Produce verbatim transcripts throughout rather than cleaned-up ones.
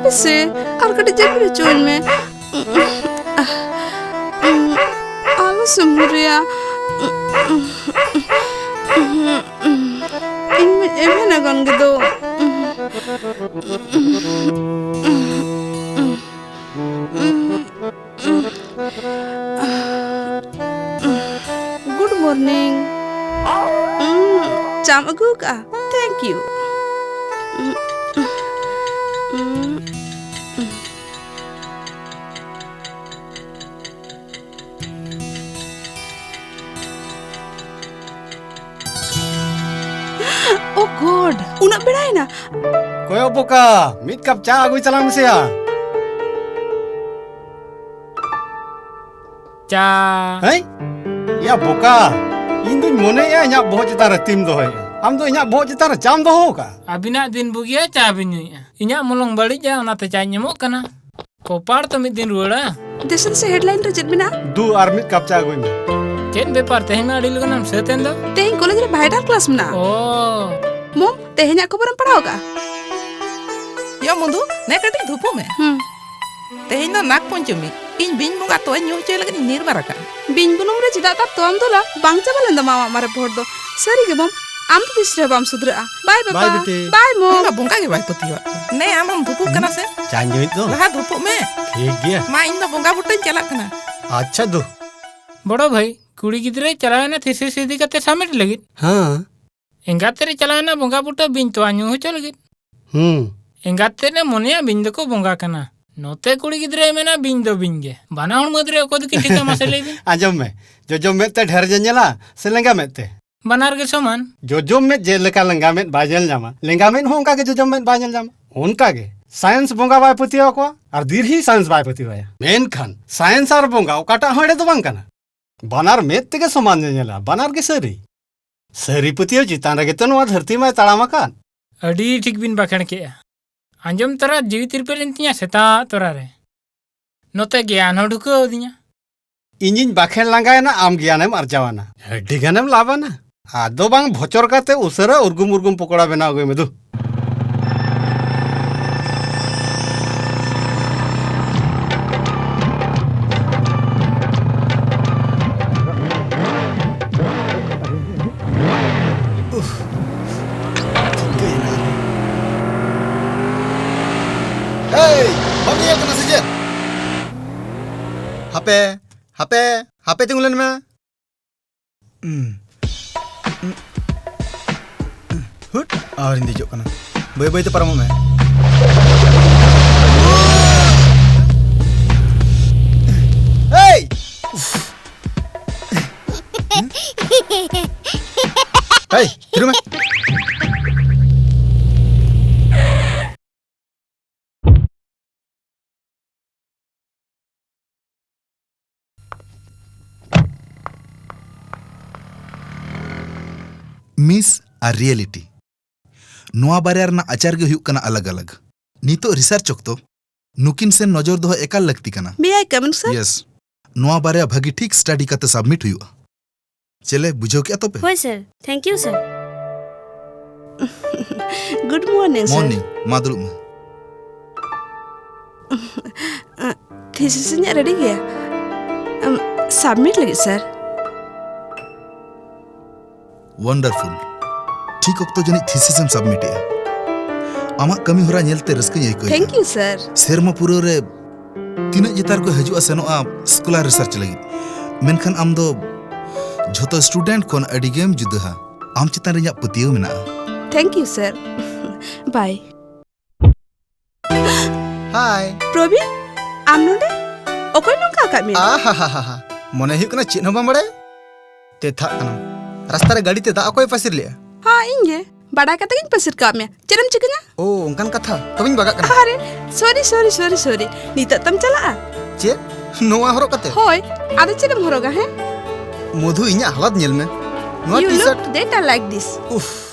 ᱦᱟᱯᱮ ᱥᱮ, ᱟᱨ ᱠᱟᱹᱴᱤᱡ ᱡᱟᱹᱯᱤᱫ ᱦᱚᱪᱚᱣᱟᱹᱧ ᱢᱮ᱾ ᱟᱞᱚ ᱥᱩᱢᱩᱨᱤᱭᱟ᱾ ᱤᱧ ᱢᱟᱧ ᱮᱵᱷᱮᱱ ᱟᱠᱟᱱ ᱜᱮᱫᱚ᱾ Good morning. ᱪᱟᱢ ᱟᱹᱜᱩ ᱟᱠᱟᱫᱼᱟ? Thank you. Oh God, ᱩᱱᱟᱹᱜ ᱵᱮᱲᱟᱭᱮᱱᱟ᱾ ᱠᱚᱭᱚᱜ ᱵᱚᱠᱟ, ᱢᱤᱫ ᱠᱟᱯ ᱪᱟ ᱟᱹᱜᱩᱭ ᱛᱟᱞᱟᱝ ᱢᱮᱥᱮᱭᱟ᱾ ᱪᱟ᱾ ᱦᱮᱸ? ᱭᱟ ᱵᱚᱠᱟ, ᱤᱧ ᱫᱩᱧ ᱢᱚᱱᱮᱭᱮᱜᱼᱟ ᱤᱧᱟᱹᱜ ᱵᱚᱦᱚᱜ ᱪᱮᱛᱟᱱ ᱨᱮ ᱛᱤᱢ ᱫᱚᱦᱚᱭᱮᱜᱼᱟ᱾ ᱟᱢ ᱫᱚ ᱤᱧᱟᱹᱜ ᱵᱚᱦᱚᱜ ᱪᱮᱛᱟᱱ ᱨᱮ ᱪᱟᱢ ᱫᱚᱦᱚ ᱟᱠᱟᱫᱼᱟ? ᱟᱹᱵᱤᱱᱟᱜ ᱫᱤᱱ ᱵᱩᱜᱤᱭᱟ, ᱪᱟ ᱵᱤᱱ ᱧᱩᱭᱮᱜᱼᱟ᱾ ᱤᱧᱟᱹᱜ ᱢᱚᱞᱚᱝ ᱵᱟᱹᱲᱤᱡᱼᱟ, ᱚᱱᱟᱛᱮ ᱪᱟᱧ ᱮᱢᱚᱜ ᱠᱟᱱᱟ᱾ ᱠᱚᱯᱟᱲ ᱛᱚ ᱢᱤᱫ ᱫᱤᱱ ᱨᱩᱣᱟᱹᱲᱟ᱾ ᱫᱮᱥᱮᱱ ᱥᱮ headline ᱨᱮ ᱪᱮᱫ ᱢᱮᱱᱟᱜᱼᱟ? ᱫᱩ, ᱟᱨ ᱢᱤᱫ ᱠᱟᱯ ᱪᱟ ᱟᱹᱜᱩᱭ ᱢᱮ᱾ ᱪᱮᱫ ᱵᱮᱯᱟᱨ, ᱛᱮᱦᱮᱧ ᱢᱟ ᱟᱹᱰᱤ ᱞᱚᱜᱚᱱᱮᱢ ᱥᱟᱹᱛ ᱮᱱ ᱫᱚ? ᱛᱮᱦᱮᱧ ᱠᱚᱞᱮᱡᱽ ᱨᱮ vital class ᱢᱮᱱᱟᱜᱼᱟ᱾ ᱳ᱾ ᱢᱚᱢ, ᱛᱮᱦᱮᱧᱟᱜ ᱠᱷᱚᱵᱚᱨᱮᱢ ᱯᱟᱲᱦᱟᱣ ᱟᱠᱟᱫᱼᱟ? ᱭᱟ ᱢᱚᱫᱷᱩ, ᱱᱮ ᱠᱟᱹᱴᱤᱡ ᱫᱷᱩᱯᱩᱜ ᱢᱮ᱾ ᱦᱩᱸ᱾ ᱛᱮᱦᱮᱧ ᱫᱚ ᱱᱟᱜᱽ ᱯᱚᱧᱪᱚᱢᱤ᱾ ᱤᱧ ᱵᱤᱧ ᱵᱚᱸᱜᱟ ᱛᱚᱣᱟᱧ ᱧᱩ ᱦᱚᱪᱚᱭ ᱞᱟᱹᱜᱤᱫ ᱤᱧ ᱱᱤᱨᱵᱟᱨ ᱟᱠᱟᱱᱟ᱾ ᱵᱤᱧ ᱵᱩᱱᱩᱢ ᱨᱮ ᱪᱮᱫᱟᱜ ᱛᱟᱨ ᱛᱚᱣᱟᱢ ᱫᱩᱞᱟ? ᱵᱟᱝ ᱪᱟᱵᱟ ᱞᱮᱱ ᱛᱟᱢᱟ ᱟᱢᱟᱜ ᱢᱟᱨᱮ ᱵᱚᱦᱚᱜ ᱫᱚ᱾ ᱥᱟᱹᱨᱤ ᱜᱮ ᱢᱚᱢ, ᱟᱢ ᱫᱚ ᱛᱤᱥ ᱨᱮᱦᱚᱸ ᱵᱟᱢ ᱥᱩᱫᱷᱨᱟᱹᱜᱼᱟ᱾ ᱵᱟᱭ ᱵᱟᱵᱟ᱾ ᱵᱟᱭ ᱵᱤᱴᱤ᱾ ᱵᱟᱭ ᱢᱚᱢ᱾ ᱤᱧ ᱢᱟ ᱵᱚᱸᱜᱟ ᱜᱮ ᱵᱟᱭ ᱯᱟᱹᱛᱭᱟᱹᱣᱟᱜ ᱠᱟᱱᱟ᱾ ᱱᱮ ᱟᱢ ᱦᱚᱸᱢ ᱫᱷᱩᱯᱩᱜ ᱠᱟᱱᱟ ᱥᱮ? ᱪᱟᱧ ᱧᱩᱭᱮᱫ ᱫᱚ᱾ ᱞᱟᱦᱟ ᱫᱷᱩᱯᱩᱜ ᱢᱮ᱾ ᱴᱷᱤᱠ ᱜᱮᱭᱟ᱾ ᱢᱟ, ᱤᱧ ᱫᱚ ᱵᱚᱸᱜᱟ ᱵᱩᱴᱟᱹᱧ ᱪᱟᱞᱟᱜ ᱠᱟᱱᱟ᱾ ᱟᱪᱪᱷᱟ ᱫᱩ᱾ ᱵᱚᱲᱚ ᱵᱷᱟᱹᱭ, ᱠᱩᱲᱤ ᱜᱤᱫᱽᱨᱟᱹᱭ ᱪᱟᱞᱟᱣᱮᱱᱟ thesis ᱤᱫᱤ ᱠᱟᱛᱮ submit ᱞᱟᱹᱜᱤᱫ᱾ ᱦᱮᱸ᱾ ᱮᱸᱜᱟᱛ ᱛᱮᱫ ᱮ ᱪᱟᱞᱟᱣᱮᱱᱟ ᱵᱚᱸᱜᱟ ᱵᱩᱴᱟᱹ ᱵᱤᱧ ᱛᱚᱣᱟ ᱧᱩ ᱦᱚᱪᱚ ᱞᱟᱹᱜᱤᱫ᱾ ᱦᱩᱸ᱾ ᱮᱸᱜᱟᱛ ᱛᱮᱫ ᱮ ᱢᱚᱱᱮᱭᱟ ᱵᱤᱧ ᱫᱚᱠᱚ ᱵᱚᱸᱜᱟ ᱠᱟᱱᱟ᱾ ᱱᱚᱛᱮ ᱠᱩᱲᱤ ᱜᱤᱫᱽᱨᱟᱹᱭ ᱢᱮᱱᱟ ᱵᱤᱧ ᱫᱚ ᱵᱤᱧ ᱜᱮ᱾ ᱵᱟᱱᱟ ᱦᱚᱲ ᱢᱟᱹᱫᱽ ᱨᱮ ᱚᱠᱚᱭ ᱫᱚᱠᱤᱱ ᱴᱷᱤᱠᱟ ᱢᱟᱥᱮ ᱞᱟᱹᱭ ᱵᱤᱱ? ᱟᱸᱡᱚᱢ ᱢᱮ, ᱡᱚᱡᱚᱢ ᱢᱮᱫ ᱛᱮ ᱰᱷᱮᱨ ᱧᱮᱧᱮᱞᱟ ᱥᱮ ᱞᱮᱸᱜᱟ ᱢᱮᱫ ᱛᱮ? ᱵᱟᱱᱟᱨ ᱜᱮ ᱥᱚᱢᱟᱱ᱾ ᱡᱚᱡᱚᱢ ᱢᱮᱫ ᱡᱮ ᱞᱮᱠᱟ ᱞᱮᱸᱜᱟ ᱢᱮᱫ ᱵᱟᱭ ᱧᱮᱞ ᱧᱟᱢᱟ, ᱞᱮᱸᱜᱟ ᱢᱮᱫ ᱦᱚᱸ ᱚᱱᱠᱟ ᱜᱮ ᱡᱚᱡᱚᱢ ᱢᱮᱫ ᱵᱟᱭ ᱧᱮᱞ ᱧᱟᱢᱟ᱾ ᱚᱱᱠᱟ ᱜᱮ science ᱵᱚᱸᱜᱟ ᱵᱟᱭ ᱯᱟᱹᱛᱭᱟᱹᱣ ᱟᱠᱚᱣᱟ ᱟᱨ ᱫᱤᱨᱦᱤ science ᱵᱟᱭ ᱯᱟᱹᱛᱭᱟᱹᱣᱟᱭᱟ᱾ ᱢᱮᱱᱠᱷᱟᱱ science ᱟᱨ ᱵᱚᱸᱜᱟ ᱚᱠᱟᱴᱟᱜ ᱦᱚᱸ ᱮᱲᱮ ᱫᱚ ᱵᱟᱝ ᱠᱟᱱᱟ᱾ ᱵᱟᱱᱟᱨ ᱢᱮᱫ ᱛᱮᱜᱮ ᱥᱚᱢᱟᱱ ᱧᱮᱧᱮᱞᱟ, ᱵᱟᱱᱟᱨ ᱜᱮ ᱥᱟᱹᱨᱤ᱾ ᱥᱟᱹᱨᱤ ᱯᱟᱹᱛᱭᱟᱹᱣ ᱪᱮᱛᱟᱱ ᱨᱮᱜᱮ ᱛᱚ ᱱᱚᱣᱟ ᱫᱷᱟᱹᱨᱛᱤ ᱢᱟᱭ ᱛᱟᱲᱟᱢ ᱟᱠᱟᱫ᱾ ᱟᱹᱰᱤ ᱴᱷᱤᱠ ᱵᱤᱱ ᱵᱟᱠᱷᱮᱬ ᱠᱮᱜᱼᱟ᱾ ᱟᱸᱡᱚᱢ ᱛᱚᱨᱟ ᱡᱤᱣᱤ ᱛᱤᱨᱯᱤᱫ ᱮᱱ ᱛᱤᱧᱟ ᱥᱮᱛᱟᱜ ᱛᱚᱨᱟ ᱨᱮ᱾ ᱱᱚᱛᱮ ᱜᱮᱭᱟᱱ ᱦᱚᱸ ᱰᱷᱩᱠᱟᱹᱣ ᱟᱹᱫᱤᱧᱟ᱾ ᱤᱧᱤᱧ ᱵᱟᱠᱷᱮᱬ ᱞᱟᱸᱜᱟᱭᱮᱱᱟ, ᱟᱢ ᱜᱮᱭᱟᱱᱮᱢ ᱟᱨᱡᱟᱣᱟᱱᱟ᱾ ᱟᱹᱰᱤ ᱜᱟᱱᱮᱢ ᱞᱟᱵᱟᱱᱟ᱾ ᱟᱫᱚ ᱵᱟᱝ ᱵᱷᱚᱪᱚᱨ ᱠᱟᱛᱮ ᱩᱥᱟᱹᱨᱟ ᱩᱨᱜᱩᱢ ᱩᱨᱜᱩᱢ ᱯᱚᱠᱚᱲᱟ ᱵᱮᱱᱟᱣ ᱟᱹᱜᱩᱭ ᱢᱮ ᱫᱩ᱾ ᱦᱟᱯᱮ, ᱦᱟᱯᱮ ᱛᱤᱸᱜᱩ ᱞᱮᱱ ᱢᱮ᱾ ᱦᱩᱸ᱾ ᱦᱩᱴ, ᱟᱨᱤᱧ ᱫᱮᱡᱚᱜ ᱠᱟᱱᱟ᱾ ᱵᱟᱹᱭ ᱵᱟᱹᱭ ᱛᱮ ᱯᱟᱨᱚᱢᱚᱜ ᱢᱮ᱾ ᱮᱭ! ᱮᱭ, ᱛᱷᱤᱨ ᱢᱮ᱾ ᱢᱤᱥ ᱟᱨ ᱨᱤᱭᱮᱞᱤᱴᱤ, ᱱᱚᱣᱟ ᱵᱟᱨᱭᱟ ᱨᱮᱱᱟᱜ ᱟᱪᱟᱨ ᱜᱮ ᱦᱩᱭᱩᱜ ᱠᱟᱱᱟ ᱟᱞᱟᱜᱽ ᱟᱞᱟᱜᱽ᱾ ᱱᱤᱛᱚᱜ ᱨᱤᱥᱟᱨᱪ ᱚᱠᱛᱚ ᱱᱩᱠᱤᱱ ᱥᱮᱱ ᱱᱚᱡᱚᱨ ᱫᱚᱦᱚ ᱮᱠᱟᱞ ᱞᱟᱹᱠᱛᱤ ᱠᱟᱱᱟ᱾ May I come in, sir? Yes, ᱱᱚᱣᱟ ᱵᱟᱨᱭᱟ ᱵᱷᱟᱹᱜᱤ ᱴᱷᱤᱠ ᱥᱴᱟᱰᱤ ᱠᱟᱛᱮ ᱥᱟᱵᱢᱤᱴ ᱦᱩᱭᱩᱜᱼᱟ᱾ ᱪᱮᱞᱮ, ᱵᱩᱡᱷᱟᱹᱣ ᱠᱮᱜᱼᱟ ᱛᱚᱯᱮ? ᱦᱳᱭ, ᱥᱟᱨ᱾ Thank you, sir. Good morning, sir. Morning. ᱢᱟ ᱫᱩᱲᱩᱵ ᱢᱮ᱾ ᱛᱷᱤᱥᱤᱥ ᱤᱧᱟᱹᱜ ᱨᱮᱰᱤ ᱜᱮᱭᱟ᱾ ᱟᱢ, ᱥᱟᱵᱢᱤᱴ ᱞᱟᱹᱜᱤᱫ, ᱥᱟᱨ᱾ ᱣᱟᱱᱰᱟᱨᱯᱷᱩᱞ᱾ ᱴᱷᱤᱠ ᱚᱠᱛᱚ ᱡᱟᱹᱱᱤᱡ ᱛᱷᱤᱥᱤᱥ ᱮᱢ ᱥᱟᱵᱢᱤᱴ ᱮᱜᱼᱟ᱾ ᱟᱢᱟᱜ ᱠᱟᱹᱢᱤ ᱦᱚᱨᱟ ᱧᱮᱞᱛᱮ ᱨᱟᱹᱥᱠᱟᱹᱧ ᱟᱹᱭᱠᱟᱹᱣ ᱮᱫᱟ᱾ Thank you, sir. ᱥᱮᱨᱢᱟ ᱯᱩᱨᱟᱹᱣ ᱨᱮ ᱛᱤᱱᱟᱹᱜ ᱡᱮᱛᱟᱨ ᱠᱚ ᱦᱤᱡᱩᱜᱼᱟ ᱥᱮᱱᱚᱜᱼᱟ ᱥᱠᱚᱞᱟᱨ ᱨᱤᱥᱟᱨᱪ ᱞᱟᱹᱜᱤᱫ, ᱢᱮᱱᱠᱷᱟᱱ ᱟᱢ ᱫᱚ ᱡᱷᱚᱛᱚ ᱥᱴᱩᱰᱮᱱᱴ ᱠᱷᱚᱱ ᱟᱹᱰᱤ ᱜᱮᱢ ᱡᱩᱫᱟᱹᱦᱟ᱾ ᱟᱢ ᱪᱮᱛᱟᱱ ᱨᱮ ᱤᱧᱟᱹᱜ ᱯᱟᱹᱛᱭᱟᱹᱣ ᱢᱮᱱᱟᱜᱼᱟ᱾ Thank you, sir. Bye. ᱦᱟᱭ᱾ ᱯᱨᱚᱵᱤᱱ, ᱟᱢ ᱱᱚᱰᱮ? ᱚᱠᱚᱭ ᱱᱚᱝᱠᱟ ᱟᱠᱟᱫ ᱢᱮᱭᱟ? ᱟᱦᱟᱦᱟᱦᱟ᱾ ᱢᱚᱱᱮ ᱦᱩᱭᱩᱜ ᱠᱟᱱᱟ ᱪᱮᱫ ᱦᱚᱸ ᱵᱟᱢ ᱵᱟᱲᱟᱭᱟ᱾ ᱛᱮᱛᱷᱟᱜ ᱠᱟᱱᱟᱢ᱾ ᱨᱟᱥᱛᱟ ᱨᱮ ᱜᱟᱹᱰᱤ ᱛᱮ ᱫᱟᱜ ᱚᱠᱚᱭ ᱯᱟᱹᱥᱤᱨ ᱞᱮᱜᱼᱟ? ᱦᱮᱸ, ᱤᱧ ᱜᱮ᱾ ᱵᱟᱰᱟᱭ ᱠᱟᱛᱮ ᱜᱤᱧ ᱯᱟᱹᱥᱤᱨ ᱠᱟᱜ ᱢᱮᱭᱟ᱾ ᱪᱮᱫ ᱮᱢ ᱪᱤᱠᱟᱹᱧᱟ? ᱳ, ᱚᱱᱠᱟᱱ ᱠᱟᱛᱷᱟ᱾ ᱛᱚᱵᱮᱧ ᱵᱟᱜᱟᱜ ᱠᱟᱱᱟ᱾ ᱟᱨᱮ, sorry, sorry, sorry, sorry. ᱱᱤᱛᱚᱜ ᱛᱟᱢ ᱪᱟᱞᱟᱜᱼᱟ? ᱪᱮᱫ? ᱱᱚᱣᱟ ᱦᱚᱨᱚᱜ ᱠᱟᱛᱮ? ᱦᱳᱭ, ᱟᱫᱚ ᱪᱮᱫ ᱮᱢ ᱦᱚᱨᱚᱜᱟ, ᱦᱮᱸ? ᱢᱚᱫᱷᱩ, ᱤᱧᱟᱜ ᱦᱟᱞᱟᱛ ᱧᱮᱞ ᱢᱮ᱾ ᱱᱚᱣᱟ You T-shirt look better like this. ᱩᱯᱷ᱾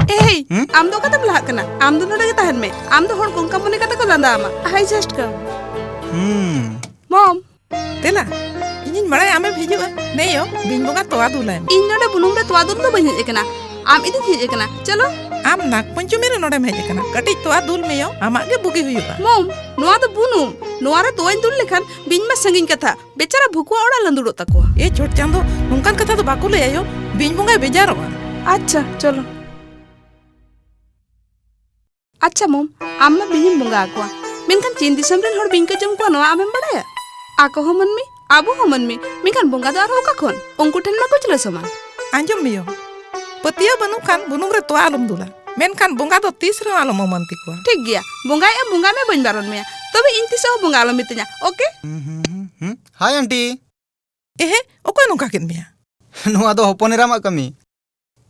ᱮᱭ, ᱦᱩᱸ? ᱟᱢ ᱫᱚ ᱚᱠᱟᱛᱮᱢ ᱞᱟᱦᱟᱜ ᱠᱟᱱᱟ? ᱟᱢ ᱫᱚ ᱱᱚᱰᱮ ᱜᱮ ᱛᱟᱦᱮᱱ ᱢᱮ᱾ ᱟᱢ ᱫᱚ ᱦᱚᱲ ᱠᱚ ᱚᱱᱠᱟ ᱢᱚᱱᱮ ᱠᱟᱛᱮ ᱠᱚ ᱞᱟᱸᱫᱟ ᱟᱢᱟ᱾ I just come. ᱦᱩᱸ᱾ Mom. ᱫᱮᱞᱟ, ᱤᱧᱤᱧ ᱵᱟᱲᱟᱭᱟ ᱟᱢᱮᱢ ᱦᱤᱡᱩᱜᱼᱟ᱾ ᱱᱮᱭᱳ, ᱵᱤᱧ ᱵᱚᱸᱜᱟ ᱛᱚᱣᱟ ᱫᱩᱞᱟᱭ ᱢᱮ᱾ ᱤᱧ ᱱᱚᱰᱮ ᱵᱩᱱᱩᱢ ᱨᱮ ᱛᱚᱣᱟ ᱫᱩᱞ ᱫᱚ ᱵᱟᱹᱧ ᱦᱮᱡ ᱟᱠᱟᱱᱟ, ᱟᱢ ᱤᱫᱤᱧ ᱦᱮᱡ ᱟᱠᱟᱱᱟ᱾ ᱪᱚᱞᱚ᱾ ᱟᱢ ᱱᱟᱜᱽ ᱯᱚᱧᱪᱚᱢᱤ ᱨᱮ ᱱᱚᱰᱮᱢ ᱦᱮᱡ ᱟᱠᱟᱱᱟ? ᱠᱟᱹᱴᱤᱡ ᱛᱚᱣᱟ ᱫᱩᱞ ᱢᱮᱭᱳ, ᱟᱢᱟᱜ ᱜᱮ ᱵᱩᱜᱤ ᱦᱩᱭᱩᱜᱼᱟ᱾ ᱢᱚᱢ, ᱱᱚᱣᱟ ᱫᱚ ᱵᱩᱱᱩᱢ᱾ ᱱᱚᱣᱟ ᱨᱮ ᱛᱚᱣᱟᱧ ᱫᱩᱞ ᱞᱮᱠᱷᱟᱱ ᱵᱤᱧ ᱢᱟ ᱥᱟᱺᱜᱤᱧ ᱠᱟᱛᱷᱟ, ᱵᱮᱪᱟᱨᱟ ᱵᱷᱩᱠᱩᱣᱟᱜ ᱚᱲᱟᱜ ᱞᱟᱸᱫᱩᱲᱚᱜ ᱛᱟᱠᱚᱣᱟ᱾ ᱮ ᱪᱷᱚᱴ ᱪᱟᱸᱫᱚ, ᱱᱚᱝᱠᱟᱱ ᱠᱟᱛᱷᱟ ᱫᱚ ᱵᱟᱠᱚ ᱞᱟᱹᱭᱟ ᱭᱳ, ᱵᱤᱧ ᱵᱚᱸᱜᱟᱭ ᱵᱮᱡᱟᱨᱚᱜᱼᱟ᱾ ᱟᱪᱪᱷᱟ, ᱪᱚᱞᱚ᱾ ᱟᱪᱪᱷᱟ ᱢᱚᱢ, ᱟᱢ ᱢᱟ ᱵᱤᱧᱮᱢ ᱵᱚᱸᱜᱟ ᱟᱠᱚᱣᱟ, ᱢᱮᱱᱠᱷᱟᱱ ᱪᱤᱱ ᱫᱤᱥᱚᱢ ᱨᱮᱱ ᱦᱚᱲ ᱵᱤᱧ ᱠᱚ ᱡᱚᱢ ᱠᱚᱣᱟ, ᱱᱚᱣᱟ ᱟᱢᱮᱢ ᱵᱟᱲᱟᱭᱟ? ᱟᱠᱚ ᱦᱚᱸ ᱢᱟᱹᱱᱢᱤ, ᱟᱵᱚ ᱦᱚᱸ ᱢᱟᱹᱱᱢᱤ, ᱢᱮᱱᱠᱷᱟᱱ ᱵᱚᱸᱜᱟ ᱫᱚ ᱟᱨᱦᱚᱸ ᱚᱠᱟ ᱠᱷᱚᱱ? ᱩᱱᱠᱩ ᱴᱷᱮᱱ ᱢᱟ ᱠᱩᱪᱞᱟᱹ ᱥᱚᱢᱟᱱ᱾ ᱟᱸᱡᱚᱢ ᱢᱮᱭᱳ, ᱯᱟᱹᱛᱭᱟᱹᱣ ᱵᱟᱹᱱᱩᱜ ᱠᱷᱟᱱ ᱵᱩᱱᱩᱢ ᱨᱮ ᱛᱚᱣᱟ ᱟᱞᱚᱢ ᱫᱩᱞᱟ, ᱢᱮᱱᱠᱷᱟᱱ ᱵᱚᱸᱜᱟ ᱫᱚ ᱛᱤᱥ ᱨᱮᱦᱚᱸ ᱟᱞᱚᱢ ᱚᱢᱟᱱᱛᱤ ᱠᱚᱣᱟ᱾ ᱴᱷᱤᱠ ᱜᱮᱭᱟ, ᱵᱚᱸᱜᱟᱭᱮᱫ ᱮᱢ ᱵᱚᱸᱜᱟᱭ ᱢᱮ, ᱵᱟᱹᱧ ᱵᱟᱨᱚᱱ ᱢᱮᱭᱟ, ᱛᱚᱵᱮ ᱤᱧ ᱛᱤᱥ ᱦᱚᱸ ᱵᱚᱸᱜᱟ ᱟᱞᱚᱢ ᱢᱤᱛᱟᱹᱧᱟ, ᱳᱠᱮ? ᱦᱩᱸ, ᱦᱩᱸ, ᱦᱩᱸ, ᱦᱩᱸ᱾ ᱦᱟᱭ ᱟᱱᱴᱤ᱾ ᱮᱦᱮ, ᱚᱠᱚᱭ ᱱᱚᱝᱠᱟ ᱠᱮᱫ ᱢᱮᱭᱟ? ᱱᱚᱣᱟ ᱫᱚ ᱦᱚᱯᱚᱱ ᱮᱨᱟᱢᱟᱜ ᱠᱟᱹᱢᱤ᱾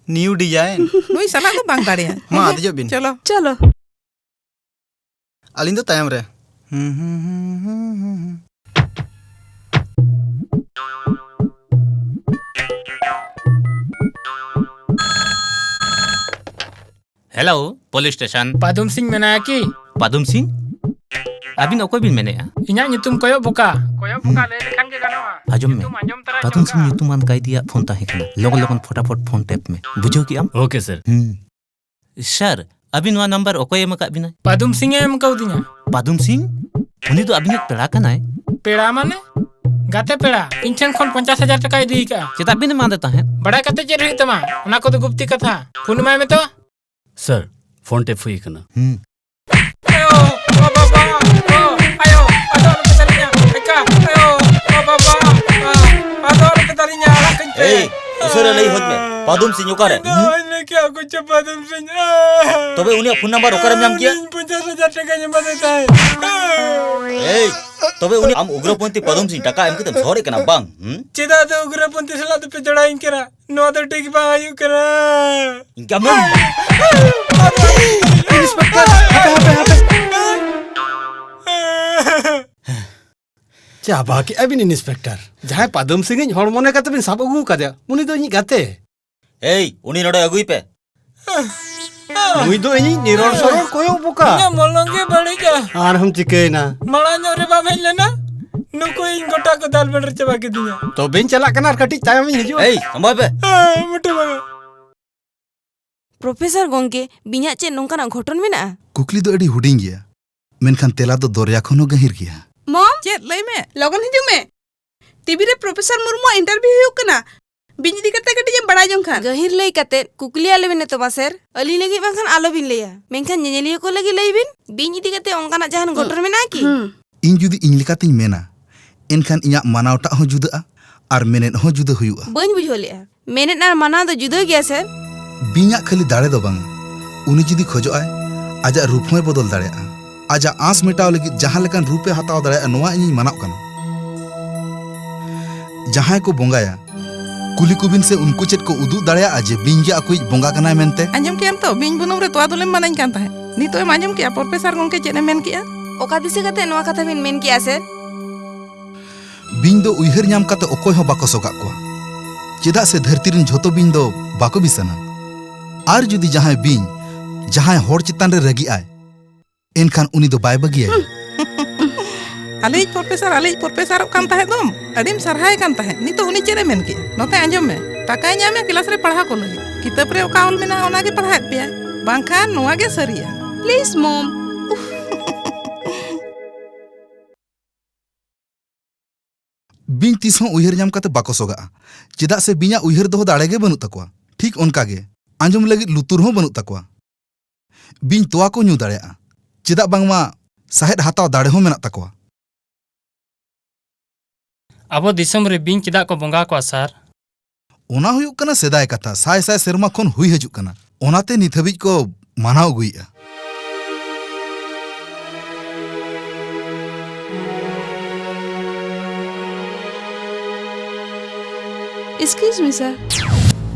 New design. ᱱᱩᱭ ᱥᱟᱞᱟᱜ ᱫᱚ ᱵᱟᱝ ᱫᱟᱲᱮᱭᱟᱜ᱾ ᱢᱟ, ᱮᱦᱮ, ᱫᱮᱡᱚᱜ ᱵᱤᱱ᱾ ᱪᱚᱞᱚ᱾ ᱪᱚᱞᱚ᱾ ᱟᱹᱞᱤᱧ ᱫᱚ ᱛᱟᱭᱚᱢ ᱨᱮ᱾ Hello, police station. Padum Singh ᱢᱮᱱᱟᱭᱟ ᱠᱤ? ᱯᱟᱫᱩᱢ ᱥᱤᱝ? ᱟᱹᱵᱤᱱ ᱚᱠᱚᱭ ᱵᱤᱱ ᱢᱮᱱᱮᱫᱼᱟ? ᱤᱧᱟᱜ ᱧᱩᱛᱩᱢ ᱠᱚᱭᱚᱜ ᱵᱚᱠᱟ᱾ ᱠᱚᱭᱚᱜ ᱵᱚᱠᱟ ᱞᱟᱹᱭ ᱞᱮᱠᱷᱟᱱ ᱜᱮ ᱜᱟᱱᱚᱜᱼᱟ᱾ ᱟᱸᱡᱚᱢ ᱢᱮ, ᱧᱩᱛᱩᱢ ᱟᱸᱡᱚᱢ ᱛᱚᱨᱟ ᱯᱟᱫᱩᱢ ᱥᱤᱝ ᱪᱚᱢᱠᱟᱣ᱾ ᱧᱩᱛᱩᱢᱟᱱ ᱠᱟᱭᱫᱤᱭᱟᱜ ᱯᱷᱳᱱ ᱛᱟᱦᱮᱸ ᱠᱟᱱᱟ᱾ ᱞᱚᱜᱚᱱ ᱞᱚᱜᱚᱱ ᱯᱷᱚᱴᱟᱯᱷᱚᱴ ᱯᱷᱳᱱ ᱴᱮᱯ ᱢᱮ᱾ ᱵᱩᱡᱷᱟᱹᱣ ᱠᱮᱜᱼᱟᱢ? ᱳᱠᱮ, ᱥᱟᱨ᱾ ᱦᱩᱸ᱾ ᱥᱟᱨ, ᱟᱹᱵᱤᱱ ᱱᱚᱣᱟ ᱱᱟᱢᱵᱟᱨ ᱚᱠᱚᱭ ᱮᱢ ᱟᱠᱟᱫ ᱵᱤᱱᱟ? ᱯᱟᱫᱩᱢ ᱥᱤᱝ ᱮ ᱮᱢ ᱠᱟᱣᱫᱤᱧᱟ᱾ ᱯᱟᱫᱩᱢ ᱥᱤᱝ? ᱩᱱᱤ ᱫᱚ ᱟᱹᱵᱤᱱᱤᱡ ᱯᱮᱲᱟ ᱠᱟᱱᱟᱭ᱾ ᱯᱮᱲᱟ ᱢᱟᱱᱮ? ᱜᱟᱛᱮ ᱯᱮᱲᱟ᱾ ᱤᱧ ᱴᱷᱮᱱ ᱠᱷᱚᱱ ᱯᱚᱧᱪᱟᱥ ᱦᱟᱡᱟᱨ ᱴᱟᱠᱟᱭ ᱤᱫᱤ ᱟᱠᱟᱫᱼᱟ᱾ ᱪᱮᱫᱟᱜ ᱵᱤᱱ ᱮᱢᱟᱫᱮ ᱛᱟᱦᱮᱸᱫ? ᱵᱟᱲᱟᱭ ᱠᱟᱛᱮ ᱪᱮᱫ ᱦᱩᱭᱩᱜ ᱛᱟᱢᱟ? ᱚᱱᱟ ᱠᱚᱫᱚ ᱜᱩᱯᱛᱤ ᱠᱟᱛᱷᱟ᱾ ᱯᱷᱳᱱ ᱮᱢᱟᱭ ᱢᱮ ᱛᱚ᱾ ᱥᱟᱨ, ᱯᱷᱳᱱ ᱴᱮᱯ ᱦᱩᱭ ᱟᱠᱟᱱᱟ᱾ ᱦᱩᱸ᱾ ᱟᱭᱳ, ᱵᱟᱵᱟ, ᱵᱟ, ᱚ, ᱟᱭᱳ, ᱟᱫᱚ ᱟᱞᱚᱯᱮ ᱫᱟᱞᱤᱧᱟ, ᱮᱠᱟ, ᱟᱭᱳ, ᱵᱟᱵᱟ, ᱵᱟ, ᱟ, ᱟᱫᱚ ᱟᱞᱚᱯᱮ ᱫᱟᱞᱤᱧᱟ, ᱟᱲᱟᱜ ᱠᱟᱹᱧ ᱯᱮ᱾ ᱮᱭ, ᱩᱥᱟᱹᱨᱟ ᱞᱟᱹᱭ ᱦᱚᱫ ᱢᱮ, ᱯᱟᱫᱩᱢ ᱥᱤᱝ ᱚᱠᱟᱨᱮ? ᱤᱧ ᱫᱚ ᱦᱩᱸ? ᱦᱚᱧ ᱞᱟᱹᱭ ᱠᱮᱜᱼᱟ, ᱠᱚ ᱪᱚ ᱯᱟᱫᱩᱢ ᱥᱤᱝ, ᱟ᱾ ᱛᱚᱵᱮ ᱩᱱᱤᱭᱟᱜ ᱯᱷᱳᱱ ᱱᱟᱢᱵᱟᱨ ᱚᱠᱟᱨᱮᱢ ᱧᱟᱢ ᱠᱮᱭᱟ? ᱤᱧ ᱯᱚᱧᱪᱟᱥ ᱦᱟᱡᱟᱨ ᱴᱟᱠᱟᱧ ᱮᱢᱟᱫᱮ ᱛᱟᱦᱮᱸᱫ᱾ ᱮᱭ, ᱛᱚᱵᱮ ᱩᱱᱤ ᱟᱢ ᱩᱜᱨᱚᱯᱚᱱᱛᱷᱤ ᱯᱟᱫᱩᱢ ᱥᱤᱝ ᱴᱟᱠᱟ ᱮᱢ ᱠᱟᱛᱮᱢ ᱥᱚᱦᱚᱨᱮ ᱠᱟᱱᱟ, ᱵᱟᱝ? ᱦᱩᱸ? ᱪᱮᱫᱟᱜ ᱫᱚ ᱩᱜᱨᱚᱯᱚᱱᱛᱷᱤ ᱥᱟᱞᱟᱜ ᱫᱚᱯᱮ ᱡᱚᱲᱟᱣᱤᱧ ᱠᱟᱱᱟ? ᱱᱚᱣᱟ ᱫᱚ ᱴᱷᱤᱠ ᱵᱟᱝ ᱦᱩᱭᱩᱜ ᱠᱟᱱᱟ᱾ ᱤᱱᱠᱟ ᱢᱮ᱾ ᱤᱱᱥᱯᱮᱠᱴᱚᱨ, ᱦᱟᱯᱮ, ᱦᱟᱯᱮ, ᱦᱟᱯᱮ᱾ ᱪᱟᱵᱟ ᱠᱮᱜᱼᱟ ᱵᱤᱱ, ᱤᱱᱥᱯᱮᱠᱴᱚᱨ᱾ ᱡᱟᱦᱟᱸᱭ ᱯᱟᱫᱚᱢ ᱥᱤᱝ ᱤᱡ ᱦᱚᱲ ᱢᱚᱱᱮ ᱠᱟᱛᱮ ᱵᱤᱱ ᱥᱟᱵ ᱟᱹᱜᱩ ᱟᱠᱟᱫᱮᱭᱟ, ᱩᱱᱤ ᱫᱚ ᱤᱧᱤᱡ ᱜᱟᱛᱮ᱾ ᱮᱭ, ᱩᱱᱤ ᱱᱚᱰᱮ ᱟᱹᱜᱩᱭ ᱯᱮ᱾ ᱱᱩᱭ ᱫᱚ ᱤᱧᱤᱡ ᱱᱤᱨᱚᱲ ᱥᱚᱨᱚᱲ ᱠᱚᱭᱚᱜ ᱵᱚᱠᱟ᱾ ᱤᱧᱟᱹᱜ ᱢᱚᱞᱚᱝ ᱜᱮ ᱵᱟᱹᱲᱤᱡᱼᱟ᱾ ᱟᱨᱦᱚᱸᱢ ᱪᱤᱠᱟᱹᱭᱮᱱᱟ? ᱢᱟᱲᱟᱝ ᱧᱚᱜ ᱨᱮ ᱵᱟᱢ ᱦᱮᱡ ᱞᱮᱱᱟ? ᱱᱩᱠᱩ ᱤᱧ ᱜᱚᱴᱟ ᱠᱚ ᱫᱟᱞ ᱵᱮᱰᱮᱨ ᱪᱟᱵᱟ ᱠᱤᱫᱤᱧᱟ᱾ ᱛᱚᱵᱮᱧ ᱪᱟᱞᱟᱜ ᱠᱟᱱᱟ, ᱟᱨ ᱠᱟᱹᱴᱤᱡ ᱛᱟᱭᱚᱢᱤᱧ ᱦᱤᱡᱩᱜᱼᱟ᱾ ᱮᱭ, ᱥᱟᱢᱵᱷᱟᱣ ᱯᱮ᱾ ᱦᱮᱸ, ᱢᱚᱴᱮ ᱵᱟᱝᱟ᱾ ᱯᱨᱚᱯᱷᱮᱥᱚᱨ ᱜᱚᱝᱠᱮ, ᱵᱤᱧᱟᱜ ᱪᱮᱫ ᱱᱚᱝᱠᱟᱱᱟᱜ ᱜᱷᱚᱴᱚᱱ ᱢᱮᱱᱟᱜᱼᱟ? ᱠᱩᱠᱞᱤ ᱫᱚ ᱟᱹᱰᱤ ᱦᱩᱰᱤᱧ ᱜᱮᱭᱟ, ᱢᱮᱱᱠᱷᱟᱱ ᱛᱮᱞᱟ ᱫᱚ ᱫᱚᱨᱭᱟ ᱠᱷᱚᱱ ᱦᱚᱸ ᱜᱟᱹᱦᱤᱨ ᱜᱮᱭᱟ᱾ ᱢᱚᱢ, ᱪᱮᱫ? ᱞᱟᱹᱭ ᱢᱮ᱾ ᱞᱚᱜᱚᱱ ᱦᱤᱡᱩᱜ ᱢᱮ᱾ ᱴᱤᱵᱷᱤ ᱨᱮ ᱯᱨᱚᱯᱷᱮᱥᱚᱨ ᱢᱩᱨᱢᱩᱣᱟᱜ ᱤᱱᱴᱟᱨᱵᱷᱤᱭᱩ ᱦᱩᱭᱩᱜ ᱠᱟᱱᱟ᱾ ᱵᱤᱧ ᱤᱫᱤ ᱠᱟᱛᱮ ᱠᱟᱹᱴᱤᱡ ᱮᱢ ᱵᱟᱲᱟᱭ ᱡᱚᱝ ᱠᱷᱟᱱ᱾ ᱜᱟᱹᱦᱤᱨ ᱞᱟᱹᱭ ᱠᱟᱛᱮ ᱠᱩᱠᱞᱤ ᱟᱞᱚ ᱵᱤᱱ ᱮᱛᱚᱢᱟ, ᱥᱮᱨ᱾ ᱟᱹᱞᱤᱧ ᱞᱟᱹᱜᱤᱫ ᱵᱟᱝᱠᱷᱟᱱ ᱟᱞᱚ ᱵᱤᱱ ᱞᱟᱹᱭᱟ, ᱢᱮᱱᱠᱷᱟᱱ ᱧᱮᱧᱮᱞᱤᱭᱟᱹ ᱠᱚ ᱞᱟᱹᱜᱤᱫ ᱞᱟᱹᱭ ᱵᱤᱱ᱾ ᱵᱤᱧ ᱤᱫᱤ ᱠᱟᱛᱮ ᱚᱱᱠᱟᱱᱟᱜ ᱡᱟᱦᱟᱱ ᱦᱩᱸ᱾ ᱜᱷᱚᱴᱚᱱ ᱢᱮᱱᱟᱜᱼᱟ ᱠᱤ? ᱦᱩᱸ᱾ ᱤᱧ ᱡᱩᱫᱤ ᱤᱧ ᱞᱮᱠᱟᱛᱤᱧ ᱢᱮᱱᱟ, ᱮᱱᱠᱷᱟᱱ ᱤᱧᱟᱹᱜ ᱢᱟᱱᱟᱣᱴᱟᱜ ᱦᱚᱸ ᱡᱩᱫᱟᱹᱜᱼᱟ ᱟᱨ ᱢᱮᱱᱮᱫ ᱦᱚᱸ ᱡᱩᱫᱟᱹ ᱦᱩᱭᱩᱜᱼᱟ᱾ ᱵᱟᱹᱧ ᱵᱩᱡᱷᱟᱹᱣ ᱞᱮᱜᱼᱟ᱾ ᱢᱮᱱᱮᱫ ᱟᱨ ᱢᱟᱱᱟᱣ ᱫᱚ ᱡᱩᱫᱟᱹ ᱜᱮᱭᱟ, ᱥᱮᱨ᱾ ᱵᱤᱧᱟᱜ ᱠᱷᱟᱹᱞᱤ ᱫᱟᱲᱮ ᱫᱚ ᱵᱟᱝ, ᱩᱱᱤ ᱡᱩᱫᱤ ᱠᱷᱚᱡᱚᱜᱼᱟᱭ, ᱟᱡᱟᱜ ᱨᱩᱯ ᱦᱚᱸᱭ ᱵᱚᱫᱚᱞ ᱫᱟᱲᱮᱭᱟᱜᱼᱟ᱾ ᱟᱡᱟᱜ ᱟᱸᱥ ᱢᱮᱴᱟᱣ ᱞᱟᱹᱜᱤᱫ ᱡᱟᱦᱟᱸ ᱞᱮᱠᱟᱱ ᱨᱩᱯᱮ ᱦᱟᱛᱟᱣ ᱫᱟᱲᱮᱭᱟᱜᱼᱟ, ᱱᱚᱣᱟ ᱤᱧᱤᱧ ᱢᱟᱱᱟᱣ ᱠᱟᱱᱟ᱾ ᱡᱟᱦᱟᱸᱭ ᱠᱚ ᱵᱚᱸᱜᱟᱭᱟ, ᱠᱩᱞᱤ ᱠᱚᱵᱤᱱ ᱥᱮ ᱩᱱᱠᱩ ᱪᱮᱫ ᱠᱚ ᱩᱫᱩᱜ ᱫᱟᱲᱮᱭᱟᱜᱼᱟ ᱡᱮ ᱵᱤᱧ ᱜᱮ ᱟᱠᱚᱭᱤᱡ ᱵᱚᱸᱜᱟ ᱠᱟᱱᱟᱭ ᱢᱮᱱᱛᱮ? ᱟᱸᱡᱚᱢ ᱠᱮᱜᱼᱟᱢ ᱛᱚ, ᱵᱤᱧ ᱵᱩᱱᱩᱢ ᱨᱮ ᱛᱚᱣᱟ ᱫᱩᱞᱮᱢ ᱢᱟᱱᱟᱧ ᱠᱟᱱ ᱛᱟᱦᱮᱸᱫ᱾ ᱱᱤᱛᱚᱜ ᱮᱢ ᱟᱸᱡᱚᱢ ᱠᱮᱜᱼᱟ ᱯᱨᱚᱯᱷᱮᱥᱚᱨ ᱜᱚᱝᱠᱮ ᱪᱮᱫ ᱮ ᱢᱮᱱ ᱠᱮᱜᱼᱟ? ᱚᱠᱟ ᱫᱤᱥᱟᱹ ᱠᱟᱛᱮ ᱱᱚᱣᱟ ᱠᱟᱛᱷᱟ ᱵᱤᱱ ᱢᱮᱱ ᱠᱮᱜᱼᱟ, ᱥᱮᱨ? ᱵᱤᱧ ᱫᱚ ᱩᱭᱦᱟᱹᱨ ᱧᱟᱢ ᱠᱟᱛᱮ ᱚᱠᱚᱭ ᱦᱚᱸ ᱵᱟᱠᱚ ᱥᱚᱜᱟᱜ ᱠᱚᱣᱟ, ᱪᱮᱫᱟᱜ ᱥᱮ ᱫᱷᱟᱹᱨᱛᱤ ᱨᱮᱱ ᱡᱷᱚᱛᱚ ᱵᱤᱧ ᱫᱚ ᱵᱟᱠᱚ ᱵᱤᱥᱟᱱᱟ᱾ ᱟᱨ ᱡᱩᱫᱤ ᱡᱟᱦᱟᱸᱭ ᱵᱤᱧ ᱡᱟᱦᱟᱸᱭ ᱦᱚᱲ ᱪᱮᱛᱟᱱ ᱨᱮ ᱨᱟᱹᱜᱤᱜᱼᱟᱭ, ᱮᱱᱠᱷᱟᱱ ᱩᱱᱤ ᱫᱚ ᱵᱟᱭ ᱵᱟᱹᱜᱤᱭᱟᱭ᱾ ᱟᱞᱮᱭᱤᱡ ᱯᱨᱚᱯᱷᱮᱥᱚᱨ, ᱟᱞᱮᱭᱤᱡ ᱯᱨᱚᱯᱷᱮᱥᱚᱨᱚᱜ ᱠᱟᱱ ᱛᱟᱦᱮᱸᱫ ᱫᱚᱢ, ᱟᱹᱰᱤᱢ ᱥᱟᱨᱦᱟᱭ ᱠᱟᱱ ᱛᱟᱦᱮᱸᱫ, ᱱᱤᱛᱚᱜ ᱩᱱᱤ ᱪᱮᱫ ᱮ ᱢᱮᱱ ᱠᱮᱜᱼᱟ? ᱱᱚᱛᱮ ᱟᱸᱡᱚᱢ ᱢᱮ, ᱴᱟᱠᱟᱭ ᱧᱟᱢᱮ ᱠᱞᱟᱥ ᱨᱮ ᱯᱟᱲᱦᱟᱣ ᱠᱚ ᱞᱟᱹᱜᱤᱫ, ᱠᱤᱛᱟᱹᱵ ᱨᱮ ᱚᱠᱟ ᱚᱞ ᱢᱮᱱᱟᱜᱼᱟ ᱚᱱᱟ ᱜᱮ ᱯᱟᱲᱦᱟᱣᱮᱫ ᱯᱮᱭᱟᱭ, ᱵᱟᱝᱠᱷᱟᱱ ᱱᱚᱣᱟ ᱜᱮ ᱥᱟᱹᱨᱤᱭᱟ᱾ ᱯᱞᱤᱡᱽ ᱢᱚᱢ᱾ ᱵᱤᱧ ᱛᱤᱥ ᱦᱚᱸ ᱩᱭᱦᱟᱹᱨ ᱧᱟᱢ ᱠᱟᱛᱮ ᱵᱟᱠᱚ ᱥᱚᱜᱟᱜᱼᱟ, ᱪᱮᱫᱟᱜ ᱥᱮ ᱵᱤᱧᱟᱜ ᱩᱭᱦᱟᱹᱨ ᱫᱚᱦᱚ ᱫᱟᱲᱮ ᱜᱮ ᱵᱟᱹᱱᱩᱜ ᱛᱟᱠᱚᱣᱟ᱾ ᱴᱷᱤᱠ ᱚᱱᱠᱟ ᱜᱮ, ᱟᱸᱡᱚᱢ ᱞᱟᱹᱜᱤᱫ ᱞᱩᱛᱩᱨ ᱦᱚᱸ ᱵᱟᱹᱱᱩᱜ ᱛᱟᱠᱚᱣᱟ᱾ ᱵᱤᱧ ᱛᱚᱣᱟ ᱠᱚ ᱧᱩ ᱫᱟᱲᱮᱭᱟᱜᱼᱟ, ᱪᱮᱫᱟᱜ ᱵᱟᱝᱢᱟ ᱥᱟᱦᱮᱫ ᱦᱟᱛᱟᱣ ᱫᱟᱲᱮ ᱦᱚᱸ ᱢᱮᱱᱟᱜ ᱛᱟᱠᱚᱣᱟ᱾ ᱟᱵᱚ ᱫᱤᱥᱚᱢ ᱨᱮ ᱵᱤᱧ ᱪᱮᱫᱟᱜ ᱠᱚ ᱵᱚᱸᱜᱟ ᱠᱚᱣᱟ, ᱥᱟᱨ? ᱚᱱᱟ ᱦᱩᱭᱩᱜ ᱠᱟᱱᱟ ᱥᱮᱫᱟᱭ ᱠᱟᱛᱷᱟ, ᱥᱟᱭ ᱥᱟᱭ ᱥᱮᱨᱢᱟ ᱠᱷᱚᱱ ᱦᱩᱭ ᱦᱤᱡᱩᱜ ᱠᱟᱱᱟ, ᱚᱱᱟᱛᱮ ᱱᱤᱛ ᱦᱟᱹᱵᱤᱡ ᱠᱚ ᱢᱟᱱᱟᱣ ᱟᱹᱜᱩᱭᱮᱫᱼᱟ᱾ Excuse me, sir.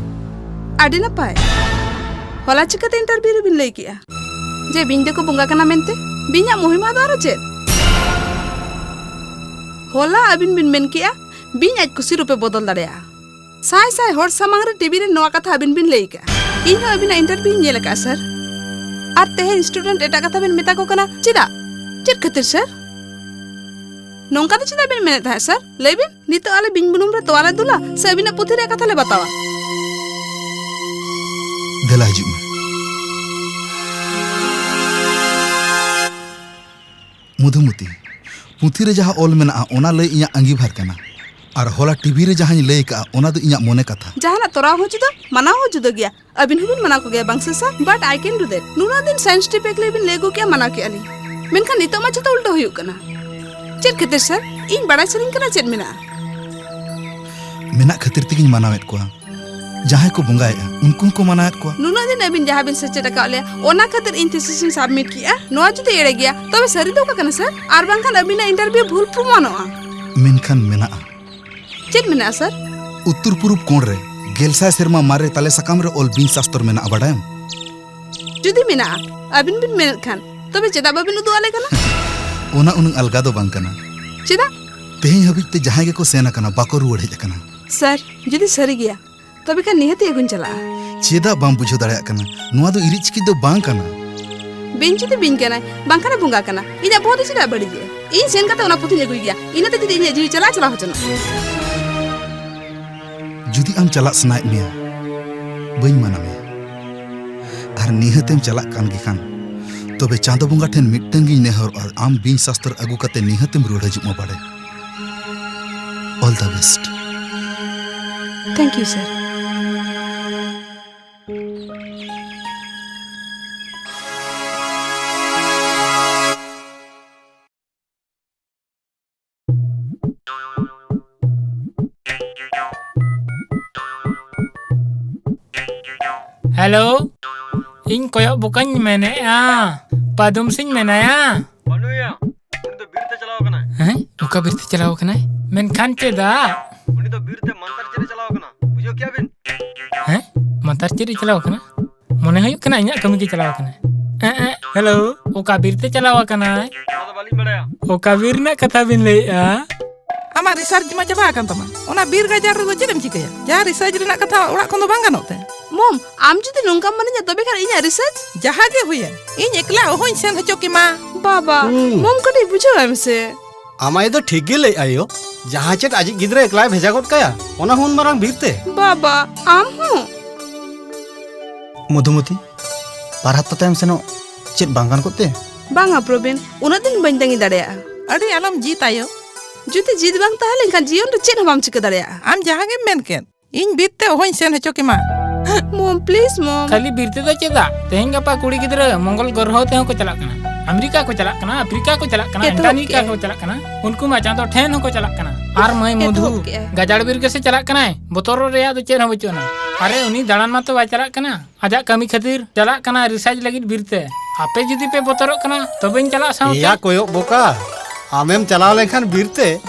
ᱟᱹᱰᱤ ᱱᱟᱯᱟᱭ᱾ ᱦᱚᱞᱟ ᱪᱤᱠᱟᱹᱛᱮ ᱤᱱᱴᱟᱨᱵᱷᱤᱭᱩ ᱨᱮᱵᱤᱱ ᱞᱟᱹᱭ ᱠᱮᱜᱼᱟ ᱡᱮ ᱵᱤᱧ ᱫᱚᱠᱚ ᱵᱚᱸᱜᱟ ᱠᱟᱱᱟ ᱢᱮᱱᱛᱮ? ᱵᱤᱧᱟᱜ ᱢᱚᱦᱤᱢᱟ ᱫᱚ ᱟᱨᱚ ᱪᱮᱫ? ᱦᱚᱞᱟ ᱟᱹᱵᱤᱱ ᱵᱤᱱ ᱢᱮᱱ ᱠᱮᱜᱼᱟ ᱵᱤᱧ ᱟᱡ ᱠᱩᱥᱤ ᱨᱩᱯᱮ ᱵᱚᱫᱚᱞ ᱫᱟᱲᱮᱭᱟᱜᱼᱟ᱾ ᱥᱟᱭ ᱥᱟᱭ ᱦᱚᱲ ᱥᱟᱢᱟᱝ ᱨᱮ ᱴᱤᱵᱷᱤ ᱨᱮ ᱱᱚᱣᱟ ᱠᱟᱛᱷᱟ ᱟᱹᱵᱤᱱ ᱵᱤᱱ ᱞᱟᱹᱭ ᱠᱟᱜᱼᱟ᱾ ᱤᱧ ᱦᱚᱸ ᱟᱹᱵᱤᱱᱟᱜ ᱤᱱᱴᱟᱨᱵᱷᱤᱭᱩᱧ ᱧᱮᱞ ᱟᱠᱟᱫᱼᱟ, ᱥᱟᱨ᱾ ᱟᱨ ᱛᱮᱦᱮᱧ ᱥᱴᱩᱰᱮᱱᱴ ᱮᱴᱟᱜ ᱠᱟᱛᱷᱟ ᱵᱤᱱ ᱢᱮᱛᱟ ᱠᱚ ᱠᱟᱱᱟ, ᱪᱮᱫᱟᱜ? ᱪᱮᱫ ᱠᱷᱟᱹᱛᱤᱨ, ᱥᱟᱨ? ᱱᱚᱝᱠᱟ ᱫᱚ ᱪᱮᱫᱟᱜ ᱵᱤᱱ ᱢᱮᱱᱮᱫ ᱛᱟᱦᱮᱸᱫ, ᱥᱟᱨ? ᱞᱟᱹᱭ ᱵᱤᱱ, ᱱᱤᱛᱚᱜ ᱟᱞᱮ ᱵᱤᱧ ᱵᱩᱱᱩᱢ ᱨᱮ ᱛᱚᱣᱟ ᱞᱮ ᱫᱩᱞᱟ ᱥᱮ ᱟᱹᱵᱤᱱᱟᱜ ᱯᱩᱛᱷᱤ ᱨᱮᱭᱟᱜ ᱠᱟᱛᱷᱟ ᱞᱮ ᱵᱟᱛᱟᱣᱟ? ᱫᱮᱞᱟ ᱦᱤᱡᱩᱜ ᱢᱮ᱾ ᱢᱚᱫᱷᱩᱢᱚᱛᱤ, ᱯᱩᱛᱷᱤ ᱨᱮ ᱡᱟᱦᱟᱸ ᱚᱞ ᱢᱮᱱᱟᱜᱼᱟ, ᱚᱱᱟ ᱞᱟᱹᱭ ᱤᱧᱟᱹᱜ ᱟᱸᱜᱤᱵᱷᱟᱨ ᱠᱟᱱᱟ᱾ ᱟᱨ ᱦᱚᱞᱟ ᱴᱤᱵᱷᱤ ᱨᱮ ᱡᱟᱦᱟᱸᱧ ᱞᱟᱹᱭ ᱠᱟᱜᱼᱟ, ᱚᱱᱟ ᱫᱚ ᱤᱧᱟᱹᱜ ᱢᱚᱱᱮ ᱠᱟᱛᱷᱟ᱾ ᱡᱟᱦᱟᱱᱟᱜ ᱛᱚᱨᱟᱣ ᱦᱚᱸ ᱡᱩᱫᱟᱹ, ᱢᱟᱱᱟᱣ ᱦᱚᱸ ᱡᱩᱫᱟᱹ ᱜᱮᱭᱟ᱾ ᱟᱹᱵᱤᱱ ᱦᱚᱸᱵᱤᱱ ᱢᱟᱱᱟᱣ ᱠᱚᱜᱮᱭᱟ, ᱵᱟᱝ ᱥᱮ ᱥᱟᱨ? But I can do that. ᱱᱩᱱᱟᱹᱜ ᱫᱤᱱ science trip ᱮᱠᱞᱟ ᱵᱤᱱ ᱞᱟᱹᱭ ᱟᱹᱜᱩ ᱠᱮᱜᱼᱟ, ᱢᱟᱱᱟᱣ ᱠᱮᱜᱼᱟ ᱞᱤᱧ᱾ ᱢᱮᱱᱠᱷᱟᱱ ᱱᱤᱛᱚᱜ ᱢᱟ ᱡᱷᱚᱛᱚ ᱩᱞᱴᱟᱹ ᱦᱩᱭᱩᱜ ᱠᱟᱱᱟ᱾ ᱪᱮᱫ ᱠᱷᱟᱹᱛᱤᱨ ᱥᱟᱨ? ᱤᱧ ᱵᱟᱲᱟᱭ ᱥᱟᱱᱟᱧ ᱠᱟᱱᱟ ᱪᱮᱫ ᱢᱮᱱᱟᱜᱼᱟ᱾ ᱢᱮᱱᱟᱜ ᱠᱷᱟᱹᱛᱤᱨ ᱛᱮᱜᱤᱧ ᱢᱟᱱᱟᱣᱮᱫ ᱠᱚᱣᱟ᱾ ᱡᱟᱦᱟᱸᱭ ᱠᱚ ᱵᱚᱸᱜᱟᱭᱮᱫᱼᱟ, ᱩᱱᱠᱩ ᱦᱚᱸᱠᱚ ᱢᱟᱱᱟᱣᱮᱫ ᱠᱚᱣᱟ᱾ ᱱᱩᱱᱟᱹᱜ ᱫᱤᱱ ᱟᱹᱵᱤᱱ ᱡᱟᱦᱟᱸ ᱵᱤᱱ ᱥᱮᱪᱮᱫ ᱟᱠᱟᱫ ᱞᱮᱭᱟ, ᱚᱱᱟ ᱠᱷᱟᱹᱛᱤᱨ ᱤᱧ thesis ᱤᱧ submit ᱠᱮᱜᱼᱟ᱾ ᱱᱚᱣᱟ ᱡᱩᱫᱤ ᱮᱲᱮ ᱜᱮᱭᱟ, ᱛᱚᱵᱮ ᱥᱟᱹᱨᱤ ᱫᱚ ᱚᱠᱟ ᱠᱟᱱᱟ ᱥᱟᱨ? ᱟᱨ ᱵᱟᱝᱠᱷᱟᱱ ᱟᱹᱵᱤᱱᱟᱜ interview ᱵᱷᱩᱞ ᱯᱨᱚᱢᱟᱱᱚᱜᱼᱟ᱾ ᱢᱮᱱᱠᱷᱟᱱ ᱢᱮᱱᱟᱜᱼᱟ᱾ ᱪᱮᱫ ᱢᱮᱱᱟᱜᱼᱟ ᱥᱟᱨ? ᱩᱛᱛᱚᱨ ᱯᱩᱨᱩᱵ ᱠᱚᱬ ᱨᱮ ᱜᱮᱞ ᱥᱟᱭ ᱥᱮᱨᱢᱟ ᱢᱟᱨᱮ ᱛᱟᱞᱮ ᱥᱟᱠᱟᱢ ᱨᱮ ᱚᱞ ᱵᱤᱧ ᱥᱟᱥᱛᱚᱨ ᱢᱮᱱᱟᱜᱼᱟ, ᱵᱟᱰᱟᱭᱟᱢ? ᱡᱩᱫᱤ ᱢᱮᱱᱟᱜᱼᱟ, ᱟᱹᱵᱤᱱ ᱵᱤᱱ ᱢᱮᱱᱮᱫ ᱠᱷᱟᱱ, ᱛᱚᱵᱮ ᱪᱮᱫᱟᱜ ᱵᱟᱵᱤᱱ ᱩᱫᱩᱜ ᱟᱞᱮ ᱠᱟᱱᱟ? ᱚᱱᱟ ᱩᱱᱟᱹᱜ ᱟᱞᱜᱟ ᱫᱚ ᱵᱟᱝ ᱠᱟᱱᱟ᱾ ᱪᱮᱫᱟᱜ? ᱛᱮᱦᱮᱧ ᱦᱟᱹᱵᱤᱡ ᱛᱮ ᱡᱟᱦᱟᱸᱭ ᱜᱮᱠᱚ ᱥᱮᱱ ᱟᱠᱟᱱᱟ, ᱵᱟᱠᱚ ᱨᱩᱣᱟᱹᱲ ᱦᱮᱡ ᱟᱠᱟᱱᱟ᱾ ᱥᱟᱨ, ᱡᱩᱫᱤ ᱥᱟᱹᱨᱤ ᱜᱮᱭᱟ, ᱛᱚᱵᱮ ᱠᱷᱟᱱ ᱱᱤᱦᱟᱹᱛᱤ ᱟᱹᱜᱩᱧ ᱪᱟᱞᱟᱜᱼᱟ᱾ ᱪᱮᱫᱟᱜ ᱵᱟᱢ ᱵᱩᱡᱷᱟᱹᱣ ᱫᱟᱲᱮᱭᱟᱜ ᱠᱟᱱᱟ? ᱱᱚᱣᱟ ᱫᱚ ᱤᱨᱤᱡ ᱪᱤᱠᱤᱡ ᱫᱚ ᱵᱟᱝ ᱠᱟᱱᱟ᱾ ᱵᱤᱧ ᱡᱩᱫᱤ ᱵᱤᱧ ᱠᱟᱱᱟᱭ, ᱵᱟᱝᱠᱷᱟᱱᱮ ᱵᱚᱸᱜᱟ ᱠᱟᱱᱟ, ᱤᱧᱟᱹᱜ ᱵᱚᱦᱚᱜ ᱫᱚ ᱪᱮᱫᱟᱜ ᱵᱟᱹᱲᱤᱡᱚᱜᱼᱟ? ᱤᱧ ᱥᱮᱱ ᱠᱟᱛᱮ ᱚᱱᱟ ᱯᱩᱛᱷᱤᱧ ᱟᱹᱜᱩᱭ ᱜᱮᱭᱟ, ᱤᱱᱟᱹᱛᱮ ᱡᱩᱫᱤ ᱤᱧᱟᱹᱜ ᱡᱤᱣᱤ ᱪᱟᱞᱟᱣ, ᱪᱟᱞᱟᱣ ᱦᱚᱪᱚᱱᱚᱜ᱾ ᱡᱩᱫᱤ ᱟᱢ ᱪᱟᱞᱟᱜ ᱥᱟᱱᱟᱭᱮᱫ ᱢᱮᱭᱟ, ᱵᱟᱹᱧ ᱢᱟᱱᱟ ᱢᱮᱭᱟ᱾ ᱟᱨ ᱱᱤᱦᱟᱹᱛᱮᱢ ᱪᱟᱞᱟᱜ ᱠᱟᱱ ᱜᱮ ᱠᱷᱟᱱ, ᱛᱚᱵᱮ ᱪᱟᱸᱫᱚ ᱵᱚᱸᱜᱟ ᱴᱷᱮᱱ ᱢᱤᱫᱴᱟᱝ ᱜᱤᱧ ᱱᱮᱦᱚᱨᱚᱜᱼᱟ, ᱟᱢ ᱵᱤᱧ ᱥᱟᱥᱛᱚᱨ ᱟᱹᱜᱩ ᱠᱟᱛᱮ ᱱᱤᱦᱟᱹᱛᱮᱢ ᱨᱩᱣᱟᱹᱲ ᱦᱤᱡᱩᱜ ᱢᱟ ᱵᱟᱲᱮ᱾ All the best. Thank you, sir. Hello, ᱤᱧ ᱠᱚᱭᱚᱜ ᱵᱚᱠᱟᱧ ᱢᱮᱱᱮᱫᱼᱟ, ᱯᱟᱫᱩᱢ ᱥᱤᱝ ᱢᱮᱱᱟᱭᱟ? ᱵᱟᱹᱱᱩᱭᱟ, ᱩᱱᱤ ᱫᱚ ᱵᱤᱨ ᱛᱮ ᱪᱟᱞᱟᱣ ᱟᱠᱟᱱᱟᱭ᱾ ᱦᱮᱸ? ᱚᱠᱟ ᱵᱤᱨ ᱛᱮ ᱪᱟᱞᱟᱣ ᱟᱠᱟᱱᱟᱭ? ᱢᱮᱱᱠᱷᱟᱱ ᱪᱮᱫᱟᱜ? ᱩᱱᱤ ᱫᱚ ᱵᱤᱨ ᱛᱮ ᱢᱟᱱᱛᱟᱨ ᱪᱮᱫ ᱮ ᱪᱟᱞᱟᱣ ᱟᱠᱟᱱᱟ, ᱵᱩᱡᱷᱟᱹᱣ ᱠᱮᱜᱼᱟ ᱵᱤᱱ? ᱦᱮᱸ? ᱢᱟᱱᱛᱟᱨ ᱪᱮᱫ ᱮ ᱪᱟᱞᱟᱣ ᱟᱠᱟᱱᱟ? ᱢᱚᱱᱮ ᱦᱩᱭᱩᱜ ᱠᱟᱱᱟ ᱤᱧᱟᱜ ᱠᱟᱹᱢᱤ ᱜᱮ ᱪᱟᱞᱟᱣ ᱟᱠᱟᱱᱟ᱾ ᱮᱸ, ᱮᱸ, ᱦᱮᱞᱳ, ᱚᱠᱟ ᱵᱤᱨ ᱛᱮ ᱪᱟᱞᱟᱣ ᱟᱠᱟᱱᱟᱭ? ᱚᱱᱟ ᱫᱚ ᱵᱟᱹᱞᱤᱧ ᱵᱟᱲᱟᱭᱟ᱾ ᱚᱠᱟ ᱵᱤᱨ ᱨᱮᱱᱟᱜ ᱠᱟᱛᱷᱟ ᱵᱤᱱ ᱞᱟᱹᱭᱮᱜᱼᱟ? ᱟᱢᱟᱜ ᱨᱤᱥᱟᱨᱪ ᱢᱟ ᱪᱟᱵᱟ ᱟᱠᱟᱱ ᱛᱟᱢᱟ᱾ ᱚᱱᱟ ᱵᱤᱨ ᱜᱟᱡᱟᱲ ᱨᱮᱫᱚ ᱪᱮᱫ ᱮᱢ ᱪᱤᱠᱟᱹᱭᱟ? ᱡᱟᱦᱟᱸ ᱨᱤᱥᱟᱨᱪ ᱨᱮᱱᱟᱜ ᱠᱟᱛᱷᱟ ᱚᱲᱟᱜ ᱠᱷᱚᱱ ᱫᱚ ᱵᱟᱝ ᱜᱟᱱᱚᱜ ᱛᱮ? ᱢᱚᱢ, ᱟᱢ ᱡᱩᱫᱤ ᱱᱚᱝᱠᱟᱢ ᱢᱟᱱᱟᱧᱟ, ᱛᱚᱵᱮ ᱠᱷᱟᱱ ᱤᱧᱟᱜ ᱨᱤᱥᱟᱨᱪ? ᱡᱟᱦᱟᱸ ᱜᱮ ᱦᱩᱭᱮᱱ, ᱤᱧ ᱮᱠᱞᱟ ᱚᱦᱚᱧ ᱥᱮᱱ ᱦᱚᱪᱚ ᱠᱮᱢᱟ᱾ ᱵᱟᱵᱟ, ᱦᱩᱸ᱾ ᱢᱚᱢ, ᱠᱟᱹᱴᱤᱡ ᱵᱩᱡᱷᱟᱹᱣ ᱮᱢ ᱥᱮ᱾ ᱟᱢ ᱟᱭᱳ ᱫᱚ ᱴᱷᱤᱠ ᱜᱮ ᱞᱟᱹᱭ ᱟᱭᱳ, ᱡᱟᱦᱟᱸ ᱪᱮᱫ ᱟᱡᱤᱡ ᱜᱤᱫᱽᱨᱟᱹ ᱮᱠᱞᱟᱭ ᱵᱷᱮᱡᱟ ᱜᱚᱫ ᱠᱟᱭᱟ, ᱚᱱᱟ ᱦᱚᱸ ᱩᱱ ᱢᱟᱨᱟᱝ ᱵᱤᱨ ᱛᱮ᱾ ᱵᱟᱵᱟ, ᱟᱢ ᱦᱚᱸ? ᱢᱚᱫᱷᱩᱢᱚᱛᱤ, ᱵᱟᱨ ᱦᱟᱯᱛᱟ ᱛᱟᱭᱚᱢ ᱥᱮᱱᱚᱜ ᱪᱮᱫ ᱵᱟᱝ ᱜᱟᱱ ᱠᱚᱜ ᱛᱮ? ᱵᱟᱝᱟ ᱯᱨᱚᱵᱤᱱ, ᱩᱱᱟᱹᱜ ᱫᱤᱱ ᱵᱟᱹᱧ ᱛᱟᱺᱜᱤ ᱫᱟᱲᱮᱭᱟᱜᱼᱟ᱾ ᱟᱹᱰᱤ ᱟᱞᱚᱢ ᱡᱤᱫ ᱟᱭᱳ᱾ ᱡᱩᱫᱤ ᱡᱤᱫ ᱵᱟᱝ ᱛᱟᱦᱮᱸ ᱞᱮᱱᱠᱷᱟᱱ ᱡᱤᱭᱚᱱ ᱨᱮ ᱪᱮᱫ ᱦᱚᱸ ᱵᱟᱢ ᱪᱤᱠᱟᱹ ᱫᱟᱲᱮᱭᱟᱜᱼᱟ᱾ ᱟᱢ ᱡᱟᱦᱟᱸ ᱜᱮᱢ ᱢᱮᱱ ᱠᱮᱫ, ᱤᱧ ᱵᱤᱨ ᱛᱮ ᱚᱦᱚᱧ ᱥᱮᱱ ᱦᱚᱪᱚ ᱠᱮᱢᱟ᱾ Mom, please Mom. ᱠᱷᱟᱹᱞᱤ ᱵᱤᱨ ᱛᱮᱫᱚ ᱪᱮᱫᱟᱜ? ᱛᱮᱦᱮᱧ ᱜᱟᱯᱟ ᱠᱩᱲᱤ ᱜᱤᱫᱽᱨᱟᱹ ᱢᱚᱝᱜᱚᱞ ᱜᱨᱚᱦᱚ ᱛᱮᱦᱚᱸ ᱠᱚ ᱪᱟᱞᱟᱜ ᱠᱟᱱᱟ, ᱟᱢᱮᱨᱤᱠᱟ ᱠᱚ ᱪᱟᱞᱟᱜ ᱠᱟᱱᱟ, ᱟᱯᱷᱨᱤᱠᱟ ᱠᱚ ᱪᱟᱞᱟᱜ ᱠᱟᱱᱟ, ᱮᱛᱚᱦᱚᱵ ᱮᱱᱴᱟᱨᱠᱴᱤᱠᱟ ᱠᱮᱜᱼᱟᱭ᱾ ᱠᱚ ᱪᱟᱞᱟᱜ ᱠᱟᱱᱟ, ᱩᱱᱠᱩ ᱢᱟ ᱪᱟᱸᱫᱚ ᱴᱷᱮᱱ ᱦᱚᱸᱠᱚ ᱪᱟᱞᱟᱜ ᱠᱟᱱᱟ᱾ ᱟᱨ ᱢᱟᱹᱭ ᱢᱚᱫᱷᱩ, ᱮᱛᱚᱦᱚᱵ ᱠᱮᱜᱼᱟᱭ᱾ ᱜᱟᱡᱟᱲ ᱵᱤᱨ ᱜᱮᱥᱮ ᱪᱟᱞᱟᱜ ᱠᱟᱱᱟᱭ, ᱵᱚᱛᱚᱨᱚᱜ ᱨᱮᱭᱟᱜ ᱫᱚ ᱪᱮᱫ ᱦᱚᱸ ᱵᱟᱹᱪᱩᱜ ᱟᱱᱟ᱾ ᱟᱨᱮ, ᱩᱱᱤ ᱫᱟᱬᱟᱱ ᱢᱟᱛᱚ ᱵᱟᱭ ᱪᱟᱞᱟᱜ ᱠᱟᱱᱟ, ᱟᱡᱟᱜ ᱠᱟᱹᱢᱤ ᱠᱷᱟᱹᱛᱤᱨ ᱪᱟᱞᱟᱜ ᱠᱟᱱᱟ ᱨᱤᱥᱟᱨᱪ ᱞᱟᱹᱜᱤᱫ ᱵᱤᱨ ᱛᱮ᱾ ᱟᱯᱮ ᱡᱩᱫᱤ ᱯᱮ ᱵᱚᱛᱚᱨᱚᱜ ᱠᱟᱱᱟ, ᱛᱚᱵᱮᱧ ᱪᱟᱞᱟᱜ ᱥᱟᱶᱛᱮ᱾ ᱮᱭᱟ ᱠᱚᱭᱚᱜ ᱵᱚᱠᱟ, ᱟᱢᱮᱢ ᱪᱟᱞᱟᱣ ᱞᱮᱱᱠᱷᱟᱱ ᱵᱤᱨ ᱛᱮ,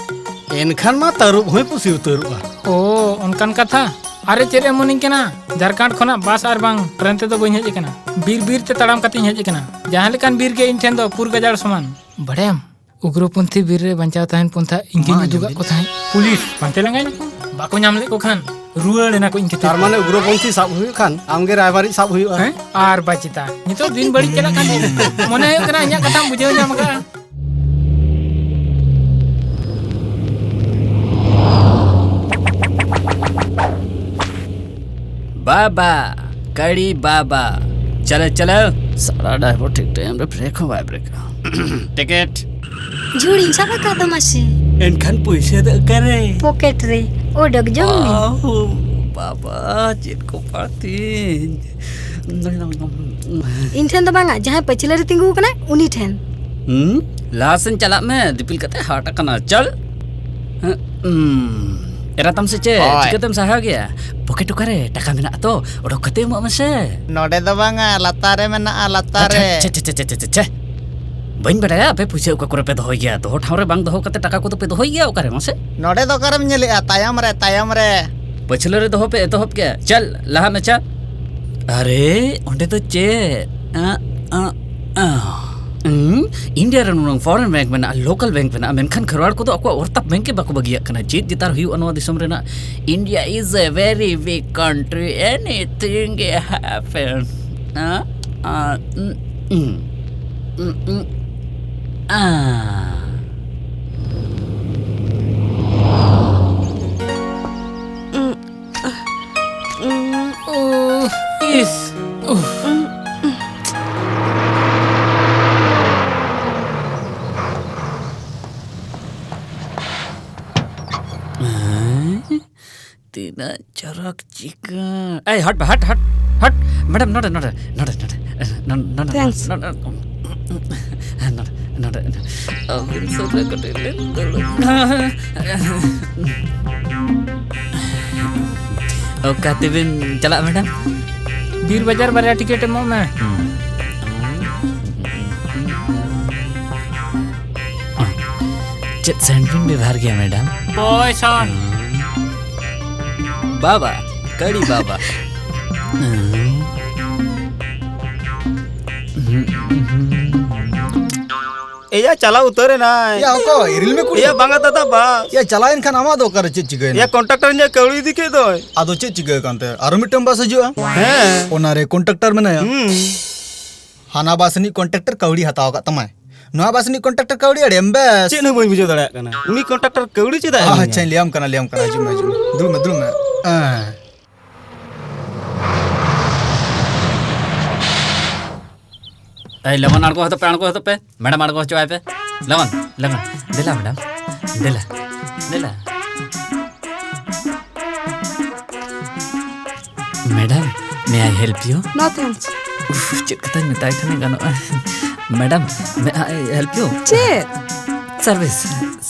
ᱮᱱᱠᱷᱟᱱ ᱢᱟ ᱛᱟᱹᱨᱩᱵ ᱦᱚᱸᱭ ᱯᱩᱥᱤ ᱩᱛᱟᱹᱨᱚᱜᱼᱟ᱾ ᱳ, ᱚᱱᱠᱟᱱ ᱠᱟᱛᱷᱟ? ᱟᱨᱮ, ᱪᱮᱫ ᱮᱢ ᱢᱚᱱᱮᱧ ᱠᱟᱱᱟ? ᱡᱷᱟᱲᱠᱷᱚᱸᱰ ᱠᱷᱚᱱᱟᱜ ᱵᱟᱥ ᱟᱨ ᱵᱟᱝ ᱴᱨᱮᱱ ᱛᱮᱫᱚ ᱵᱟᱹᱧ ᱦᱮᱡ ᱟᱠᱟᱱᱟ᱾ ᱵᱤᱨ ᱵᱤᱨ ᱛᱮ ᱛᱟᱲᱟᱢ ᱠᱟᱛᱮᱧ ᱦᱮᱡ ᱟᱠᱟᱱᱟ᱾ ᱡᱟᱦᱟᱸ ᱞᱮᱠᱟᱱ ᱵᱤᱨ ᱜᱮ ᱤᱧ ᱴᱷᱮᱱ ᱫᱚ ᱯᱩᱨ ᱜᱟᱡᱟᱲ ᱥᱚᱢᱟᱱ᱾ ᱵᱟᱲᱟᱭᱟᱢ, ᱩᱜᱽᱨᱚᱯᱚᱱᱛᱷᱤ ᱵᱤᱨ ᱨᱮ ᱵᱟᱧᱪᱟᱣ ᱛᱟᱦᱮᱱ ᱯᱚᱱᱛᱷᱟ ᱤᱧ ᱜᱤᱧ ᱢᱟ ᱩᱫᱩᱜᱟᱜ ᱟᱸᱡᱚᱢ ᱠᱚ ᱛᱟᱦᱮᱸᱫ᱾ ᱯᱩᱞᱤᱥ ᱯᱟᱱᱛᱮ ᱞᱟᱸᱜᱟᱭ ᱱᱟᱠᱚ, ᱵᱟᱠᱚ ᱧᱟᱢ ᱞᱮᱫ ᱠᱚ ᱠᱷᱟᱱ ᱨᱩᱣᱟᱹᱲ ᱮᱱᱟ ᱠᱚ ᱤᱧ ᱠᱷᱟᱹᱛᱤᱨ᱾ ᱛᱟᱨ ᱢᱟᱱᱮ ᱩᱜᱽᱨᱚᱯᱚᱱᱛᱷᱤ ᱥᱟᱵ ᱦᱩᱭᱩᱜ ᱠᱷᱟᱱ ᱟᱢᱜᱮ ᱨᱟᱭᱵᱟᱨᱤᱡ ᱥᱟᱵ ᱦᱩᱭᱩᱜᱼᱟ᱾ ᱦᱮᱸ? ᱟᱨ ᱵᱟᱭ ᱪᱮᱛᱟ, ᱱᱤᱛᱚᱜ ᱫᱤᱱ ᱵᱟᱹᱲᱤᱡ ᱪᱟᱞᱟᱜ ᱠᱟᱱ ᱛᱤᱧᱟ᱾ ᱢᱚᱱᱮ ᱦᱩᱭᱩᱜ ᱠᱟᱱᱟ ᱤᱧᱟᱹᱜ ᱠᱟᱛᱷᱟᱢ ᱵᱩᱡᱷᱟᱹᱣ ᱧᱟᱢ ᱟᱠᱟᱫᱼᱟ᱾ ᱵᱟᱵᱟ, ᱠᱟᱲᱤ ᱵᱟᱵᱟ, ᱪᱟᱞᱟᱣ, ᱪᱟᱞᱟᱣ᱾ ᱥᱟᱞᱟ ᱰᱟᱭᱵᱚᱨ ᱴᱷᱤᱠ ᱴᱟᱭᱤᱢ ᱨᱮ ᱵᱨᱮᱠ ᱦᱚᱸ ᱵᱟᱭ ᱵᱨᱮᱠᱟ᱾ ᱴᱤᱠᱤᱴ᱾ ᱡᱷᱩᱲᱤᱧ ᱥᱟᱵ ᱟᱠᱟᱫ ᱫᱚ ᱢᱟᱥᱮ᱾ ᱮᱱᱠᱷᱟᱱ ᱯᱩᱭᱥᱟᱹ ᱫᱚ ᱚᱠᱟᱨᱮ? ᱯᱚᱠᱮᱴ ᱨᱮ᱾ ᱳ ᱰᱚᱜᱽ ᱡᱚᱝ ᱢᱮ᱾ ᱟᱦᱳ, ᱵᱟᱵᱟ, ᱪᱮᱫ ᱠᱚ ᱯᱟᱲᱛᱤᱧ᱾ ᱤᱧ ᱴᱷᱮᱱ ᱫᱚ ᱵᱟᱝᱟ, ᱡᱟᱦᱟᱸᱭ ᱯᱟᱹᱪᱷᱞᱟᱹ ᱨᱮ ᱛᱤᱸᱜᱩ ᱟᱠᱟᱱᱟᱭ, ᱩᱱᱤ ᱴᱷᱮᱱ᱾ ᱦᱩᱸ? ᱞᱟᱦᱟ ᱥᱮᱱ ᱪᱟᱞᱟᱜ ᱢᱮ, ᱫᱤᱯᱤᱞ ᱠᱟᱛᱮ ᱦᱟᱴ ᱟᱠᱟᱱᱟ᱾ ᱪᱚᱞ᱾ ᱦᱮᱸ, ᱩᱸ, ᱮᱨᱟ ᱛᱟᱢ ᱥᱮ ᱪᱮᱫ? ᱦᱳᱭ᱾ ᱪᱤᱠᱟᱹᱛᱮᱢ ᱥᱟᱦᱟᱣ ᱜᱮᱭᱟ? ᱯᱚᱠᱮᱴ ᱚᱠᱟᱨᱮ? ᱴᱟᱠᱟ ᱢᱮᱱᱟᱜ ᱛᱚ, ᱚᱰᱚᱠ ᱠᱟᱛᱮ ᱮᱢᱚᱜ ᱢᱮᱥᱮ᱾ ᱱᱚᱰᱮ ᱫᱚ ᱵᱟᱝᱟ, ᱞᱟᱛᱟᱨ ᱨᱮ ᱢᱮᱱᱟᱜᱼᱟ, ᱞᱟᱛᱟᱨ ᱟᱪᱪᱷᱟ, ᱨᱮ᱾ ᱪᱷᱮ, ᱪᱷᱮ, ᱪᱷᱮ᱾ ᱵᱟᱹᱧ ᱵᱟᱰᱟᱭᱟ ᱟᱯᱮ ᱯᱩᱭᱥᱟᱹ ᱚᱠᱟ ᱠᱚᱨᱮ ᱯᱮ ᱫᱚᱦᱚᱭ ᱜᱮᱭᱟ᱾ ᱫᱚᱦᱚ ᱴᱷᱟᱶ ᱨᱮ ᱵᱟᱝ ᱫᱚᱦᱚ ᱠᱟᱛᱮ ᱴᱟᱠᱟ ᱠᱚᱫᱚ ᱯᱮ ᱫᱚᱦᱚᱭ ᱜᱮᱭᱟ ᱚᱠᱟᱨᱮ ᱢᱟᱥᱮ? ᱱᱚᱰᱮ ᱫᱚ ᱚᱠᱟᱨᱮᱢ ᱧᱮᱞᱮᱜᱼᱟ? ᱛᱟᱭᱚᱢ ᱨᱮ, ᱛᱟᱭᱚᱢ ᱨᱮ᱾ ᱯᱟᱹᱪᱷᱞᱟᱹ ᱨᱮ ᱫᱚᱦᱚ ᱯᱮ ᱮᱛᱚᱦᱚᱵ ᱠᱮᱜᱼᱟ᱾ ᱪᱟᱞ, ᱞᱟᱦᱟᱜ ᱢᱮ, ᱪᱟᱞ᱾ ᱟᱨᱮ, ᱚᱸᱰᱮ ᱫᱚ ᱪᱮᱫ? ᱟᱸ, ᱟᱸ, ᱟᱸ᱾ ᱦᱩᱸ, ᱤᱱᱰᱤᱭᱟ ᱨᱮ ᱱᱩᱱᱟᱹᱝ ᱯᱷᱚᱨᱮᱱ ᱵᱮᱝᱠ ᱢᱮᱱᱟᱜᱼᱟ, ᱞᱳᱠᱟᱞ ᱵᱮᱝᱠ ᱢᱮᱱᱟᱜᱼᱟ, ᱢᱮᱱᱠᱷᱟᱱ ᱠᱷᱮᱨᱣᱟᱲ ᱠᱚᱫᱚ ᱟᱠᱚᱣᱟᱜ ᱚᱨᱛᱟᱯ ᱵᱮᱝᱠ ᱜᱮ ᱵᱟᱠᱚ ᱵᱟᱹᱜᱤᱭᱟᱜ ᱠᱟᱱᱟ᱾ ᱪᱮᱫ ᱡᱮ ᱛᱟᱨ ᱦᱩᱭᱩᱜᱼᱟ ᱱᱚᱣᱟ ᱫᱤᱥᱚᱢ ᱨᱮᱱᱟᱜ? India is a very big country, anything can happen. ᱟᱸ, ᱟᱸ, ᱩᱸ, ᱩᱸ, ᱩᱸ, ᱩᱸ, ᱟᱸ᱾ ᱩᱸ, ᱩᱸ᱾ ᱳᱦ, ᱤᱥ, ᱦᱮᱸ? ᱛᱤᱱᱟᱹᱜ ᱪᱚᱨᱚᱠ ᱪᱤᱠᱟᱹᱲ᱾ ᱮᱭ, ᱦᱚᱴ ᱵᱟ, ᱦᱚᱴ, ᱦᱚᱴ, ᱦᱚᱴ᱾ ᱢᱮᱰᱟᱢ, ᱱᱚᱰᱮ, ᱱᱚᱰᱮ, ᱱᱚᱰᱮ, ᱱᱚᱰᱮ, ᱱᱚᱰᱮ, ᱱᱚᱰᱮ, Thanks. ᱱᱚᱰᱮ, ᱱᱚᱰᱮ, ᱱᱚᱰᱮ᱾ ᱟᱹᱵᱤᱱ ᱥᱩᱨ ᱨᱮ ᱠᱟᱹᱴᱤᱡ ᱞᱤᱧ ᱫᱩᱲᱩᱵ᱾ ᱚᱠᱟ ᱛᱮᱵᱤᱱ ᱪᱟᱞᱟᱜ, ᱢᱮᱰᱟᱢ? ᱵᱤᱨ ᱵᱟᱡᱟᱨ ᱵᱟᱨᱭᱟ ᱴᱤᱠᱤᱴ ᱮᱢᱚᱜ ᱢᱮ᱾ ᱪᱮᱫ ᱥᱮᱱᱴ ᱵᱤᱱ ᱵᱮᱵᱚᱦᱟᱨ ᱜᱮᱭᱟ, ᱢᱮᱰᱟᱢ? ᱯᱚᱭᱥᱚᱱ᱾ ᱵᱟᱵᱟ, ᱠᱟᱹᱲᱤ ᱵᱟᱵᱟ᱾ ᱮᱭᱟ, ᱪᱟᱞᱟᱣ ᱩᱛᱟᱹᱨ ᱮᱱᱟᱭ᱾ ᱭᱟ, ᱚᱠᱚᱭ? ᱨᱤᱞ ᱢᱮ ᱠᱩᱲᱤ? ᱮᱭᱟ, ᱵᱟᱝᱟ ᱫᱟᱫᱟ, ᱵᱟᱥ᱾ ᱭᱟ, ᱪᱟᱞᱟᱣ ᱮᱱ ᱠᱷᱟᱱ ᱟᱢᱟᱜ ᱫᱚ ᱚᱠᱟᱨᱮ ᱪᱮᱫ ᱪᱤᱠᱟᱹᱭᱮᱱᱟ? ᱮᱭᱟ, ᱠᱚᱱᱴᱟᱠᱴᱟᱨ ᱤᱧᱟᱹᱜ ᱠᱟᱹᱣᱰᱤ ᱤᱫᱤ ᱠᱮᱫ ᱫᱚᱭ᱾ ᱟᱫᱚ ᱪᱮᱫ ᱪᱤᱠᱟᱹ ᱠᱟᱱᱛᱮ? ᱟᱨᱚ ᱢᱤᱫᱴᱟᱝ ᱵᱟᱥ ᱦᱤᱡᱩᱜᱼᱟ? ᱦᱮᱸ᱾ ᱚᱱᱟᱨᱮ ᱠᱚᱱᱴᱟᱠᱴᱟᱨ ᱢᱮᱱᱟᱭᱟ? ᱦᱩᱸ᱾ ᱦᱟᱱᱟ ᱵᱟᱥ ᱨᱤᱱᱤᱡ ᱠᱚᱱᱴᱟᱠᱴᱟᱨ ᱠᱟᱹᱣᱰᱤ ᱦᱟᱛᱟᱣ ᱟᱠᱟᱫ ᱛᱟᱢᱟᱭ, ᱱᱚᱣᱟ ᱵᱟᱥ ᱨᱤᱱᱤᱡ ᱠᱚᱱᱴᱟᱠᱴᱟᱨ ᱠᱟᱹᱣᱰᱤ ᱮᱲᱮᱢ ᱵᱮᱥ᱾ ᱪᱮᱫ ᱦᱚᱸ ᱵᱟᱹᱧ ᱵᱩᱡᱷᱟᱹᱣ ᱫᱟᱲᱮᱭᱟᱜ ᱠᱟᱱᱟ, ᱩᱱᱤ ᱠᱚᱱᱴᱟᱠᱴᱟᱨ ᱠᱟᱹᱣᱰᱤ ᱪᱮᱫᱟᱜ ᱮ ᱮᱢᱟᱹᱧᱟ? ᱟᱪᱪᱷᱟᱧ ᱞᱟᱹᱭᱟᱢ ᱠᱟᱱᱟ, ᱞᱟᱹᱭᱟᱢ ᱠᱟᱱᱟ, ᱦᱤᱡᱩᱜ ᱢᱮ, ᱦᱤᱡᱩᱜ ᱢᱮ, ᱫᱩᱲᱩᱵ ᱢᱮ, ᱫᱩᱲᱩᱵ ᱢᱮ᱾ ᱮᱸ᱾ ᱮᱭ, ᱞᱚᱜᱚᱱ ᱟᱬᱜᱚ ᱦᱚᱫᱚᱜ ᱯᱮ, ᱟᱬᱜᱚ ᱦᱚᱫᱚᱜ ᱯᱮ᱾ ᱢᱮᱰᱟᱢ, ᱟᱬᱜᱚ ᱦᱚᱪᱚᱣᱟᱭ ᱯᱮ᱾ ᱞᱚᱜᱚᱱ, ᱞᱚᱜᱚᱱ᱾ ᱫᱮᱞᱟ, ᱢᱮᱰᱟᱢ᱾ ᱫᱮᱞᱟ, ᱫᱮᱞᱟ᱾ Madam, may I help you? No thanks. ᱩᱯᱷ, ᱪᱮᱫ ᱠᱟᱛᱷᱟᱧ ᱢᱮᱛᱟᱭ ᱠᱷᱟᱱ ᱜᱟᱱᱚᱜᱼᱟ? Madam, may I help you? ᱪᱮᱫ? Service,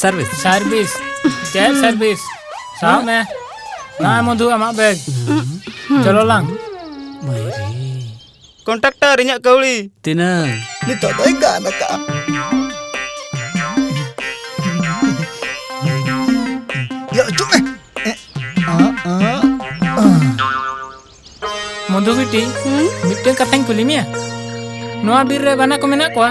service. ᱥᱟᱨᱵᱷᱤᱥ? ᱪᱮᱫ ᱥᱟᱨᱵᱷᱤᱥ? ᱥᱟᱵ ᱢᱮ᱾ ᱱᱚᱜᱼᱚᱭ ᱢᱚᱫᱷᱩ, ᱟᱢᱟᱜ ᱵᱮᱜᱽ᱾ ᱪᱚᱞᱚ ᱞᱟᱝ᱾ ᱢᱟᱭᱨᱮ᱾ ᱠᱚᱱᱴᱟᱠᱴᱟᱨ, ᱤᱧᱟᱹᱜ ᱠᱟᱹᱣᱰᱤ᱾ ᱛᱤᱱᱟᱹᱝ? ᱱᱤᱛᱚᱜ ᱫᱚᱭ ᱜᱟᱱ ᱟᱠᱟᱜᱼᱟ᱾ ᱭᱟ, ᱪᱩᱯ ᱢᱮ᱾ ᱮ, ᱟ, ᱟ, ᱟ᱾ ᱢᱚᱫᱷᱩ ᱵᱤᱴᱤ, ᱦᱩᱸ? ᱢᱤᱫᱴᱟᱝ ᱠᱟᱛᱷᱟᱧ ᱠᱩᱞᱤ ᱢᱮᱭᱟ᱾ ᱱᱚᱣᱟ ᱵᱤᱨ ᱨᱮ ᱵᱟᱱᱟ ᱠᱚ ᱢᱮᱱᱟᱜ ᱠᱚᱣᱟ?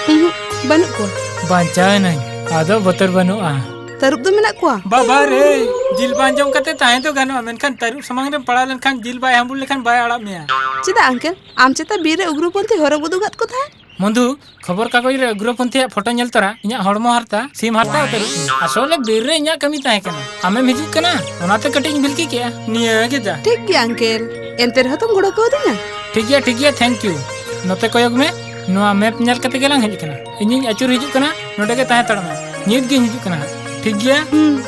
ᱩᱦᱩᱸ, ᱵᱟᱹᱱᱩᱜ ᱠᱚᱣᱟ᱾ ᱵᱟᱧᱪᱟᱣ ᱮᱱᱟᱹᱧ, ᱟᱫᱚ ᱵᱚᱛᱚᱨ ᱵᱟᱹᱱᱩᱜᱼᱟ᱾ ᱛᱟᱹᱨᱩᱵ ᱫᱚ ᱢᱮᱱᱟᱜ ᱠᱚᱣᱟ? ᱵᱟᱵᱟ ᱨᱮ, ᱡᱤᱞ ᱵᱟᱝ ᱡᱚᱢ ᱠᱟᱛᱮ ᱛᱟᱦᱮᱸ ᱫᱚ ᱜᱟᱱᱚᱜᱼᱟ, ᱢᱮᱱᱠᱷᱟᱱ ᱛᱟᱹᱨᱩᱵ ᱥᱟᱢᱟᱝ ᱨᱮᱢ ᱯᱟᱲᱟᱣ ᱞᱮᱱᱠᱷᱟᱱ ᱡᱤᱞ ᱵᱟᱭ ᱦᱟᱹᱢᱵᱩᱲ ᱞᱮᱠᱷᱟᱱ ᱵᱟᱭ ᱟᱲᱟᱜ ᱢᱮᱭᱟ᱾ ᱪᱮᱫᱟᱜ uncle? ᱟᱢ ᱪᱮᱛᱟ ᱵᱤᱨ ᱨᱮ ᱩᱜᱽᱨᱚᱯᱚᱱᱛᱷᱤ ᱦᱚᱨᱚᱜ ᱩᱫᱩᱜᱟᱫ ᱠᱚ ᱛᱟᱦᱮᱸᱫ? ᱢᱚᱫᱷᱩ, ᱠᱷᱚᱵᱚᱨ ᱠᱟᱜᱚᱡᱽ ᱨᱮ ᱩᱜᱽᱨᱚᱯᱚᱱᱛᱷᱤᱭᱟᱜ ᱯᱷᱳᱴᱳ ᱧᱮᱞ ᱛᱚᱨᱟ ᱤᱧᱟᱜ ᱦᱚᱲᱢᱚ ᱦᱟᱨᱛᱟ, ᱥᱤᱢ ᱦᱟᱨᱛᱟ ᱩᱛᱟᱹᱨᱚᱜ ᱛᱤᱧᱟ᱾ ᱟᱥᱚᱞ ᱨᱮ ᱵᱤᱨ ᱨᱮ ᱤᱧᱟᱜ ᱠᱟᱹᱢᱤ ᱛᱟᱦᱮᱸ ᱠᱟᱱᱟ᱾ ᱟᱢᱮᱢ ᱦᱤᱡᱩᱜ ᱠᱟᱱᱟ, ᱚᱱᱟᱛᱮ ᱠᱟᱹᱴᱤᱡ ᱤᱧ ᱵᱷᱤᱞᱠᱤ ᱠᱮᱜᱼᱟ᱾ ᱱᱤᱭᱟᱹ ᱜᱮ ᱡᱟ᱾ ᱴᱷᱤᱠ ᱜᱮᱭᱟ uncle, ᱮᱱᱛᱮ ᱨᱮᱦᱚᱸ ᱛᱚᱢ ᱜᱚᱲᱚ ᱠᱟᱣᱫᱤᱧᱟ᱾ ᱴᱷᱤᱠ ᱜᱮᱭᱟ, ᱴᱷᱤᱠ ᱜᱮᱭᱟ, thank you᱾ ᱱᱚᱛᱮ ᱠᱚᱭᱚᱜ ᱢᱮ, ᱱᱚᱣᱟ map ᱧᱮᱞ ᱠᱟᱛᱮ ᱜᱮᱞᱟᱝ ᱦᱮᱡ ᱟᱠᱟᱱᱟ᱾ ᱤᱧᱤᱧ ᱟᱹᱪᱩᱨ ᱦᱤᱡᱩᱜ ᱠᱟᱱᱟ, ᱱᱚᱰᱮ ᱜᱮ ᱛᱟᱦᱮᱸ ᱦᱟᱛᱟᱲ ᱢᱮ᱾ ᱱᱤᱛ ᱜᱤᱧ ᱦᱤᱡᱩᱜ ᱠᱟᱱᱟ ᱦᱟᱸᱜ, ᱴᱷᱤᱠ ᱜᱮᱭᱟ? ᱦᱩᱸ᱾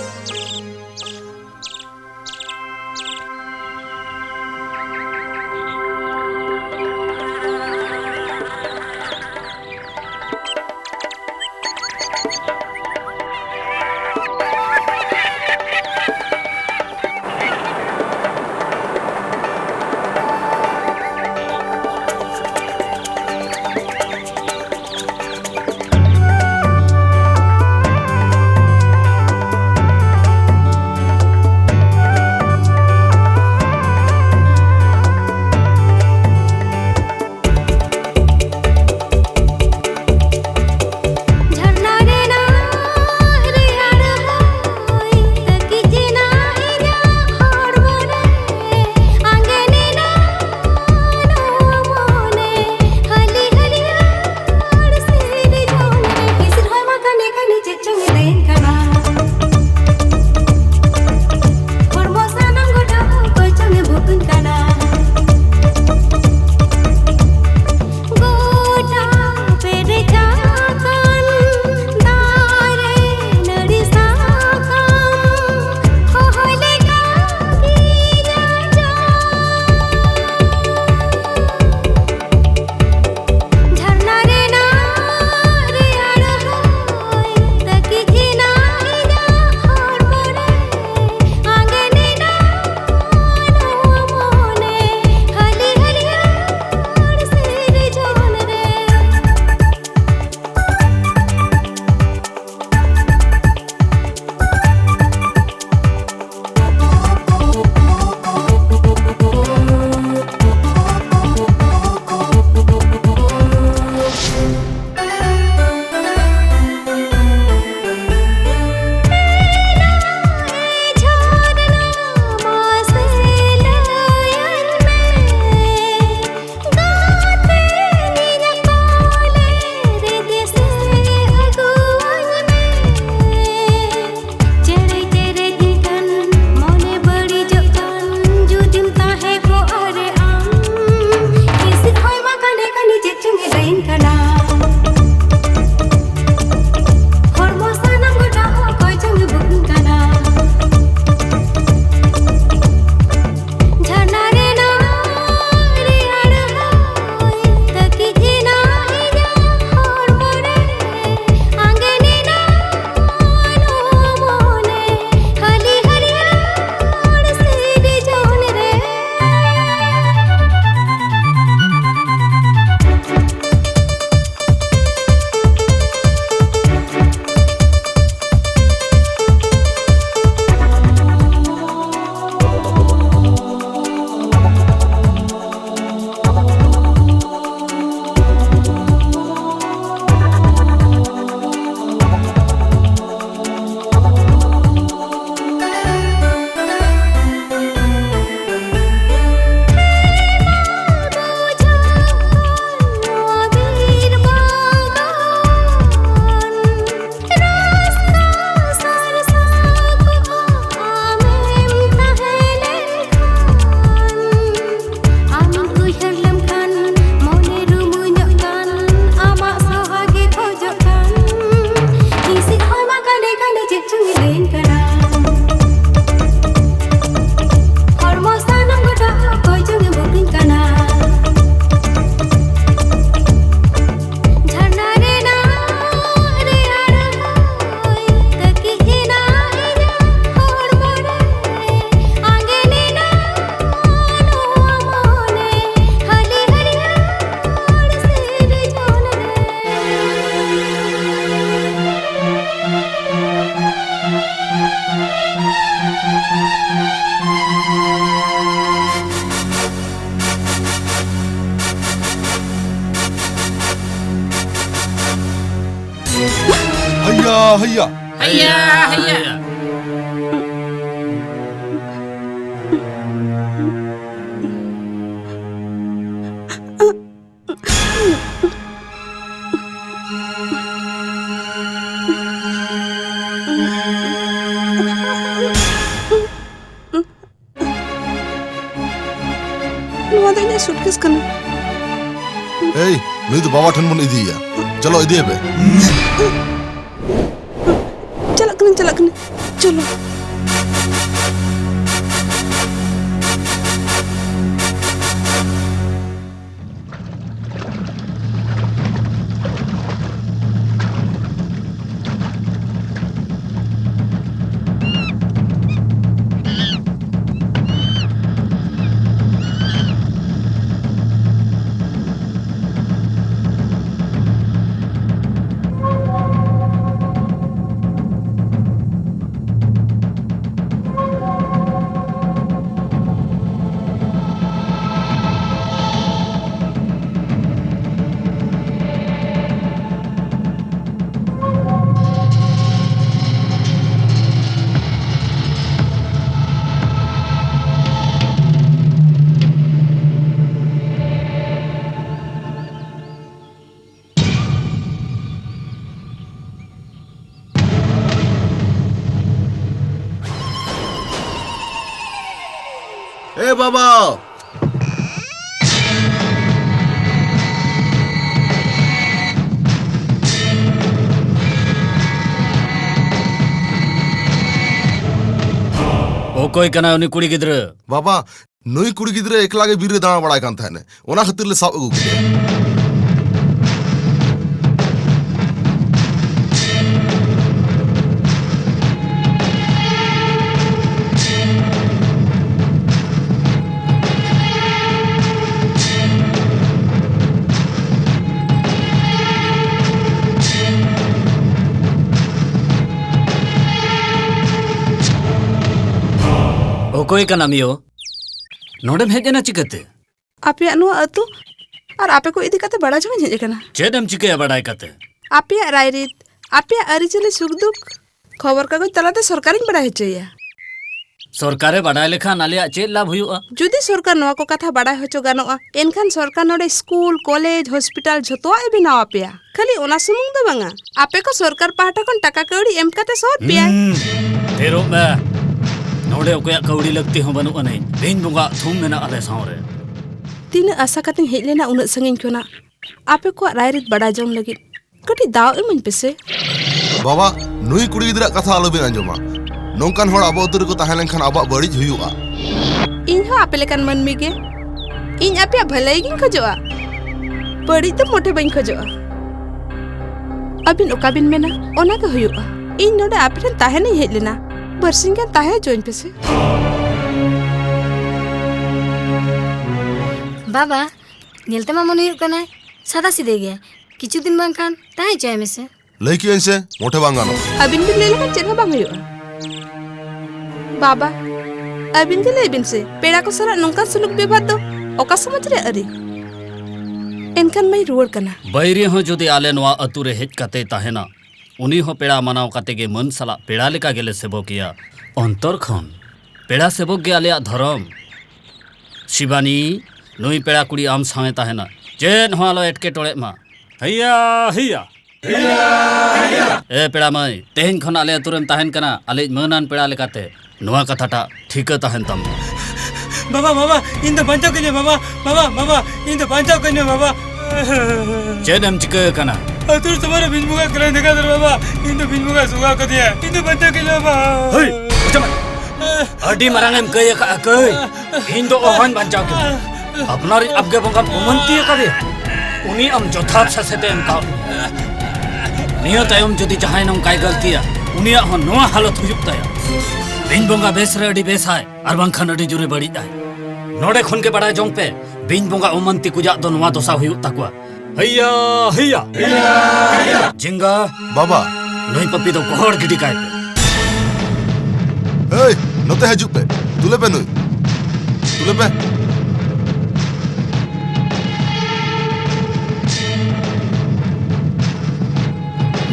ᱠᱟᱱᱟ᱾ ᱦᱚᱲᱢᱚ ᱥᱟᱱᱟᱢ ᱜᱚᱴᱟ ᱚᱠᱚᱭ ᱪᱚᱝ ᱮ ᱵᱩᱠᱤᱧ ᱠᱟᱱᱟ᱾ ᱡᱷᱟᱨᱱᱟ ᱨᱮᱱᱟᱜ ᱨᱮᱭᱟᱲ ᱦᱚᱭ ᱛᱟᱹᱠᱤᱡ ᱮᱱᱟ ᱤᱧᱟᱹᱜ ᱦᱚᱲᱢᱚ ᱨᱮ᱾ ᱟᱸᱜᱮᱱ ᱮᱱᱟ ᱱᱚᱣᱟ ᱢᱚᱱᱮ ᱦᱟᱹᱞᱤ ᱦᱟᱹᱨᱭᱟᱹᱲ ᱥᱤᱨᱡᱚᱱ ᱨᱮ᱾ ᱦᱟᱭᱭᱟ, ᱦᱟᱭᱭᱟ᱾ ᱦᱟᱭᱭᱟ, ᱦᱟᱭᱭᱟ᱾ ᱱᱚᱣᱟ ᱫᱚ ᱤᱧᱟᱹᱜ ᱥᱩᱴᱠᱮᱥ ᱠᱟᱱᱟ᱾ ᱮᱭ, ᱱᱩᱭ ᱫᱚ ᱵᱟᱵᱟ ᱴᱷᱮᱱ ᱵᱚᱱ ᱤᱫᱤᱭᱮᱭᱟ᱾ ᱪᱚᱞᱚ, ᱤᱫᱤᱭᱮᱯᱮ᱾ ᱪᱟᱞᱟᱜ ᱠᱟᱹᱱᱟᱹᱧ, ᱪᱟᱞᱟᱜ ᱠᱟᱹᱱᱟᱹᱧ᱾ ᱪᱚᱞᱚ᱾ ᱮ ᱵᱟᱵᱟ! ᱚᱠᱚᱭ ᱠᱟᱱᱟᱭ ᱩᱱᱤ ᱠᱩᱲᱤ ᱜᱤᱫᱽᱨᱟᱹ? ᱵᱟᱵᱟ, ᱱᱩᱭ ᱠᱩᱲᱤ ᱜᱤᱫᱽᱨᱟᱹ ᱮᱠᱞᱟ ᱜᱮ ᱵᱤᱨ ᱨᱮ ᱫᱟᱬᱟ ᱵᱟᱲᱟᱭ ᱠᱟᱱ ᱛᱟᱦᱮᱸᱱᱟ, ᱚᱱᱟ ᱠᱷᱟᱹᱛᱤᱨ ᱞᱮ ᱥᱟᱵ ᱟᱹᱜᱩ ᱠᱮᱫᱮᱭᱟ᱾ ᱚᱠᱚᱭ ᱠᱟᱱᱟᱢ ᱭᱳ? ᱱᱚᱰᱮᱢ ᱦᱮᱡ ᱮᱱᱟ ᱪᱤᱠᱟᱹᱛᱮ? ᱟᱯᱮᱭᱟᱜ ᱱᱚᱣᱟ ᱟᱹᱛᱩ ᱟᱨ ᱟᱯᱮ ᱠᱚ ᱤᱫᱤ ᱠᱟᱛᱮ ᱵᱟᱲᱟᱭ ᱡᱚᱝ ᱤᱧ ᱦᱮᱡ ᱟᱠᱟᱱᱟ᱾ ᱪᱮᱫ ᱮᱢ ᱪᱤᱠᱟᱹᱭᱟ ᱵᱟᱲᱟᱭ ᱠᱟᱛᱮ? ᱟᱯᱮᱭᱟᱜ ᱨᱟᱭᱨᱤᱛ, ᱟᱯᱮᱭᱟᱜ ᱟᱹᱨᱤᱪᱟᱹᱞᱤ ᱥᱩᱠ ᱫᱩᱠ ᱠᱷᱚᱵᱚᱨ ᱠᱟᱜᱚᱡᱽ ᱛᱟᱞᱟᱛᱮ ᱥᱚᱨᱠᱟᱨᱤᱧ ᱵᱟᱲᱟᱭ ᱦᱚᱪᱚᱭᱮᱭᱟ᱾ ᱥᱚᱨᱠᱟᱨᱮ ᱵᱟᱰᱟᱭ ᱞᱮᱠᱷᱟᱱ ᱟᱞᱮᱭᱟᱜ ᱪᱮᱫ ᱞᱟᱵᱷ ᱦᱩᱭᱩᱜᱼᱟ? ᱡᱩᱫᱤ ᱥᱚᱨᱠᱟᱨ ᱱᱚᱣᱟ ᱠᱚ ᱠᱟᱛᱷᱟ ᱵᱟᱰᱟᱭ ᱦᱚᱪᱚ ᱜᱟᱱᱚᱜᱼᱟ, ᱮᱱᱠᱷᱟᱱ ᱥᱚᱨᱠᱟᱨ ᱱᱚᱰᱮ ᱥᱠᱩᱞ, ᱠᱚᱞᱮᱡᱽ, ᱦᱚᱥᱯᱤᱴᱟᱞ ᱡᱷᱚᱛᱚᱣᱟᱜ ᱮ ᱵᱮᱱᱟᱣ ᱟᱯᱮᱭᱟ᱾ ᱠᱷᱟᱹᱞᱤ ᱚᱱᱟ ᱥᱩᱢᱩᱝ ᱫᱚ ᱵᱟᱝᱟ, ᱟᱯᱮ ᱠᱚ ᱥᱚᱨᱠᱟᱨ ᱯᱟᱦᱴᱟ ᱠᱷᱚᱱ ᱴᱟᱠᱟ ᱠᱟᱹᱣᱰᱤ ᱮᱢ ᱠᱟᱛᱮ ᱥᱚᱦᱚᱫ ᱯᱮᱭᱟᱭ᱾ ᱦᱩᱸ, ᱛᱷᱤᱨᱚᱜ ᱢᱮ᱾ ᱱᱚᱰᱮ ᱚᱠᱚᱭᱟᱜ ᱠᱟᱹᱣᱰᱤ ᱞᱟᱹᱠᱛᱤ ᱦᱚᱸ ᱵᱟᱹᱱᱩᱜ ᱟᱹᱱᱤᱡ᱾ ᱵᱤᱧ ᱵᱚᱸᱜᱟ ᱟᱜ ᱛᱷᱩᱢ ᱢᱮᱱᱟᱜᱼᱟ ᱟᱞᱮ ᱥᱟᱶᱨᱮ᱾ ᱛᱤᱱᱟᱹᱜ ᱟᱥᱟ ᱠᱟᱛᱮᱧ ᱦᱮᱡ ᱞᱮᱱᱟ ᱩᱱᱟᱹᱜ ᱥᱟᱺᱜᱤᱧ ᱠᱷᱚᱱᱟᱜ᱾ ᱟᱯᱮ ᱠᱚᱣᱟᱜ ᱨᱟᱭᱨᱤᱛ ᱵᱟᱰᱟᱭ ᱡᱚᱝ ᱞᱟᱹᱜᱤᱫ ᱠᱟᱹᱴᱤᱡ ᱫᱟᱣ ᱤᱢᱟᱹᱧ ᱯᱮᱥᱮ᱾ ᱵᱟᱵᱟ, ᱱᱩᱭ ᱠᱩᱲᱤ ᱜᱤᱫᱽᱨᱟᱹᱣᱟᱜ ᱠᱟᱛᱷᱟ ᱟᱞᱚᱵᱤᱱ ᱟᱸᱡᱚᱢᱟ᱾ ᱱᱚᱝᱠᱟᱱ ᱦᱚᱲ ᱟᱵᱚ ᱟᱹᱛᱩ ᱨᱮᱠᱚ ᱛᱟᱦᱮᱸ ᱞᱮᱱᱠᱷᱟᱱ ᱟᱵᱚᱣᱟᱜ ᱵᱟᱹᱲᱤᱡ ᱦᱩᱭᱩᱜᱼᱟ᱾ ᱤᱧ ᱦᱚᱸ ᱟᱯᱮ ᱞᱮᱠᱟᱱ ᱢᱟᱹᱱᱢᱤ ᱜᱮ᱾ ᱤᱧ ᱟᱯᱮᱭᱟᱜ ᱵᱷᱟᱹᱞᱟᱹᱭ ᱜᱤᱧ ᱠᱷᱚᱡᱚᱜᱼᱟ, ᱵᱟᱹᱲᱤᱡ ᱫᱚ ᱢᱚᱴᱷᱮ ᱵᱟᱹᱧ ᱠᱷᱚᱡᱚᱜᱼᱟ᱾ ᱟᱹᱵᱤᱱ ᱚᱠᱟ ᱵᱤᱱ ᱢᱮᱱᱟ, ᱚᱱᱟ ᱜᱮ ᱦᱩᱭᱩᱜᱼᱟ᱾ ᱤᱧ ᱱᱚᱰᱮ ᱟᱯᱮ ᱴᱷᱮᱱ ᱛᱟᱦᱮᱱᱤᱧ ᱦᱮᱡ ᱞᱮᱱᱟ, ᱵᱟᱨᱥᱤᱧ ᱜᱟᱱ ᱛᱟᱦᱮᱸ ᱦᱚᱪᱚᱣᱟᱹᱧ ᱯᱮᱥᱮ᱾ ᱵᱟᱵᱟ, ᱧᱮᱞ ᱛᱮᱢᱟ ᱢᱚᱱᱮ ᱦᱩᱭᱩᱜ ᱠᱟᱱᱟᱭ ᱥᱟᱫᱟ ᱥᱤᱫᱟᱹ ᱜᱮᱭᱟ, ᱠᱤᱪᱷᱩ ᱫᱤᱱ ᱵᱟᱝᱠᱷᱟᱱ ᱛᱟᱦᱮᱸ ᱦᱚᱪᱚᱭ ᱢᱮᱥᱮ᱾ ᱞᱟᱹᱭ ᱠᱮᱜᱼᱟᱹᱧ ᱥᱮ, ᱢᱚᱴᱷᱮ ᱵᱟᱝ ᱜᱟᱱᱚᱜᱼᱟ᱾ ᱟᱹᱵᱤᱱ ᱵᱤᱱ ᱞᱟᱹᱭ ᱞᱮᱠᱷᱟᱱ ᱪᱮᱫ ᱦᱚᱸ ᱵᱟᱝ ᱦᱩᱭᱩᱜᱼᱟ᱾ ᱵᱟᱵᱟ, ᱟᱹᱵᱤᱱ ᱜᱮ ᱞᱟᱹᱭ ᱵᱤᱱ ᱥᱮ, ᱯᱮᱲᱟ ᱠᱚ ᱥᱟᱞᱟᱜ ᱱᱚᱝᱠᱟᱱ ᱥᱩᱞᱩᱠ ᱵᱮᱵᱷᱟᱨ ᱫᱚ ᱚᱠᱟ ᱥᱚᱢᱟᱡᱽ ᱨᱮ ᱟᱹᱨᱤ? ᱮᱱᱠᱷᱟᱱ ᱢᱟᱹᱧ ᱨᱩᱣᱟᱹᱲ ᱠᱟᱱᱟ᱾ ᱵᱟᱹᱭᱨᱤ ᱦᱚᱸ ᱡᱩᱫᱤ ᱟᱞᱮ ᱱᱚᱣᱟ ᱟᱹᱛᱩ ᱨᱮ ᱦᱮᱡ ᱠᱟᱛᱮᱭ ᱛᱟᱦᱮᱱᱟ, ᱩᱱᱤ ᱦᱚᱸ ᱯᱮᱲᱟ ᱢᱟᱱᱟᱣ ᱠᱟᱛᱮ ᱜᱮ ᱢᱟᱹᱱ ᱥᱟᱞᱟᱜ ᱯᱮᱲᱟ ᱞᱮᱠᱟ ᱜᱮᱞᱮ ᱥᱮᱵᱚᱠᱮᱭᱟ᱾ ᱚᱱᱛᱚᱨ ᱠᱷᱚᱱ ᱯᱮᱲᱟ ᱥᱮᱵᱚᱠ ᱜᱮ ᱟᱞᱮᱭᱟᱜ ᱫᱷᱚᱨᱚᱢ᱾ ᱥᱤᱵᱟᱱᱤ, ᱱᱩᱭ ᱯᱮᱲᱟ ᱠᱩᱲᱤ ᱟᱢ ᱥᱟᱶᱮ ᱛᱟᱦᱮᱱᱟ, ᱪᱮᱫ ᱦᱚᱸ ᱟᱞᱚ ᱮᱴᱠᱮᱴᱚᱬᱮᱜ ᱢᱟ᱾ ᱦᱮᱭᱟ, ᱦᱮᱭᱟ᱾ ᱮ ᱯᱮᱲᱟ ᱢᱟᱹᱭ, ᱛᱮᱦᱮᱧ ᱠᱷᱚᱱ ᱟᱞᱮ ᱟᱹᱛᱩ ᱨᱮᱢ ᱛᱟᱦᱮᱱ ᱠᱟᱱᱟ, ᱟᱞᱮᱭᱤᱡ ᱢᱟᱹᱱᱟᱱ ᱯᱮᱲᱟ ᱞᱮᱠᱟᱛᱮ᱾ ᱱᱚᱣᱟ ᱠᱟᱛᱷᱟᱴᱟᱜ ᱴᱷᱤᱠᱟᱹ ᱛᱟᱦᱮᱱ ᱛᱟᱢ ᱢᱟ᱾ ᱵᱟᱵᱟ, ᱵᱟᱵᱟ, ᱤᱧ ᱫᱚ ᱵᱟᱧᱪᱟᱣ ᱠᱟᱹᱧ ᱢᱮ, ᱵᱟᱵᱟ, ᱵᱟᱵᱟ, ᱵᱟᱵᱟ, ᱤᱧ ᱫᱚ ᱵᱟᱧᱪᱟᱣ ᱠᱟᱹᱧ ᱢᱮ, ᱵᱟᱵᱟ᱾ ᱪᱮᱫ ᱮᱢ ᱪᱤᱠᱟᱹ ᱟᱠᱟᱱᱟ? ᱟᱹᱛᱩ ᱥᱚᱵᱷᱟ ᱨᱮ ᱵᱤᱧ ᱵᱚᱸᱜᱟ ᱠᱟᱱᱟᱭ, ᱫᱮᱠᱷᱟ ᱫᱟᱨ ᱵᱟᱵᱟ, ᱤᱧ ᱫᱚ ᱵᱤᱧ ᱵᱚᱸᱜᱟ ᱥᱚᱸᱜᱟᱣ ᱠᱟᱫᱮᱭᱟ, ᱤᱧ ᱫᱚ ᱵᱟᱧᱪᱟᱣ ᱠᱟᱹᱧ ᱢᱮ, ᱵᱟᱵᱟ᱾ ᱦᱟᱹᱭ, ᱚᱪᱚᱜ ᱢᱮ᱾ ᱟᱹᱰᱤ ᱢᱟᱨᱟᱝ ᱮᱢ ᱠᱟᱹᱭ ᱟᱠᱟᱫᱼᱟ ᱠᱟᱹᱭ᱾ ᱤᱧ ᱫᱚ ᱚᱦᱚᱧ ᱵᱟᱧᱪᱟᱣ ᱠᱮᱭᱟ᱾ ᱟᱯᱱᱟᱨᱤᱡ ᱟᱵᱜᱮ ᱵᱚᱸᱜᱟᱢ ᱚᱢᱟᱱᱛᱤ ᱟᱠᱟᱫᱮᱭᱟ᱾ ᱩᱱᱤ ᱟᱢ ᱡᱚᱛᱷᱟᱛ ᱥᱟᱥᱮᱛᱮ ᱮᱢ ᱠᱟᱣᱫ ᱢᱮᱭᱟ᱾ ᱱᱤᱭᱟᱹ ᱛᱟᱭᱚᱢ ᱡᱩᱫᱤ ᱡᱟᱦᱟᱸᱭ ᱱᱚᱝᱠᱟᱭ ᱜᱟᱹᱞᱛᱤᱭᱟ, ᱩᱱᱤᱭᱟᱜ ᱦᱚᱸ ᱱᱚᱣᱟ ᱦᱟᱞᱚᱛ ᱦᱩᱭᱩᱜ ᱛᱟᱭᱟ᱾ ᱵᱤᱧ ᱵᱚᱸᱜᱟ ᱵᱮᱥ ᱨᱮ ᱟᱹᱰᱤ ᱵᱮᱥᱟᱭ, ᱟᱨ ᱵᱟᱝᱠᱷᱟᱱ ᱟᱹᱰᱤ ᱡᱳᱨᱮ ᱵᱟᱹᱲᱤᱡ ᱟᱭ᱾ ᱱᱚᱰᱮ ᱠᱷᱚᱱ ᱜᱮ ᱵᱟᱲᱟᱭ ᱡᱚᱝ ᱯᱮ, ᱵᱤᱧ ᱵᱚᱸᱜᱟ ᱚᱢᱟᱱᱛᱤ ᱠᱚ ᱡᱟᱜ ᱫᱚ ᱱᱚᱣᱟ ᱫᱚᱥᱟ ᱦᱩᱭᱩᱜ ᱛᱟᱠᱚᱣᱟ᱾ ᱦᱮᱭᱟ, ᱦᱮᱭᱟ᱾ ᱡᱤᱝᱜᱟ᱾ ᱵᱟᱵᱟ᱾ ᱱᱩᱭ ᱯᱟᱯᱤ ᱫᱚ ᱜᱚᱦᱚᱲ ᱜᱤᱰᱤ ᱠᱟᱭ ᱯᱮ᱾ ᱮᱭ, ᱱᱚᱛᱮ ᱦᱤᱡᱩᱜ ᱯᱮ᱾ ᱛᱩᱞᱮ ᱯᱮ ᱱᱩᱭ᱾ ᱛᱩᱞᱮ ᱯᱮ᱾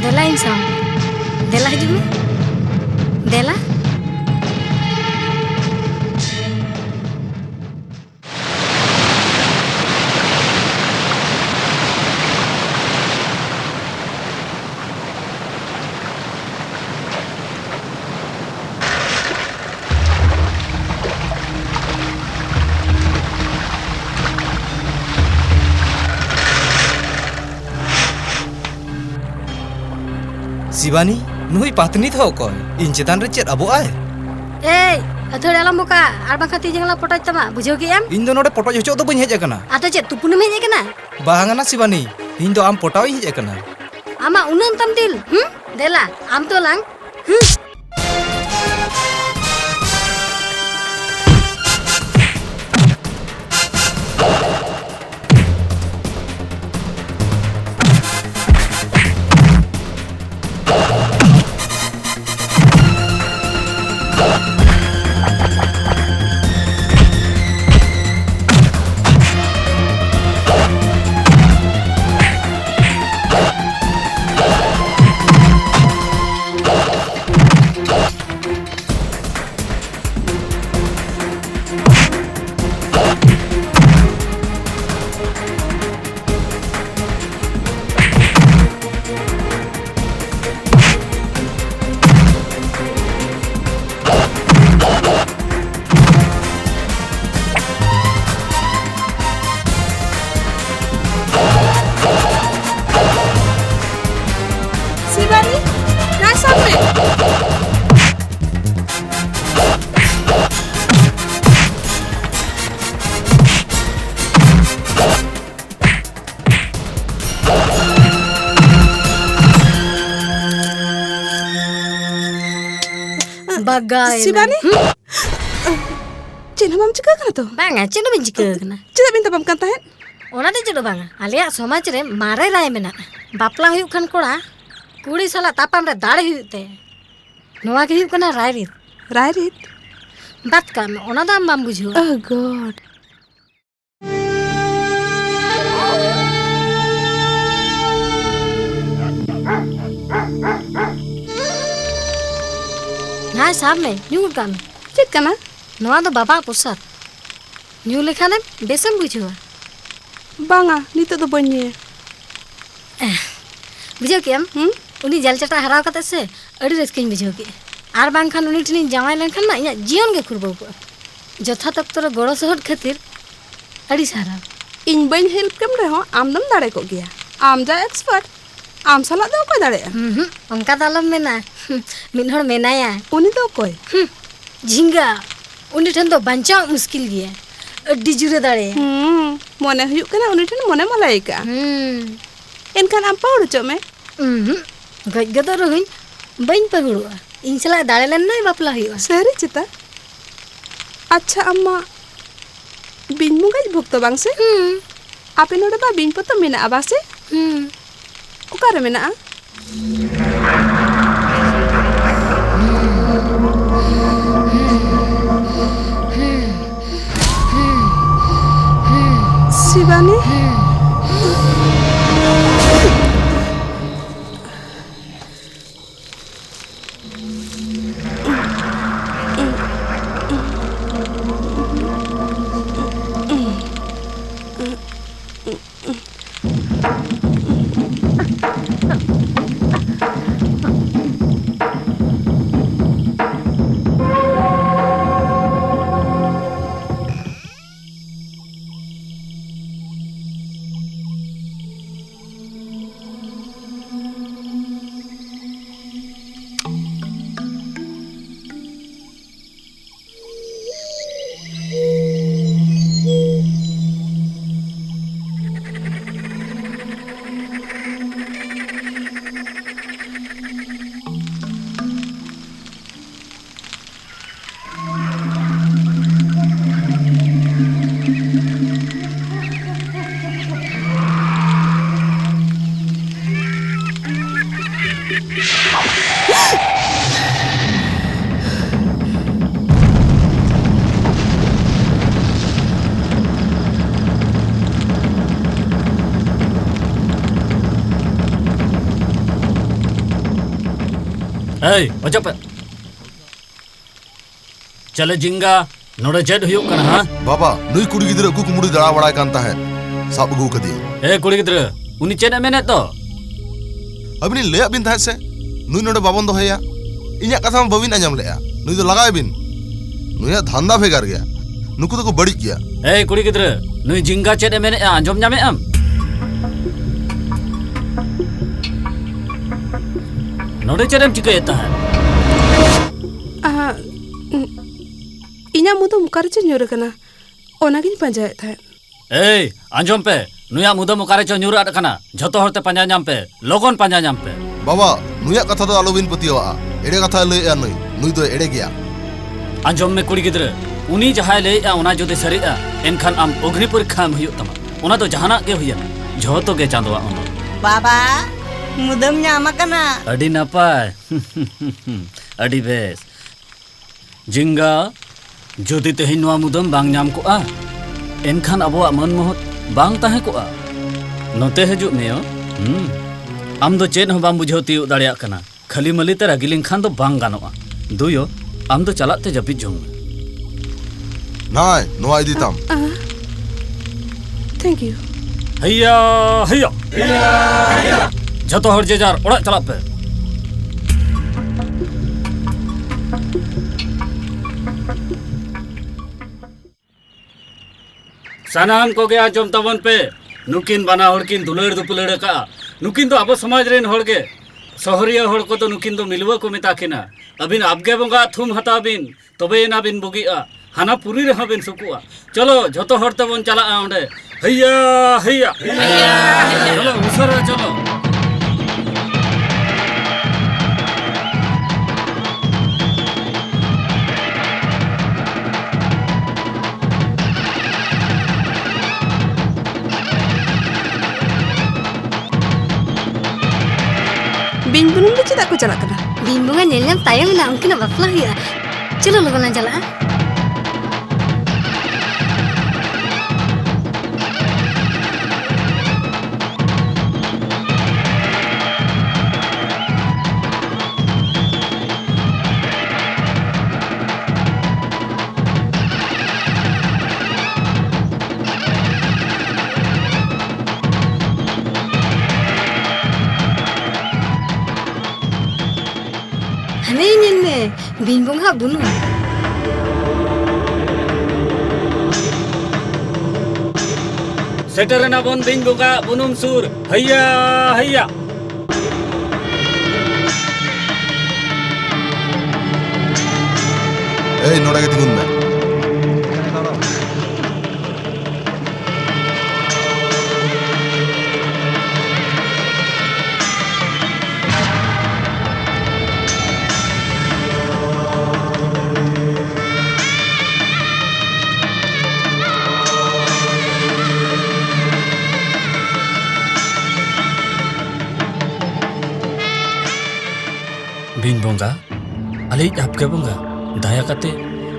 ᱫᱮᱞᱟ ᱤᱧ ᱥᱟᱶ᱾ ᱫᱮᱞᱟ ᱦᱤᱡᱩᱜ ᱢᱮ᱾ ᱫᱮᱞᱟ᱾ ᱥᱤᱵᱟᱱᱤ, ᱱᱩᱭ ᱯᱟᱛᱱᱤ ᱫᱚ ᱚᱠᱚᱭ? ᱤᱧ ᱪᱮᱛᱟᱱ ᱨᱮ ᱪᱮᱫ ᱟᱵᱚᱜ ᱟᱭ? ᱮᱭ, ᱟᱹᱛᱷᱟᱹᱲᱤ ᱟᱞᱚᱢ ᱵᱚᱠᱟ, ᱟᱨ ᱵᱟᱝᱠᱷᱟᱱ ᱛᱤ ᱡᱟᱸᱜᱟ ᱞᱟᱝ ᱯᱚᱴᱚᱡ ᱛᱟᱢᱟ, ᱵᱩᱡᱷᱟᱹᱣ ᱠᱮᱜ ᱟᱢ? ᱤᱧ ᱫᱚ ᱱᱚᱰᱮ ᱯᱚᱴᱚᱡ ᱦᱚᱪᱚᱜ ᱫᱚ ᱵᱟᱹᱧ ᱦᱮᱡ ᱟᱠᱟᱱᱟ᱾ ᱟᱫᱚ ᱪᱮᱫ, ᱛᱩᱯᱩᱱᱮᱢ ᱦᱮᱡ ᱟᱠᱟᱱᱟ? ᱵᱟᱝ ᱟᱱᱟ ᱥᱤᱵᱟᱱᱤ, ᱤᱧ ᱫᱚ ᱟᱢ ᱯᱚᱴᱟᱣ ᱤᱧ ᱦᱮᱡ ᱟᱠᱟᱱᱟ᱾ ᱟᱢᱟᱜ ᱩᱱᱟᱹᱜ ᱛᱟᱢ ᱫᱤᱞ, ᱦᱩᱸ? ᱫᱮᱞᱟ, ᱟᱢ ᱛᱚ ᱞᱟᱝ, ᱦᱩᱸ᱾ ᱵᱟᱜᱟᱣ ᱮᱱᱟ᱾ ᱥᱤᱵᱟᱱᱤ? ᱪᱮᱫ ᱦᱚᱸ ᱵᱟᱢ ᱪᱤᱠᱟᱹ ᱠᱟᱱᱟ ᱛᱚ? ᱵᱟᱝᱟ, ᱪᱮᱫ ᱦᱚᱸ ᱵᱟᱹᱧ ᱪᱤᱠᱟᱹ ᱠᱟᱱᱟ᱾ ᱪᱮᱫᱟᱜ ᱵᱤᱱ ᱛᱟᱯᱟᱢ ᱠᱟᱱ ᱛᱟᱦᱮᱸᱫ? ᱚᱱᱟ ᱫᱚ ᱪᱮᱫ ᱦᱚᱸ ᱵᱟᱝᱟ, ᱟᱞᱮᱭᱟᱜ ᱥᱚᱢᱟᱡᱽ ᱨᱮ ᱢᱟᱨᱮ ᱨᱟᱭ ᱢᱮᱱᱟᱜᱼᱟ, ᱵᱟᱯᱞᱟ ᱦᱩᱭᱩᱜ ᱠᱷᱟᱱ ᱠᱚᱲᱟ ᱠᱩᱲᱤ ᱥᱟᱞᱟᱜ ᱛᱟᱯᱟᱢ ᱨᱮ ᱫᱟᱲᱮ ᱦᱩᱭᱩᱜ ᱛᱟᱭᱟ᱾ ᱱᱚᱣᱟ ᱜᱮ ᱦᱩᱭᱩᱜ ᱠᱟᱱᱟ ᱨᱟᱭᱨᱤᱛ᱾ ᱨᱟᱭᱨᱤᱛ? ᱵᱟᱫ ᱠᱟᱜ ᱢᱮ, ᱚᱱᱟ ᱫᱚ ᱟᱢ ᱵᱟᱢ ᱵᱩᱡᱷᱟᱹᱣᱟ᱾ Oh God. ᱦᱮᱸ, ᱥᱟᱵ ᱢᱮ, ᱧᱩ ᱜᱚᱫ ᱠᱟᱜ ᱢᱮ᱾ ᱪᱮᱫ ᱠᱟᱱᱟ? ᱱᱚᱣᱟ ᱫᱚ ᱵᱟᱵᱟᱣᱟᱜ ᱯᱨᱚᱥᱟᱫ᱾ ᱧᱩ ᱞᱮᱠᱷᱟᱱᱮᱢ ᱵᱮᱥᱮᱢ ᱵᱩᱡᱷᱟᱹᱣᱟ᱾ ᱵᱟᱝᱟ, ᱱᱤᱛᱚᱜ ᱫᱚ ᱵᱟᱹᱧ ᱧᱩᱭᱟ᱾ ᱵᱩᱡᱷᱟᱹᱣ ᱠᱮᱜᱼᱟᱢ? ᱦᱩᱸ? ᱩᱱᱤ ᱡᱟᱞ ᱪᱟᱴᱟ ᱦᱟᱨᱟᱣ ᱠᱟᱛᱮ ᱥᱮ ᱟᱹᱰᱤ ᱨᱟᱹᱥᱠᱟᱹᱧ ᱵᱩᱡᱷᱟᱹᱣ ᱠᱮᱜᱼᱟ᱾ ᱟᱨ ᱵᱟᱝᱠᱷᱟᱱ ᱩᱱᱤ ᱴᱷᱮᱱᱤᱧ ᱡᱟᱶᱟᱭ ᱞᱮᱱᱠᱷᱟᱱ ᱢᱟ ᱤᱧᱟᱹᱜ ᱡᱤᱭᱚᱱ ᱜᱮ ᱠᱷᱩᱨᱵᱟᱹᱣ ᱠᱚᱜᱼᱟ᱾ ᱡᱚᱛᱷᱟᱛ ᱚᱠᱛᱚ ᱨᱮ ᱜᱚᱲᱚ ᱥᱚᱦᱚᱫ ᱠᱷᱟᱹᱛᱤᱨ ᱟᱹᱰᱤ ᱥᱟᱨᱦᱟᱣ᱾ ᱤᱧ ᱵᱟᱹᱧ help ᱠᱮᱢ ᱨᱮᱦᱚᱸ ᱟᱢ ᱫᱚᱢ ᱫᱟᱲᱮ ᱠᱚᱜ ᱜᱮᱭᱟ᱾ ᱟᱢ ᱡᱟ expert, ᱟᱢ ᱥᱟᱞᱟᱜ ᱫᱚ ᱚᱠᱚᱭ ᱫᱟᱲᱮᱭᱟᱜᱼᱟ? ᱦᱩᱸ ᱦᱩᱸ, ᱚᱱᱠᱟ ᱫᱚ ᱟᱞᱚᱢ ᱢᱮᱱᱟ᱾ ᱢᱤᱫ ᱦᱚᱲ ᱢᱮᱱᱟᱭᱟ᱾ ᱩᱱᱤ ᱫᱚ ᱚᱠᱚᱭ? ᱦᱩᱸ, ᱡᱷᱤᱸᱜᱟ᱾ ᱩᱱᱤ ᱴᱷᱮᱱ ᱫᱚ ᱵᱟᱧᱪᱟᱣ ᱢᱩᱥᱠᱤᱞ ᱜᱮᱭᱟ᱾ ᱟᱹᱰᱤ ᱡᱳᱨᱮ ᱫᱟᱲᱮᱭᱟ᱾ ᱦᱩᱸ, ᱢᱚᱱᱮ ᱦᱩᱭᱩᱜ ᱠᱟᱱᱟ ᱩᱱᱤ ᱴᱷᱮᱱ ᱢᱚᱱᱮ ᱢᱟᱞᱟᱭ ᱟᱠᱟᱜᱼᱟ᱾ ᱦᱩᱸ᱾ ᱮᱱᱠᱷᱟᱱ ᱟᱢ ᱯᱟᱹᱦᱩᱲ ᱦᱚᱪᱚᱜ ᱢᱮ᱾ ᱩᱸᱦᱩᱸᱜ, ᱜᱚᱡ ᱜᱚᱫᱚᱜ ᱨᱮᱦᱚᱸᱧ ᱵᱟᱹᱧ ᱯᱟᱹᱦᱩᱲᱚᱜᱼᱟ᱾ ᱤᱧ ᱥᱟᱞᱟᱜ ᱫᱟᱲᱮ ᱞᱮᱱ ᱱᱟᱭ ᱵᱟᱯᱞᱟ ᱦᱩᱭᱩᱜᱼᱟ᱾ ᱥᱟᱹᱨᱤ ᱪᱮᱛᱟ? ᱟᱪᱪᱷᱟ, ᱟᱢ ᱢᱟ ᱵᱤᱧ ᱵᱚᱸᱜᱟᱭᱤᱡ ᱵᱷᱚᱠᱛᱚ ᱵᱟᱝ ᱥᱮ? ᱦᱩᱸ᱾ ᱟᱯᱮ ᱱᱚᱰᱮ ᱢᱟ ᱵᱤᱧ ᱯᱚᱛᱟᱢ ᱢᱮᱱᱟᱜᱼᱟ ᱵᱟᱝ ᱥᱮ? ᱦᱩᱸ᱾ ᱚᱠᱟᱨᱮ ᱢᱮᱱᱟᱜᱼᱟ? ᱥᱤᱵᱟᱱᱤ? ᱮᱭ, ᱚᱪᱚᱜ ᱯᱮ᱾ ᱪᱟᱞᱮ ᱡᱤᱝᱜᱟ, ᱱᱚᱰᱮ ᱪᱮᱫ ᱦᱩᱭᱩᱜ ᱠᱟᱱᱟ, ᱦᱟ? ᱵᱟᱵᱟ, ᱱᱩᱭ ᱠᱩᱲᱤ ᱜᱤᱫᱽᱨᱟᱹ ᱩᱠᱩ ᱠᱩᱢᱲᱩᱭ ᱫᱟᱬᱟ ᱵᱟᱲᱟᱭ ᱠᱟᱱ ᱛᱟᱦᱮᱸᱫ, ᱥᱟᱵ ᱟᱹᱜᱩ ᱠᱟᱫᱮᱭᱟᱹᱧ᱾ ᱮ ᱠᱩᱲᱤ ᱜᱤᱫᱽᱨᱟᱹ, ᱩᱱᱤ ᱪᱮᱫ ᱮ ᱢᱮᱱᱮᱫ ᱫᱚ? ᱟᱹᱵᱤᱱ ᱞᱤᱧ ᱞᱟᱹᱭᱟᱫ ᱵᱤᱱ ᱛᱟᱦᱮᱸᱫ ᱥᱮ, ᱱᱩᱭ ᱱᱚᱰᱮ ᱵᱟᱵᱚᱱ ᱫᱚᱦᱚᱭᱟ᱾ ᱤᱧᱟᱜ ᱠᱟᱛᱷᱟ ᱢᱟ ᱵᱟᱹᱵᱤᱱ ᱟᱸᱡᱚᱢ ᱞᱮᱜᱼᱟ᱾ ᱱᱩᱭ ᱫᱚ ᱞᱟᱜᱟᱭ ᱵᱤᱱ᱾ ᱱᱩᱭᱟᱜ ᱫᱷᱟᱱᱫᱟ ᱵᱷᱮᱜᱟᱨ ᱜᱮᱭᱟ᱾ ᱱᱩᱠᱩ ᱫᱚᱠᱚ ᱵᱟᱹᱲᱤᱡ ᱜᱮᱭᱟ᱾ ᱮᱭ ᱠᱩᱲᱤ ᱜᱤᱫᱽᱨᱟᱹ, ᱱᱩᱭ ᱡᱤᱝᱜᱟ ᱪᱮᱫ ᱮ ᱢᱮᱱᱮᱫᱼᱟ, ᱟᱸᱡᱚᱢ ᱧᱟᱢᱮᱫ ᱟᱢ? ᱱᱚᱰᱮ ᱪᱮᱫ ᱮᱢ ᱪᱤᱠᱟᱹᱭᱮᱫ ᱛᱟᱦᱮᱸᱫ? ᱟᱦᱟ, ᱤᱧᱟᱜ ᱢᱩᱫᱟᱹᱢ ᱚᱠᱟ ᱨᱮᱪᱚ ᱧᱩᱨ ᱟᱠᱟᱱᱟ, ᱚᱱᱟᱜᱤᱧ ᱯᱟᱸᱡᱟᱭᱮᱫ ᱛᱟᱦᱮᱸᱫ᱾ ᱮᱭ, ᱟᱸᱡᱚᱢ ᱯᱮ, ᱱᱩᱭᱟᱜ ᱢᱩᱫᱟᱹᱢ ᱚᱠᱟ ᱨᱮᱪᱚ ᱧᱩᱨ ᱟᱫ ᱟᱠᱟᱱᱟ᱾ ᱡᱷᱚᱛᱚ ᱦᱚᱲ ᱛᱮ ᱯᱟᱸᱡᱟ ᱧᱟᱢ ᱯᱮ, ᱞᱚᱜᱚᱱ ᱯᱟᱸᱡᱟ ᱧᱟᱢ ᱯᱮ᱾ ᱵᱟᱵᱟ, ᱱᱩᱭᱟᱜ ᱠᱟᱛᱷᱟ ᱫᱚ ᱟᱞᱚᱵᱤᱱ ᱯᱟᱹᱛᱭᱟᱹᱣᱟᱜᱼᱟ᱾ ᱮᱲᱮ ᱠᱟᱛᱷᱟᱭ ᱞᱟᱹᱭᱮᱜᱼᱟ ᱱᱩᱭ, ᱱᱩᱭ ᱫᱚ ᱮᱲᱮ ᱜᱮᱭᱟ᱾ ᱟᱸᱡᱚᱢ ᱢᱮ ᱠᱩᱲᱤ ᱜᱤᱫᱽᱨᱟᱹ, ᱩᱱᱤ ᱡᱟᱦᱟᱸᱭ ᱞᱟᱹᱭᱮᱜᱼᱟ ᱚᱱᱟ ᱡᱩᱫᱤ ᱥᱟᱹᱨᱤᱜᱼᱟ, ᱮᱱᱠᱷᱟᱱ ᱟᱢ ᱚᱜᱽᱱᱤ ᱯᱚᱨᱤᱠᱠᱷᱟ ᱮᱢ ᱦᱩᱭᱩᱜ ᱛᱟᱢᱟ᱾ ᱚᱱᱟ ᱫᱚ ᱡᱟᱦᱟᱱᱟᱜ ᱜᱮ ᱦᱩᱭᱮᱱ, ᱡᱷᱚᱛᱚ ᱜᱮ ᱪᱟᱸᱫᱳᱣᱟᱜ ᱚᱱᱚᱞ᱾ ᱵᱟᱵᱟ, ᱢᱩᱫᱟᱹᱢ ᱧᱟᱢ ᱟᱠᱟᱱᱟ᱾ ᱟᱹᱰᱤ ᱱᱟᱯᱟᱭ᱾ ᱟᱹᱰᱤ ᱵᱮᱥ᱾ ᱡᱤᱝᱜᱟ, ᱡᱩᱫᱤ ᱛᱮᱦᱮᱧ ᱱᱚᱣᱟ ᱢᱩᱫᱟᱹᱢ ᱵᱟᱝ ᱧᱟᱢ ᱠᱚᱜᱼᱟ, ᱮᱱᱠᱷᱟᱱ ᱟᱵᱚᱣᱟᱜ ᱢᱟᱹᱱ ᱢᱚᱦᱚᱛ ᱵᱟᱝ ᱛᱟᱦᱮᱸ ᱠᱚᱜᱼᱟ᱾ ᱱᱚᱛᱮ ᱦᱤᱡᱩᱜ ᱢᱮ ᱭᱚ᱾ ᱦᱩᱸ᱾ ᱟᱢ ᱫᱚ ᱪᱮᱫ ᱦᱚᱸ ᱵᱟᱢ ᱵᱩᱡᱷᱟᱹᱣ ᱛᱤᱭᱳᱜ ᱫᱟᱲᱮᱭᱟᱜ ᱠᱟᱱᱟ᱾ ᱠᱷᱟᱹᱞᱤ ᱢᱟᱹᱞᱤ ᱛᱮ ᱨᱟᱹᱜᱤ ᱞᱮᱱᱠᱷᱟᱱ ᱫᱚ ᱵᱟᱝ ᱜᱟᱱᱚᱜᱼᱟ᱾ ᱫᱩᱭᱚ, ᱟᱢ ᱫᱚ ᱪᱟᱞᱟᱜ ᱛᱮ ᱡᱟᱹᱯᱤᱫ ᱡᱚᱝ ᱢᱮ᱾ ᱱᱟᱭ, ᱱᱚᱣᱟ ᱤᱫᱤ ᱛᱟᱢ᱾ ᱟᱦ, thank you᱾ ᱦᱮᱭᱟ, ᱦᱮᱭᱟ᱾ ᱡᱷᱚᱛᱚ ᱦᱚᱲ ᱡᱮ ᱡᱟᱨ ᱚᱲᱟᱜ ᱪᱟᱞᱟᱜ ᱯᱮ᱾ ᱥᱟᱱᱟᱢ ᱠᱚᱜᱮ ᱟᱸᱡᱚᱢ ᱛᱟᱵᱚᱱ ᱯᱮ, ᱱᱩᱠᱤᱱ ᱵᱟᱱᱟ ᱦᱚᱲ ᱠᱤᱱ ᱫᱩᱞᱟᱹᱲ ᱫᱩᱯᱞᱟᱹᱲ ᱟᱠᱟᱫᱼᱟ᱾ ᱱᱩᱠᱤᱱ ᱫᱚ ᱟᱵᱚ ᱥᱚᱢᱟᱡᱽ ᱨᱮᱱ ᱦᱚᱲ ᱜᱮ, ᱥᱚᱦᱚᱨᱤᱭᱟᱹ ᱦᱚᱲ ᱠᱚᱫᱚ ᱱᱩᱠᱤᱱ ᱫᱚ ᱢᱤᱞᱣᱟᱹ ᱠᱚ ᱢᱮᱛᱟ ᱠᱤᱱᱟ᱾ ᱟᱹᱵᱤᱱ ᱟᱵᱜᱮ ᱵᱚᱸᱜᱟ ᱛᱷᱩᱢ ᱦᱟᱛᱟᱣ ᱵᱤᱱ, ᱛᱚᱵᱮᱭᱮᱱᱟ ᱵᱤᱱ ᱵᱩᱜᱤᱜᱼᱟ᱾ ᱦᱟᱱᱟ ᱯᱩᱨᱤ ᱨᱮᱦᱚᱸ ᱵᱤᱱ ᱥᱩᱠᱩᱜᱼᱟ᱾ ᱪᱚᱞᱚ, ᱡᱷᱚᱛᱚ ᱦᱚᱲ ᱛᱮᱵᱚᱱ ᱪᱟᱞᱟᱜᱼᱟ ᱚᱸᱰᱮ᱾ ᱦᱮᱭᱟ, ᱦᱮᱭᱟ᱾ ᱪᱚᱞᱚ, ᱩᱥᱟᱹᱨᱟ ᱪᱚᱞᱚ᱾ ᱵᱤᱧ ᱵᱩᱱᱩᱢ ᱫᱚ ᱪᱮᱫᱟᱜ ᱠᱚ ᱪᱟᱞᱟᱜ ᱠᱟᱱᱟ? ᱵᱤᱧ ᱵᱚᱸᱜᱟ ᱧᱮᱞ ᱧᱟᱢ ᱛᱟᱭᱚᱢ ᱮᱱᱟ ᱩᱱᱠᱤᱱᱟᱜ ᱵᱟᱯᱞᱟ ᱦᱩᱭᱩᱜᱼᱟ᱾ ᱪᱚᱞᱚ ᱞᱚᱜᱚᱱ ᱞᱟᱝ ᱪᱟᱞᱟᱜᱼᱟ᱾ ᱦᱟᱱᱮ ᱧᱮᱞ ᱢᱮ, ᱵᱤᱧ ᱵᱚᱸᱜᱟ ᱵᱩᱱᱩᱢ᱾ ᱥᱮᱴᱮᱨ ᱮᱱᱟ ᱵᱚᱱ ᱵᱤᱧ ᱵᱚᱸᱜᱟ ᱵᱩᱱᱩᱢ ᱥᱩᱨ᱾ ᱦᱟᱭᱭᱟ, ᱦᱟᱭᱭᱟ᱾ ᱮᱭ, ᱱᱚᱰᱮ ᱜᱮ ᱛᱤᱸᱜᱩᱱ ᱢᱮ᱾ ᱵᱤᱧ ᱵᱚᱸᱜᱟ, ᱟᱞᱮᱭᱤᱡ ᱟᱯᱜᱮ ᱵᱚᱸᱜᱟ, ᱫᱟᱭᱟ ᱠᱟᱛᱮ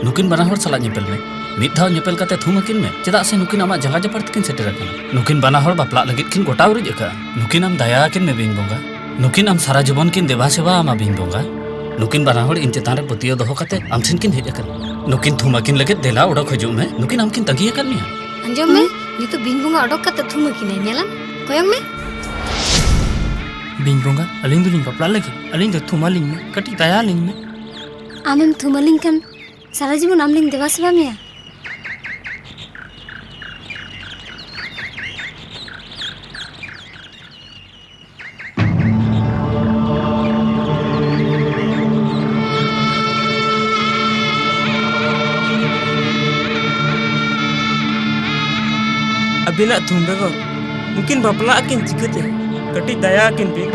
ᱱᱩᱠᱤᱱ ᱵᱟᱱᱟ ᱦᱚᱲ ᱥᱟᱞᱟᱜ ᱧᱮᱯᱮᱞ ᱢᱮ᱾ ᱢᱤᱫ ᱫᱷᱟᱣ ᱧᱮᱯᱮᱞ ᱠᱟᱛᱮ ᱛᱷᱩᱢ ᱟᱹᱠᱤᱱ ᱢᱮ, ᱪᱮᱫᱟᱜ ᱥᱮ ᱱᱩᱠᱤᱱ ᱟᱢᱟᱜ ᱡᱟᱸᱜᱟ ᱡᱟᱯᱟᱜ ᱛᱮᱠᱤᱱ ᱥᱮᱴᱮᱨ ᱟᱠᱟᱱᱟ᱾ ᱱᱩᱠᱤᱱ ᱵᱟᱱᱟ ᱦᱚᱲ ᱵᱟᱯᱞᱟᱜ ᱞᱟᱹᱜᱤᱫ ᱠᱤᱱ ᱜᱚᱴᱟ ᱩᱨᱤᱡ ᱟᱠᱟᱫᱼᱟ᱾ ᱱᱩᱠᱤᱱ ᱟᱢ ᱫᱟᱭᱟ ᱟᱹᱠᱤᱱ ᱢᱮ ᱵᱤᱧ ᱵᱚᱸᱜᱟ᱾ ᱱᱩᱠᱤᱱ ᱟᱢ ᱥᱟᱨᱟ ᱡᱤᱵᱚᱱ ᱠᱤᱱ ᱫᱮᱵᱟ ᱥᱮᱵᱟ ᱟᱢᱟ ᱵᱤᱧ ᱵᱚᱸᱜᱟ᱾ ᱱᱩᱠᱤᱱ ᱵᱟᱱᱟ ᱦᱚᱲ ᱤᱧ ᱪᱮᱛᱟᱱ ᱨᱮ ᱯᱟᱹᱛᱭᱟᱹᱣ ᱫᱚᱦᱚ ᱠᱟᱛᱮ ᱟᱢ ᱴᱷᱮᱱ ᱠᱤᱱ ᱦᱮᱡ ᱟᱠᱟᱱᱟ᱾ ᱱᱩᱠᱤᱱ ᱛᱷᱩᱢ ᱟᱹᱠᱤᱱ ᱞᱟᱹᱜᱤᱫ ᱫᱮᱞᱟ ᱚᱰᱚᱠ ᱦᱤᱡᱩᱜ ᱢᱮ, ᱱᱩᱠᱤᱱ ᱟᱢ ᱠᱤᱱ ᱛᱟᱺᱜᱤ ᱟᱠᱟᱫ ᱢᱮᱭᱟ᱾ ᱟᱸᱡᱚᱢ ᱢᱮ, ᱱᱤᱛᱚᱜ ᱵᱤᱧ ᱵᱚᱸᱜᱟ ᱚᱰᱚᱠ ᱠᱟᱛᱮ ᱛᱷᱩᱢ ᱟᱹᱠᱤᱱᱟᱭ, ᱧᱮᱞᱟᱢ, ᱠᱚᱭᱚᱜ ᱢᱮ᱾ ᱵᱤᱧ ᱵᱚᱸᱜᱟ, ᱟᱹᱞᱤᱧ ᱫᱚᱞᱤᱧ ᱵᱟᱯᱞᱟᱜ ᱞᱟᱹᱜᱤᱫ, ᱟᱹᱞᱤᱧ ᱫᱚ ᱛᱷᱩᱢ ᱟᱹᱞᱤᱧ ᱢᱮ, ᱠᱟᱹᱴᱤᱡ ᱫᱟᱭᱟ ᱟᱹᱞᱤᱧ ᱢᱮ᱾ ᱟᱢᱮᱢ ᱛᱷᱩᱢ ᱟᱹᱞᱤᱧ ᱠᱷᱟᱱ ᱥᱟᱨᱟ ᱡᱤᱵᱚᱱ ᱟᱢ ᱞᱤᱧ ᱫᱮᱵᱟ ᱥᱮᱵᱟ ᱢᱮᱭᱟ᱾ ᱟᱹᱵᱤᱱᱟᱜ ᱛᱷᱩᱢ ᱵᱮᱜᱚᱨ ᱱᱩᱠᱤᱱ ᱵᱟᱯᱞᱟᱜ ᱟᱹᱠᱤᱱ ᱪᱤᱠᱟᱹᱛᱮ? ᱠᱟᱹᱴᱤᱡ ᱫᱟᱭᱟ ᱟᱹᱠᱤᱱ ᱵᱤᱱ᱾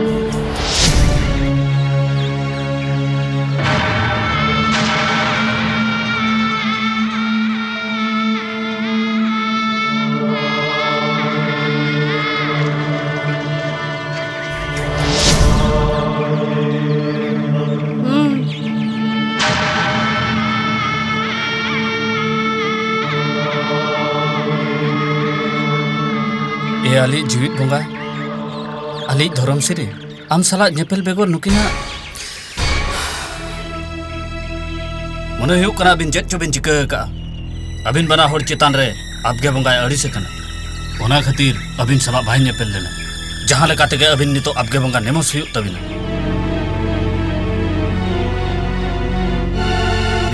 ᱮ ᱟᱞᱮᱭᱤᱡ ᱡᱤᱣᱤᱫ ᱵᱚᱸᱜᱟ, ᱟᱞᱮᱭᱤᱡ ᱫᱷᱚᱨᱚᱢ ᱥᱤᱨᱤ, ᱟᱢ ᱥᱟᱞᱟᱜ ᱧᱮᱯᱮᱞ ᱵᱮᱜᱚᱨ ᱱᱩᱠᱤᱱᱟᱜ ᱢᱚᱱᱮ ᱦᱩᱭᱩᱜ ᱠᱟᱱᱟ ᱟᱹᱵᱤᱱ ᱪᱮᱫ ᱪᱚ ᱵᱤᱱ ᱪᱤᱠᱟᱹ ᱟᱠᱟᱫᱼᱟ᱾ ᱟᱹᱵᱤᱱ ᱵᱟᱱᱟ ᱦᱚᱲ ᱪᱮᱛᱟᱱ ᱨᱮ ᱟᱯᱜᱮ ᱵᱚᱸᱜᱟᱭ ᱟᱹᱲᱤᱥ ᱟᱠᱟᱱᱟ᱾ ᱚᱱᱟ ᱠᱷᱟᱹᱛᱤᱨ ᱟᱹᱵᱤᱱ ᱥᱟᱞᱟᱜ ᱵᱟᱭ ᱧᱮᱯᱮᱞ ᱞᱮᱱᱟ᱾ ᱡᱟᱦᱟᱸ ᱞᱮᱠᱟ ᱛᱮᱜᱮ ᱟᱹᱵᱤᱱ ᱱᱤᱛᱚᱜ ᱟᱯᱜᱮ ᱵᱚᱸᱜᱟ ᱱᱮᱢᱚᱥ ᱦᱩᱭᱩᱜ ᱛᱟᱹᱵᱤᱱᱟ᱾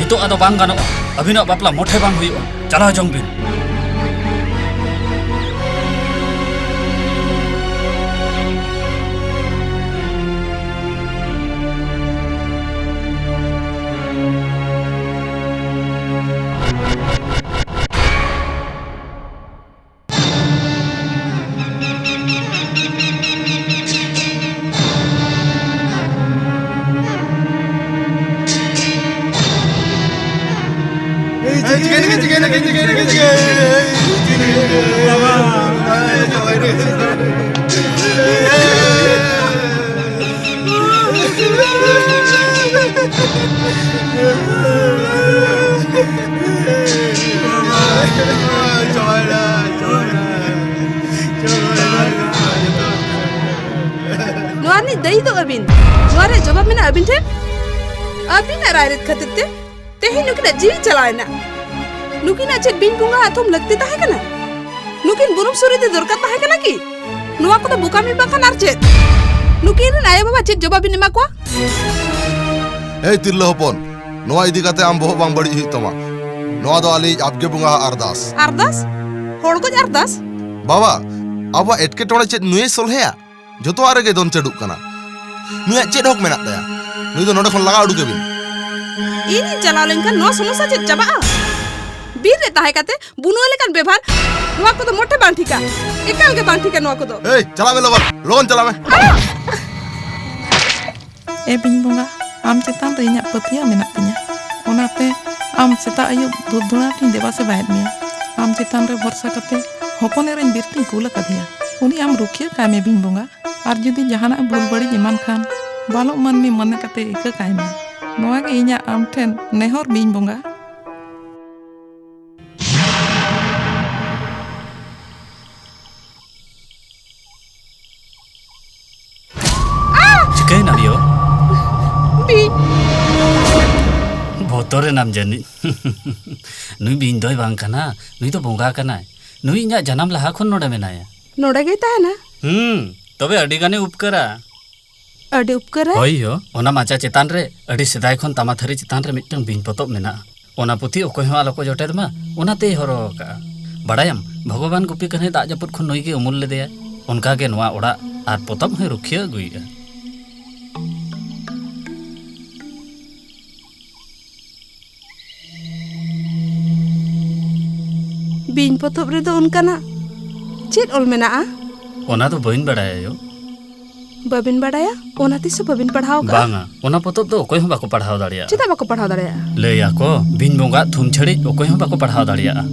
ᱱᱤᱛᱚᱜ ᱟᱫᱚ ᱵᱟᱝ ᱜᱟᱱᱚᱜᱼᱟ᱾ ᱟᱹᱵᱤᱱᱟᱜ ᱵᱟᱯᱞᱟ ᱢᱚᱴᱷᱮ ᱵᱟᱝ ᱦᱩᱭᱩᱜᱼᱟ᱾ ᱪᱟᱞᱟᱣ ᱡᱚᱝ ᱵᱤᱱ᱾ ᱱᱚᱣᱟ ᱨᱤᱱᱤᱡ ᱫᱟᱹᱭᱤ ᱫᱚ ᱟᱹᱵᱤᱱ᱾ ᱱᱚᱣᱟ ᱨᱮᱭᱟᱜ ᱡᱚᱵᱟᱵ ᱢᱮᱱᱟᱜᱼᱟ ᱟᱹᱵᱤᱱ ᱴᱷᱮᱱ? ᱟᱹᱵᱤᱱᱟᱜ ᱨᱟᱭᱨᱤᱛ ᱠᱷᱟᱹᱛᱤᱨ ᱛᱮ ᱛᱮᱦᱮᱧ ᱱᱩᱠᱤᱱᱟᱜ ᱡᱤᱣᱤ ᱪᱟᱞᱟᱣ ᱮᱱᱟ᱾ ᱱᱩᱠᱤᱱᱟᱜ ᱪᱮᱫ ᱵᱤᱧ ᱵᱚᱸᱜᱟ ᱟᱛᱷᱚᱢ ᱞᱟᱹᱠᱛᱤ ᱛᱟᱦᱮᱸ ᱠᱟᱱᱟ? ᱱᱩᱠᱤᱱ ᱵᱩᱱᱩᱢ ᱥᱩᱨᱤ ᱫᱚ ᱫᱚᱨᱠᱟᱨ ᱛᱟᱦᱮᱸ ᱠᱟᱱᱟ ᱠᱤ? ᱱᱚᱣᱟ ᱠᱚᱫᱚ ᱵᱚᱠᱟᱢᱤ ᱵᱟᱝᱠᱷᱟᱱ ᱟᱨ ᱪᱮᱫ? ᱱᱩᱠᱤᱱ ᱨᱮᱱ ᱟᱭᱳ ᱵᱟᱵᱟ ᱪᱮᱫ ᱡᱚᱵᱟᱵ ᱵᱤᱱ ᱮᱢᱟ ᱠᱚᱣᱟ? ᱮᱭ ᱛᱤᱨᱞᱟᱹ ᱦᱚᱯᱚᱱ, ᱱᱚᱣᱟ ᱤᱫᱤ ᱠᱟᱛᱮ ᱟᱢ ᱵᱚᱦᱚᱜ ᱵᱟᱝ ᱵᱟᱹᱲᱤᱡ ᱦᱩᱭᱩᱜ ᱛᱟᱢᱟ᱾ ᱱᱚᱣᱟ ᱫᱚ ᱟᱞᱮᱭᱤᱡ ᱟᱵᱜᱮ ᱵᱚᱸᱜᱟᱣᱟᱜ ᱟᱨᱫᱟᱥ᱾ ᱟᱨᱫᱟᱥ? ᱦᱚᱲ ᱜᱚᱡ ᱟᱨᱫᱟᱥ? ᱵᱟᱵᱟ, ᱟᱵᱚᱣᱟᱜ ᱮᱴᱠᱮᱴᱚᱬᱮ ᱪᱮᱫ ᱱᱩᱭᱮ ᱥᱚᱞᱦᱮᱭᱟ? ᱡᱚᱛᱚᱣᱟᱜ ᱨᱮᱜᱮ ᱫᱚᱱ ᱪᱟᱹᱰᱩᱜ ᱠᱟᱱᱟ᱾ ᱱᱩᱭᱟᱜ ᱪᱮᱫ ᱦᱚᱠ ᱢᱮᱱᱟᱜ ᱛᱟᱭᱟ? ᱱᱩᱭ ᱫᱚ ᱱᱚᱰᱮ ᱠᱷᱚᱱ ᱞᱟᱜᱟ ᱩᱰᱩᱠᱮ ᱵᱤᱱ᱾ ᱤᱧᱤᱧ ᱪᱟᱞᱟᱣ ᱞᱮᱱᱠᱷᱟᱱ ᱱᱚᱣᱟ ᱥᱚᱢᱚᱥᱥᱟ ᱪᱮᱫ ᱪᱟᱵᱟᱜᱼᱟ? ᱵᱤᱨ ᱨᱮ ᱛᱟᱦᱮᱸ ᱠᱟᱛᱮ ᱵᱩᱱᱩᱣᱟ ᱞᱮᱠᱟᱱ ᱵᱮᱵᱷᱟᱨ, ᱱᱚᱣᱟ ᱠᱚᱫᱚ ᱢᱚᱴᱷᱮ ᱵᱟᱝ ᱴᱷᱤᱠᱟ, ᱮᱠᱟᱞ ᱜᱮ ᱵᱟᱝ ᱴᱷᱤᱠᱟ ᱱᱚᱣᱟ ᱠᱚᱫᱚ᱾ ᱮᱭ, ᱪᱟᱞᱟᱜ ᱢᱮ ᱞᱚᱜᱚᱱ, ᱞᱚᱜᱚᱱ ᱪᱟᱞᱟᱜ ᱢᱮ᱾ ᱟᱦ! ᱮ ᱵᱤᱧ ᱵᱚᱸᱜᱟ, ᱟᱢ ᱪᱮᱛᱟᱱ ᱨᱮ ᱤᱧᱟᱹᱜ ᱯᱟᱹᱛᱭᱟᱹᱣ ᱢᱮᱱᱟᱜ ᱛᱤᱧᱟᱹ, ᱚᱱᱟᱛᱮ ᱟᱢ ᱥᱮᱛᱟᱜ ᱟᱹᱭᱩᱵ ᱫᱷᱩᱯ ᱫᱷᱩᱬᱟ ᱛᱤᱧ ᱫᱮᱵᱟ ᱥᱮᱵᱟᱭᱮᱫ ᱢᱮᱭᱟ᱾ ᱟᱢ ᱪᱮᱛᱟᱱ ᱨᱮ ᱵᱷᱚᱨᱥᱟ ᱠᱟᱛᱮ ᱦᱚᱯᱚᱱ ᱮᱨᱟᱧ ᱵᱤᱨ ᱛᱤᱧ ᱠᱩᱞ ᱟᱠᱟᱫᱮᱭᱟ᱾ ᱩᱱᱤ ᱟᱢ ᱨᱩᱠᱷᱤᱭᱟᱹ ᱠᱟᱭ ᱢᱮ ᱵᱤᱧ ᱵᱚᱸᱜᱟ, ᱟᱨ ᱡᱩᱫᱤ ᱡᱟᱦᱟᱱᱟᱜ ᱵᱷᱩᱞ ᱵᱟᱹᱲᱤᱡ ᱮᱢᱟᱱ ᱠᱷᱟᱱ ᱵᱟᱞᱚᱜ ᱢᱟᱹᱱᱢᱤ ᱢᱚᱱᱮ ᱠᱟᱛᱮ ᱤᱠᱟᱹ ᱠᱟᱭ ᱢᱮ᱾ ᱱᱚᱣᱟ ᱜᱮ ᱤᱧᱟᱹᱜ ᱟᱢ ᱴᱷᱮᱱ ᱱᱮᱦᱚᱨ ᱵᱤᱧ ᱵᱚᱸᱜᱟ᱾ ᱪᱤᱠᱟᱹᱭᱮᱱᱟ ᱭᱳ? ᱵᱤᱧ᱾ ᱵᱚᱛᱚᱨ ᱮᱱᱟᱢ ᱡᱟᱹᱱᱤᱡ᱾ ᱱᱩᱭ ᱵᱤᱧ ᱫᱚᱭ ᱵᱟᱝ ᱠᱟᱱᱟ, ᱱᱩᱭ ᱫᱚ ᱵᱚᱸᱜᱟ ᱠᱟᱱᱟᱭ᱾ ᱱᱩᱭ ᱤᱧᱟᱹᱜ ᱡᱟᱱᱟᱢ ᱞᱟᱦᱟ ᱠᱷᱚᱱ ᱱᱚᱰᱮ ᱢᱮᱱᱟᱭᱟ᱾ ᱱᱚᱰᱮ ᱜᱮᱭ ᱛᱟᱦᱮᱱᱟ? ᱦᱩᱸ, ᱛᱚᱵᱮ ᱟᱹᱰᱤ ᱜᱟᱱᱮ ᱩᱯᱠᱟᱹᱨᱟ᱾ ᱟᱹᱰᱤ ᱩᱯᱠᱟᱹᱨᱟᱭ᱾ ᱦᱳᱭ ᱭᱳ, ᱚᱱᱟ ᱢᱟᱪᱟ ᱪᱮᱛᱟᱱ ᱨᱮ ᱟᱹᱰᱤ ᱥᱮᱫᱟᱭ ᱠᱷᱚᱱ ᱛᱟᱢᱟ ᱛᱷᱟᱹᱨᱤ ᱪᱮᱛᱟᱱ ᱨᱮ ᱢᱤᱫᱴᱟᱝ ᱵᱤᱧ ᱯᱚᱛᱚᱵ ᱢᱮᱱᱟᱜᱼᱟ᱾ ᱚᱱᱟ ᱯᱩᱛᱷᱤ ᱚᱠᱚᱭ ᱦᱚᱸ ᱟᱞᱚ ᱠᱚ ᱡᱚᱴᱮᱫ ᱢᱟ, ᱚᱱᱟᱛᱮᱭ ᱦᱚᱨᱚ ᱟᱠᱟᱜᱼᱟ᱾ ᱵᱟᱲᱟᱭᱟᱢ, ᱵᱷᱚᱜᱚᱵᱟᱱ ᱜᱩᱯᱤ ᱠᱟᱹᱱᱦᱟᱹᱭ ᱫᱟᱜ ᱡᱟᱹᱯᱩᱫ ᱠᱷᱚᱱ ᱱᱩᱭ ᱜᱮ ᱩᱢᱩᱞ ᱞᱮᱫᱮᱭᱟ᱾ ᱚᱱᱠᱟ ᱜᱮ ᱱᱚᱣᱟ ᱚᱲᱟᱜ ᱟᱨ ᱯᱚᱛᱚᱵ ᱦᱚᱸᱭ ᱨᱩᱠᱷᱤᱭᱟᱹ ᱟᱹᱜᱩᱭᱮᱫᱼᱟ᱾ ᱵᱤᱧ ᱯᱚᱛᱚᱵ ᱨᱮᱫᱚ ᱚᱱᱠᱟᱱᱟᱜ ᱪᱮᱫ ᱚᱞ ᱢᱮᱱᱟᱜᱼᱟ? ᱚᱱᱟ ᱫᱚ ᱵᱟᱹᱧ ᱵᱟᱲᱟᱭᱟ ᱭᱳ᱾ ᱵᱟᱹᱵᱤᱱ ᱵᱟᱲᱟᱭᱟ? ᱚᱱᱟ ᱛᱤᱥ ᱦᱚᱸ ᱵᱟᱹᱵᱤᱱ ᱯᱟᱲᱦᱟᱣ ᱠᱟᱜᱼᱟ? ᱵᱟᱝᱟ, ᱚᱱᱟ ᱯᱚᱛᱚᱵ ᱫᱚ ᱚᱠᱚᱭ ᱦᱚᱸ ᱵᱟᱠᱚ ᱯᱟᱲᱦᱟᱣ ᱫᱟᱲᱮᱭᱟᱜᱼᱟ᱾ ᱪᱮᱫᱟᱜ ᱵᱟᱠᱚ ᱯᱟᱲᱦᱟᱣ ᱫᱟᱲᱮᱭᱟᱜᱼᱟ? ᱞᱟᱹᱭ ᱟᱠᱚ, ᱵᱤᱧ ᱵᱚᱸᱜᱟᱜ ᱛᱷᱩᱢ ᱪᱷᱟᱹᱲᱤᱡ ᱚᱠᱚᱭ ᱦᱚᱸ ᱵᱟᱠᱚ ᱯᱟᱲᱦᱟᱣ ᱫᱟᱲᱮᱭᱟᱜᱼᱟ᱾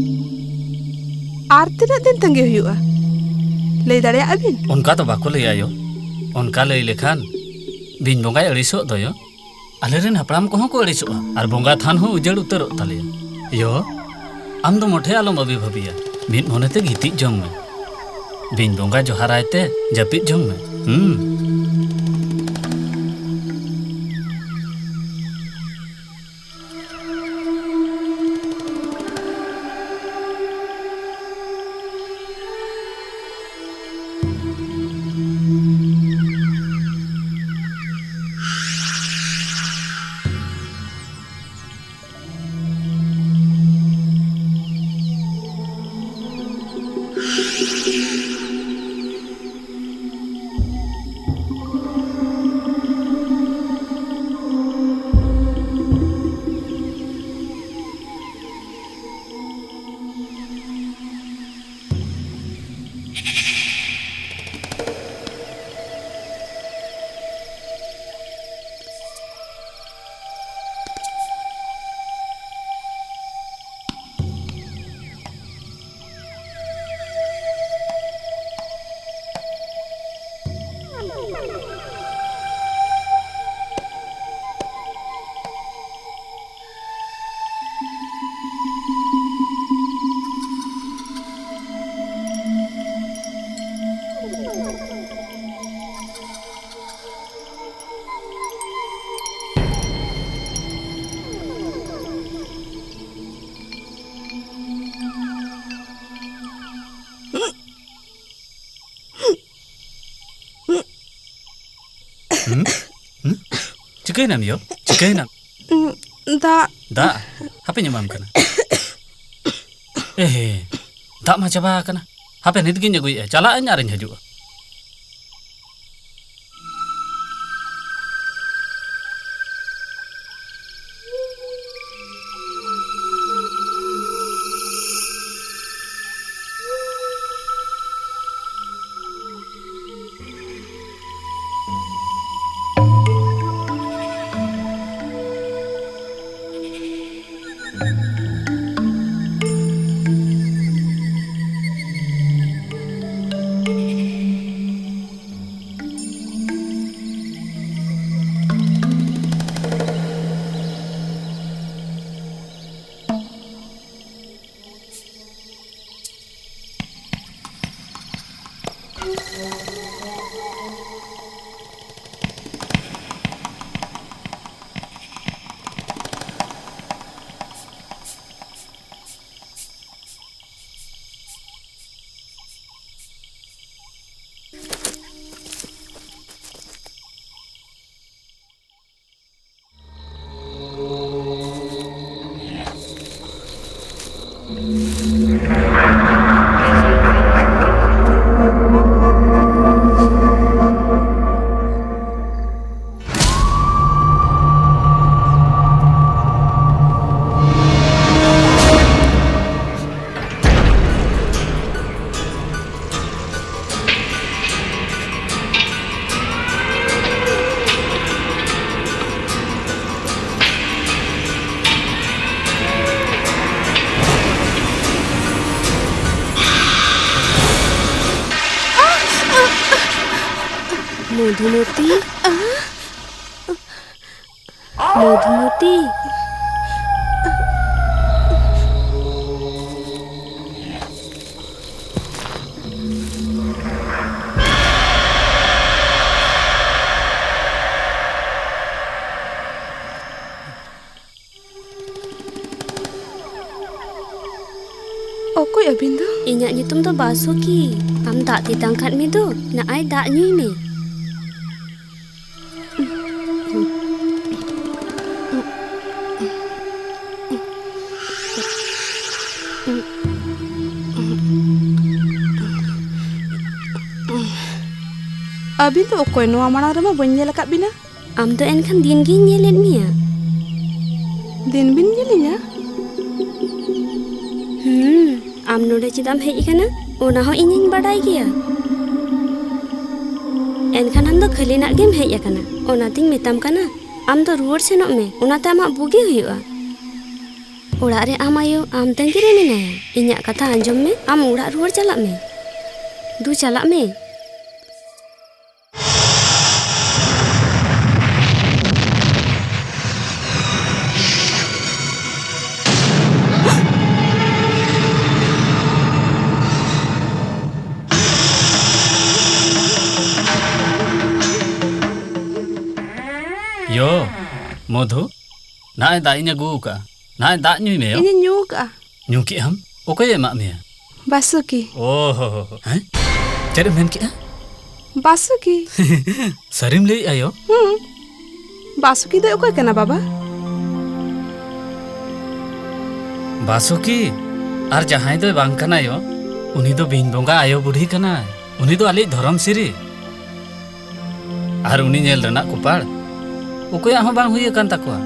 ᱟᱨ ᱛᱤᱱᱟᱹᱜ ᱫᱤᱱ ᱛᱟᱺᱜᱤ ᱦᱩᱭᱩᱜᱼᱟ? ᱞᱟᱹᱭ ᱫᱟᱲᱮᱭᱟᱜᱼᱟ ᱵᱤᱱ? ᱚᱱᱠᱟ ᱫᱚ ᱵᱟᱠᱚ ᱞᱟᱹᱭᱟ ᱭᱳ᱾ ᱚᱱᱠᱟ ᱞᱟᱹᱭ ᱞᱮᱠᱷᱟᱱ ᱵᱤᱧ ᱵᱚᱸᱜᱟᱭ ᱟᱹᱲᱤᱥᱚᱜ ᱫᱚᱭᱳ᱾ ᱟᱞᱮᱨᱮᱱ ᱦᱟᱯᱲᱟᱢ ᱠᱚᱦᱚᱸ ᱠᱚ ᱟᱹᱲᱤᱥᱚᱜᱼᱟ ᱟᱨ ᱵᱚᱸᱜᱟ ᱛᱷᱟᱱ ᱦᱚᱸ ᱩᱡᱟᱹᱲ ᱩᱛᱟᱹᱨᱚᱜ ᱛᱟᱞᱮᱭᱟ᱾ ᱭᱳ, ᱟᱢ ᱫᱚ ᱢᱚᱴᱷᱮ ᱟᱞᱚᱢ ᱟᱹᱵᱤ ᱵᱷᱟᱹᱵᱤᱭᱟ᱾ ᱢᱤᱫ ᱢᱚᱱᱮᱛᱮ ᱜᱤᱛᱤᱡ ᱡᱚᱝ ᱢᱮ᱾ ᱵᱤᱧ ᱵᱚᱸᱜᱟ ᱡᱚᱦᱟᱨᱟᱭ ᱛᱮ ᱡᱟᱹᱯᱤᱫ ᱡᱚᱝ ᱢᱮ᱾ ᱦᱩᱸ᱾ ᱪᱤᱠᱟᱹᱭᱮᱱᱟᱢ ᱭᱳ? ᱪᱤᱠᱟᱹᱭᱮᱱᱟᱢ? ᱩᱸ, ᱫᱟᱜ᱾ ᱫᱟᱜ? ᱦᱟᱯᱮᱧ ᱮᱢᱟᱢ ᱠᱟᱱᱟ᱾ ᱮᱦᱮ, ᱫᱟᱜ ᱢᱟ ᱪᱟᱵᱟ ᱟᱠᱟᱱᱟ᱾ ᱦᱟᱯᱮ, ᱱᱤᱛ ᱜᱤᱧ ᱟᱹᱜᱩᱭᱮᱫᱼᱟ, ᱪᱟᱞᱟᱜ ᱟᱹᱧ ᱟᱨᱤᱧ ᱦᱤᱡᱩᱜᱼᱟ᱾ ᱢᱚᱫᱷᱩᱢᱚᱛᱤ᱾ ᱢᱚᱫᱷᱩᱢᱚᱛᱤ᱾ ᱚᱠᱚᱭ ᱟᱹᱵᱤᱱ ᱫᱚ? ᱤᱧᱟᱜ ᱧᱩᱛᱩᱢ ᱫᱚ ᱵᱟᱥᱩᱠᱤ᱾ ᱟᱢ ᱫᱟᱜ ᱛᱮᱛᱟᱝ ᱠᱷᱟᱱ ᱢᱮ ᱫᱚ, ᱱᱟᱜᱼᱟᱭ ᱫᱟᱜ ᱧᱩᱭ ᱢᱮ᱾ ᱟᱹᱵᱤᱱ ᱫᱚ ᱚᱠᱚᱭ? ᱱᱚᱣᱟ ᱢᱟᱲᱟᱝ ᱨᱮᱢᱟ ᱵᱟᱹᱧ ᱧᱮᱞ ᱟᱠᱟᱫ ᱵᱤᱱᱟ᱾ ᱟᱢ ᱫᱚ ᱮᱱᱠᱷᱟᱱ ᱫᱤᱱ ᱜᱤᱧ ᱧᱮᱞᱮᱫ ᱢᱮᱭᱟ᱾ ᱫᱤᱱ ᱵᱤᱱ ᱧᱮᱞᱤᱧᱟ? ᱦᱩᱸ, ᱟᱢ ᱱᱚᱰᱮ ᱪᱮᱫᱟᱜ ᱮᱢ ᱦᱮᱡ ᱟᱠᱟᱱᱟ, ᱚᱱᱟ ᱦᱚᱸ ᱤᱧᱤᱧ ᱵᱟᱰᱟᱭ ᱜᱮᱭᱟ᱾ ᱮᱱᱠᱷᱟᱱ ᱟᱢ ᱫᱚ ᱠᱷᱟᱹᱞᱤ ᱱᱟᱜ ᱜᱮᱢ ᱦᱮᱡ ᱟᱠᱟᱱᱟ, ᱚᱱᱟᱛᱤᱧ ᱢᱮᱛᱟᱢ ᱠᱟᱱᱟ, ᱟᱢ ᱫᱚ ᱨᱩᱣᱟᱹᱲ ᱥᱮᱱᱚᱜ ᱢᱮ, ᱚᱱᱟᱛᱮ ᱟᱢᱟᱜ ᱵᱩᱜᱤ ᱦᱩᱭᱩᱜᱼᱟ᱾ ᱚᱲᱟᱜ ᱨᱮ ᱟᱢ ᱟᱭᱳ ᱟᱢ ᱛᱟᱺᱜᱤ ᱨᱮ ᱢᱮᱱᱟᱭᱟ᱾ ᱤᱧᱟᱜ ᱠᱟᱛᱷᱟ ᱟᱸᱡᱚᱢ ᱢᱮ, ᱟᱢ ᱚᱲᱟᱜ ᱨᱩᱣᱟᱹᱲ ᱪᱟᱞᱟᱜ ᱢᱮ᱾ ᱫᱩ, ᱪᱟᱞᱟᱜ ᱢᱮ᱾ ᱭᱳ, ᱢᱚᱫᱷᱩ, ᱱᱟᱜᱼᱚᱭ ᱫᱟᱜ ᱤᱧ ᱟᱹᱜᱩ ᱟᱠᱟᱫᱼᱟ, ᱱᱟᱜᱼᱚᱭ ᱫᱟᱜ ᱧᱩᱭ ᱢᱮ ᱭᱳ᱾ ᱤᱧᱤᱧ ᱧᱩ ᱟᱠᱟᱫᱼᱟ᱾ ᱧᱩ ᱠᱮᱫ ᱟᱢ? ᱚᱠᱚᱭᱮ ᱮᱢᱟᱜ ᱢᱮᱭᱟ? ᱵᱟᱥᱩᱠᱤ᱾ ᱳ ᱦᱳ ᱦᱳ ᱦᱳ᱾ ᱦᱮᱸ? ᱪᱮᱫ ᱮᱢ ᱢᱮᱱ ᱠᱮᱫᱼᱟ? ᱵᱟᱥᱩᱠᱤ᱾ ᱥᱟᱹᱨᱤᱢ ᱞᱟᱹᱭᱮᱫᱼᱟ ᱭᱳ? ᱦᱩᱸ᱾ ᱵᱟᱥᱩᱠᱤ ᱫᱚ ᱚᱠᱚᱭ ᱠᱟᱱᱟ ᱵᱟᱵᱟ? ᱵᱟᱥᱩᱠᱤ ᱟᱨ ᱡᱟᱦᱟᱸᱭ ᱫᱚᱭ ᱵᱟᱝ ᱠᱟᱱᱟ ᱭᱳ, ᱩᱱᱤ ᱫᱚ ᱵᱤᱧ ᱵᱚᱸᱜᱟ ᱟᱭᱳ ᱵᱩᱰᱷᱤ ᱠᱟᱱᱟᱭ᱾ ᱩᱱᱤ ᱫᱚ ᱟᱞᱮᱭᱤᱡ ᱫᱷᱚᱨᱚᱢ ᱥᱤᱨᱤ᱾ ᱟᱨ ᱩᱱᱤ ᱧᱮᱞ ᱨᱮᱱᱟᱜ ᱠᱚᱯᱟᱲ ᱚᱠᱚᱭᱟᱜ ᱦᱚᱸ ᱵᱟᱝ ᱦᱩᱭ ᱟᱠᱟᱱ ᱛᱟᱠᱚᱣᱟ᱾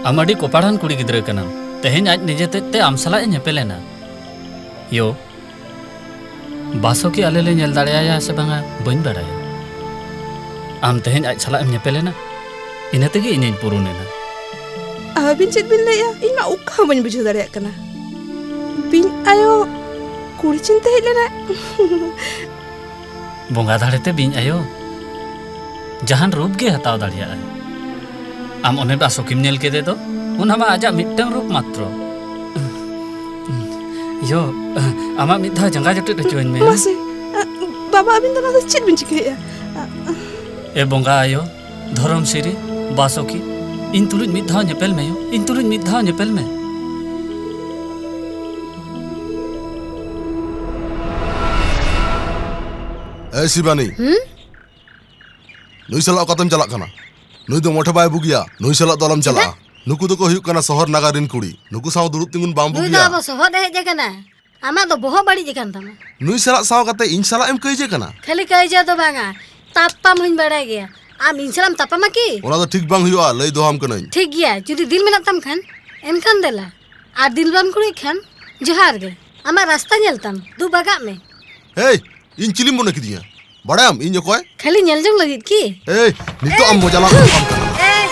ᱟᱢ ᱟᱹᱰᱤ ᱠᱚᱯᱟᱲᱟᱱ ᱠᱩᱲᱤ ᱜᱤᱫᱽᱨᱟᱹ ᱠᱟᱱᱟᱢ᱾ ᱛᱮᱦᱮᱧ ᱟᱡ ᱱᱤᱡᱮ ᱛᱮᱫ ᱛᱮ ᱟᱢ ᱥᱟᱞᱟᱜ ᱮ ᱧᱮᱯᱮᱞ ᱮᱱᱟ᱾ ᱭᱳ, ᱵᱟᱥᱚᱠᱤ ᱟᱞᱮ ᱞᱮ ᱧᱮᱞ ᱫᱟᱲᱮᱭᱟᱭᱟ ᱥᱮ ᱵᱟᱝᱟ, ᱵᱟᱹᱧ ᱵᱟᱲᱟᱭᱟ᱾ ᱟᱢ ᱛᱮᱦᱮᱧ ᱟᱡ ᱥᱟᱞᱟᱜ ᱮᱢ ᱧᱮᱯᱮᱞ ᱮᱱᱟ, ᱤᱱᱟᱹ ᱛᱮᱜᱮ ᱤᱧᱤᱧ ᱯᱩᱨᱩᱱ ᱮᱱᱟ᱾ ᱟᱹᱵᱤᱱ ᱪᱮᱫ ᱵᱤᱱ ᱞᱟᱹᱭᱮᱜᱼᱟ? ᱤᱧ ᱢᱟ ᱚᱠᱟ ᱦᱚᱸ ᱵᱟᱹᱧ ᱵᱩᱡᱷᱟᱹᱣ ᱫᱟᱲᱮᱭᱟᱜ ᱠᱟᱱᱟ᱾ ᱵᱤᱧ ᱟᱭᱳ ᱠᱩᱲᱤ ᱪᱤᱱᱛᱟᱹ ᱦᱮᱡ ᱞᱮᱱᱟ᱾ ᱵᱚᱸᱜᱟ ᱫᱟᱲᱮᱛᱮ ᱵᱤᱧ ᱟᱭᱳ ᱡᱟᱦᱟᱱ ᱨᱩᱯ ᱜᱮ ᱦᱟᱛᱟᱣ ᱫᱟᱲᱮᱭᱟᱜᱼᱟᱭ᱾ ᱟᱢ ᱚᱱᱮ ᱵᱟᱥᱚᱠᱤᱢ ᱧᱮᱞ ᱠᱮᱫᱮ ᱫᱚ, ᱚᱱᱟ ᱢᱟ ᱟᱡᱟᱜ ᱢᱤᱫᱴᱟᱝ ᱨᱩᱯ ᱢᱟᱛᱨᱚ᱾ ᱭᱳ, ᱟᱢᱟᱜ ᱢᱤᱫ ᱫᱷᱟᱣ ᱡᱟᱸᱜᱟ ᱡᱚᱴᱮᱫ ᱦᱚᱪᱚᱣᱟᱹᱧ ᱢᱮ᱾ ᱢᱟᱥᱮ, ᱵᱟᱵᱟ, ᱟᱹᱵᱤᱱ ᱫᱚ ᱱᱚᱣᱟ ᱫᱚ ᱪᱮᱫ ᱵᱤᱱ ᱪᱤᱠᱟᱹᱭᱮᱫᱼᱟ? ᱮ ᱵᱚᱸᱜᱟ ᱟᱭᱳ, ᱫᱷᱚᱨᱚᱢ ᱥᱤᱨᱤ, ᱵᱟᱥᱚᱠᱤ, ᱤᱧ ᱛᱩᱞᱩᱡ ᱢᱤᱫ ᱫᱷᱟᱣ ᱧᱮᱯᱮᱞ ᱢᱮ ᱭᱳ, ᱤᱧ ᱛᱩᱞᱩᱡ ᱢᱤᱫ ᱫᱷᱟᱣ ᱧᱮᱯᱮᱞ ᱢᱮ᱾ ᱮᱭ ᱥᱤᱵᱟᱱᱤ, ᱦᱩᱸ? ᱱᱩᱭ ᱥᱟᱞᱟᱜ ᱚᱠᱟᱛᱮᱢ ᱪᱟᱞᱟᱜ ᱠᱟᱱᱟ? ᱱᱩᱭ ᱫᱚ ᱢᱚᱴᱷᱮ ᱵᱟᱭ ᱵᱩᱜᱤᱭᱟ, ᱱᱩᱭ ᱥᱟᱞᱟᱜ ᱫᱚ ᱟᱞᱚᱢ ᱪᱟᱞᱟᱜᱼᱟ᱾ ᱪᱮᱫᱟᱜ? ᱱᱩᱠᱩ ᱫᱚᱠᱚ ᱦᱩᱭᱩᱜ ᱠᱟᱱᱟ ᱥᱚᱦᱚᱨ ᱱᱟᱜᱟᱨ ᱨᱤᱱ ᱠᱩᱲᱤ, ᱱᱩᱠᱩ ᱥᱟᱶ ᱫᱩᱲᱩᱵ ᱛᱤᱸᱜᱩᱱ ᱵᱟᱝ ᱱᱩᱭ ᱫᱚ ᱵᱩᱜᱤᱭᱟ᱾ ᱟᱵᱚ ᱥᱚᱦᱚᱨ ᱮ ᱦᱮᱡ ᱟᱠᱟᱱᱟ᱾ ᱟᱢᱟᱜ ᱫᱚ ᱵᱚᱦᱚᱜ ᱵᱟᱹᱲᱤᱡ ᱟᱠᱟᱱ ᱛᱟᱢᱟ᱾ ᱱᱩᱭ ᱥᱟᱞᱟᱜ ᱥᱟᱶ ᱠᱟᱛᱮ ᱤᱧ ᱥᱟᱞᱟᱜ ᱮᱢ ᱠᱟᱹᱭᱡᱟᱹ ᱠᱟᱱᱟ? ᱠᱷᱟᱹᱞᱤ ᱠᱟᱹᱭᱡᱟᱹ ᱫᱚ ᱵᱟᱝᱟ, ᱛᱟᱯᱟᱢ ᱦᱚᱧ ᱵᱟᱲᱟᱭ ᱜᱮᱭᱟ᱾ ᱟᱢ ᱤᱧ ᱥᱟᱞᱟᱜ ᱮᱢ ᱛᱟᱯᱟᱢᱟ ᱠᱤ? ᱚᱱᱟ ᱫᱚ ᱴᱷᱤᱠ ᱵᱟᱝ ᱦᱩᱭᱩᱜᱼᱟ, ᱞᱟᱹᱭ ᱫᱚᱦᱚᱣᱟᱢ ᱠᱟᱹᱱᱟᱹᱧ᱾ ᱴᱷᱤᱠ ᱜᱮᱭᱟ, ᱡᱩᱫᱤ ᱫᱤᱞ ᱢᱮᱱᱟᱜ ᱛᱟᱢ ᱠᱷᱟᱱ, ᱮᱱᱠᱷᱟᱱ ᱫᱮᱞᱟ᱾ ᱟᱨ ᱫᱤᱞ ᱵᱟᱢ ᱠᱩᱲᱤᱜ ᱠᱷᱟᱱ, ᱡᱚᱦᱟᱨ ᱜᱮ᱾ ᱟᱢᱟᱜ ᱨᱟᱥᱛᱟ ᱧᱮᱞ ᱛᱟᱢ, ᱫᱩ ᱵᱟᱜᱟᱜ ᱢᱮ᱾ ᱦᱮᱭ, ᱤᱧ ᱪᱤᱞᱤᱢ ᱢᱚᱱᱮ ᱠᱤᱫᱤᱧᱟ? ᱵᱟᱲᱟᱭᱟᱢ ᱤᱧ ᱚᱠᱚᱭ? ᱠᱷᱟᱹᱞᱤ ᱧᱮᱞ ᱡᱚᱝ ᱞᱟᱹᱜᱤᱫ ᱠᱤ? ᱮᱭ, ᱱᱤᱛᱚᱜ ᱟᱢ ᱢᱚᱡᱟ ᱞᱟᱝ ᱮᱢᱟᱢ ᱠᱟᱱᱟ᱾ ᱮᱭ᱾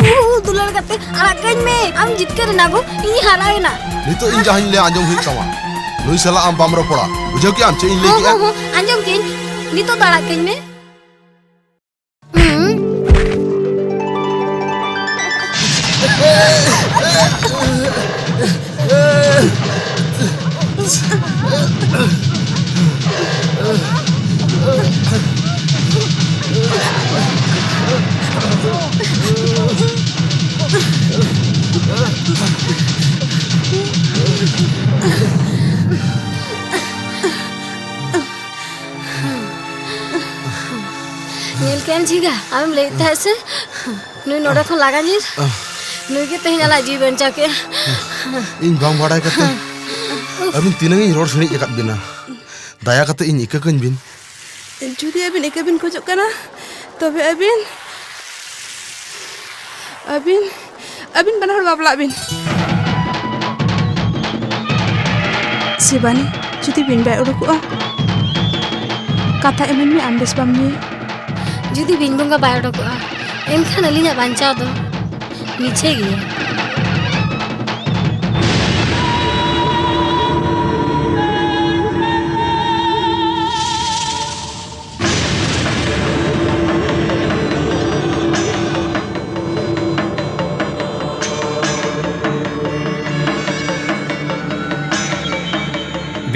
ᱩᱦᱩ, ᱫᱩᱞᱟᱹᱲ ᱜᱟᱛᱮ, ᱟᱲᱟᱜ ᱠᱟᱹᱧ ᱢᱮ᱾ ᱟᱢ ᱡᱤᱛᱠᱟᱹᱨ ᱮᱱᱟ ᱜᱳ, ᱤᱧ ᱦᱟᱨᱟᱭᱮᱱᱟ᱾ ᱱᱤᱛᱚᱜ ᱤᱧ ᱡᱟᱦᱟᱸᱧ ᱞᱟᱹᱭᱟ ᱟᱸᱡᱚᱢ ᱦᱩᱭᱩᱜ ᱛᱟᱢᱟ᱾ ᱱᱩᱭ ᱥᱟᱞᱟᱜ ᱟᱢ ᱵᱟᱢ ᱨᱚᱯᱚᱲᱟ᱾ ᱵᱩᱡᱷᱟᱹᱣ ᱠᱮᱜᱼᱟᱢ ᱪᱮᱫ ᱤᱧ ᱞᱟᱹᱭ ᱦᱚᱸ, ᱠᱮᱜᱼᱟ? ᱦᱚᱸ, ᱦᱚᱸ, ᱟᱸᱡᱚᱢ ᱠᱮᱜᱼᱟᱹᱧ᱾ ᱱᱤᱛᱚᱜ ᱫᱚ ᱟᱲᱟᱜ ᱠᱟᱹᱧ ᱢᱮ᱾ ᱦᱩᱸ᱾ ᱧᱮᱞ ᱠᱮᱜᱼᱟᱢ ᱡᱷᱤᱸᱜᱟ, ᱟᱢᱮᱢ ᱞᱟᱹᱭᱮᱫ ᱛᱟᱦᱮᱸᱫ ᱥᱮ ᱱᱩᱭ ᱱᱚᱰᱮ ᱠᱷᱚᱱ ᱞᱟᱜᱟ ᱧᱤᱨ? ᱱᱩᱭ ᱜᱮ ᱛᱮᱦᱮᱧ ᱟᱞᱮᱭᱟᱜ ᱡᱤᱣᱤ ᱵᱟᱧᱪᱟᱣ ᱠᱮᱜᱼᱟ᱾ ᱤᱧ ᱵᱟᱝ ᱵᱟᱲᱟᱭ ᱠᱟᱛᱮ ᱟᱹᱵᱤᱱ ᱛᱤᱱᱟᱹᱝ ᱤᱧ ᱨᱚᱲ ᱥᱤᱬᱤᱡ ᱟᱠᱟᱫ ᱵᱤᱱᱟ? ᱫᱟᱭᱟ ᱠᱟᱛᱮ ᱤᱧ ᱤᱠᱟᱹ ᱠᱟᱹᱧ ᱵᱤᱱ᱾ ᱡᱩᱫᱤ ᱟᱹᱵᱤᱱ ᱤᱠᱟᱹ ᱵᱤᱱ ᱠᱷᱚᱡᱚᱜ ᱠᱟᱱᱟ, ᱛᱚᱵᱮ ᱟᱹᱵᱤᱱ, ᱟᱹᱵᱤᱱ, ᱟᱹᱵᱤᱱ ᱵᱟᱱᱟ ᱦᱚᱲ ᱵᱟᱯᱞᱟᱜ ᱵᱤᱱ᱾ ᱥᱤᱵᱟᱱᱤ, ᱡᱩᱫᱤ ᱵᱤᱧ ᱵᱟᱭ ᱩᱰᱩᱠᱚᱜᱼᱟ, ᱠᱟᱛᱷᱟ ᱮᱢᱟᱹᱧ ᱢᱮ, ᱟᱢ ᱵᱮᱥ ᱵᱟᱢ ᱧᱩᱭᱟ᱾ ᱡᱩᱫᱤ ᱵᱤᱧ ᱵᱚᱸᱜᱟ ᱵᱟᱭ ᱩᱰᱩᱠᱚᱜᱼᱟ, ᱮᱱᱠᱷᱟᱱ ᱟᱹᱞᱤᱧᱟᱜ ᱵᱟᱧᱪᱟᱣ ᱫᱚ ᱢᱤᱪᱷᱟᱹ ᱜᱮᱭᱟ᱾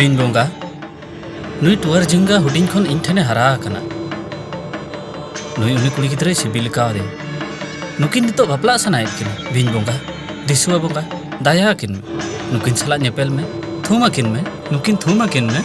ᱵᱤᱧ ᱵᱚᱸᱜᱟ, ᱱᱩᱭ ᱴᱩᱣᱟᱹᱨ ᱡᱷᱤᱸᱜᱟ ᱦᱩᱰᱤᱧ ᱠᱷᱚᱱ ᱤᱧ ᱴᱷᱮᱱᱮ ᱦᱟᱨᱟ ᱟᱠᱟᱱᱟ᱾ ᱱᱩᱭ ᱩᱱᱤ ᱠᱩᱲᱤ ᱜᱤᱫᱽᱨᱟᱹᱭ ᱥᱤᱵᱤᱞ ᱠᱟᱣᱫᱤᱧ᱾ ᱱᱩᱠᱤᱱ ᱱᱤᱛᱚᱜ ᱵᱟᱯᱞᱟᱜ ᱥᱟᱱᱟᱭᱮᱫ ᱠᱤᱱᱟ᱾ ᱵᱤᱧ ᱵᱚᱸᱜᱟ, ᱫᱤᱥᱩᱣᱟᱹ ᱵᱚᱸᱜᱟ, ᱫᱟᱭᱟ ᱟᱹᱠᱤᱱ ᱢᱮ᱾ ᱱᱩᱠᱤᱱ ᱥᱟᱞᱟᱜ ᱧᱮᱯᱮᱞ ᱢᱮ, ᱛᱷᱩᱢ ᱟᱹᱠᱤᱱ ᱢᱮ, ᱱᱩᱠᱤᱱ ᱛᱷᱩᱢ ᱟᱹᱠᱤᱱ ᱢᱮ᱾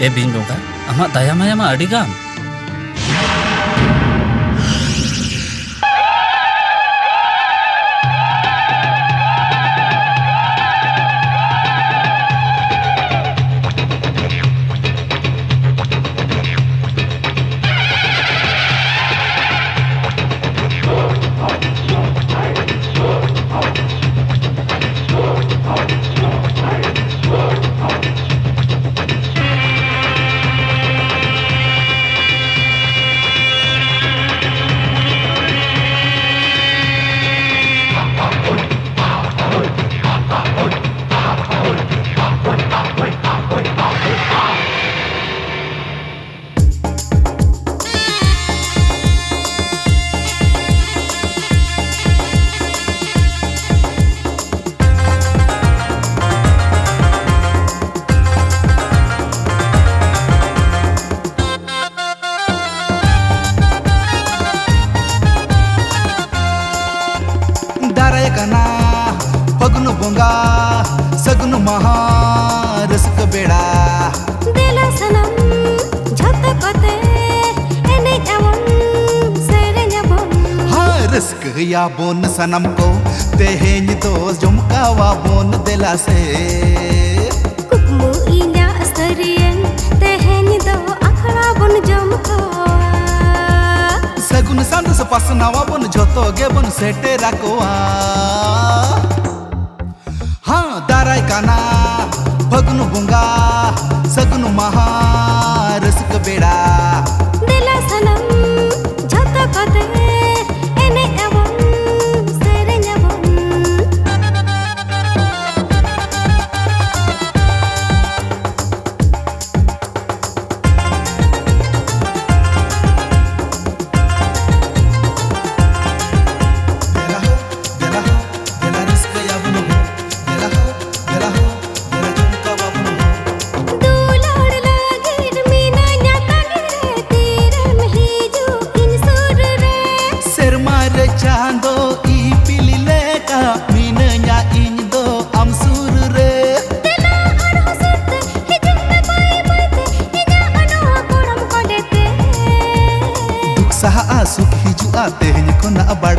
ᱮ ᱵᱤᱧ ᱵᱚᱸᱜᱟ, ᱟᱢᱟᱜ ᱫᱟᱭᱟ ᱢᱟᱭᱟ ᱢᱟ ᱟᱹᱰᱤ ᱜᱟᱱ᱾ ᱫᱟᱨᱟᱭ ᱠᱟᱱᱟ ᱯᱷᱟᱹᱜᱩᱱ ᱵᱚᱸᱜᱟ, ᱥᱟᱹᱜᱩᱱ ᱢᱟᱦᱟ, ᱨᱟᱹᱥᱠᱟᱹ ᱵᱮᱲᱟ᱾ ᱫᱮᱞᱟ ᱥᱟᱱᱟᱢ ᱡᱷᱚᱛᱚ ᱠᱚᱛᱮ ᱮᱱᱮᱡ ᱟᱵᱚᱱ, ᱥᱮᱨᱮᱧ ᱟᱵᱚᱱ᱾ ᱦᱮᱸ, ᱨᱟᱹᱥᱠᱟᱹᱭᱟᱵᱚᱱ ᱥᱟᱱᱟᱢ ᱠᱚ, ᱛᱮᱦᱮᱧ ᱫᱚ ᱡᱚᱢᱠᱟᱣᱟᱵᱚᱱ, ᱫᱮᱞᱟ ᱥᱮ᱾ ᱠᱩᱠᱢᱩ ᱤᱧᱟᱜ ᱥᱟᱹᱨᱤᱭᱮᱱ, ᱛᱮᱦᱮᱧ ᱫᱚ ᱟᱠᱷᱲᱟ ᱵᱚᱱ ᱡᱚᱢ ᱠᱚᱣᱟ᱾ ᱥᱟᱹᱜᱩᱱ ᱥᱟᱸᱫᱮᱥ ᱯᱟᱥᱱᱟᱣ ᱟᱵᱚᱱ, ᱡᱷᱚᱛᱚ ᱜᱮᱵᱚᱱ ᱥᱮᱴᱮᱨ ᱟᱠᱚᱣᱟ᱾ ᱦᱟᱸ, ᱫᱟᱨᱟᱭ ᱠᱟᱱᱟ ᱯᱷᱟᱹᱜᱩᱱ ᱵᱚᱸᱜᱟ, ᱥᱟᱹᱜᱩᱱ ᱢᱟᱦᱟ, ᱨᱟᱹᱥᱠᱟᱹ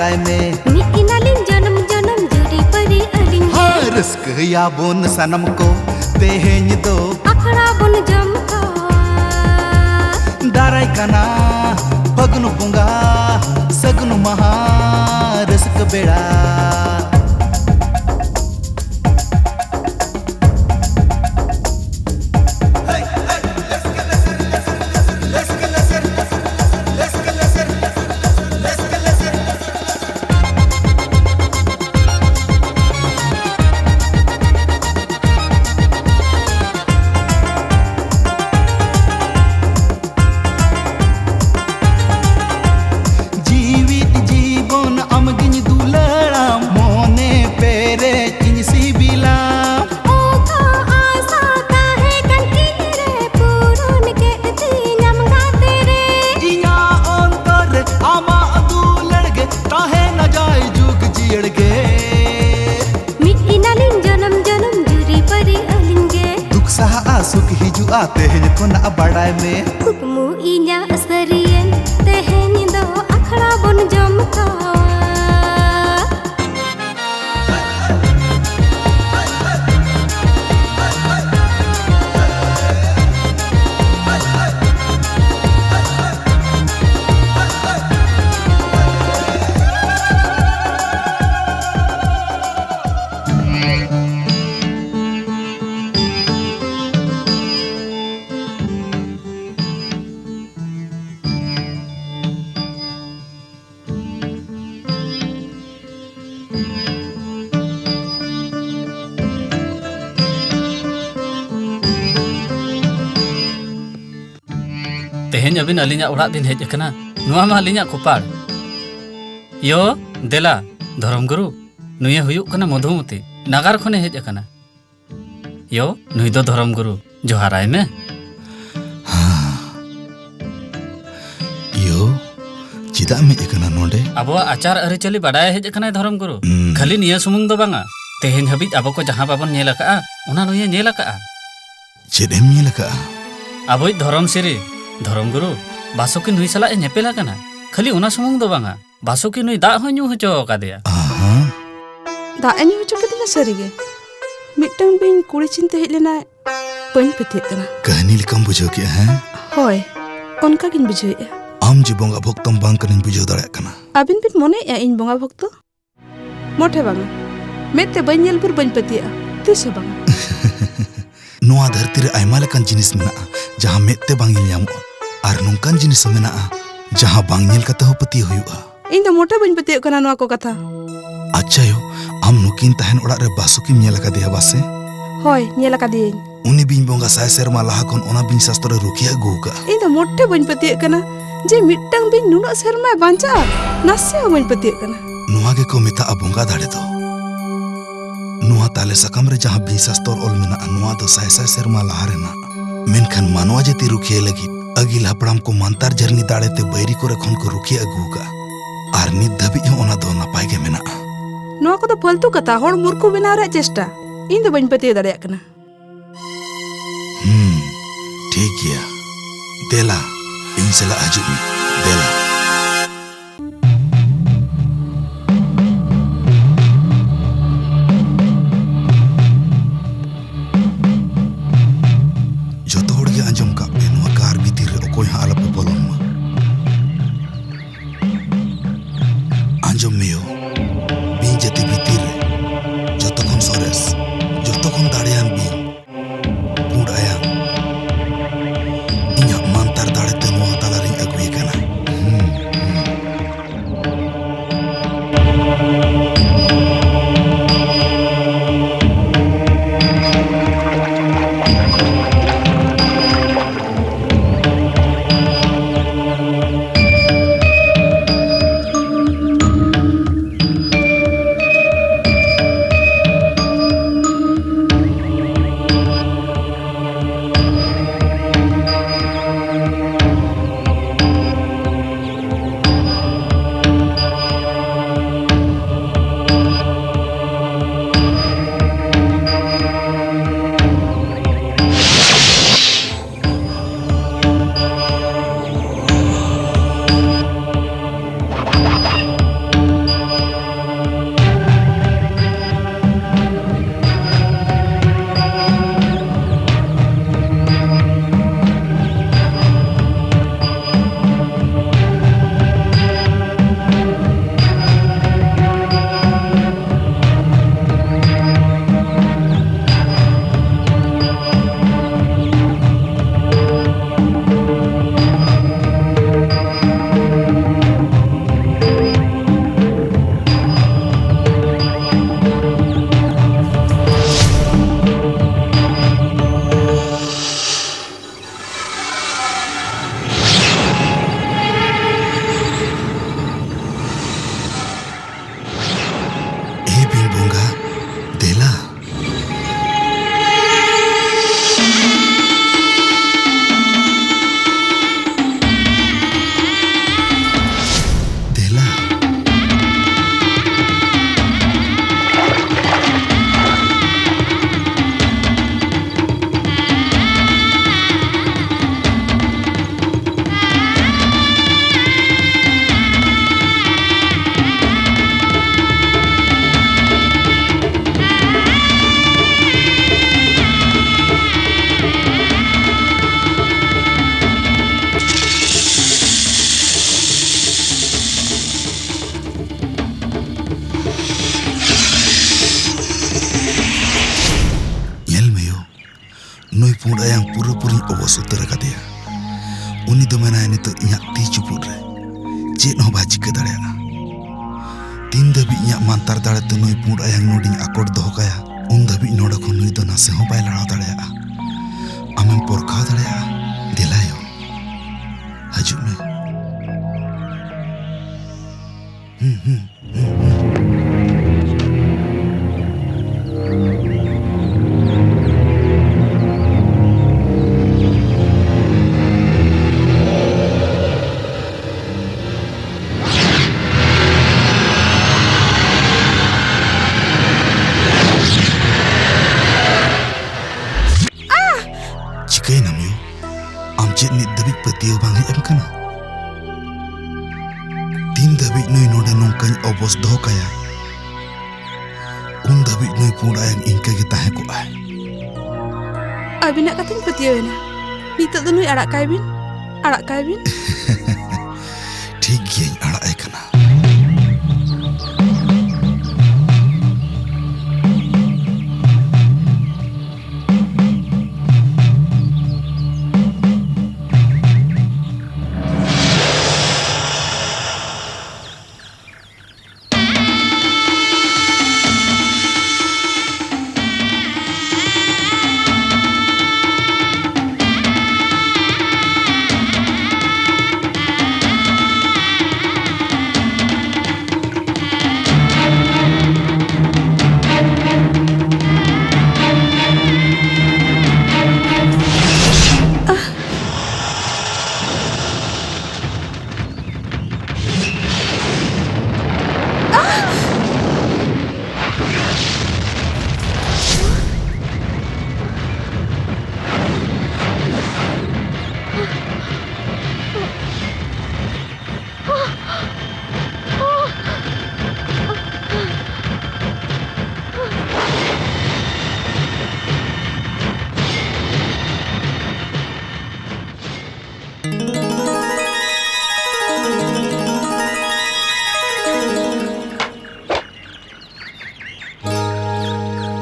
ᱟᱭ ᱢᱮ᱾ ᱢᱤᱫ ᱮᱱᱟᱞᱤᱧ ᱡᱚᱱᱚᱢ ᱡᱚᱱᱚᱢ ᱡᱩᱨᱤ ᱯᱟᱹᱨᱤ ᱟᱹᱞᱤᱧ᱾ ᱦᱮᱸ, ᱨᱟᱹᱥᱠᱟᱹᱭᱟᱵᱚᱱ ᱥᱟᱱᱟᱢ ᱠᱚ ᱛᱮᱦᱮᱧ ᱫᱚ᱾ ᱟᱠᱷᱲᱟ ᱵᱚᱱ ᱡᱚᱢ ᱠᱚᱣᱟ᱾ ᱫᱟᱨᱟᱭ ᱠᱟᱱᱟ ᱯᱷᱟᱹᱜᱩᱱ ᱵᱚᱸᱜᱟ, ᱥᱟᱹᱜᱩᱱ ᱢᱟᱦᱟ, ᱨᱟᱹᱥᱠᱟᱹ ᱵᱮᱲᱟ᱾ ᱡᱤᱣᱤᱫ ᱡᱤᱵᱚᱱ ᱟᱢᱜᱤᱧ ᱫᱩᱞᱟᱹᱲᱟᱢ, ᱢᱚᱱᱮ ᱯᱮᱨᱮᱡ ᱤᱧ ᱥᱤᱵᱤᱞᱟᱢ᱾ ᱚᱠᱟ ᱟᱥᱟ ᱛᱟᱦᱮᱸ ᱠᱟᱱ ᱛᱤᱨᱮ, ᱯᱩᱨᱩᱱ ᱠᱮᱫ ᱛᱤᱧᱟᱢ ᱜᱟᱛᱮ ᱨᱮ᱾ ᱤᱧᱟᱜ ᱚᱱᱛᱚᱨ ᱨᱮ ᱟᱢᱟᱜ ᱫᱩᱞᱟᱹᱲ ᱜᱮ ᱛᱟᱦᱮᱱᱟ ᱡᱟᱭ ᱡᱩᱜᱽ ᱡᱤᱭᱟᱹᱲ ᱜᱮ᱾ ᱢᱤᱫ ᱮᱱᱟᱞᱤᱧ ᱡᱚᱱᱚᱢ ᱡᱚᱱᱚᱢ ᱡᱩᱨᱤ ᱯᱟᱹᱨᱤ ᱟᱹᱞᱤᱧ ᱜᱮ᱾ ᱫᱩᱠ ᱥᱟᱦᱟᱜᱼᱟ ᱥᱩᱠ ᱦᱤᱡᱩᱜᱼᱟ ᱛᱮᱦᱮᱧ ᱠᱷᱚᱱᱟᱜ ᱵᱟᱲᱟᱭ ᱢᱮ᱾ ᱠᱩᱠᱢᱩ ᱤᱧᱟᱜ ᱥᱟᱹᱨᱤᱭᱮᱱ ᱛᱮᱦᱮᱧ ᱫᱚ ᱟᱠᱷᱲᱟ ᱵᱚᱱ ᱡᱚᱢ ᱠᱚᱣᱟ᱾ ᱛᱮᱦᱮᱧ ᱟᱹᱵᱤᱱ ᱟᱹᱞᱤᱧᱟᱜ ᱚᱲᱟᱜ ᱵᱤᱱ ᱦᱮᱡ ᱟᱠᱟᱱᱟ, ᱱᱚᱣᱟ ᱢᱟ ᱟᱹᱞᱤᱧᱟᱜ ᱠᱚᱯᱟᱲ᱾ ᱭᱳ, ᱫᱮᱞᱟ, ᱫᱷᱚᱨᱚᱢ ᱜᱩᱨᱩ, ᱱᱩᱭᱮ ᱦᱩᱭᱩᱜ ᱠᱟᱱᱟ ᱢᱚᱫᱷᱩᱢᱚᱛᱤ, ᱱᱟᱜᱟᱨ ᱠᱷᱚᱱᱮ ᱦᱮᱡ ᱟᱠᱟᱱᱟ᱾ ᱭᱳ, ᱱᱩᱭ ᱫᱚ ᱫᱷᱚᱨᱚᱢ ᱜᱩᱨᱩ, ᱡᱚᱦᱟᱨᱟᱭ ᱢᱮ᱾ ᱭᱳ, ᱪᱮᱫᱟᱜ ᱮᱢ ᱦᱮᱡ ᱟᱠᱟᱱᱟ ᱱᱚᱰᱮ? ᱟᱵᱚᱣᱟᱜ ᱟᱪᱟᱨ ᱟᱹᱨᱤᱪᱟᱹᱞᱤ ᱵᱟᱰᱟᱭ ᱦᱮᱡ ᱟᱠᱟᱱᱟᱭ ᱫᱷᱚᱨᱚᱢ ᱜᱩᱨᱩ᱾ ᱦᱩᱸ᱾ ᱠᱷᱟᱹᱞᱤ ᱱᱤᱭᱟᱹ ᱥᱩᱢᱩᱝ ᱫᱚ ᱵᱟᱝᱟ, ᱛᱮᱦᱮᱧ ᱦᱟᱹᱵᱤᱡ ᱟᱵᱚ ᱠᱚ ᱡᱟᱦᱟᱸ ᱵᱟᱵᱚᱱ ᱧᱮᱞ ᱟᱠᱟᱫᱼᱟ, ᱚᱱᱟ ᱱᱩᱭᱮ ᱧᱮᱞ ᱟᱠᱟᱫᱼᱟ᱾ ᱪᱮᱫ ᱮᱢ ᱧᱮᱞ ᱟᱠᱟᱫᱼᱟ? ᱟᱵᱚᱭᱤᱡ ᱫᱷᱚᱨᱚᱢ ᱥᱤᱨᱤ, ᱫᱷᱚᱨᱚᱢ ᱜᱩᱨᱩ, ᱵᱟᱥᱚᱠᱤ ᱱᱩᱭ ᱥᱟᱞᱟᱜ ᱮ ᱧᱮᱯᱮᱞ ᱟᱠᱟᱱᱟ᱾ ᱠᱷᱟᱹᱞᱤ ᱚᱱᱟ ᱥᱩᱢᱩᱝ ᱫᱚ ᱵᱟᱝᱟ, ᱵᱟᱥᱩᱠᱤ ᱱᱩᱭ ᱫᱟᱜ ᱦᱚᱸ ᱧᱩ ᱦᱚᱪᱚ ᱟᱠᱟᱫᱮᱭᱟ᱾ ᱟᱦᱟ᱾ ᱫᱟᱜ ᱮ ᱧᱩ ᱦᱚᱪᱚ ᱠᱮᱫᱤᱧᱟ ᱥᱟᱹᱨᱤᱜᱮ᱾ ᱢᱤᱫᱴᱟᱝ ᱵᱤᱧ ᱠᱩᱲᱤ ᱪᱤᱱᱛᱟᱹ ᱦᱮᱡ ᱞᱮᱱᱟᱭ, ᱵᱟᱹᱧ ᱯᱟᱹᱛᱭᱟᱹᱜ ᱠᱟᱱᱟ᱾ ᱠᱟᱹᱦᱱᱤ ᱞᱮᱠᱟᱢ ᱵᱩᱡᱷᱟᱹᱣ ᱠᱮᱜᱼᱟ, ᱦᱮᱸ? ᱦᱳᱭ, ᱚᱱᱠᱟ ᱜᱤᱧ ᱵᱩᱡᱷᱟᱹᱣᱮᱫᱼᱟ᱾ ᱟᱢ ᱡᱮ ᱵᱚᱸᱜᱟ ᱵᱷᱚᱠᱛᱚᱢ ᱵᱟᱝ ᱠᱟᱹᱱᱟᱹᱧ ᱵᱩᱡᱷᱟᱹᱣ ᱫᱟᱲᱮᱭᱟᱜ ᱠᱟᱱᱟ᱾ ᱟᱹᱵᱤᱱ ᱵᱤᱱ ᱢᱚᱱᱮᱭᱮᱫᱼᱟ ᱤᱧ ᱵᱚᱸᱜᱟ ᱵᱷᱚᱠᱛᱚ? ᱢᱚᱴᱷᱮ ᱵᱟᱝᱟ᱾ ᱢᱮᱫ ᱛᱮ ᱵᱟᱹᱧ ᱧᱮᱞ ᱵᱷᱳᱨ ᱵᱟᱹᱧ ᱯᱟᱹᱛᱭᱟᱹᱜᱼᱟ, ᱛᱤᱥ ᱦᱚᱸ ᱵᱟᱝᱟ᱾ ᱱᱚᱣᱟ ᱫᱷᱟᱹᱨᱛᱤ ᱨᱮ ᱟᱭᱢᱟ ᱞᱮᱠᱟᱱ ᱡᱤᱱᱤᱥ ᱢᱮᱱᱟᱜᱼᱟ, ᱡᱟᱦᱟᱸ ᱢᱮᱫ ᱛᱮ ᱵᱟᱝ ᱧᱮᱞ ᱧᱟᱢᱚᱜᱼᱟ, ᱟᱨ ᱱᱚᱝᱠᱟᱱ ᱡᱤᱱᱤᱥ ᱦᱚᱸ ᱢᱮᱱᱟᱜᱼᱟ, ᱡᱟᱦᱟᱸ ᱵᱟᱝ ᱧᱮᱞ ᱠᱟᱛᱮ ᱦᱚᱸ ᱯᱟᱹᱛᱭᱟᱹᱣ ᱦᱩᱭᱩᱜᱼᱟ᱾ ᱤᱧ ᱫᱚ ᱢᱚᱴᱷᱮ ᱵᱟᱹᱧ ᱯᱟᱹᱛᱭᱟᱹᱜ ᱠᱟᱱᱟ ᱱᱚᱣᱟ ᱠᱚ ᱠᱟᱛᱷᱟ᱾ ᱟᱪᱪᱷᱟ ᱭᱳ, ᱟᱢ ᱱᱩᱠᱤᱱ ᱛᱟᱦᱮᱱ ᱚᱲᱟᱜ ᱨᱮ ᱵᱟᱥᱩᱠᱤᱢ ᱧᱮᱞ ᱟᱠᱟᱫᱮᱭᱟ ᱵᱟᱥᱮ? ᱦᱳᱭ, ᱧᱮᱞ ᱟᱠᱟᱫᱮᱭᱟᱹᱧ᱾ ᱩᱱᱤ ᱵᱤᱧ ᱵᱚᱸᱜᱟ ᱥᱟᱭ ᱥᱮᱨᱢᱟ ᱞᱟᱦᱟ ᱠᱷᱚᱱ ᱚᱱᱟ ᱵᱤᱧ ᱥᱟᱥᱛᱚᱨ ᱮ ᱨᱩᱠᱷᱤᱭᱟᱹ ᱟᱹᱜᱩ ᱟᱠᱟᱫᱼᱟ᱾ ᱤᱧ ᱫᱚ ᱢᱚᱴᱷᱮ ᱵᱟᱹᱧ ᱯᱟᱹᱛᱭᱟᱹᱜ ᱠᱟᱱᱟ ᱡᱮ ᱢᱤᱫᱴᱟᱝ ᱵᱤᱧ ᱱᱩᱱᱟᱹᱜ ᱥᱮᱨᱢᱟᱭ ᱵᱟᱧᱪᱟᱜᱼᱟ, ᱱᱟᱥᱮ ᱦᱚᱸ ᱵᱟᱹᱧ ᱯᱟᱹᱛᱭᱟᱹᱜ ᱠᱟᱱᱟ᱾ ᱱᱚᱣᱟ ᱜᱮᱠᱚ ᱢᱮᱛᱟᱜᱼᱟ ᱵᱚᱸᱜᱟ ᱫᱟᱲᱮ ᱫᱚ᱾ ᱱᱚᱣᱟ ᱛᱟᱞᱮ ᱥᱟᱠᱟᱢ ᱨᱮ ᱡᱟᱦᱟᱸ ᱵᱤᱧ ᱥᱟᱥᱛᱚᱨ ᱚᱞ ᱢᱮᱱᱟᱜᱼᱟ, ᱱᱚᱣᱟ ᱫᱚ ᱥᱟᱭ ᱥᱟᱭ ᱥᱮᱨᱢᱟ ᱞᱟᱦᱟ ᱨᱮᱱᱟᱜ᱾ ᱢᱮᱱᱠᱷᱟᱱ ᱢᱟᱱᱣᱟ ᱡᱟᱹᱛᱤ ᱨᱩᱠᱷᱤᱭᱟᱹ ᱞᱟᱹᱜᱤᱫ ᱟᱹᱜᱤᱞ ᱦᱟᱯᱲᱟᱢ ᱠᱚ ᱢᱟᱱᱛᱟᱨ ᱡᱷᱟᱹᱨᱱᱤ ᱫᱟᱲᱮ ᱛᱮ ᱵᱟᱹᱭᱨᱤ ᱠᱚᱨᱮ ᱠᱷᱚᱱ ᱠᱚ ᱨᱩᱠᱷᱤᱭᱟᱹ ᱟᱹᱜᱩ ᱟᱠᱟᱫᱼᱟ᱾ ᱟᱨ ᱱᱤᱛ ᱫᱷᱟᱹᱵᱤᱡ ᱦᱚᱸ ᱚᱱᱟ ᱫᱚ ᱱᱟᱯᱟᱭ ᱜᱮ ᱢᱮᱱᱟᱜᱼᱟ᱾ ᱱᱚᱣᱟ ᱠᱚᱫᱚ ᱯᱷᱟᱹᱞᱛᱩ ᱠᱟᱛᱷᱟ, ᱦᱚᱲ ᱢᱩᱨᱠᱷᱩ ᱵᱮᱱᱟᱣ ᱨᱮᱭᱟᱜ ᱪᱮᱥᱴᱟ᱾ ᱤᱧ ᱫᱚ ᱵᱟᱹᱧ ᱯᱟᱹᱛᱭᱟᱹᱣ ᱫᱟᱲᱮᱭᱟᱜ ᱠᱟᱱᱟ᱾ ᱦᱩᱸ, ᱴᱷᱤᱠ ᱜᱮᱭᱟ᱾ ᱫᱮᱞᱟ, ᱤᱧ ᱥᱟᱞᱟᱜ ᱦᱤᱡᱩᱜ ᱢᱮ᱾ ᱫᱮᱞᱟ᱾ ᱡᱚᱛᱚ ᱦᱚᱲ ᱜᱮ ᱟᱸᱡᱚᱢ ᱠᱟᱜ ᱯᱮ, ᱱᱚᱣᱟ ᱠᱟᱨ ᱵᱷᱤᱛᱤᱨ ᱨᱮ ᱚᱠᱚᱭ ᱦᱚᱸ ᱟᱞᱚᱯᱮ ᱵᱚᱞᱚᱱ ᱢᱟ᱾ ᱟᱸᱡᱚᱢ ᱢᱮᱭᱳ, ᱵᱤᱧ ᱡᱟᱹᱛᱤ ᱵᱷᱤᱛᱤᱨ ᱨᱮ ᱡᱚᱛᱚ ᱠᱷᱚᱱ ᱥᱚᱨᱮᱥ, ᱡᱚᱛᱚ ᱠᱷᱚᱱ ᱫᱟᱲᱮᱭᱟᱱ ᱵᱤᱧ, ᱯᱩᱸᱰ ᱟᱭᱟᱝ, ᱤᱧᱟᱹᱜ ᱢᱟᱱᱛᱟᱨ ᱫᱟᱲᱮᱛᱮ ᱱᱚᱣᱟ ᱛᱟᱞᱟᱨᱤᱧ ᱟᱹᱜᱩᱭᱮ ᱠᱟᱱᱟ᱾ ᱦᱩᱸ, ᱯᱩᱸᱰ ᱟᱭᱟᱝ ᱯᱩᱨᱟᱹᱯᱩᱨᱤᱧ ᱚᱵᱚᱥ ᱩᱛᱟᱹᱨ ᱟᱠᱟᱫᱮᱭᱟ᱾ ᱩᱱᱤ ᱫᱚ ᱢᱮᱱᱟᱭᱟ ᱱᱤᱛᱚᱜ ᱤᱧᱟᱹᱜ ᱛᱤ ᱪᱩᱯᱩᱫ ᱨᱮ, ᱪᱮᱫ ᱦᱚᱸ ᱵᱟᱭ ᱪᱤᱠᱟᱹ ᱫᱟᱲᱮᱭᱟᱜᱼᱟ᱾ ᱛᱤᱱ ᱫᱷᱟᱹᱵᱤᱡ ᱤᱧᱟᱹᱜ ᱢᱟᱱᱛᱟᱨ ᱫᱟᱲᱮ ᱛᱮ ᱱᱩᱭ ᱯᱩᱸᱰ ᱟᱭᱟᱝ ᱱᱚᱰᱮᱧ ᱟᱠᱚᱴ ᱫᱚᱦᱚ ᱠᱟᱭᱟ, ᱩᱱ ᱫᱷᱟᱹᱵᱤᱡ ᱱᱚᱰᱮ ᱠᱷᱚᱱ ᱱᱩᱭ ᱫᱚ ᱱᱟᱥᱮ ᱦᱚᱸ ᱵᱟᱭ ᱞᱟᱲᱟᱣ ᱫᱟᱲᱮᱭᱟᱜᱼᱟ᱾ ᱟᱢᱮᱢ ᱯᱚᱨᱠᱷᱟᱣ ᱫᱟᱲᱮᱭᱟᱜᱼᱟ? ᱫᱮᱞᱟᱭᱳ, ᱦᱤᱡᱩᱜ ᱢᱮ᱾ ᱦᱩᱸ, ᱦᱩᱸ᱾ ᱪᱤᱠᱟᱹᱭᱮᱱᱟᱢ ᱭᱳ? ᱟᱢ ᱪᱮᱫ ᱱᱤᱛ ᱫᱷᱟᱹᱵᱤᱡ ᱯᱟᱹᱛᱭᱟᱹᱣ ᱵᱟᱝ ᱦᱮᱡ ᱟᱢ ᱠᱟᱱᱟ? ᱛᱤᱱ ᱫᱷᱟᱹᱵᱤᱡ ᱱᱩᱭ ᱱᱚᱰᱮ ᱱᱚᱝᱠᱟᱧ ᱚᱵᱚᱥ ᱫᱚᱦᱚ ᱠᱟᱭᱟ, ᱩᱱ ᱫᱷᱟᱹᱵᱤᱡ ᱱᱩᱭ ᱯᱩᱸᱰ ᱟᱭᱟᱝ ᱤᱱᱠᱟᱹ ᱜᱮ ᱛᱟᱦᱮᱸ ᱠᱚᱜᱼᱟᱭ᱾ ᱟᱹᱵᱤᱱᱟᱜ ᱠᱟᱛᱷᱟᱧ ᱯᱟᱹᱛᱭᱟᱹᱣ ᱮᱱᱟ᱾ ᱱᱤᱛᱚᱜ ᱫᱚ ᱱᱩᱭ ᱟᱲᱟᱜ ᱠᱟᱭ ᱵᱤᱱ, ᱟᱲᱟᱜ ᱠᱟᱭ ᱵᱤᱱ᱾ ᱴᱷᱤᱠ ᱜᱮᱭᱟᱧ ᱟᱲᱟᱜ ᱮ ᱠᱟᱱᱟ᱾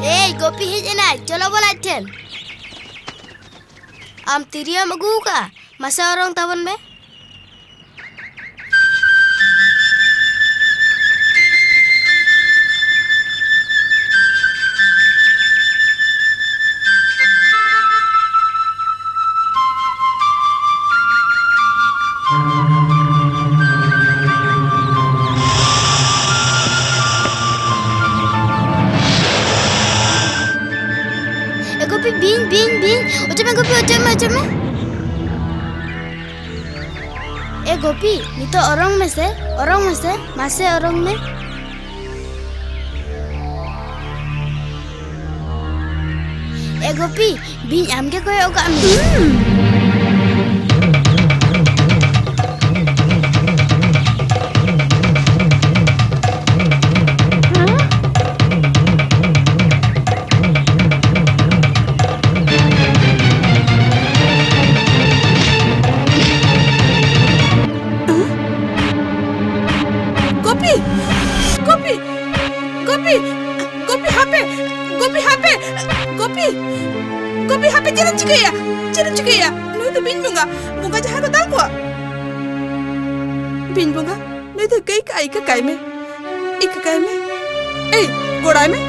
ᱮᱭ, ᱜᱳᱯᱤ ᱦᱮᱡ ᱮᱱᱟᱭ, ᱪᱚᱞᱚ ᱵᱚᱱ ᱟᱡ ᱴᱷᱮᱱ᱾ ᱟᱢ ᱛᱤᱨᱭᱳᱢ ᱟᱹᱜᱩ ᱟᱠᱟᱫᱼᱟ? ᱢᱟᱥᱮ ᱚᱨᱚᱝ ᱛᱟᱵᱚᱱ ᱢᱮ᱾ ᱮ ᱜᱳᱯᱤ, ᱵᱤᱧ, ᱵᱤᱧ, ᱵᱤᱧ, ᱚᱪᱚᱜ ᱢᱮ ᱜᱳᱯᱤ, ᱚᱪᱚᱜ ᱢᱮ, ᱚᱪᱚᱜ ᱢᱮ᱾ ᱮ ᱜᱳᱯᱤ, ᱱᱤᱛᱚᱜ ᱚᱨᱚᱝ ᱢᱮᱥᱮ, ᱚᱨᱚᱝ ᱢᱮᱥᱮ, ᱢᱟᱥᱮ ᱚᱨᱚᱝ ᱢᱮ᱾ ᱮ ᱜᱳᱯᱤ, ᱵᱤᱧ ᱟᱢᱜᱮ ᱠᱚᱭᱚᱜ ᱠᱟᱜ ᱢᱮ᱾ ᱜᱳᱯᱤ! ᱜᱳᱯᱤ! ᱜᱳᱯᱤ! ᱜᱳᱯᱤ, ᱦᱟᱯᱮ! ᱜᱳᱯᱤ, ᱦᱟᱯᱮ! ᱜᱳᱯᱤ! ᱜᱳᱯᱤ, ᱦᱟᱯᱮ! ᱪᱮᱫ ᱮᱢ ᱪᱤᱠᱟᱹᱭᱮᱫᱼᱟ? ᱪᱮᱫ ᱮᱢ ᱪᱤᱠᱟᱹᱭᱮᱫᱼᱟ? ᱱᱩᱭ ᱫᱚ ᱵᱤᱧ ᱵᱚᱸᱜᱟ, ᱵᱚᱸᱜᱟ ᱡᱟᱦᱟᱸᱭ ᱠᱚ ᱫᱟᱞ ᱠᱚᱣᱟ᱾ ᱵᱤᱧ ᱵᱚᱸᱜᱟ, ᱱᱩᱭ ᱫᱚ ᱤᱠᱟᱹ ᱠᱟᱭ, ᱤᱠᱟᱹ ᱠᱟᱭ ᱢᱮ, ᱤᱠᱟᱹ ᱠᱟᱭ ᱢᱮ᱾ ᱮᱭ, ᱜᱚᱲᱟᱭ ᱢᱮ᱾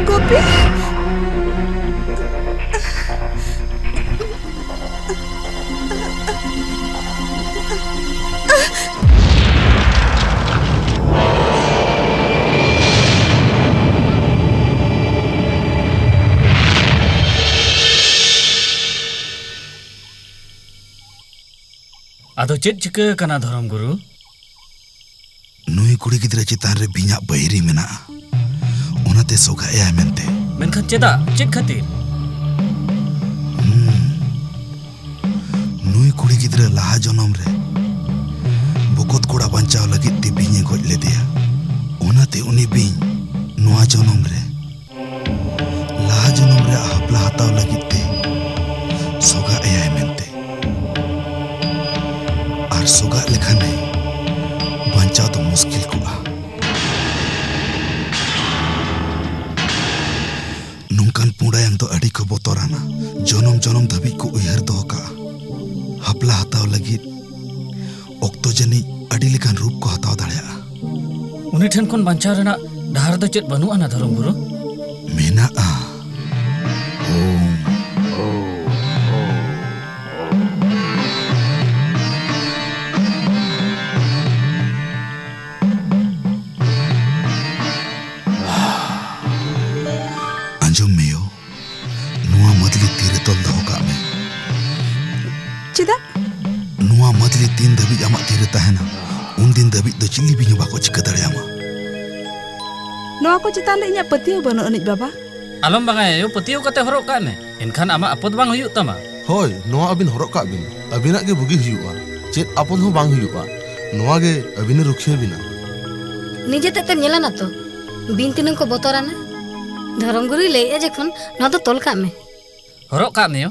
ᱜᱳᱯᱤ? ᱟᱫᱚ ᱪᱮᱫ ᱪᱤᱠᱟᱹ ᱟᱠᱟᱱᱟ, ᱫᱷᱚᱨᱚᱢ ᱜᱩᱨᱩ? ᱱᱩᱭ ᱠᱩᱲᱤ ᱜᱤᱫᱽᱨᱟᱹ ᱪᱮᱛᱟᱱ ᱨᱮ ᱵᱤᱧᱟᱜ ᱵᱟᱹᱭᱨᱤ ᱢᱮᱱᱟᱜᱼᱟ, ᱚᱱᱟᱛᱮ ᱥᱚᱜᱟᱜ ᱮᱭᱟᱭ ᱢᱮᱱᱛᱮ᱾ ᱢᱮᱱᱠᱷᱟᱱ ᱪᱮᱫᱟᱜ? ᱪᱮᱫ ᱠᱷᱟᱹᱛᱤᱨ? ᱦᱩᱸ᱾ ᱱᱩᱭ ᱠᱩᱲᱤ ᱜᱤᱫᱽᱨᱟᱹ ᱞᱟᱦᱟ ᱡᱚᱱᱚᱢ ᱨᱮ ᱵᱚᱠᱚᱛ ᱠᱚᱲᱟ ᱵᱟᱧᱪᱟᱣ ᱞᱟᱹᱜᱤᱫ ᱛᱮ ᱵᱤᱧ ᱮ ᱜᱚᱡ ᱞᱮᱫᱮᱭᱟ᱾ ᱚᱱᱟᱛᱮ ᱩᱱᱤ ᱵᱤᱧ ᱱᱚᱣᱟ ᱡᱚᱱᱚᱢ ᱨᱮ ᱞᱟᱦᱟ ᱡᱚᱱᱚᱢ ᱨᱮᱭᱟᱜ ᱦᱟᱯᱞᱟ ᱦᱟᱛᱟᱣ ᱞᱟᱹᱜᱤᱫ ᱛᱮ ᱥᱚᱜᱟᱜ ᱮᱭᱟᱭ ᱢᱮᱱᱛᱮ᱾ ᱟᱨ ᱥᱚᱜᱟᱜ ᱞᱮᱠᱷᱟᱱᱮ ᱵᱟᱧᱪᱟᱣ ᱫᱚ ᱢᱩᱥᱠᱤᱞ ᱠᱚᱜᱼᱟ᱾ ᱱᱚᱝᱠᱟᱱ ᱯᱩᱸᱰᱟᱭᱟᱝ ᱫᱚ ᱟᱹᱰᱤ ᱠᱚ ᱵᱚᱛᱚᱨᱟᱱᱟ᱾ ᱡᱚᱱᱚᱢ ᱡᱚᱱᱚᱢ ᱫᱷᱟᱹᱵᱤᱡ ᱠᱚ ᱩᱭᱦᱟᱹᱨ ᱫᱚᱦᱚ ᱠᱟᱜᱼᱟ᱾ ᱦᱟᱯᱞᱟ ᱦᱟᱛᱟᱣ ᱞᱟᱹᱜᱤᱫ ᱚᱠᱛᱚ ᱡᱟᱹᱱᱤᱡ ᱟᱹᱰᱤ ᱞᱮᱠᱟᱱ ᱨᱩᱯ ᱠᱚ ᱦᱟᱛᱟᱣ ᱫᱟᱲᱮᱭᱟᱜᱼᱟ᱾ ᱩᱱᱤ ᱴᱷᱮᱱ ᱠᱷᱚᱱ ᱵᱟᱧᱪᱟᱣ ᱨᱮᱱᱟᱜ ᱰᱟᱦᱟᱨ ᱫᱚ ᱪᱮᱫ ᱵᱟᱹᱱᱩᱜ ᱟᱱᱟ, ᱫᱷᱚᱨᱚᱢ ᱜᱩᱨᱩ? ᱢᱮᱱᱟᱜᱼᱟ᱾ ᱳᱢ᱾ ᱟᱸᱡᱚᱢ ᱢᱮ ᱭᱳ, ᱱᱚᱣᱟ ᱢᱟᱹᱫᱽᱞᱤ ᱛᱤᱨᱮ ᱛᱚᱞ ᱫᱚᱦᱚ ᱠᱟᱜ ᱢᱮ᱾ ᱪᱮᱫᱟᱜ? ᱱᱚᱣᱟ ᱢᱟᱹᱫᱽᱞᱤ ᱛᱤᱱ ᱫᱷᱟᱹᱵᱤᱡ ᱟᱢᱟᱜ ᱛᱤᱨᱮ ᱛᱟᱦᱮᱱᱟ, ᱩᱱ ᱫᱤᱱ ᱫᱷᱟᱹᱵᱤᱡ ᱫᱚ ᱪᱤᱞᱤ ᱵᱤᱧ ᱦᱚᱸ ᱵᱟᱠᱚ ᱪᱤᱠᱟᱹ ᱫᱟᱲᱮᱭᱟᱢᱟ᱾ ᱱᱚᱣᱟ ᱠᱚ ᱪᱮᱛᱟᱱ ᱨᱮ ᱤᱧᱟᱹᱜ ᱯᱟᱹᱛᱭᱟᱹᱣ ᱵᱟᱹᱱᱩᱜ ᱟᱹᱱᱤᱡ, ᱵᱟᱵᱟ᱾ ᱟᱞᱚᱢ ᱵᱟᱝᱟᱭᱟ ᱭᱳ, ᱯᱟᱹᱛᱭᱟᱹᱣ ᱠᱟᱛᱮ ᱦᱚᱨᱚᱜ ᱠᱟᱜ ᱢᱮ, ᱮᱱᱠᱷᱟᱱ ᱟᱢᱟᱜ ᱟᱯᱚᱫ ᱵᱟᱝ ᱦᱩᱭᱩᱜ ᱛᱟᱢᱟ᱾ ᱦᱳᱭ, ᱱᱚᱣᱟ ᱟᱹᱵᱤᱱ ᱦᱚᱨᱚᱜ ᱠᱟᱜ ᱵᱤᱱ, ᱟᱹᱵᱤᱱᱟᱜ ᱜᱮ ᱵᱩᱜᱤ ᱦᱩᱭᱩᱜᱼᱟ, ᱪᱮᱫ ᱟᱯᱚᱫ ᱦᱚᱸ ᱵᱟᱝ ᱦᱩᱭᱩᱜᱼᱟ᱾ ᱱᱚᱣᱟ ᱜᱮ ᱟᱹᱵᱤᱱᱮ ᱨᱩᱠᱷᱤᱭᱟᱹ ᱵᱤᱱᱟ᱾ ᱱᱤᱡᱮ ᱛᱮᱫ ᱛᱮᱢ ᱧᱮᱞᱟ ᱱᱟ ᱛᱚ, ᱵᱤᱧ ᱛᱤᱱᱟᱹᱝ ᱠᱚ ᱵᱚᱛᱚᱨᱟᱱᱟ᱾ ᱫᱷᱚᱨᱚᱢ ᱜᱩᱨᱩᱭ ᱞᱟᱹᱭᱮᱫᱼᱟ ᱡᱚᱠᱷᱚᱱ, ᱱᱚᱣᱟ ᱫᱚ ᱛᱚᱞ ᱠᱟᱜ ᱢᱮ᱾ ᱦᱚᱨᱚᱜ ᱠᱟᱜ ᱢᱮ ᱭᱳ᱾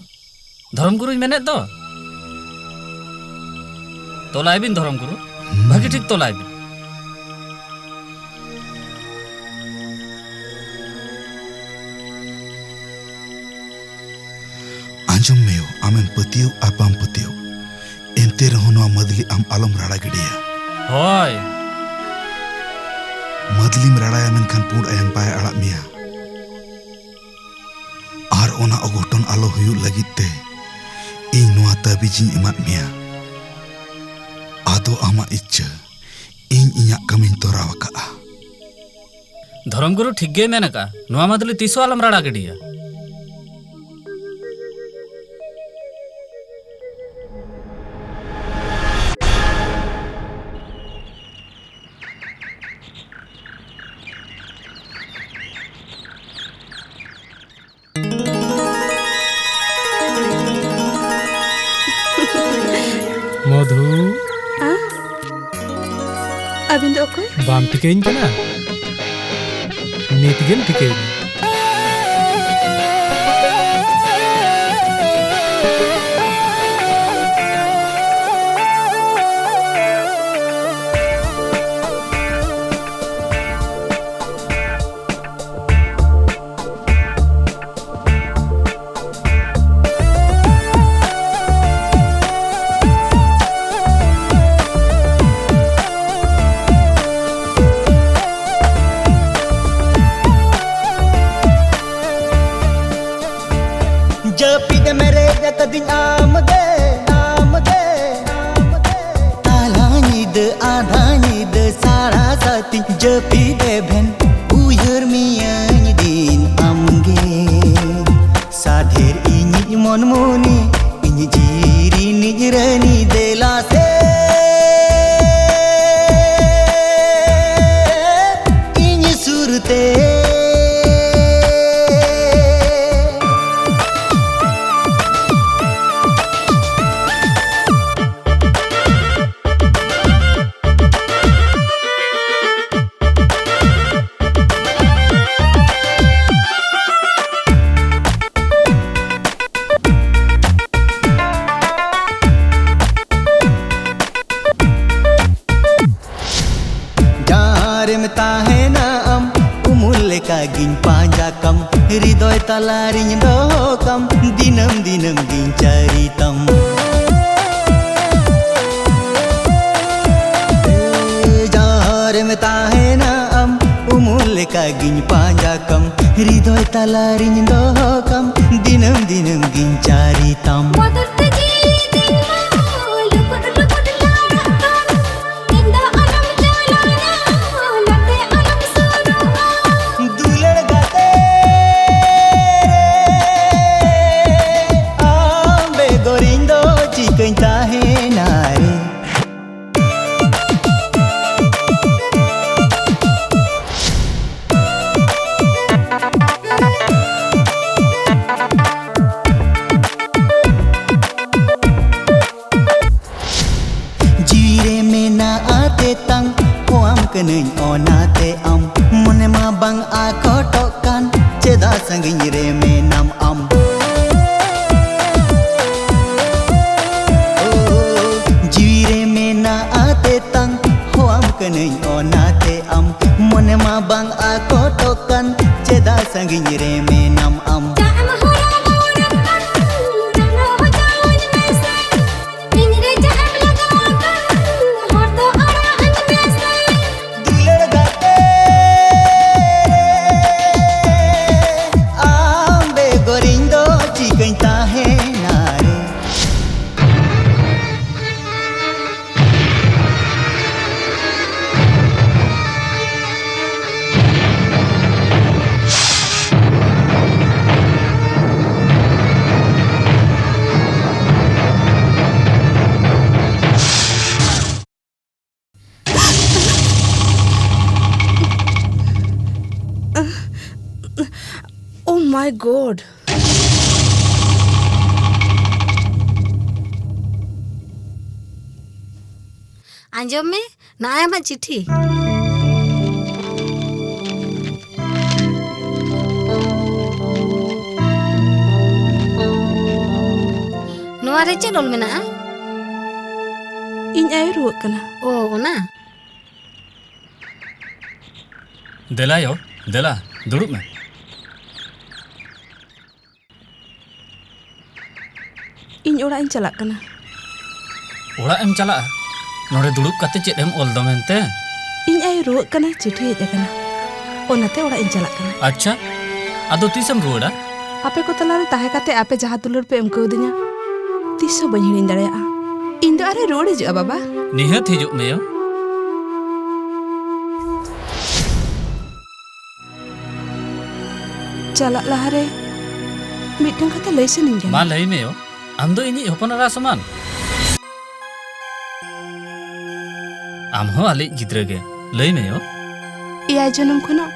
ᱫᱷᱚᱨᱚᱢ ᱜᱩᱨᱩᱭ ᱢᱮᱱᱮᱫ ᱫᱚ᱾ ᱛᱚᱞᱟᱭ ᱵᱤᱱ ᱫᱷᱚᱨᱚᱢ ᱜᱩᱨᱩ, ᱵᱷᱟᱹᱜᱤ ᱴᱷᱤᱠ ᱛᱚᱞᱟᱭ ᱵᱤᱱ᱾ ᱟᱸᱡᱚᱢ ᱢᱮ ᱭᱳ, ᱟᱢᱮᱢ ᱯᱟᱹᱛᱭᱟᱹᱣ ᱟᱨ ᱵᱟᱢ ᱯᱟᱹᱛᱭᱟᱹᱣ, ᱮᱱᱛᱮ ᱨᱮᱦᱚᱸ ᱱᱚᱣᱟ ᱢᱟᱹᱫᱽᱞᱤ ᱟᱢ ᱟᱞᱚᱢ ᱨᱟᱲᱟ ᱜᱤᱰᱤᱭᱟ᱾ ᱦᱳᱭ᱾ ᱢᱟᱹᱫᱽᱞᱤᱢ ᱨᱟᱲᱟᱭᱟ, ᱢᱮᱱᱠᱷᱟᱱ ᱯᱩᱸᱰ ᱟᱭᱟᱝ ᱵᱟᱭ ᱟᱲᱟᱜ ᱢᱮᱭᱟ᱾ ᱟᱨ ᱚᱱᱟ ᱚᱜᱷᱚᱴᱚᱱ ᱟᱞᱚ ᱦᱩᱭᱩᱜ ᱞᱟᱹᱜᱤᱫ ᱛᱮ ᱤᱧ ᱱᱚᱣᱟ ᱛᱟᱹᱵᱤᱡ ᱤᱧ ᱮᱢᱟᱫ ᱢᱮᱭᱟ᱾ ᱟᱫᱚ ᱟᱢᱟᱜ ᱤᱪᱪᱷᱟᱹ, ᱤᱧ ᱤᱧᱟᱜ ᱠᱟᱹᱢᱤᱧ ᱛᱚᱨᱟᱣ ᱟᱠᱟᱫᱼᱟ᱾ ᱫᱷᱚᱨᱚᱢ ᱜᱩᱨᱩ ᱴᱷᱤᱠ ᱜᱮᱭ ᱢᱮᱱ ᱟᱠᱟᱫᱼᱟ, ᱱᱚᱣᱟ ᱢᱟᱹᱫᱽᱞᱤ ᱛᱤᱥ ᱦᱚᱸ ᱟᱞᱚᱢ ᱨᱟᱲᱟ ᱜᱤᱰᱤᱭᱟ᱾ ᱢᱚᱫᱷᱩ᱾ ᱦᱮᱸ? ᱟᱹᱵᱤᱱ ᱫᱚ ᱚᱠᱚᱭ? ᱵᱟᱢ ᱴᱷᱤᱠᱟᱹᱧ ᱠᱟᱱᱟ? ᱱᱤᱛ ᱜᱮᱢ ᱴᱷᱤᱠᱟᱹᱭᱤᱧᱟ᱾ ᱡᱟᱹᱯᱤᱫ ᱮᱢ ᱨᱮᱡ ᱟᱠᱟᱫᱤᱧ ᱟᱢ ᱜᱮ, ᱟᱢ ᱜᱮ, ᱟᱢ ᱜᱮ᱾ ᱛᱟᱞᱟ ᱧᱤᱫᱟᱹ, ᱟᱫᱷᱟ ᱧᱤᱫᱟᱹ, ᱥᱟᱲᱟ ᱥᱟᱛᱤᱧ ᱡᱟᱹᱯᱤᱫ ᱮᱵᱷᱮᱱ, ᱩᱭᱦᱟᱹᱨ ᱢᱤᱭᱟᱹᱧ ᱫᱤᱱ ᱟᱢ ᱜᱮ᱾ ᱥᱟᱫᱷᱮᱨ ᱤᱧᱤᱡ ᱢᱚᱱ ᱢᱩᱱᱤ, ᱤᱧ ᱡᱤᱣᱤ ᱨᱤᱱᱤᱡ ᱨᱟᱹᱱᱤ, ᱫᱮᱞᱟ ᱥᱮ ᱤᱧ ᱥᱩᱨ ᱛᱮ᱾ ᱡᱟᱦᱟᱸ ᱨᱮᱢ ᱛᱟᱦᱮᱱᱟ ᱟᱢ, ᱩᱢᱩᱞ ᱞᱮᱠᱟ ᱜᱤᱧ ᱯᱟᱸᱡᱟ ᱠᱟᱢ, ᱦᱨᱤᱫᱚᱭ ᱛᱟᱞᱟ ᱨᱤᱧ ᱫᱚᱦᱚ ᱠᱟᱢ, ᱫᱤᱱᱟᱹᱢ ᱫᱤᱱᱟᱹᱢ ᱜᱤᱧ ᱪᱟᱹᱨᱤ ᱛᱟᱢ᱾ ᱡᱟᱦᱟᱸ ᱨᱮᱢ ᱛᱟᱦᱮᱱᱟ ᱟᱢ, ᱩᱢᱩᱞ ᱞᱮᱠᱟ ᱜᱤᱧ ᱯᱟᱸᱡᱟ ᱠᱟᱢ, ᱦᱨᱤᱫᱚᱭ ᱛᱟᱞᱟ ᱨᱤᱧ ᱫᱚᱦᱚ ᱠᱟᱢ, ᱫᱤᱱᱟᱹᱢ ᱫᱤᱱᱟᱹᱢ ᱜᱤᱧ ᱪᱟᱹᱨᱤ ᱛᱟᱢ᱾ ᱵᱚᱫᱚᱞ ᱛᱮ ᱡᱤᱭᱤ ᱛᱤᱧ ᱢᱟ ᱞᱩᱠᱩᱴ ᱞᱩᱠᱩᱴ ᱞᱟᱲᱟᱜ ᱠᱟᱱ, ᱤᱧ ᱫᱚ ᱟᱞᱚᱢ ᱪᱟᱞᱟᱣ ᱧᱟ, ᱱᱚᱛᱮ ᱟᱞᱚᱢ ᱥᱩᱨᱩᱜᱼᱟ᱾ ᱫᱩᱞᱟᱹᱲ ᱜᱟᱛᱮ ᱨᱮ ᱟᱢ ᱵᱮᱜᱚᱨ ᱤᱧ ᱫᱚ ᱪᱤᱠᱟᱹᱧ ᱛᱟᱦᱮᱱᱟ ᱨᱮ? ᱠᱟᱹᱱᱟᱹᱧ ᱚᱱᱟᱛᱮ ᱟᱢ ᱢᱚᱱᱮ ᱢᱟ ᱵᱟᱝ ᱟᱠᱚᱴᱚᱜ ᱠᱟᱱ, ᱪᱮᱫᱟᱜ ᱥᱟᱺᱜᱤᱧ ᱨᱮ ᱢᱮᱱᱟᱢ ᱟᱢ? ᱚ, ᱡᱤᱣᱤ ᱨᱮ ᱢᱮᱱᱟᱜᱼᱟ ᱛᱮᱛᱟᱝ, ᱦᱚᱣᱟᱢ ᱠᱟᱹᱱᱟᱹᱧ ᱚᱱᱟᱛᱮ ᱟᱢ ᱢᱚᱱᱮ ᱢᱟ ᱵᱟᱝ ᱟᱠᱚᱴᱚᱜ ᱠᱟᱱ, ᱪᱮᱫᱟᱜ ᱥᱟᱺᱜᱤᱧ ᱨᱮ ᱢᱮᱱᱟᱢ ᱟᱢ? ᱪᱟᱜ ᱮᱢ ᱦᱚᱨᱚ ᱵᱚᱨᱚᱜ ᱠᱟᱱ, ᱡᱟᱸᱜᱟ ᱦᱚᱡᱟᱣᱟᱹᱧ ᱢᱮᱥᱮ᱾ ᱤᱧ ᱨᱮ ᱪᱟᱜ ᱮᱢ ᱞᱟᱜᱟᱣ ᱠᱟᱱ, ᱦᱚᱲ ᱫᱚ ᱟᱲᱟᱜ ᱟᱹᱧ ᱢᱮᱥᱮ᱾ ᱫᱩᱞᱟᱹᱲ ᱜᱟᱛᱮ ᱨᱮ, ᱟᱢ ᱵᱮᱜᱚᱨ ᱤᱧ ᱫᱚ ᱪᱤᱠᱟᱹᱧ ᱛᱟᱦᱮᱱᱟ ᱨᱮ? Oh my God! ᱟᱸᱡᱚᱢ ᱢᱮ, ᱱᱚᱜᱼᱚᱭ ᱟᱢᱟᱜ ᱪᱤᱴᱷᱤ᱾ ᱱᱚᱣᱟ ᱨᱮ ᱪᱮᱫ ᱚᱞ ᱢᱮᱱᱟᱜᱼᱟ? ᱤᱧ ᱟᱭᱳ ᱨᱩᱣᱟᱹᱜ ᱠᱟᱱᱟ᱾ ᱳ, ᱚᱱᱟ? ᱫᱮᱞᱟ ᱭᱳ, ᱫᱮᱞᱟ, ᱫᱩᱲᱩᱵ ᱢᱮ᱾ ᱤᱧ ᱚᱲᱟᱜ ᱤᱧ ᱪᱟᱞᱟᱜ ᱠᱟᱱᱟ᱾ ᱚᱲᱟᱜ ᱮᱢ ᱪᱟᱞᱟᱜᱼᱟ? ᱱᱚᱰᱮ ᱫᱩᱲᱩᱵ ᱠᱟᱛᱮ ᱪᱮᱫ ᱮᱢ ᱚᱞ ᱫᱚ ᱢᱮᱱᱛᱮ? ᱤᱧ ᱟᱭᱳ ᱨᱩᱣᱟᱹᱜ ᱠᱟᱱᱟᱭ, ᱪᱤᱴᱷᱤ ᱦᱮᱡ ᱟᱠᱟᱱᱟ, ᱚᱱᱟᱛᱮ ᱚᱲᱟᱜ ᱤᱧ ᱪᱟᱞᱟᱜ ᱠᱟᱱᱟ᱾ ᱟᱪᱪᱷᱟ, ᱟᱫᱚ ᱛᱤᱥᱮᱢ ᱨᱩᱣᱟᱹᱲᱟ? ᱟᱯᱮ ᱠᱚ ᱛᱟᱞᱟᱨᱮ ᱛᱟᱦᱮᱸ ᱠᱟᱛᱮ ᱟᱯᱮ ᱡᱟᱦᱟᱸ ᱫᱩᱞᱟᱹᱲ ᱯᱮ ᱮᱢ ᱠᱟᱹᱣᱫᱤᱧᱟ, ᱛᱤᱥ ᱦᱚᱸ ᱵᱟᱹᱧ ᱦᱤᱲᱤᱧ ᱫᱟᱲᱮᱭᱟᱜᱼᱟ᱾ ᱤᱧ ᱫᱚ ᱟᱨᱦᱚᱸ ᱨᱩᱣᱟᱹᱲ ᱦᱤᱡᱩᱜᱼᱟ, ᱵᱟᱵᱟ᱾ ᱱᱤᱦᱟᱹᱛ ᱦᱤᱡᱩᱜ ᱢᱮ ᱭᱳ᱾ ᱪᱟᱞᱟᱜ ᱞᱟᱦᱟᱨᱮ ᱢᱤᱫᱴᱟᱝ ᱠᱟᱛᱷᱟ ᱞᱟᱹᱭ ᱥᱟᱱᱟᱧ ᱠᱟᱱᱟ᱾ ᱢᱟ ᱞᱟᱹᱭ ᱢᱮ ᱭᱳ, ᱟᱢ ᱫᱚ ᱤᱧᱤᱡ ᱦᱚᱯᱚᱱ ᱮᱨᱟ ᱥᱚᱢᱟᱱ᱾ ᱟᱢ ᱦᱚᱸ ᱟᱞᱮᱭᱤᱡ ᱜᱤᱫᱽᱨᱟᱹ ᱜᱮ᱾ ᱞᱟᱹᱭ ᱢᱮ ᱭᱳ᱾ ᱮᱭᱟᱭ ᱡᱚᱱᱚᱢ ᱠᱷᱚᱱᱟᱜ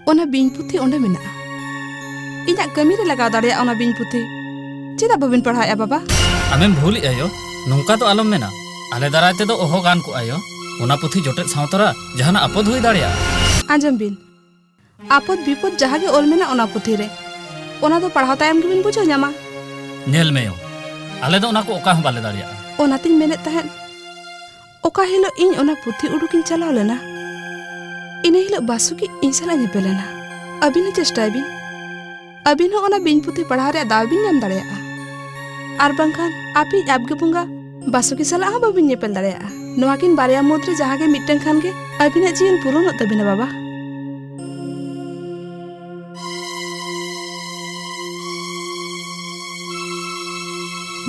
ᱚᱱᱟ ᱵᱤᱧ ᱯᱩᱛᱷᱤ ᱚᱸᱰᱮ ᱢᱮᱱᱟᱜᱼᱟ᱾ ᱤᱧᱟᱜ ᱠᱟᱹᱢᱤ ᱨᱮ ᱞᱟᱜᱟᱣ ᱫᱟᱲᱮᱭᱟᱜᱼᱟ ᱚᱱᱟ ᱵᱤᱧ ᱯᱩᱛᱷᱤ᱾ ᱪᱮᱫᱟᱜ ᱵᱟᱹᱵᱤᱱ ᱯᱟᱲᱦᱟᱣᱮᱫᱼᱟ, ᱵᱟᱵᱟ? ᱟᱢᱮᱢ ᱵᱷᱩᱞᱮᱜᱼᱟ ᱭᱳ, ᱱᱚᱝᱠᱟ ᱫᱚ ᱟᱞᱚᱢ ᱢᱮᱱᱟ᱾ ᱟᱞᱮ ᱫᱟᱨᱟᱭ ᱛᱮᱫᱚ ᱚᱦᱚ ᱜᱟᱱ ᱠᱚᱜᱼᱟ ᱭᱳ᱾ ᱚᱱᱟ ᱯᱩᱛᱷᱤ ᱡᱚᱴᱮᱫ ᱥᱟᱶ ᱛᱚᱨᱟ ᱡᱟᱦᱟᱱᱟᱜ ᱟᱯᱚᱫ ᱦᱩᱭ ᱫᱟᱲᱮᱭᱟᱜᱼᱟ᱾ ᱟᱸᱡᱚᱢ ᱵᱤᱱ, ᱟᱯᱚᱫ ᱵᱤᱯᱚᱫ ᱡᱟᱦᱟᱸ ᱜᱮ ᱚᱞ ᱢᱮᱱᱟᱜ ᱚᱱᱟ ᱯᱩᱛᱷᱤ ᱨᱮ, ᱚᱱᱟ ᱫᱚ ᱯᱟᱲᱦᱟᱣ ᱛᱟᱭᱚᱢ ᱜᱮᱵᱤᱱ ᱵᱩᱡᱷᱟᱹᱣ ᱧᱟᱢᱟ᱾ ᱧᱮᱞ ᱢᱮ ᱭᱳ, ᱟᱞᱮ ᱫᱚ ᱚᱱᱟ ᱠᱚ ᱚᱠᱟ ᱦᱚᱸ ᱵᱟᱞᱮ ᱫᱟᱲᱮᱭᱟᱜᱼᱟ᱾ ᱚᱱᱟᱛᱤᱧ ᱢᱮᱱᱮᱫ ᱛᱟᱦᱮᱸᱫ, ᱚᱠᱟ ᱦᱤᱞᱳᱜ ᱤᱧ ᱚᱱᱟ ᱯᱩᱛᱷᱤ ᱩᱰᱩᱠᱤᱧ ᱪᱟᱞᱟᱣ ᱞᱮᱱᱟ, ᱤᱱᱟᱹ ᱦᱤᱞᱳᱜ ᱵᱟᱥᱩ ᱜᱮ ᱤᱧ ᱥᱟᱞᱟᱜ ᱧᱮᱯᱮᱞ ᱮᱱᱟ᱾ ᱟᱹᱵᱤᱱ ᱦᱚᱸ ᱪᱮᱥᱴᱟᱭ ᱵᱤᱱ, ᱟᱹᱵᱤᱱ ᱦᱚᱸ ᱚᱱᱟ ᱵᱤᱧ ᱯᱩᱛᱷᱤ ᱯᱟᱲᱦᱟᱣ ᱨᱮᱭᱟᱜ ᱫᱟᱣ ᱵᱤᱱ ᱧᱟᱢ ᱫᱟᱲᱮᱭᱟᱜᱼᱟ᱾ ᱟᱨ ᱵᱟᱝᱠᱷᱟᱱ ᱟᱯᱮᱭᱤᱡ ᱟᱵᱜᱮ ᱵᱚᱸᱜᱟ ᱵᱟᱥᱩᱠᱤ ᱥᱟᱞᱟᱜ ᱦᱚᱸ ᱵᱟᱹᱵᱤᱱ ᱧᱮᱯᱮᱞ ᱫᱟᱲᱮᱭᱟᱜᱼᱟ᱾ ᱱᱚᱣᱟ ᱠᱤᱱ ᱵᱟᱨᱭᱟ ᱢᱩᱫᱽᱨᱮ ᱡᱟᱦᱟᱸ ᱜᱮ ᱢᱤᱫᱴᱟᱝ ᱠᱷᱟᱱ ᱜᱮ ᱟᱹᱵᱤᱱᱟᱜ ᱡᱤᱭᱚᱱ ᱯᱩᱨᱚᱱᱚᱜ ᱛᱟᱹᱵᱤᱱᱟ, ᱵᱟᱵᱟ᱾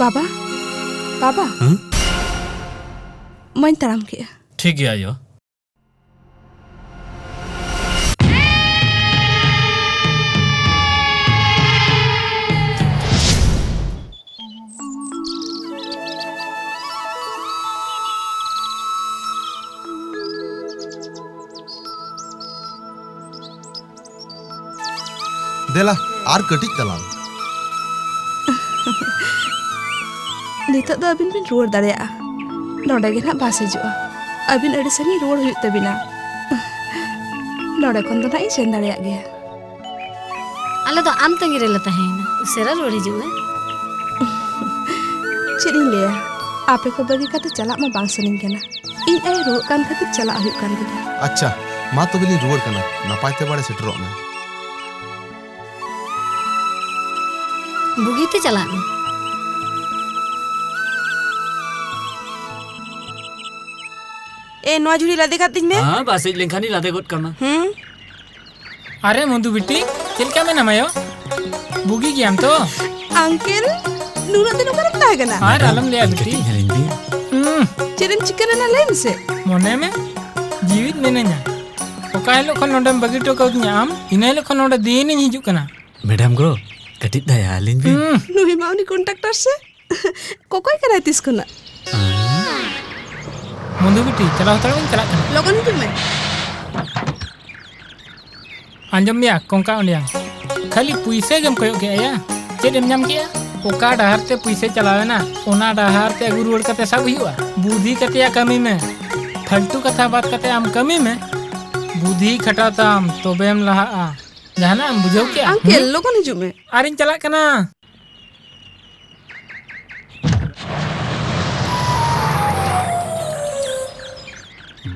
ᱵᱟᱵᱟ, ᱵᱟᱵᱟ᱾ ᱦᱮᱸ? ᱢᱟᱧ ᱛᱟᱲᱟᱢ ᱠᱮᱜᱼᱟ᱾ ᱴᱷᱤᱠ ᱜᱮᱭᱟ ᱟᱭᱳ᱾ ᱫᱮᱞᱟ, ᱟᱨ ᱠᱟᱹᱴᱤᱡ ᱛᱟᱞᱟᱝ᱾ ᱱᱤᱛᱚᱜ ᱫᱚ ᱟᱹᱵᱤᱱ ᱵᱤᱱ ᱨᱩᱣᱟᱹᱲ ᱫᱟᱲᱮᱭᱟᱜᱼᱟ᱾ ᱱᱚᱰᱮ ᱜᱮ ᱱᱟᱦᱟᱜ ᱵᱟᱥ ᱦᱤᱡᱩᱜᱼᱟ᱾ ᱟᱹᱵᱤᱱ ᱟᱹᱰᱤ ᱥᱟᱺᱜᱤᱧ ᱨᱩᱣᱟᱹᱲ ᱦᱩᱭᱩᱜ ᱛᱟᱹᱵᱤᱱᱟ᱾ ᱱᱚᱰᱮ ᱠᱷᱚᱱ ᱫᱚ ᱱᱟᱦᱟᱜ ᱤᱧ ᱥᱮᱱ ᱫᱟᱲᱮᱭᱟᱜ ᱜᱮᱭᱟ᱾ ᱟᱞᱮ ᱫᱚ ᱟᱢ ᱛᱟᱺᱜᱤ ᱨᱮᱞᱮ ᱛᱟᱦᱮᱸᱭᱮᱱᱟ᱾ ᱩᱥᱟᱹᱨᱟ ᱨᱩᱣᱟᱹᱲ ᱦᱤᱡᱩᱜ ᱢᱮ᱾ ᱪᱮᱫ ᱤᱧ ᱞᱟᱹᱭᱟ, ᱟᱯᱮ ᱠᱚ ᱵᱟᱹᱜᱤ ᱠᱟᱛᱮ ᱪᱟᱞᱟᱜ ᱢᱟ ᱵᱟᱝ ᱥᱟᱱᱟᱧ ᱠᱟᱱᱟ᱾ ᱤᱧ ᱟᱭᱳ ᱨᱩᱣᱟᱹᱜ ᱠᱟᱱ ᱠᱷᱟᱹᱛᱤᱨ ᱪᱟᱞᱟᱜ ᱦᱩᱭᱩᱜ ᱠᱟᱱ ᱛᱤᱧᱟ᱾ ᱟᱪᱪᱷᱟ, ᱢᱟ ᱛᱚᱵᱮ ᱞᱤᱧ ᱨᱩᱣᱟᱹᱲ ᱠᱟᱱᱟ᱾ ᱱᱟᱯᱟᱭ ᱛᱮ ᱵᱟᱲᱮ ᱥᱮᱴᱮᱨᱚᱜ ᱢᱮ᱾ ᱵᱩᱜᱤᱛᱮ ᱪᱟᱞᱟᱜ ᱢᱮ᱾ ᱮ, ᱱᱚᱣᱟ ᱡᱷᱩᱲᱤ ᱞᱟᱫᱮ ᱠᱟᱜ ᱛᱤᱧ ᱢᱮ᱾ ᱦᱮᱸ, ᱵᱟᱥ ᱦᱮᱡ ᱞᱮᱱᱠᱷᱟᱱᱤᱧ ᱞᱟᱫᱮ ᱜᱚᱫ ᱠᱟᱢᱟ᱾ ᱦᱩᱸ᱾ ᱟᱨᱮ ᱢᱚᱫᱷᱩ ᱵᱤᱴᱤ, ᱪᱮᱫ ᱞᱮᱠᱟ ᱢᱮᱱᱟᱢᱟ ᱭᱳ? ᱵᱩᱜᱤ ᱜᱮᱭᱟᱢ ᱛᱚ? ᱟᱝᱠᱮᱞ, ᱱᱩᱱᱟᱹᱜ ᱫᱤᱱ ᱚᱠᱟᱨᱮᱢ ᱛᱟᱦᱮᱸ ᱠᱟᱱᱟ? ᱟᱨ ᱟᱞᱚᱢ ᱞᱟᱹᱭᱟ ᱵᱤᱴᱤ᱾ ᱠᱟᱹᱴᱤᱡ ᱧᱮᱞᱤᱧ ᱵᱤᱱ᱾ ᱦᱩᱸ᱾ ᱪᱮᱫ ᱮᱢ ᱪᱤᱠᱟᱹ ᱞᱮᱱᱟ ᱞᱟᱹᱭ ᱢᱮᱥᱮ? ᱢᱚᱱᱮ ᱢᱮ, ᱡᱤᱣᱤᱫ ᱢᱤᱱᱟᱹᱧᱟ᱾ ᱚᱠᱟ ᱦᱤᱞᱳᱜ ᱠᱷᱚᱱ ᱱᱚᱰᱮᱢ ᱵᱟᱹᱜᱤ ᱦᱚᱴᱚ ᱠᱟᱣᱫᱤᱧᱟ ᱟᱢ, ᱤᱱᱟᱹ ᱦᱤᱞᱳᱜ ᱠᱷᱚᱱ ᱱᱚᱰᱮ ᱫᱤᱱᱤᱧ ᱦᱤᱡᱩᱜ ᱠᱟᱱᱟ᱾ ᱢᱮᱰᱟᱢ ᱜᱳ, ᱠᱟᱹᱴᱤᱡ ᱫᱟᱭᱟ ᱟᱹᱞᱤᱧ ᱵᱤᱱ᱾ ᱦᱩᱸ᱾ ᱱᱩᱭ ᱢᱟ ᱩᱱᱤ ᱠᱚᱱᱴᱟᱠᱴᱟᱨ ᱥᱮ? ᱠᱚᱠᱚᱭ ᱠᱟᱱᱟᱭ ᱛᱤᱥ ᱠᱷᱚᱱᱟᱜ? ᱢᱚᱫᱷᱩ ᱵᱤᱴᱤ, ᱪᱟᱞᱟᱣ ᱦᱟᱛᱟᱲᱚᱜ ᱤᱧ ᱪᱟᱞᱟᱜ ᱠᱟᱱᱟ᱾ ᱞᱚᱜᱚᱱ ᱦᱤᱡᱩᱜ ᱢᱮ᱾ ᱟᱸᱡᱚᱢ ᱢᱮᱭᱟ ᱠᱚᱝᱠᱟ ᱩᱸᱰᱤᱭᱟᱝ, ᱠᱷᱟᱹᱞᱤ ᱯᱩᱭᱥᱟᱹ ᱜᱮᱢ ᱠᱚᱭᱚᱜ ᱠᱮᱜᱼᱟ ᱭᱟ? ᱪᱮᱫ ᱮᱢ ᱧᱟᱢ ᱠᱮᱜᱼᱟ? ᱚᱠᱟ ᱰᱟᱦᱟᱨ ᱛᱮ ᱯᱩᱭᱥᱟᱹ ᱪᱟᱞᱟᱣ ᱮᱱᱟ, ᱚᱱᱟ ᱰᱟᱦᱟᱨ ᱛᱮ ᱟᱹᱜᱩ ᱨᱩᱣᱟᱹᱲ ᱠᱟᱛᱮ ᱥᱟᱵ ᱦᱩᱭᱩᱜᱼᱟ᱾ ᱵᱩᱫᱷᱤ ᱠᱟᱛᱮᱭᱟ ᱠᱟᱹᱢᱤ ᱢᱮ᱾ ᱯᱷᱟᱞᱛᱩ ᱠᱟᱛᱷᱟ ᱵᱟᱫ ᱠᱟᱛᱮ ᱟᱢ ᱠᱟᱹᱢᱤ ᱢᱮ᱾ ᱵᱩᱫᱷᱤ ᱠᱷᱟᱴᱟᱣ ᱛᱟᱢ, ᱛᱚᱵᱮᱢ ᱞᱟᱦᱟᱜᱼᱟ᱾ ᱡᱟᱦᱟᱱᱟᱜ ᱮᱢ ᱵᱩᱡᱷᱟᱹᱣ ᱠᱮᱜᱼᱟ? ᱟᱝᱠᱮᱞ, ᱦᱩᱸ? ᱞᱚᱜᱚᱱ ᱦᱤᱡᱩᱜ ᱢᱮ᱾ ᱟᱨᱤᱧ ᱪᱟᱞᱟᱜ ᱠᱟᱱᱟ᱾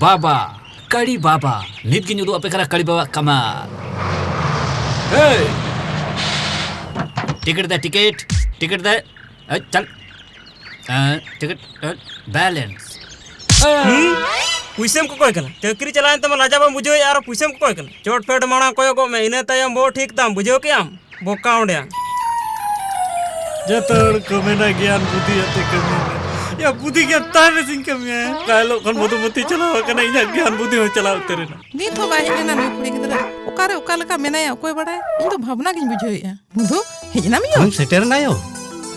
ᱵᱟᱵᱟ, ᱠᱟᱲᱤ ᱵᱟᱵᱟ, ᱱᱤᱛ ᱜᱤᱧ ᱩᱫᱩᱜ ᱟᱯᱮ ᱠᱟᱱᱟ ᱠᱟᱲᱤ ᱵᱟᱵᱟ ᱠᱟᱢᱟᱞ᱾ ᱦᱮᱭ! ᱴᱤᱠᱤᱴ ᱫᱮ, ᱴᱤᱠᱤᱴ, ᱴᱤᱠᱤᱴ ᱫᱮ᱾ ᱮ, ᱪᱟᱞ᱾ ᱮ, ᱴᱤᱠᱤᱴ, ᱮ, ᱵᱮᱞᱮᱱᱥ᱾ ᱦᱩᱸ? ᱯᱩᱭᱥᱟᱹᱢ ᱠᱚᱠᱚᱭ ᱠᱟᱱᱟ? ᱪᱟᱹᱠᱨᱤ ᱪᱟᱞᱟᱣᱮᱱ ᱛᱟᱢᱟ, ᱞᱟᱡᱟ ᱵᱟᱢ ᱵᱩᱡᱷᱟᱹᱣᱮᱫᱼᱟ, ᱟᱨᱚ ᱯᱩᱭᱥᱟᱹᱢ ᱠᱚᱠᱚᱭ ᱠᱟᱱᱟ? ᱪᱚᱴ ᱯᱷᱮᱰ ᱢᱟᱲᱟᱝ ᱠᱚᱭᱚᱜᱚᱜ ᱢᱮ, ᱤᱱᱟᱹ ᱛᱟᱭᱚᱢ ᱵᱚ ᱴᱷᱤᱠ ᱛᱟᱢ, ᱵᱩᱡᱷᱟᱹᱣ ᱠᱮᱜᱼᱟᱢ? ᱵᱚᱠᱟ ᱚᱸᱰᱮ᱾ ᱡᱚᱛᱚ ᱦᱚᱲ ᱠᱚ ᱢᱮᱱᱟ ᱜᱮᱭᱟᱱ ᱵᱩᱫᱷᱤ ᱟᱛᱮ ᱠᱟᱹᱢᱤ ᱢᱮ᱾ ᱭᱟ, ᱵᱩᱫᱷᱤ ᱜᱮᱭᱟᱱ ᱛᱟᱦᱮᱸ ᱨᱮᱥᱮᱧ ᱠᱟᱹᱢᱤᱭᱟ᱾ ᱚᱠᱟ ᱦᱤᱞᱳᱜ ᱠᱷᱚᱱ ᱢᱚᱫᱷᱩᱢᱚᱛᱤ ᱪᱟᱞᱟᱣ ᱟᱠᱟᱱᱟ, ᱤᱧᱟᱹᱜ ᱜᱮᱭᱟᱱ ᱵᱩᱫᱷᱤ ᱦᱚᱸ ᱪᱟᱞᱟᱣ ᱩᱛᱟᱹᱨ ᱮᱱᱟ᱾ ᱱᱤᱛ ᱦᱚᱸ ᱵᱟᱭ ᱦᱮᱡ ᱞᱮᱱᱟ ᱱᱩᱭ ᱠᱩᱲᱤ ᱜᱤᱫᱽᱨᱟᱹ᱾ ᱚᱠᱟᱨᱮ ᱚᱠᱟ ᱞᱮᱠᱟ ᱢᱮᱱᱟᱭᱟ ᱚᱠᱚᱭ ᱵᱟᱲᱟᱭ? ᱤᱧ ᱫᱚ ᱵᱷᱟᱵᱽᱱᱟ ᱜᱤᱧ ᱵᱩᱡᱷᱟᱹᱣᱮᱫᱼᱟ᱾ ᱢᱚᱫᱷᱩ, ᱦᱮᱡ ᱮᱱᱟᱢ ᱭᱳ? ᱟᱢᱮᱢ ᱥᱮᱴᱮᱨ ᱮᱱᱟ ᱭᱳ?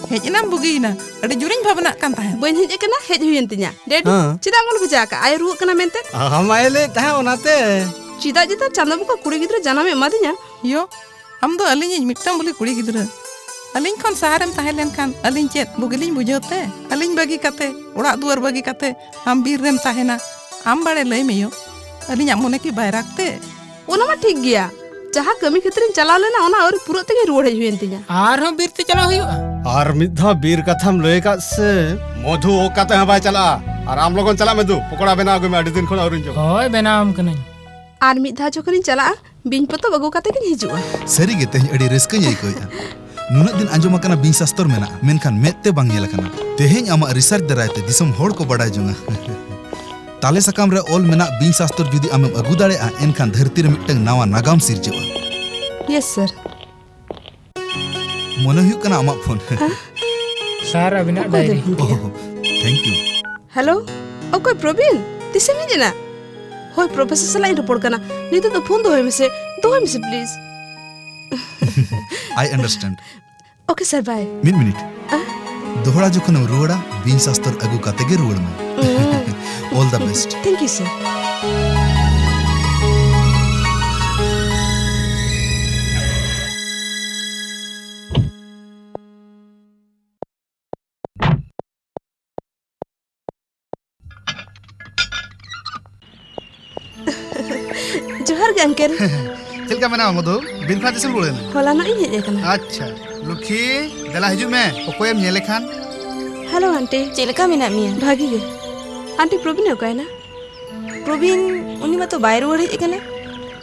ᱦᱮᱡ ᱮᱱᱟᱢ ᱵᱩᱜᱤᱭᱮᱱᱟ᱾ ᱟᱹᱰᱤ ᱡᱳᱨᱤᱧ ᱵᱷᱟᱵᱽᱱᱟᱜ ᱠᱟᱱ ᱛᱟᱦᱮᱸᱫ᱾ ᱵᱟᱹᱧ ᱦᱮᱡ ᱟᱠᱟᱱᱟ, ᱦᱮᱡ ᱦᱩᱭᱮᱱ ᱛᱤᱧᱟ᱾ ᱰᱮᱰᱤ, ᱦᱮᱸ᱾ ᱪᱮᱫᱟᱜ ᱮᱢ ᱵᱷᱮᱡᱟ ᱟᱠᱟᱫ? ᱟᱭ ᱨᱩᱣᱟᱹᱜ ᱠᱟᱱᱟ ᱢᱮᱱᱛᱮ? ᱟᱢ ᱟᱭ ᱞᱟᱹᱭᱮᱫ ᱛᱟᱦᱮᱸᱫ ᱚᱱᱟᱛᱮ᱾ ᱪᱮᱫᱟᱜ ᱡᱮ ᱛᱟᱨ ᱪᱟᱸᱫᱚ ᱵᱚᱸᱜᱟ ᱠᱩᱲᱤ ᱜᱤᱫᱽᱨᱟᱹ ᱡᱟᱱᱟᱢᱮ ᱮᱢᱟᱫᱤᱧᱟ? ᱭᱳ, ᱟᱢ ᱫᱚ ᱟᱹᱞᱤᱧᱤᱡ ᱢᱤᱫᱴᱟᱝ ᱵᱚᱞᱮ ᱠᱩᱲᱤ ᱜᱤᱫᱽᱨᱟᱹ᱾ ᱟᱹᱞᱤᱧ ᱠᱷᱚᱱ ᱥᱟᱦᱟᱨᱮᱢ ᱛᱟᱦᱮᱸ ᱞᱮᱱᱠᱷᱟᱱ ᱟᱹᱞᱤᱧ ᱪᱮᱫ ᱵᱩᱜᱤᱞᱤᱧ ᱵᱩᱡᱷᱟᱹᱣ ᱛᱮ? ᱟᱹᱞᱤᱧ ᱵᱟᱹᱜᱤ ᱠᱟᱛᱮ, ᱚᱲᱟᱜ ᱫᱩᱣᱟᱹᱨ ᱵᱟᱹᱜᱤ ᱠᱟᱛᱮ ᱟᱢ ᱵᱤᱨ ᱨᱮᱢ ᱛᱟᱦᱮᱱᱟ? ᱟᱢ ᱵᱟᱲᱮ ᱞᱟᱹᱭ ᱢᱮ ᱭᱳ, ᱟᱹᱞᱤᱧᱟᱜ ᱢᱚᱱᱮ ᱠᱤ ᱵᱟᱭ ᱨᱟᱜᱽ ᱛᱮ? ᱚᱱᱟ ᱢᱟ ᱴᱷᱤᱠ ᱜᱮᱭᱟ, ᱡᱟᱦᱟᱸ ᱠᱟᱹᱢᱤ ᱠᱷᱟᱹᱛᱤᱨᱤᱧ ᱪᱟᱞᱟᱣ ᱞᱮᱱᱟ ᱚᱱᱟ ᱟᱹᱣᱨᱤ ᱯᱩᱨᱟᱹᱜ ᱛᱮᱜᱮ ᱨᱩᱣᱟᱹᱲ ᱦᱮᱡ ᱦᱩᱭᱮᱱ ᱛᱤᱧᱟ᱾ ᱟᱨᱦᱚᱸ ᱵᱤᱨ ᱛᱮ ᱪᱟᱞᱟᱣ ᱦᱩᱭᱩᱜᱼᱟ? ᱟᱨ ᱢᱤᱫ ᱫᱷᱟᱣ ᱵᱤᱨ ᱠᱟᱛᱷᱟᱢ ᱞᱟᱹᱭ ᱟᱠᱟᱫ ᱥᱮ, ᱢᱚᱫᱷᱩ ᱚᱠᱟ ᱛᱮᱦᱚᱸ ᱵᱟᱭ ᱪᱟᱞᱟᱜᱼᱟ᱾ ᱟᱨ ᱟᱢ ᱞᱚᱜᱚᱱ ᱪᱟᱞᱟᱜ ᱢᱮ ᱫᱩ, ᱯᱚᱠᱚᱲᱟ ᱵᱮᱱᱟᱣ ᱟᱹᱜᱩᱭ ᱢᱮ, ᱟᱹᱰᱤ ᱫᱤᱱ ᱠᱷᱚᱱ ᱟᱹᱣᱨᱤᱧ ᱡᱚᱢᱟ᱾ ᱦᱳᱭ, ᱵᱮᱱᱟᱣ ᱟᱢ ᱠᱟᱹᱱᱟᱹᱧ᱾ ᱟᱨ ᱢᱤᱫ ᱫᱷᱟᱣ ᱡᱚᱠᱷᱚᱱᱤᱧ ᱪᱟᱞᱟᱜᱼᱟ, ᱵᱤᱧ ᱯᱚᱛᱚᱵ ᱟᱹᱜᱩ ᱠᱟᱛᱮ ᱜᱤᱧ ᱦᱤᱡᱩᱜᱼᱟ᱾ ᱥᱟᱹᱨᱤ ᱜᱮ ᱛᱮᱦᱮᱧ ᱟᱹᱰᱤ ᱨᱟᱹᱥᱠᱟᱹᱧ ᱟᱹᱭᱠᱟᱹᱣᱮᱫᱼᱟ᱾ ᱱᱩᱱᱟᱹᱜ ᱫᱤᱱ ᱟᱸᱡᱚᱢ ᱟᱠᱟᱱᱟ ᱵᱤᱧ ᱥᱟᱥᱛᱚᱨ ᱢᱮᱱᱟᱜᱼᱟ, ᱢᱮᱱᱠᱷᱟᱱ ᱢᱮᱫ ᱛᱮ ᱵᱟᱝ ᱧᱮᱞ ᱟᱠᱟᱱᱟ᱾ ᱛᱮᱦᱮᱧ ᱟᱢᱟᱜ ᱨᱤᱥᱟᱨᱪ ᱫᱟᱨᱟᱭ ᱛᱮ ᱫᱤᱥᱚᱢ ᱦᱚᱲ ᱠᱚ ᱵᱟᱰᱟᱭ ᱡᱚᱝᱟ᱾ ᱛᱟᱞᱮ ᱥᱟᱠᱟᱢ ᱨᱮ ᱚᱞ ᱢᱮᱱᱟᱜ ᱵᱤᱧ ᱥᱟᱥᱛᱚᱨ ᱡᱩᱫᱤ ᱟᱢᱮᱢ ᱟᱹᱜᱩ ᱫᱟᱲᱮᱭᱟᱜᱼᱟ, ᱮᱱᱠᱷᱟᱱ ᱫᱷᱟᱹᱨᱛᱤ ᱨᱮ ᱢᱤᱫᱴᱟᱝ ᱱᱟᱣᱟ ᱱᱟᱜᱟᱢ ᱥᱤᱨᱡᱟᱹᱜᱼᱟ᱾ ᱭᱮᱥ ᱥᱟᱨ᱾ ᱢᱚᱱᱮ ᱦᱩᱭᱩᱜ ᱠᱟᱱᱟ ᱟᱢᱟᱜ ᱯᱷᱳᱱ᱾ ᱦᱮᱸ? ᱥᱟᱨ, ᱟᱹᱵᱤᱱᱟᱜ ᱚᱠᱚᱭ ᱰᱟᱭᱨᱤ᱾ ᱫᱚ? ᱳᱦ, ᱛᱷᱮᱝᱠ ᱭᱩ᱾ ᱦᱮᱞᱳ, ᱚᱠᱚᱭ ᱯᱨᱚᱵᱤᱱ? ᱛᱤᱥᱮᱢ ᱦᱮᱡ ᱮᱱᱟ? ᱦᱳᱭ, ᱯᱨᱚᱯᱷᱮᱥᱚᱨ ᱥᱟᱞᱟᱜ ᱤᱧ ᱨᱚᱯᱚᱲ ᱠᱟᱱᱟ᱾ ᱱᱤᱛᱚᱜ ᱫᱚ ᱯᱷᱳᱱ ᱫᱚᱦᱚᱭ ᱢᱮᱥᱮ, ᱫᱚᱦᱚᱭ ᱢᱮᱥᱮ ᱯᱞᱤᱡ᱾ I understand. ᱳᱠᱮ ᱥᱟᱨ, ᱵᱟᱭ᱾ ᱢᱤᱫ ᱢᱤᱱᱤᱴ᱾ ᱟ? ᱫᱚᱦᱲᱟ ᱡᱚᱠᱷᱚᱱᱮᱢ ᱨᱩᱣᱟᱹᱲᱟ, ᱵᱤᱧ ᱥᱟᱥᱛᱚᱨ ᱟᱹᱜᱩ ᱠᱟᱛᱮ ᱜᱮ ᱨᱩᱣᱟᱹᱲ ᱢᱮ᱾ ᱩᱸ᱾ All the best. Thank you sir. ᱡᱚᱦᱟᱨ ᱜᱮ, ᱟᱝᱠᱮᱞ᱾ ᱪᱮᱫ ᱞᱮᱠᱟ ᱢᱮᱱᱟᱢᱟ ᱢᱚᱫᱷᱩ? ᱵᱤᱨ ᱠᱷᱚᱱᱟᱜ ᱛᱤᱥᱮᱢ ᱨᱩᱣᱟᱹᱲ ᱮᱱᱟ? ᱦᱚᱞᱟᱱᱚᱜ ᱤᱧ ᱦᱮᱡ ᱟᱠᱟᱱᱟ᱾ ᱟᱪᱪᱷᱟ, ᱞᱩᱠᱷᱤ, ᱫᱮᱞᱟ ᱦᱤᱡᱩᱜ ᱢᱮ, ᱚᱠᱚᱭᱮᱢ ᱧᱮᱞᱮ ᱠᱷᱟᱱ᱾ Hello, aunty. ᱪᱮᱫ ᱞᱮᱠᱟ ᱢᱮᱱᱟᱜ ᱢᱮᱭᱟ? ᱵᱷᱟᱜᱤ ᱜᱮ᱾ ᱟᱱᱴᱤ, ᱯᱨᱚᱵᱤᱱ ᱮ ᱚᱠᱟᱭᱮᱱᱟ? ᱯᱨᱚᱵᱤᱱ, ᱩᱱᱤ ᱢᱟᱛᱚ ᱵᱟᱭ ᱨᱩᱣᱟᱹᱲ ᱦᱮᱡ ᱟᱠᱟᱱᱟ᱾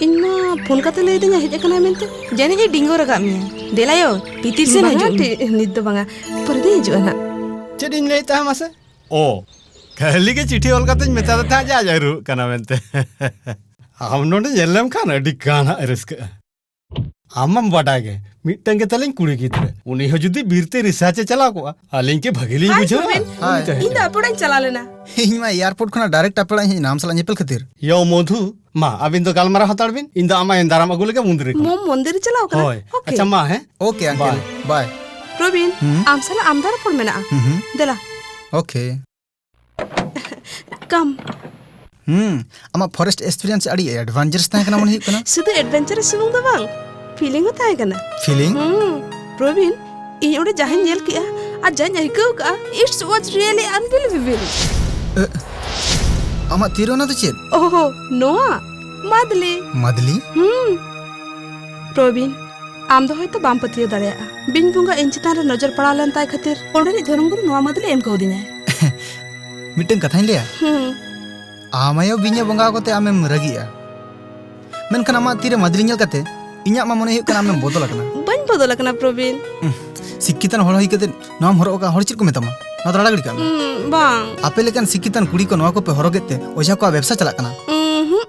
ᱤᱧ ᱢᱟ ᱯᱷᱳᱱ ᱠᱟᱛᱮ ᱞᱟᱹᱭ ᱟᱹᱫᱤᱧᱟ ᱦᱮᱡ ᱟᱠᱟᱱᱟᱭ ᱢᱮᱱᱛᱮ᱾ ᱡᱟᱹᱱᱤᱡ ᱮ ᱰᱤᱝᱜᱚᱨ ᱟᱠᱟᱫ ᱢᱮᱭᱟ᱾ ᱫᱮᱞᱟᱭᱳ, ᱵᱷᱤᱛᱤᱨ ᱥᱮᱱ ᱵᱟᱝᱟ ᱦᱤᱡᱩᱜ ᱢᱮ᱾ ᱟᱱᱴᱤ, ᱱᱤᱛ ᱫᱚ ᱵᱟᱝᱟ, ᱯᱚᱨᱮ ᱫᱚᱧ ᱦᱤᱡᱩᱜᱼᱟ ᱱᱟᱜ᱾ ᱪᱮᱫ ᱤᱧ ᱞᱟᱹᱭᱮᱫ ᱛᱟᱦᱮᱸ ᱢᱟᱥᱮ? ᱚ, ᱠᱷᱟᱹᱞᱤ ᱜᱮ ᱪᱤᱴᱷᱤ ᱚᱞ ᱠᱟᱛᱮᱧ ᱢᱮᱛᱟᱫᱮ ᱛᱟᱦᱮᱸᱫ ᱡᱮ ᱟᱡ ᱟᱹᱨᱩᱣᱟᱹᱜ ᱠᱟᱱᱟ ᱢᱮᱱᱛᱮ᱾ ᱟᱢ ᱱᱚᱰᱮ ᱧᱮᱞ ᱞᱮᱢ ᱠᱷᱟᱱ ᱟᱹᱰᱤ ᱜᱟᱱ ᱦᱟᱸᱜ ᱮ ᱨᱟᱹᱥᱠᱟᱹᱜᱼᱟ᱾ ᱟᱢ ᱢᱟᱢ ᱵᱟᱰᱟᱭ ᱜᱮ, ᱢᱤᱫᱴᱟᱝ ᱜᱮ ᱛᱟᱞᱤᱧ ᱠᱩᱲᱤ ᱜᱤᱫᱽᱨᱟᱹ, ᱩᱱᱤ ᱦᱚᱸ ᱡᱩᱫᱤ ᱵᱤᱨ ᱛᱮ ᱨᱤᱥᱟᱨᱪ ᱮ ᱪᱟᱞᱟᱣ ᱠᱚᱜᱼᱟ, ᱟᱹᱞᱤᱧ ᱠᱤ ᱵᱷᱟᱹᱜᱤ ᱞᱤᱧ ᱦᱟᱭ ᱵᱩᱡᱷᱟᱹᱣᱟ? ᱯᱨᱚᱵᱤᱱ, ᱦᱟᱭ᱾ ᱤᱧ ᱫᱚ ᱟᱯᱮ ᱚᱲᱟᱜ ᱤᱧ ᱪᱟᱞᱟᱣ ᱞᱮᱱᱟ᱾ ᱤᱧ ᱢᱟ ᱮᱭᱟᱨᱯᱳᱨᱴ ᱠᱷᱚᱱᱟᱜ ᱰᱟᱭᱨᱮᱠᱴ ᱟᱯᱮ ᱚᱲᱟᱜ ᱤᱧ ᱦᱮᱡ ᱮᱱᱟ ᱟᱢ ᱥᱟᱞᱟᱜ ᱧᱮᱯᱮᱞ ᱠᱷᱟᱹᱛᱤᱨ᱾ ᱭᱳ ᱢᱚᱫᱷᱩ, ᱢᱟ ᱟᱹᱵᱤᱱ ᱫᱚ ᱜᱟᱞᱢᱟᱨᱟᱣ ᱦᱟᱛᱟᱲ ᱵᱤᱱ, ᱤᱧ ᱫᱚ ᱟᱢᱟᱜ ᱮᱱ ᱫᱟᱨᱟᱢ ᱟᱹᱜᱩ ᱞᱮᱜᱮ ᱢᱚᱱᱫᱤᱨ ᱨᱮ ᱠᱷᱚᱱ᱾ ᱢᱚᱢ ᱢᱚᱱᱫᱤᱨ ᱨᱮ ᱪᱟᱞᱟᱣ ᱠᱟᱱᱟ? ᱦᱳᱭ᱾ ᱳᱠᱮ᱾ ᱟᱪᱪᱷᱟ, ᱢᱟ, ᱦᱮᱸ? ᱳᱠᱮ, ᱟᱝᱠᱮᱞ, ᱵᱟᱭ᱾ ᱵᱟᱭ᱾ ᱯᱨᱚᱵᱤᱱ, ᱦᱩᱸ? ᱟᱢ ᱥᱟᱞᱟᱜ ᱟᱢᱫᱟ ᱨᱚᱯᱚᱲ ᱢᱮᱱᱟᱜᱼᱟ᱾ ᱦᱩᱸ, ᱦᱩᱸ᱾ ᱫᱮᱞᱟ᱾ ᱳᱠᱮ᱾ ᱠᱟᱢ᱾ ᱦᱩᱸ, ᱟᱢᱟᱜ ᱯᱷᱚᱨᱮᱥᱴ ᱮᱠᱥᱯᱤᱨᱤᱭᱮᱱᱥ ᱟᱹᱰᱤ ᱮᱰᱵᱷᱮᱧᱪᱟᱨᱟᱥ ᱛᱟᱦᱮᱸ ᱠᱟᱱᱟ ᱢᱚᱱᱮ ᱦᱩᱭᱩᱜ ᱠᱟᱱᱟ᱾ ᱥᱩᱫᱷᱩ ᱮᱰᱵᱷᱮᱧᱪᱟᱨᱟᱥ ᱥᱩᱢᱩᱝ ᱫᱚ ᱵᱟᱝ, ᱯᱷᱤᱞᱤᱝ ᱦᱚᱸ ᱛᱟᱦᱮᱸ ᱠᱟᱱᱟ᱾ ᱯᱷᱤᱞᱤᱝ? ᱦᱩᱸ, ᱯᱨᱚᱵᱤᱱ, ᱤᱧ ᱚᱸᱰᱮ ᱡᱟᱦᱟᱸᱧ ᱧᱮᱞ ᱠᱮᱜᱼᱟ ᱟᱨ ᱡᱟᱦᱟᱸᱧ ᱟᱹᱭᱠᱟᱹᱣ ᱠᱟᱜᱼᱟ, it's was really unbelievable. ᱮ, ᱟᱢᱟᱜ ᱛᱤᱨᱮ ᱚᱱᱟ ᱫᱚ ᱪᱮᱫ? ᱳᱦᱳ, ᱱᱚᱣᱟ? ᱢᱟᱫᱞᱤ᱾ ᱢᱟᱫᱞᱤ? ᱦᱩᱸ᱾ ᱯᱨᱚᱵᱤᱱ, ᱟᱢ ᱫᱚ ᱦᱚᱭᱛᱚ ᱵᱟᱢ ᱯᱟᱹᱛᱭᱟᱹᱣ ᱫᱟᱲᱮᱭᱟᱜᱼᱟ᱾ ᱵᱤᱧ ᱵᱚᱸᱜᱟ ᱤᱧ ᱪᱮᱛᱟᱱ ᱨᱮ ᱱᱚᱡᱚᱨ ᱯᱟᱲᱟᱣ ᱞᱮᱱ ᱛᱟᱭ ᱠᱷᱟᱹᱛᱤᱨ ᱚᱸᱰᱮᱱᱤᱡ ᱫᱷᱚᱨᱚᱢ ᱜᱩᱨᱩ ᱱᱚᱣᱟ ᱢᱟᱫᱞᱤ ᱮᱢ ᱠᱟᱣᱫᱤᱧᱟᱭ᱾ ᱢᱤᱫᱴᱟᱝ ᱠᱟᱛᱷᱟᱧ ᱞᱟᱹᱭᱟ? ᱦᱩᱸ᱾ ᱟᱢ ᱟᱭᱳ ᱵᱤᱧᱮ ᱵᱚᱸᱜᱟ ᱟᱠᱚ ᱛᱮ ᱟᱢᱮᱢ ᱨᱟᱹᱜᱤᱜᱼᱟ, ᱢᱮᱱᱠᱷᱟᱱ ᱟᱢᱟᱜ ᱛᱤᱨᱮ ᱢᱟᱫᱞᱤ ᱧᱮᱞ ᱠᱟᱛᱮ ᱤᱧᱟᱹᱜ ᱢᱟ ᱢᱚᱱᱮ ᱦᱩᱭᱩᱜ ᱠᱟᱱᱟ ᱟᱢᱮᱢ ᱵᱚᱫᱚᱞ ᱟᱠᱟᱱᱟ᱾ ᱵᱟᱹᱧ ᱵᱚᱫᱚᱞ ᱟᱠᱟᱱᱟ, ᱯᱨᱚᱵᱤᱱ᱾ ᱩᱸᱦ, ᱥᱤᱠᱠᱷᱤᱛᱟᱱ ᱦᱚᱲ ᱦᱩᱭ ᱠᱟᱛᱮ ᱱᱚᱣᱟᱢ ᱦᱚᱨᱚᱜ ᱟᱠᱟᱫ, ᱦᱚᱲ ᱪᱮᱫ ᱠᱚ ᱢᱮᱛᱟᱢᱟ? ᱱᱚᱣᱟ ᱫᱚ ᱨᱟᱲᱟ ᱜᱤᱰᱤ ᱠᱟᱜ ᱢᱮ᱾ ᱩᱸ, ᱵᱟᱝ᱾ ᱟᱯᱮ ᱞᱮᱠᱟᱱ ᱥᱤᱠᱠᱷᱤᱛᱟᱱ ᱠᱩᱲᱤ ᱠᱚ ᱱᱚᱣᱟ ᱠᱚᱯᱮ ᱦᱚᱨᱚᱜᱮᱫ ᱛᱮ ᱚᱡᱷᱟ ᱠᱚᱣᱟᱜ ᱵᱮᱵᱽᱥᱟ ᱪᱟᱞᱟᱜ ᱠᱟᱱᱟ᱾ ᱩᱸᱦᱩᱸ᱾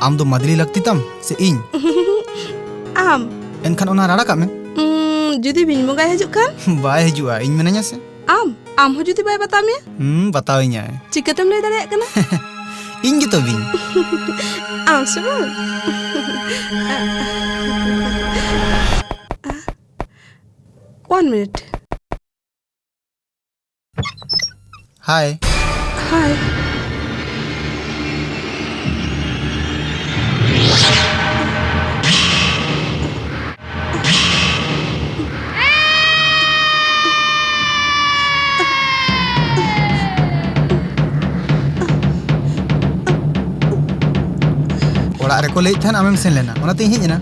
ᱟᱢ ᱫᱚ ᱢᱟᱫᱞᱤ ᱞᱟᱹᱠᱛᱤ ᱛᱟᱢ ᱥᱮ ᱤᱧ? ᱟᱢ᱾ ᱮᱱᱠᱷᱟᱱ ᱚᱱᱟ ᱨᱟᱲᱟ ᱠᱟᱜ ᱢᱮ᱾ ᱩᱸ, ᱡᱩᱫᱤ ᱵᱤᱧ ᱵᱚᱸᱜᱟᱭ ᱦᱤᱡᱩᱜ ᱠᱷᱟᱱ? ᱵᱟᱭ ᱦᱤᱡᱩᱜᱼᱟ, ᱤᱧ ᱢᱮᱱᱟᱹᱧᱟ ᱥᱮ᱾ ᱟᱢ? ᱟᱢ ᱦᱚᱸ ᱡᱩᱫᱤ ᱵᱟᱭ ᱵᱟᱛᱟᱣ ᱢᱮᱭᱟ? ᱦᱩᱸ, ᱵᱟᱛᱟᱣᱤᱧᱟᱭ᱾ ᱪᱤᱠᱟᱹᱛᱮᱢ ᱞᱟᱹᱭ ᱫᱟᱲᱮᱭᱟᱜ ᱠᱟᱱᱟ? ᱤᱧ ᱜᱮᱛᱚ ᱵᱤᱧ᱾ ᱟᱢ ᱥᱮ ᱵᱟᱝ? One minute. ᱦᱟᱭ᱾ ᱦᱟᱭ᱾ ᱟᱨ ᱠᱚ ᱞᱟᱹᱭᱮᱫ ᱛᱟᱦᱮᱱ ᱟᱢᱮᱢ ᱥᱮᱱ ᱞᱮᱱᱟ, ᱚᱱᱟᱛᱮᱧ ᱦᱮᱡ ᱮᱱᱟ᱾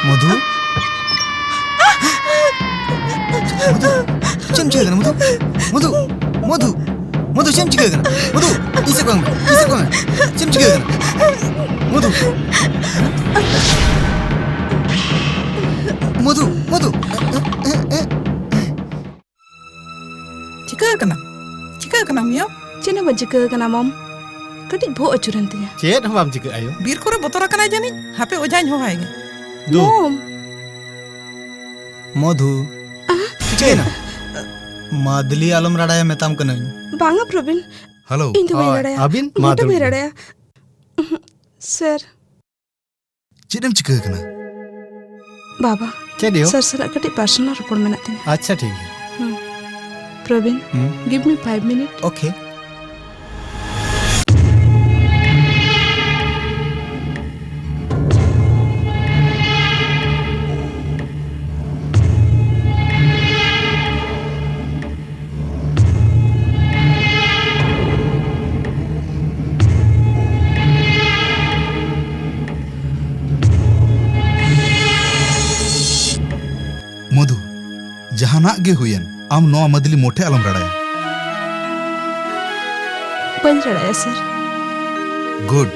ᱢᱚᱫᱷᱩ? ᱢᱚᱫᱷᱩ, ᱪᱮᱫ ᱮᱢ ᱪᱤᱠᱟᱹ ᱠᱟᱱᱟ ᱢᱚᱫᱷᱩ? ᱢᱚᱫᱷᱩ, ᱢᱚᱫᱷᱩ, ᱢᱚᱫᱷᱩ, ᱪᱮᱫ ᱮᱢ ᱪᱤᱠᱟᱹ ᱠᱟᱱᱟ? ᱢᱚᱫᱷᱩ, ᱤᱧ ᱥᱮᱫ ᱠᱚᱭᱚᱜ ᱢᱮ, ᱤᱧ ᱥᱮᱫ ᱠᱚᱭᱚᱜ ᱢᱮ᱾ ᱪᱮᱫ ᱮᱢ ᱪᱤᱠᱟᱹ ᱠᱟᱱᱟ? ᱢᱚᱫᱷᱩ᱾ ᱢᱚᱫᱷᱩ, ᱢᱚᱫᱷᱩ᱾ ᱪᱤᱠᱟᱹ ᱟᱠᱟᱱᱟ? ᱪᱤᱠᱟᱹ ᱟᱠᱟᱱᱟᱢ ᱭᱳ? ᱪᱮᱫ ᱦᱚᱸ ᱵᱟᱝ ᱪᱤᱠᱟᱹ ᱟᱠᱟᱱᱟ, ᱢᱚᱢ᱾ ᱠᱟᱹᱴᱤᱡ ᱵᱚᱦᱚᱜ ᱟᱹᱪᱩᱨᱮᱱ ᱛᱤᱧᱟ᱾ ᱪᱮᱫ ᱦᱚᱸ ᱵᱟᱢ ᱪᱤᱠᱟᱹᱜᱼᱟ ᱭᱳ᱾ ᱵᱤᱨ ᱠᱚᱨᱮ ᱵᱚᱛᱚᱨ ᱟᱠᱟᱱᱟᱭ ᱡᱟᱹᱱᱤᱡ᱾ ᱦᱟᱯᱮ ᱚᱡᱷᱟᱧ ᱦᱚᱦᱚᱟᱭ ᱜᱮ᱾ ᱫᱩ᱾ ᱢᱚᱢ᱾ ᱢᱚᱫᱷᱩ᱾ ᱟᱦ᱾ ᱪᱤᱠᱟᱹᱭᱮᱱᱟ? ᱢᱟᱫᱞᱤ ᱟᱞᱚᱢ ᱨᱟᱲᱟᱭᱟ ᱢᱮᱛᱟᱢ ᱠᱟᱹᱱᱟᱹᱧ᱾ ᱵᱟᱝᱟ ᱯᱨᱚᱵᱤᱱ᱾ ᱦᱮᱞᱳ᱾ ᱤᱧ ᱫᱚ ᱵᱟᱹᱧ ᱦᱳᱭ, ᱨᱟᱲᱟᱭᱟ᱾ ᱟᱹᱵᱤᱱ? ᱤᱧ ᱢᱟ ᱫᱚ ᱵᱟᱹᱧ ᱫᱩᱲᱩᱵ ᱵᱤᱱ᱾ ᱨᱟᱲᱟᱭᱟ᱾ ᱩᱦᱩᱸ, ᱥᱮᱨ᱾ ᱪᱮᱫ ᱮᱢ ᱪᱤᱠᱟᱹ ᱟᱠᱟᱱᱟ? ᱵᱟᱵᱟ, ᱪᱮᱫ ᱭᱳ? ᱥᱟᱨ ᱥᱟᱞᱟᱜ ᱠᱟᱹᱴᱤᱡ ᱯᱟᱨᱥᱚᱱᱟᱞ ᱨᱚᱯᱚᱲ ᱢᱮᱱᱟᱜ ᱛᱤᱧᱟ᱾ ᱟᱪᱪᱷᱟ, ᱴᱷᱤᱠ ᱜᱮᱭᱟ᱾ ᱦᱩᱸ᱾ ᱯᱨᱚᱵᱤᱱ, ᱦᱩᱸ᱾ Give me five minutes. Okay. ᱢᱚᱫᱷᱩ, ᱡᱟᱦᱟᱱᱟᱜ ᱜᱮ ᱦᱩᱭᱮᱱ, ᱟᱢ ᱱᱚᱣᱟ ᱢᱟᱫᱞᱤ ᱢᱚᱴᱷᱮ ᱟᱞᱚᱢ ᱨᱟᱲᱟᱭᱟ᱾ ᱵᱟᱹᱧ ᱨᱟᱲᱟᱭᱟ, ᱥᱟᱨ᱾ Good.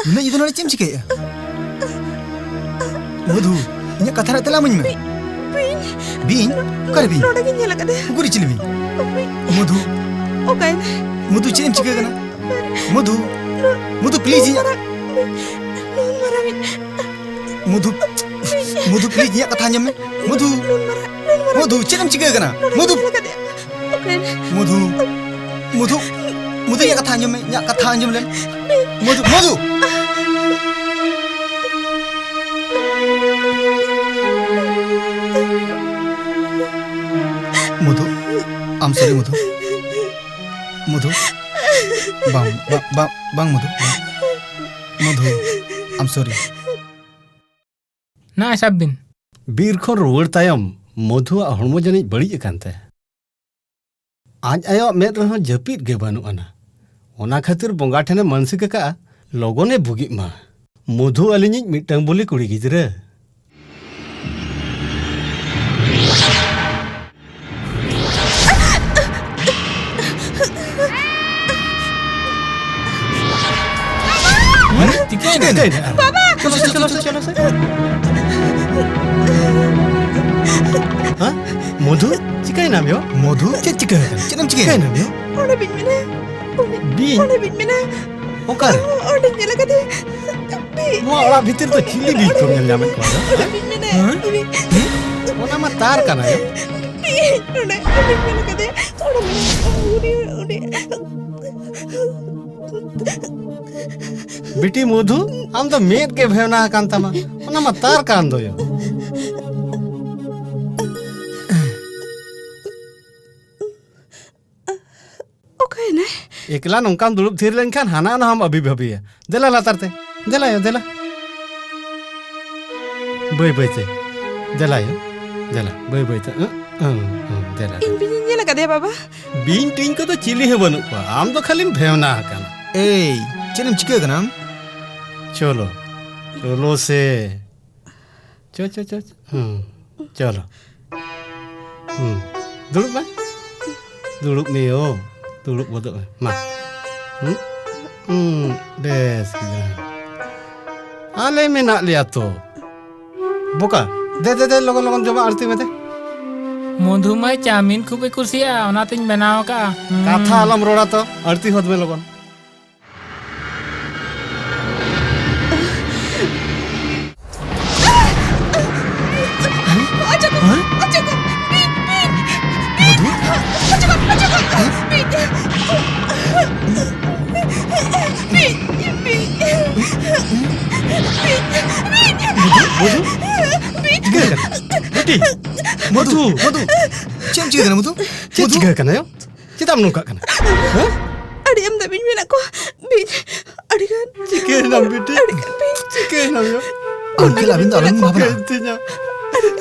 ᱱᱩᱱᱟᱹᱜ ᱧᱤᱫᱟᱹ ᱱᱚᱰᱮ ᱪᱮᱫ ᱮᱢ ᱪᱤᱠᱟᱹᱭᱮᱫᱼᱟ? ᱢᱚᱫᱷᱩ, ᱤᱧᱟᱹᱜ ᱠᱟᱛᱷᱟ ᱨᱮᱭᱟᱜ ᱛᱮᱞᱟ ᱤᱢᱟᱹᱧ ᱢᱮ᱾ ᱵᱤᱧ᱾ ᱵᱤᱧ? ᱚᱠᱟᱨᱮ ᱵᱤᱧ? ᱱᱚᱰᱮ ᱜᱤᱧ ᱧᱮᱞ ᱟᱠᱟᱫᱮᱭᱟ᱾ ᱩᱠᱩᱨ ᱪᱤᱞᱤ ᱵᱤᱧ? ᱵᱤᱧ᱾ ᱢᱚᱫᱷᱩ᱾ ᱚᱠᱟᱭᱮᱱᱟᱭ? ᱢᱚᱫᱷᱩ, ᱪᱮᱫ ᱮᱢ ᱪᱤᱠᱟᱹ ᱠᱟᱱᱟ? ᱢᱚᱫᱷᱩ᱾ ᱱᱩᱱ-, ᱢᱚᱫᱷᱩ, please, ᱤᱧᱟᱹᱜ ᱢᱟᱨᱟᱝ ᱵᱤᱧ᱾ ᱱᱩᱱ ᱢᱟᱨᱟᱝ ᱵᱤᱧ᱾ ᱢᱚᱫᱷᱩ᱾ ᱢᱚᱫᱷᱩ, please, ᱤᱧᱟᱹᱜ ᱠᱟᱛᱷᱟ ᱟᱸᱡᱚᱢ ᱢᱮ᱾ ᱢᱚᱫᱷᱩ᱾ ᱱᱩᱱ ᱢᱟᱨᱟᱝ, ᱱᱩᱱ ᱢᱟᱨᱟᱝ ᱢᱚᱫᱷᱩ, ᱪᱮᱫ ᱮᱢ ᱪᱤᱠᱟᱹ ᱠᱟᱱᱟ? ᱱᱚᱰᱮ ᱢᱚᱫᱷᱩ᱾ ᱜᱤᱧ ᱧᱮᱞ ᱟᱠᱟᱫᱮᱭᱟ᱾ ᱚᱠᱟᱭᱮᱱᱟᱭ? ᱢᱚᱫᱷᱩ, ᱢᱚᱫᱷᱩ, ᱢᱚᱫᱷᱩ, ᱤᱧᱟᱹᱜ ᱠᱟᱛᱷᱟ ᱟᱸᱡᱚᱢ ᱢᱮ, ᱤᱧᱟᱹᱜ ᱠᱟᱛᱷᱟ ᱟᱸᱡᱚᱢ ᱞᱮᱢ᱾ ᱢᱚᱫᱷᱩ, ᱢᱚᱫᱷᱩ᱾ ᱢᱚᱫᱷᱩ, I'm sorry, ᱢᱚᱫᱷᱩ᱾ ᱢᱚᱫᱷᱩ, ᱵᱟᱝ, ᱵᱟᱝ, ᱵᱟᱝ, ᱵᱟᱝ, ᱢᱚᱫᱷᱩ, ᱵᱟᱝ᱾ ᱢᱚᱫᱷᱩ, I'm sorry᱾ ᱱᱟ ᱥᱟᱵ ᱵᱤᱱ᱾ ᱵᱤᱨ ᱠᱷᱚᱱ ᱨᱩᱣᱟᱹᱲ ᱛᱟᱭᱚᱢ ᱢᱚᱫᱷᱩᱣᱟᱜ ᱦᱚᱲᱢᱚ ᱡᱟᱹᱱᱤᱡ ᱵᱟᱹᱲᱤᱡ ᱟᱠᱟᱱ ᱛᱟᱭᱟ᱾ ᱟᱡ ᱟᱭᱳᱣᱟᱜ ᱢᱮᱫ ᱨᱮᱦᱚᱸ ᱡᱟᱹᱯᱤᱫ ᱜᱮ ᱵᱟᱹᱱᱩᱜ ᱟᱱᱟ᱾ ᱚᱱᱟ ᱠᱷᱟᱹᱛᱤᱨ ᱵᱚᱸᱜᱟ ᱴᱷᱮᱱᱮ ᱢᱟᱹᱱᱥᱤᱠ ᱟᱠᱟᱫᱼᱟ, ᱞᱚᱜᱚᱱᱮ ᱵᱩᱜᱤᱜ ᱢᱟ᱾ ᱢᱚᱫᱷᱩ ᱟᱹᱞᱤᱧᱤᱡ ᱢᱤᱫᱴᱟᱝ ᱵᱚᱞᱮ ᱠᱩᱲᱤ ᱜᱤᱫᱽᱨᱟᱹ᱾ ᱪᱤᱠᱟᱹᱭᱮᱱᱟ? ᱪᱤᱠᱟᱹᱭᱮᱱᱟ? ᱵᱟᱵᱟ! ᱪᱚᱞᱚ ᱥᱮ, ᱪᱚᱞᱚ ᱥᱮ, ᱪᱚᱞᱚ ᱥᱮ᱾ ᱦᱮᱸ? ᱢᱚᱫᱷᱩ? ᱪᱤᱠᱟᱹᱭᱮᱱᱟᱢ ᱭᱳ? ᱢᱚᱫᱷᱩ? ᱪᱮᱫ ᱪᱤᱠᱟᱹ ᱟᱠᱟᱱᱟ? ᱪᱮᱫ ᱮᱢ ᱪᱤᱠᱟᱹᱭᱮᱱᱟ? ᱪᱤᱠᱟᱹᱭᱮᱱᱟᱢ ᱭᱳ? ᱚᱸᱰᱮ ᱵᱤᱧ ᱢᱮᱱᱟᱭᱟ᱾ ᱚᱸᱰᱮ, ᱵᱤᱧ? ᱚᱸᱰᱮ ᱵᱤᱧ ᱢᱮᱱᱟᱭᱟ᱾ ᱚᱠᱟᱨᱮ? ᱚᱸᱰᱮᱧ ᱧᱮᱞ ᱟᱠᱟᱫᱮᱭᱟ᱾ ᱵᱤᱧ᱾ ᱱᱚᱣᱟ ᱚᱲᱟᱜ ᱵᱷᱤᱛᱤᱨ ᱫᱚ ᱪᱤᱞᱤ ᱵᱤᱧ ᱠᱚᱢ ᱧᱮᱞ ᱧᱟᱢᱮᱫ ᱠᱚᱣᱟ ᱫᱚ? ᱚᱸᱰᱮ ᱵᱤᱧ ᱢᱮᱱᱟᱭᱟ᱾ ᱦᱮᱸ? ᱩᱱᱤ᱾ ᱚᱱᱟ ᱢᱟ ᱛᱟᱨ ᱠᱟᱱᱟ ᱭᱳ᱾ ᱵᱤᱧ᱾ ᱚᱸᱰᱮ, ᱚᱸᱰᱮᱧ ᱧᱮᱞ ᱟᱠᱟᱫᱮᱭᱟ᱾ ᱚᱸᱰᱮ ᱢᱮᱱᱟᱭᱟ᱾ ᱩᱱᱤ, ᱩᱱᱤ᱾ ᱵᱤᱴᱤ ᱢᱚᱫᱷᱩ, ᱟᱢ ᱫᱚ ᱢᱮᱫ ᱜᱮ ᱵᱷᱮᱣᱱᱟ ᱟᱠᱟᱱ ᱛᱟᱢᱟ᱾ ᱚᱱᱟ ᱢᱟ ᱛᱟᱨ ᱠᱟᱱ ᱫᱚᱭᱳ᱾ ᱚᱠᱟᱭᱮᱱᱟᱭ? ᱮᱠᱞᱟ ᱱᱚᱝᱠᱟᱢ ᱫᱩᱲᱩᱵ ᱛᱷᱤᱨ ᱞᱮᱱᱠᱷᱟᱱ ᱦᱟᱱᱟ ᱱᱟᱣᱟᱢ ᱟᱹᱵᱤ ᱵᱷᱟᱹᱵᱤᱭᱟ᱾ ᱫᱮᱞᱟ ᱞᱟᱛᱟᱨ ᱛᱮ, ᱫᱮᱞᱟ ᱭᱳ, ᱫᱮᱞᱟ᱾ ᱵᱟᱹᱭ ᱵᱟᱹᱭ ᱛᱮ, ᱫᱮᱞᱟ ᱭᱳ, ᱫᱮᱞᱟ, ᱵᱟᱹᱭ ᱵᱟᱹᱭ ᱛᱮ᱾ ᱟᱹᱜ, ᱟᱹᱜ, ᱟᱹᱜ, ᱫᱮᱞᱟ, ᱤᱧ ᱫᱮᱞᱟ᱾ ᱵᱤᱧᱤᱧ ᱧᱮᱞ ᱟᱠᱟᱫᱮᱭᱟ, ᱵᱟᱵᱟ᱾ ᱵᱤᱧ ᱴᱤᱧ ᱠᱚᱫᱚ ᱪᱤᱞᱤ ᱦᱚᱸ ᱵᱟᱹᱱᱩᱜ ᱠᱚᱣᱟ, ᱟᱢ ᱫᱚ ᱠᱷᱟᱹᱞᱤᱢ ᱵᱷᱮᱣᱱᱟ ᱟᱠᱟᱱᱟ᱾ ᱮᱭ, ᱪᱮᱫ ᱮᱢ ᱪᱤᱠᱟᱹ ᱠᱟᱱᱟ ᱟᱢ? ᱪᱚᱞᱚ, ᱪᱚᱞᱚ ᱥᱮ᱾ ᱪᱚ, ᱪᱚ, ᱪᱚ, ᱪᱚ᱾ ᱦᱩᱸ, ᱪᱚᱞᱚ᱾ ᱦᱩᱸ, ᱫᱩᱲᱩᱵ ᱢᱮ᱾ ᱫᱩᱲᱩᱵ ᱢᱮ ᱭᱳ, ᱫᱩᱲᱩᱵ ᱜᱚᱫᱚᱜ ᱢᱮ᱾ ᱢᱟ᱾ ᱦᱩᱸ? ᱦᱩᱸ, ᱵᱮᱥ ᱜᱮ᱾ ᱟᱞᱮ ᱢᱮᱱᱟᱜ ᱞᱮᱭᱟ ᱛᱚ᱾ ᱵᱚᱠᱟ, ᱫᱮ, ᱫᱮ, ᱫᱮ, ᱞᱚᱜᱚᱱ, ᱞᱚᱜᱚᱱ ᱡᱚᱢᱟᱜ ᱟᱬᱛᱤ ᱢᱮ ᱫᱮ᱾ ᱢᱚᱫᱷᱩ ᱢᱟᱹᱭ ᱪᱟᱣᱢᱤᱱ ᱠᱷᱩᱵᱮ ᱠᱩᱥᱤᱭᱟᱜᱼᱟ, ᱚᱱᱟᱛᱤᱧ ᱵᱮᱱᱟᱣ ᱟᱠᱟᱫᱼᱟ᱾ ᱦᱩᱸ᱾ ᱠᱟᱛᱷᱟ ᱟᱞᱚᱢ ᱨᱚᱲᱟ ᱛᱚ, ᱟᱬᱛᱤ ᱦᱚᱫ ᱢᱮ ᱞᱚᱜᱚᱱ᱾ ᱚᱪᱚᱜ ᱠᱚᱢ, ᱚᱪᱚᱜ ᱠᱚᱢ, ᱵᱤᱧ, ᱵᱤᱧ, ᱵᱤᱧ᱾ ᱢᱚᱫᱷᱩ? ᱚᱪᱚᱜ ᱠᱚᱢ, ᱚᱪᱚᱜ ᱠᱚᱢ, ᱵᱤᱧ᱾ ᱵᱤᱧ, ᱵᱤᱧ, ᱵᱤᱧ᱾ ᱵᱤᱧ, ᱵᱤᱧ᱾ ᱢᱚᱫᱷᱩ, ᱢᱚᱫᱷᱩ? ᱵᱤᱧ᱾ ᱪᱤᱠᱟᱹ ᱟᱠᱟᱱᱟ? ᱵᱤᱴᱤ, ᱢᱚᱫᱷᱩ, ᱢᱚᱫᱷᱩ᱾ ᱪᱮᱫ ᱮᱢ ᱪᱤᱠᱟᱹ ᱠᱟᱱᱟ ᱢᱚᱫᱷᱩ? ᱪᱮᱫ ᱢᱚᱫᱷᱩ? ᱪᱤᱠᱟᱹ ᱠᱟᱱᱟ ᱭᱳ? ᱪᱮᱫᱟᱜ ᱮᱢ ᱱᱚᱝᱠᱟᱜ ᱠᱟᱱᱟ? ᱦᱮᱸ? ᱟᱹᱰᱤ ᱟᱢᱫᱟ ᱵᱤᱧ ᱢᱮᱱᱟᱜ ᱠᱚᱣᱟ᱾ ᱵᱤᱧ, ᱟᱹᱰᱤ ᱜᱟᱱ᱾ ᱪᱤᱠᱟᱹᱭᱮᱱᱟᱢ ᱵᱤᱴᱤ? ᱟᱹᱰᱤ ᱜᱟᱱ ᱵᱤᱧ᱾ ᱪᱤᱠᱟᱹᱭᱮᱱᱟᱢ ᱭᱳ? ᱟᱹᱰᱤ ᱜᱟᱱ ᱵᱤᱧ ᱢᱮᱱᱟᱜ ᱠᱚᱣᱟ᱾ ᱪᱤᱠᱟᱹᱭᱮᱱ ᱛᱤᱧᱟ?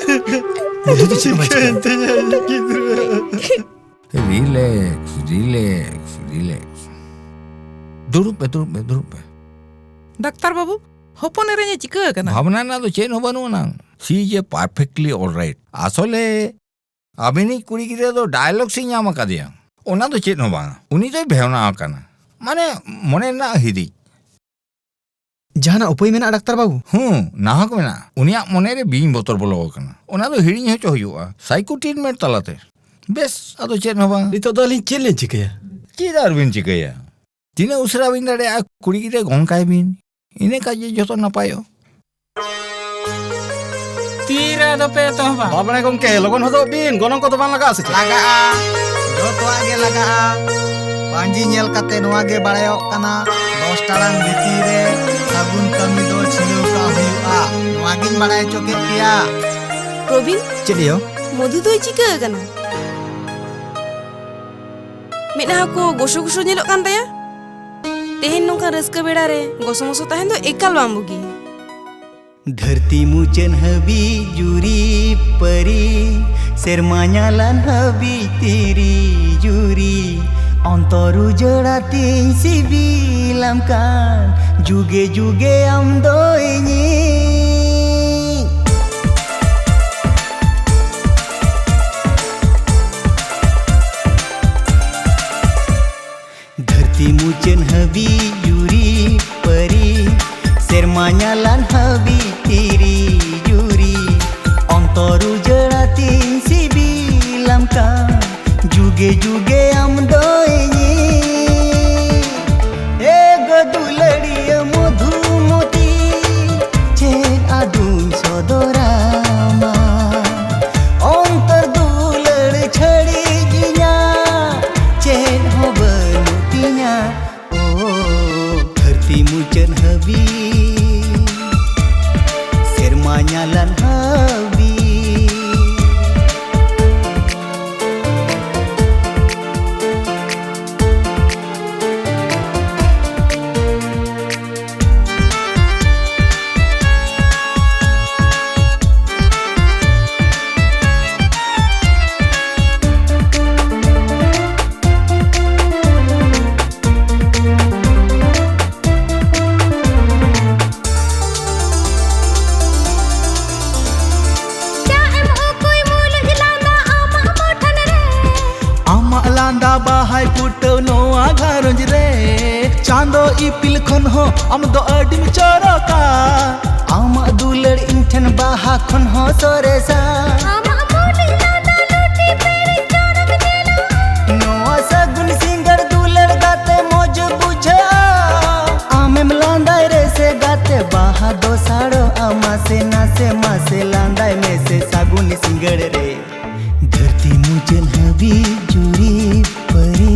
ᱢᱚᱫᱷᱩ ᱫᱚ ᱪᱮᱫ ᱦᱚᱸ ᱵᱟᱭ ᱪᱤᱠᱟᱹᱭᱮᱱ ᱪᱤᱠᱟᱹᱭᱟ᱾ ᱛᱤᱧᱟ ᱤᱧ ᱜᱤᱫᱽᱨᱟᱹ᱾ Relax, relax, relax. ᱫᱩᱲᱩᱵ ᱯᱮ, ᱫᱩᱲᱩᱵ ᱯᱮ, ᱫᱩᱲᱩᱵ ᱯᱮ᱾ ᱰᱟᱠᱛᱟᱨ ᱵᱟᱹᱵᱩ, ᱦᱚᱯᱚᱱ ᱮᱨᱟᱧ ᱮ ᱪᱤᱠᱟᱹ ᱟᱠᱟᱱᱟ? ᱵᱷᱟᱵᱽᱱᱟ ᱨᱮᱱᱟᱜ ᱫᱚ ᱪᱮᱫ ᱦᱚᱸ ᱵᱟᱹᱱᱩᱜ ᱟᱱᱟᱝ᱾ She is a perfectly all right. ᱟᱥᱚᱞᱮ ᱟᱵᱤᱱᱤᱡ ᱠᱩᱲᱤ ᱜᱤᱫᱽᱨᱟᱹ ᱫᱚ dialogue ᱥᱤᱧ ᱧᱟᱢ ᱟᱠᱟᱫᱮᱭᱟ᱾ ᱚᱱᱟ ᱫᱚ ᱪᱮᱫ ᱦᱚᱸ ᱵᱟᱝ, ᱩᱱᱤ ᱫᱚᱭ ᱵᱷᱮᱣᱱᱟ ᱟᱠᱟᱱᱟ᱾ ᱢᱟᱱᱮ, ᱢᱚᱱᱮ ᱨᱮᱱᱟᱜ ᱦᱤᱫᱤᱡ᱾ ᱡᱟᱦᱟᱱᱟᱜ ᱩᱯᱟᱹᱭ ᱢᱮᱱᱟᱜᱼᱟ ᱰᱟᱠᱛᱟᱨ ᱵᱟᱹᱵᱩ? ᱦᱩᱸ, ᱱᱟᱦᱚᱠ ᱢᱮᱱᱟᱜᱼᱟ᱾ ᱩᱱᱤᱭᱟᱜ ᱢᱚᱱᱮ ᱨᱮ ᱵᱤᱧ ᱵᱚᱛᱚᱨ ᱵᱚᱞᱚ ᱟᱠᱟᱱᱟ᱾ ᱚᱱᱟ ᱫᱚ ᱦᱤᱲᱤᱧ ᱦᱚᱪᱚ ᱦᱩᱭᱩᱜᱼᱟ psycho treatment ᱛᱟᱞᱟᱛᱮ᱾ ᱵᱮᱥ, ᱟᱫᱚ ᱪᱮᱫ ᱦᱚᱸ ᱵᱟᱝ᱾ ᱱᱤᱛᱚᱜ ᱫᱚ ᱟᱹᱞᱤᱧ ᱪᱮᱫ ᱞᱤᱧ ᱪᱤᱠᱟᱹᱭᱟ? ᱪᱮᱫ ᱟᱨ ᱵᱤᱱ ᱪᱤᱠᱟᱹᱭᱟ? ᱛᱤᱱᱟᱹᱜ ᱩᱥᱟᱹᱨᱟ ᱵᱤᱱ ᱫᱟᱲᱮᱭᱟᱜᱼᱟ ᱠᱩᱲᱤ ᱜᱤᱫᱽᱨᱟᱹ ᱜᱚᱝ ᱠᱟᱭ ᱵᱤᱱ, ᱤᱱᱟᱹ ᱠᱷᱟᱡ ᱜᱮ ᱡᱚᱛᱚ ᱱᱟᱯᱟᱭᱚᱜ᱾ ᱛᱤᱨᱮ ᱟᱫᱚ ᱯᱮ ᱮᱛᱚᱦᱚᱵᱟ? ᱵᱟᱵᱲᱮ ᱜᱚᱝᱠᱮ, ᱞᱚᱜᱚᱱ ᱦᱚᱫᱚᱜ ᱵᱤᱱ, ᱜᱚᱱᱚᱝ ᱠᱚᱫᱚ ᱵᱟᱝ ᱞᱟᱜᱟᱜᱼᱟ ᱥᱮ ᱪᱮᱫ? ᱞᱟᱜᱟᱜᱼᱟ, ᱡᱚᱛᱚᱣᱟᱜ ᱜᱮ ᱞᱟᱜᱟᱜᱼᱟ᱾ ᱯᱟᱹᱧᱡᱤ ᱧᱮᱞ ᱠᱟᱛᱮ ᱱᱚᱣᱟ ᱜᱮ ᱵᱟᱲᱟᱭᱚᱜ ᱠᱟᱱᱟ, ᱫᱚᱥ ᱴᱟᱲᱟᱝ ᱵᱷᱤᱛᱤᱨ ᱨᱮ ᱥᱟᱹᱜᱩᱱ ᱠᱟᱹᱢᱤ ᱫᱚ ᱪᱷᱤᱰᱟᱹᱣ ᱠᱟᱜ ᱦᱩᱭᱩᱜᱼᱟ᱾ ᱱᱚᱣᱟ ᱜᱤᱧ ᱵᱟᱲᱟᱭ ᱦᱚᱪᱚ ᱠᱮᱫ ᱯᱮᱭᱟ᱾ ᱯᱨᱚᱵᱤᱱ, ᱪᱮᱫ ᱭᱳ? ᱢᱚᱫᱷᱩ ᱫᱚᱭ ᱪᱤᱠᱟᱹ ᱟᱠᱟᱱᱟ? ᱢᱮᱫᱦᱟ ᱠᱚ ᱜᱚᱥᱚ ᱜᱚᱥᱚ ᱧᱮᱞᱚᱜ ᱠᱟᱱ ᱛᱟᱭᱟ᱾ ᱛᱮᱦᱮᱧ ᱱᱚᱝᱠᱟ ᱨᱟᱹᱥᱠᱟᱹ ᱵᱮᱲᱟ ᱨᱮ ᱜᱚᱥᱚ ᱢᱚᱥᱚ ᱛᱟᱦᱮᱱ ᱫᱚ ᱮᱠᱟᱞ ᱵᱟᱝ ᱵᱩᱜᱤ᱾ ᱫᱷᱟᱹᱨᱛᱤ ᱢᱩᱪᱟᱹᱫ ᱦᱟᱹᱵᱤᱡ ᱡᱩᱨᱤ ᱯᱟᱹᱨᱤ, ᱥᱮᱨᱢᱟ ᱧᱟᱞᱟᱱ ᱦᱟᱹᱵᱤᱡ ᱛᱤᱨᱤ ᱡᱩᱨᱤ, ᱚᱱᱛᱚᱨ ᱩᱡᱟᱹᱲ ᱟᱛᱤᱧ ᱥᱤᱵᱤᱞᱟᱢ ᱠᱟᱱ, ᱡᱩᱜᱮ ᱡᱩᱜᱮ ᱟᱢ ᱫᱚ ᱤᱧᱤᱡ᱾ ᱫᱷᱟᱹᱨᱛᱤ ᱢᱩᱪᱟᱹᱫ ᱦᱟᱹᱵᱤᱡ ᱡᱩᱨᱤ ᱯᱟᱹᱨᱤ, ᱥᱮᱨᱢᱟ ᱢᱟᱧᱟᱞᱟᱱ ᱦᱟᱹᱵᱤ ᱛᱤᱨᱤ ᱡᱩᱨᱤ, ᱚᱱᱛᱚᱨ ᱩᱡᱟᱹᱲᱟ ᱛᱤᱧ ᱥᱤᱵᱤᱞᱟᱢ ᱠᱟᱱ, ᱡᱩᱜᱮ ᱡᱩᱜᱮ ᱟᱢ ᱫᱚ ᱤᱧᱤᱡ᱾ ᱮ ᱜᱚ ᱫᱩᱞᱟᱹᱲᱤᱭᱟᱹ ᱢᱚᱫᱷᱩᱢᱚᱛᱤ, ᱪᱮᱫ ᱟᱫᱚᱧ ᱥᱚᱫᱚᱨᱟᱢᱟ? ᱚᱱᱛᱚᱨ ᱫᱩᱞᱟᱹᱲ ᱪᱷᱟᱹᱲᱤᱡ ᱤᱧᱟᱹᱜ ᱪᱮᱫ ᱦᱚᱸ ᱵᱟᱹᱱᱩᱜ ᱛᱤᱧᱟ᱾ ᱚ, ᱫᱷᱟᱹᱨᱛᱤ ᱢᱩᱪᱟᱹᱫ ᱦᱟᱹᱵᱤᱡ, ᱥᱮᱨᱢᱟ ᱧᱟᱞᱟᱱ ᱦᱟᱹᱵᱤᱡ᱾ ᱪᱟ ᱮᱢ ᱚᱠᱚᱭ ᱢᱩᱞᱩᱡ ᱞᱟᱸᱫᱟ ᱟᱢᱟᱜ ᱢᱩᱴᱷᱟᱹᱱ ᱨᱮ? ᱟᱢᱟᱜ ᱞᱟᱸᱫᱟ ᱵᱟᱦᱟᱭ ᱯᱷᱩᱴᱟᱹᱣ ᱱᱚᱣᱟ ᱜᱷᱟᱨᱚᱸᱡᱽ ᱨᱮ᱾ ᱪᱟᱸᱫᱚ ᱤᱯᱤᱞ ᱠᱷᱚᱱ ᱦᱚᱸ ᱟᱢ ᱫᱚ ᱟᱹᱰᱤᱢ ᱪᱚᱨᱚᱠᱟ᱾ ᱟᱢᱟᱜ ᱫᱩᱞᱟᱹᱲ ᱤᱧ ᱴᱷᱮᱱ ᱵᱟᱦᱟ ᱠᱷᱚᱱ ᱦᱚᱸ ᱥᱚᱨᱮᱥᱟ᱾ ᱟᱢᱟᱜ ᱢᱩᱞᱩᱡ ᱞᱟᱸᱫᱟ ᱞᱩᱴᱤ ᱯᱮᱲᱮᱡ ᱪᱚᱨᱚᱠ ᱧᱮᱞᱚᱜᱼᱟ᱾ ᱱᱚᱣᱟ ᱥᱟᱹᱜᱩᱱ ᱥᱤᱸᱜᱟᱹᱲ ᱫᱩᱞᱟᱹᱲ ᱜᱟᱛᱮ ᱢᱚᱡᱽ ᱵᱩᱡᱷᱟᱹᱜᱼᱟ᱾ ᱟᱢᱮᱢ ᱞᱟᱸᱫᱟᱭ ᱨᱮ ᱥᱮ ᱜᱟᱛᱮ, ᱵᱟᱦᱟ ᱫᱚ ᱥᱟᱲᱚᱜᱼᱟ ᱢᱟᱥᱮ ᱱᱟᱥᱮ, ᱢᱟᱥᱮ ᱞᱟᱸᱫᱟᱭ ᱢᱮᱥᱮ ᱥᱟᱹᱜᱩᱱ ᱥᱤᱸᱜᱟᱹᱲ ᱨᱮ᱾ ᱫᱷᱟᱹᱨᱛᱤ ᱢᱩᱪᱟᱹᱫ ᱦᱟᱹᱵᱤᱡ ᱡᱩᱨᱤ ᱯᱟᱹᱨᱤ,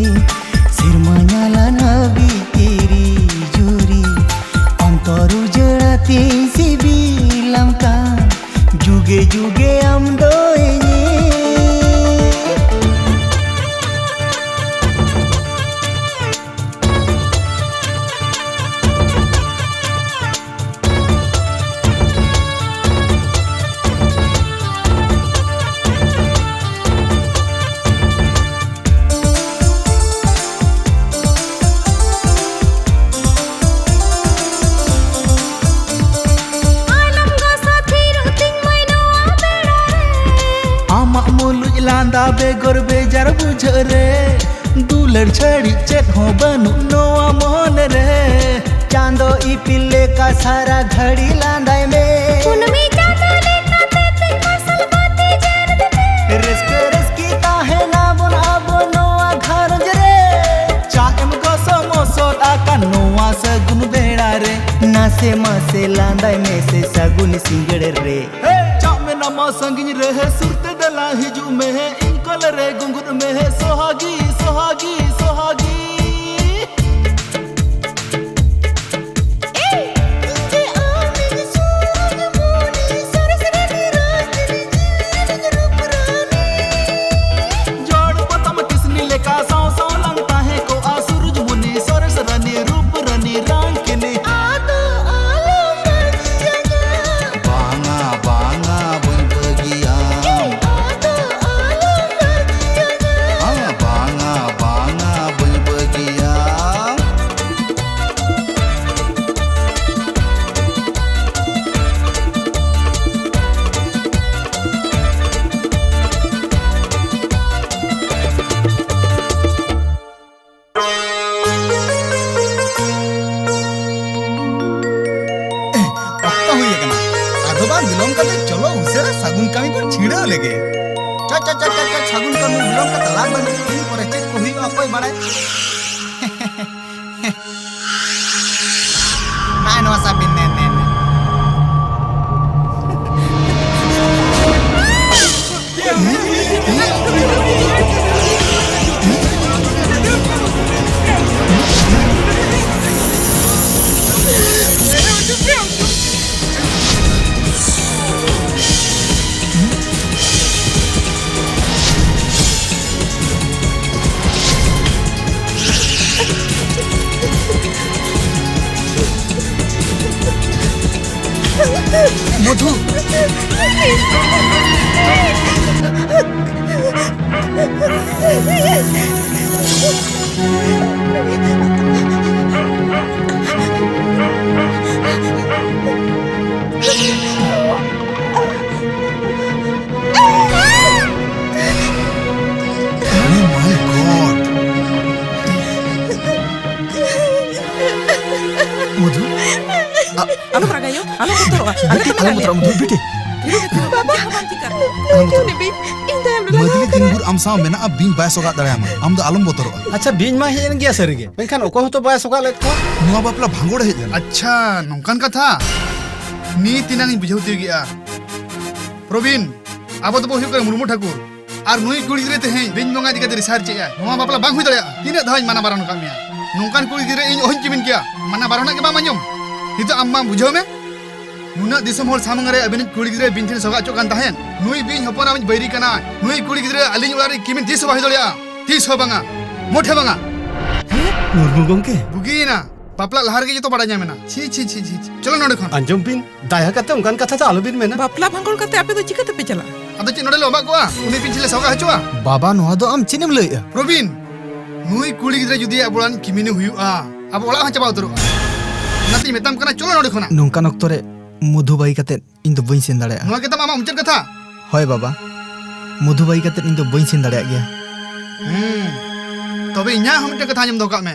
ᱥᱮᱨᱢᱟ ᱧᱟᱞᱟᱱ ᱦᱟᱹᱵᱤᱡ ᱛᱤᱨᱤ ᱡᱩᱨᱤ, ᱚᱱᱛᱚᱨ ᱩᱡᱟᱹᱲᱟ ᱛᱤᱧ ᱥᱤᱵᱤᱞᱟᱢ ᱠᱟᱱ, ᱡᱩᱜᱮ ᱡᱩᱜᱮ ᱟᱢ ᱫᱚ ᱤᱧᱤᱡ᱾ ᱟᱞᱚᱢ ᱜᱚᱥᱟ ᱛᱷᱤᱨᱚᱜ ᱛᱤᱧ ᱢᱟᱹᱭ ᱱᱚᱣᱟ ᱵᱮᱲᱟ ᱨᱮ᱾ ᱟᱢᱟᱜ ᱢᱩᱞᱩᱡ ᱞᱟᱸᱫᱟ ᱵᱮᱜᱚᱨ ᱵᱮᱡᱟᱨ ᱵᱩᱡᱷᱟᱹᱜ ᱨᱮ᱾ ᱫᱩᱞᱟᱹᱲ ᱪᱷᱟᱹᱲᱤ ᱪᱮᱫ ᱦᱚᱸ ᱵᱟᱹᱱᱩᱜ ᱱᱚᱣᱟ ᱢᱚᱱᱮ ᱨᱮ᱾ ᱪᱟᱸᱫᱚ ᱤᱯᱤᱞ ᱞᱮᱠᱟ ᱥᱟᱨᱟ ᱜᱷᱟᱹᱲᱤ ᱞᱟᱸᱫᱟᱭ ᱢᱮ᱾ ᱠᱩᱱᱟᱹᱢᱤ ᱪᱟᱸᱫᱚ ᱞᱮᱠᱟᱛᱮ ᱛᱤᱧ ᱢᱟᱨᱥᱟᱞ ᱵᱟᱹᱛᱤ ᱡᱮᱨᱮᱫ ᱢᱮ᱾ ᱨᱟᱹᱥᱠᱟᱹ ᱨᱟᱹᱥᱠᱤ ᱛᱟᱦᱮᱱᱟ ᱵᱚᱱ ᱟᱵᱚ ᱱᱚᱣᱟ ᱜᱷᱟᱨᱚᱸᱡᱽ ᱨᱮ᱾ ᱪᱟ ᱮᱢ ᱜᱚᱥᱚ ᱢᱚᱥᱚᱨ ᱟᱠᱟᱱ ᱱᱚᱣᱟ ᱥᱟᱹᱜᱩᱱ ᱵᱮᱲᱟ ᱨᱮ᱾ ᱱᱟᱥᱮ ᱢᱟᱥᱮ ᱞᱟᱸᱫᱟᱭ ᱢᱮᱥᱮ ᱥᱟᱹᱜᱩᱱ ᱥᱤᱸᱜᱟᱹᱲ ᱨᱮ᱾ ᱪᱟᱜ ᱢᱮᱱᱟᱢᱟ ᱥᱟᱺᱜᱤᱧ ᱨᱮ, ᱥᱩᱨ ᱛᱮ ᱫᱮᱞᱟ ᱦᱤᱡᱩᱜ ᱢᱮ, ᱤᱧ ᱠᱚᱞ ᱨᱮ ᱜᱩᱸᱜᱩᱫ ᱢᱮ, ᱥᱚᱦᱟᱜᱤ, ᱥᱚᱦᱟᱜᱤ, ᱥᱚᱦᱟᱜᱤ᱾ ᱮᱭ, ᱤᱧ ᱜᱮ ᱟᱢᱤᱧ ᱥᱩᱨᱡ ᱢᱩᱱᱤ, ᱥᱚᱨᱮᱥ ᱨᱟᱹᱱᱤ ᱨᱟᱡᱽᱱᱤ, ᱡᱤᱣᱤ ᱨᱤᱧ ᱨᱩᱯ ᱨᱟᱹᱱᱤ᱾ ᱡᱚᱲ ᱯᱚᱛᱟᱢ ᱠᱤᱥᱱᱤ ᱞᱮᱠᱟ ᱥᱟᱶ ᱥᱟᱶ ᱞᱟᱝ ᱛᱟᱦᱮᱸ ᱠᱚᱜᱼᱟ, ᱥᱩᱨᱡ ᱢᱩᱱᱤ, ᱥᱚᱨᱮᱥ ᱨᱟᱹᱱᱤ, ᱨᱩᱯ ᱨᱟᱹᱱᱤ, ᱨᱟᱝᱠᱤᱱᱤ᱾ ᱟᱫᱚ ᱟᱞᱚᱢ ᱨᱟᱹᱜᱤᱭᱟᱹᱧᱟ᱾ ᱵᱟᱝᱟ, ᱵᱟᱝᱟ, ᱵᱟᱹᱧ ᱵᱟᱹᱜᱤᱭᱟ᱾ ᱮᱭ, ᱟᱫᱚ ᱟᱞᱚᱢ ᱨᱟᱹᱜᱤᱭᱟᱹᱧᱟ᱾ ᱦᱮᱸ, ᱵᱟᱝᱟ, ᱵᱟᱝᱟ, ᱵᱟᱹᱧ ᱵᱟᱹᱜᱤᱭᱟ᱾ ᱚᱠᱛᱚ ᱦᱩᱭ ᱟᱠᱟᱱᱟ᱾ ᱟᱫᱚ ᱵᱟᱝ ᱵᱤᱞᱚᱢ ᱠᱟᱛᱮ ᱪᱚᱞᱚ ᱩᱥᱟᱹᱨᱟ ᱥᱟᱹᱜᱩᱱ ᱠᱟᱹᱢᱤ ᱵᱚᱱ ᱪᱷᱤᱲᱟᱹᱣ ᱞᱮᱜᱮ᱾ ᱪᱚ, ᱪᱚ, ᱪᱚ, ᱪᱚ, ᱪᱚ, ᱥᱟᱹᱜᱩᱱ ᱠᱟᱹᱢᱤ ᱵᱤᱞᱚᱢ ᱠᱟᱛᱮ ᱞᱟᱵᱷ ᱵᱟᱹᱱᱩᱜ, ᱛᱤᱱ ᱯᱚᱨᱮ ᱪᱮᱫ ᱠᱚ ᱦᱩᱭᱩᱜᱼᱟ ᱚᱠᱚᱭ ᱵᱟᱲᱟᱭ᱾ ᱱᱟᱭ ᱱᱚᱣᱟ ᱥᱟᱵ ᱵᱤᱱ, ᱱᱮ, ᱱᱮ, ᱱᱮ᱾ ᱟᱞᱚᱢ ᱵᱚᱛᱚᱨᱚᱜᱼᱟ, ᱟᱞᱮ ᱵᱤᱴᱤ, ᱠᱚ ᱟᱞᱚᱢ ᱢᱮᱱᱟᱜ ᱞᱮᱭᱟ᱾ ᱵᱚᱛᱚᱨᱚᱜᱼᱟ, ᱢᱚᱫᱷᱩ, ᱵᱤᱴᱤ᱾ ᱵᱟᱵᱟ, ᱪᱮᱫ ᱦᱚᱸ ᱵᱟᱝ ᱪᱤᱠᱟᱹᱜᱼᱟ᱾ ᱟᱞᱚᱢ ᱵᱚᱛᱚᱨᱚᱜᱼᱟ᱾ ᱵᱤᱧ, ᱤᱧ ᱛᱟᱭᱚᱢ ᱨᱮ ᱞᱟᱜᱟ ᱢᱟᱹᱫᱽᱞᱤ ᱟᱠᱟᱱᱟ᱾ ᱛᱤᱧ ᱵᱷᱳᱨ ᱟᱢ ᱥᱟᱶ ᱢᱮᱱᱟᱜᱼᱟ, ᱵᱤᱧ ᱵᱟᱭ ᱥᱚᱜᱟᱜ ᱫᱟᱲᱮᱭᱟᱢᱟ᱾ ᱟᱢ ᱫᱚ ᱟᱞᱚᱢ ᱵᱚᱛᱚᱨᱚᱜᱼᱟ᱾ ᱟᱪᱪᱷᱟ, ᱵᱤᱧ ᱢᱟ ᱦᱮᱡ ᱮᱱ ᱜᱮᱭᱟ ᱥᱟᱹᱨᱤ ᱜᱮ, ᱢᱮᱱᱠᱷᱟᱱ ᱚᱠᱚᱭ ᱦᱚᱸᱛᱚ ᱵᱟᱭ ᱥᱚᱜᱟᱜ ᱞᱮᱫ ᱠᱚᱣᱟ᱾ ᱱᱚᱣᱟ ᱵᱟᱯᱞᱟ ᱵᱷᱟᱸᱜᱚᱲ ᱦᱮᱡ ᱞᱮᱱᱟ᱾ ᱟᱪᱪᱷᱟ, ᱱᱚᱝᱠᱟᱱ ᱠᱟᱛᱷᱟ? ᱱᱤᱛ ᱮᱱᱟᱝ ᱤᱧ ᱵᱩᱡᱷᱟᱹᱣ ᱛᱤᱭᱳᱜᱮᱜᱼᱟ᱾ ᱯᱨᱚᱵᱤᱱ, ᱟᱵᱚ ᱫᱚᱵᱚ ᱦᱩᱭᱩᱜ ᱠᱟᱱᱟ ᱢᱩᱨᱢᱩ ᱴᱷᱟᱹᱠᱩᱨ᱾ ᱟᱨ ᱱᱩᱭ ᱠᱩᱲᱤ ᱜᱤᱫᱽᱨᱟᱹ ᱛᱮᱦᱮᱧ ᱵᱤᱧ ᱵᱚᱸᱜᱟ ᱤᱫᱤ ᱠᱟᱛᱮ research ᱮᱫ ᱟᱭ᱾ ᱱᱚᱣᱟ ᱵᱟᱯᱞᱟ ᱵᱟᱝ ᱦᱩᱭ ᱫᱟᱲᱮᱭᱟᱜᱼᱟ᱾ ᱛᱤᱱᱟᱹᱜ ᱫᱷᱟᱣ ᱤᱧ ᱢᱟᱱᱟ ᱵᱟᱨᱚᱱ ᱟᱠᱟᱫ ᱢᱮᱭᱟ? ᱱᱚᱝᱠᱟᱱ ᱠᱩᱲᱤ ᱜᱤᱫᱽᱨᱟᱹ ᱤᱧ ᱚᱦᱚᱧ ᱠᱤᱢᱤᱱ ᱠᱮᱭᱟ᱾ ᱢᱟᱱᱟ ᱵᱟᱨᱚᱱᱟᱜ ᱜᱮ ᱵᱟᱢ ᱟᱸᱡᱚᱢ᱾ ᱱᱤᱛᱚᱜ ᱟᱢ ᱢᱟ ᱵᱩᱡᱷᱟᱹᱣ ᱢᱮ, ᱱᱩᱱᱟᱹᱜ ᱫᱤᱥᱚᱢ ᱦᱚᱲ ᱥᱟᱢᱟᱝ ᱨᱮ ᱟᱹᱵᱤᱱᱤᱡ ᱠᱩᱲᱤ ᱜᱤᱫᱽᱨᱟᱹ ᱵᱤᱧ ᱴᱷᱮᱱ ᱥᱚᱜᱟ ᱦᱚᱪᱚᱜ ᱠᱟᱱ ᱛᱟᱦᱮᱸᱫ᱾ ᱱᱩᱭ ᱵᱤᱧ ᱦᱚᱯᱚᱱ ᱟᱢᱤᱡ ᱵᱟᱹᱭᱨᱤ ᱠᱟᱱᱟᱭ᱾ ᱱᱩᱭ ᱠᱩᱲᱤ ᱜᱤᱫᱽᱨᱟᱹ ᱟᱹᱞᱤᱧ ᱚᱲᱟᱜ ᱨᱮ ᱠᱤᱢᱤᱱ ᱛᱤᱥ ᱦᱚᱸ ᱵᱟᱭ ᱦᱩᱭ ᱫᱟᱲᱮᱭᱟᱜᱼᱟ, ᱛᱤᱥ ᱦᱚᱸ ᱵᱟᱝᱟ, ᱢᱚᱴᱷᱮ ᱵᱟᱝᱟ᱾ ᱢᱩᱨᱢᱩ ᱜᱚᱢᱠᱮ᱾ ᱵᱩᱜᱤᱭᱮᱱᱟ, ᱵᱟᱯᱞᱟ ᱞᱟᱦᱟ ᱨᱮᱜᱮ ᱡᱚᱛᱚ ᱵᱟᱲᱟᱭ ᱧᱟᱢ ᱮᱱᱟ᱾ ᱪᱷᱤ, ᱪᱷᱤ, ᱪᱷᱤ, ᱪᱷᱤ, ᱪᱷᱤ᱾ ᱪᱚᱞᱚ ᱱᱚᱰᱮ ᱠᱷᱚᱱ᱾ ᱟᱸᱡᱚᱢ ᱵᱤᱱ, ᱫᱟᱭᱟ ᱠᱟᱛᱮ ᱚᱱᱠᱟᱱ ᱠᱟᱛᱷᱟ ᱫᱚ ᱟᱞᱚᱵᱤᱱ ᱢᱮᱱᱟ᱾ ᱵᱟᱯᱞᱟ ᱵᱷᱟᱸᱜᱚᱲ ᱠᱟᱛᱮ ᱟᱯᱮ ᱫᱚ ᱪᱤᱠᱟᱹ ᱛᱮᱯᱮ ᱪᱟᱞᱟᱜᱼᱟ? ᱟᱫᱚ ᱪᱮᱫ ᱱᱚᱰᱮ ᱞᱮ ᱚᱵᱟᱜ ᱠᱚᱜᱼᱟ? ᱩᱱᱤ ᱯᱤᱪᱷᱤ ᱞᱮ ᱥᱚᱜᱟ ᱦᱚᱪᱚᱜᱼᱟ? ᱵᱟᱵᱟ, ᱱᱚᱣᱟ ᱫᱚ ᱟᱢ ᱪᱮᱫ ᱮᱢ ᱞᱟᱹᱭᱮᱜᱼᱟ? ᱯᱨᱚᱵᱤᱱ, ᱱᱩᱭ ᱠᱩᱲᱤ ᱜᱤᱫᱽᱨᱟᱹ ᱡᱩᱫᱤ ᱟᱵᱚ ᱚᱲᱟᱜ ᱨᱮᱱ ᱠᱤᱢᱤᱱᱮ ᱦᱩᱭᱩᱜᱼᱟ, ᱟᱵᱚ ᱚᱲᱟᱜ ᱦᱚᱸ ᱪᱟᱵᱟ ᱩᱛᱟᱹᱨᱚᱜᱼᱟ᱾ ᱚᱱᱟᱛᱤᱧ ᱢᱮᱛᱟᱢ ᱠᱟᱱᱟ, ᱪᱚᱞᱚ ᱱᱚᱰᱮ ᱠᱷᱚᱱᱟᱜ᱾ ᱱᱚᱝᱠᱟᱱ ᱚᱠᱛᱚ ᱨᱮ ᱢᱚᱫᱷᱩ ᱵᱟᱹᱜᱤ ᱠᱟᱛᱮ ᱤᱧ ᱫᱚ ᱵᱟᱹᱧ ᱥᱮᱱ ᱫᱟᱲᱮᱭᱟᱜᱼᱟ᱾ ᱱᱚᱣᱟ ᱜᱮᱛᱟᱢ ᱟᱢᱟᱜ ᱢᱩᱪᱟᱹᱫ ᱠᱟᱛᱷᱟ? ᱦᱳᱭ ᱵᱟᱵᱟ, ᱢᱚᱫᱷᱩ ᱵᱟᱹᱜᱤ ᱠᱟᱛᱮ ᱤᱧ ᱫᱚ ᱵᱟᱹᱧ ᱥᱮᱱ ᱫᱟᱲᱮᱭᱟᱜ ᱜᱮᱭᱟ᱾ ᱦᱩᱸ, ᱛᱚᱵᱮ ᱤᱧᱟᱹᱜ ᱦᱚᱸ ᱢᱤᱫᱴᱮᱱ ᱠᱟᱛᱷᱟ ᱟᱸᱡᱚᱢ ᱫᱚᱦᱚ ᱠᱟᱜ ᱢᱮ᱾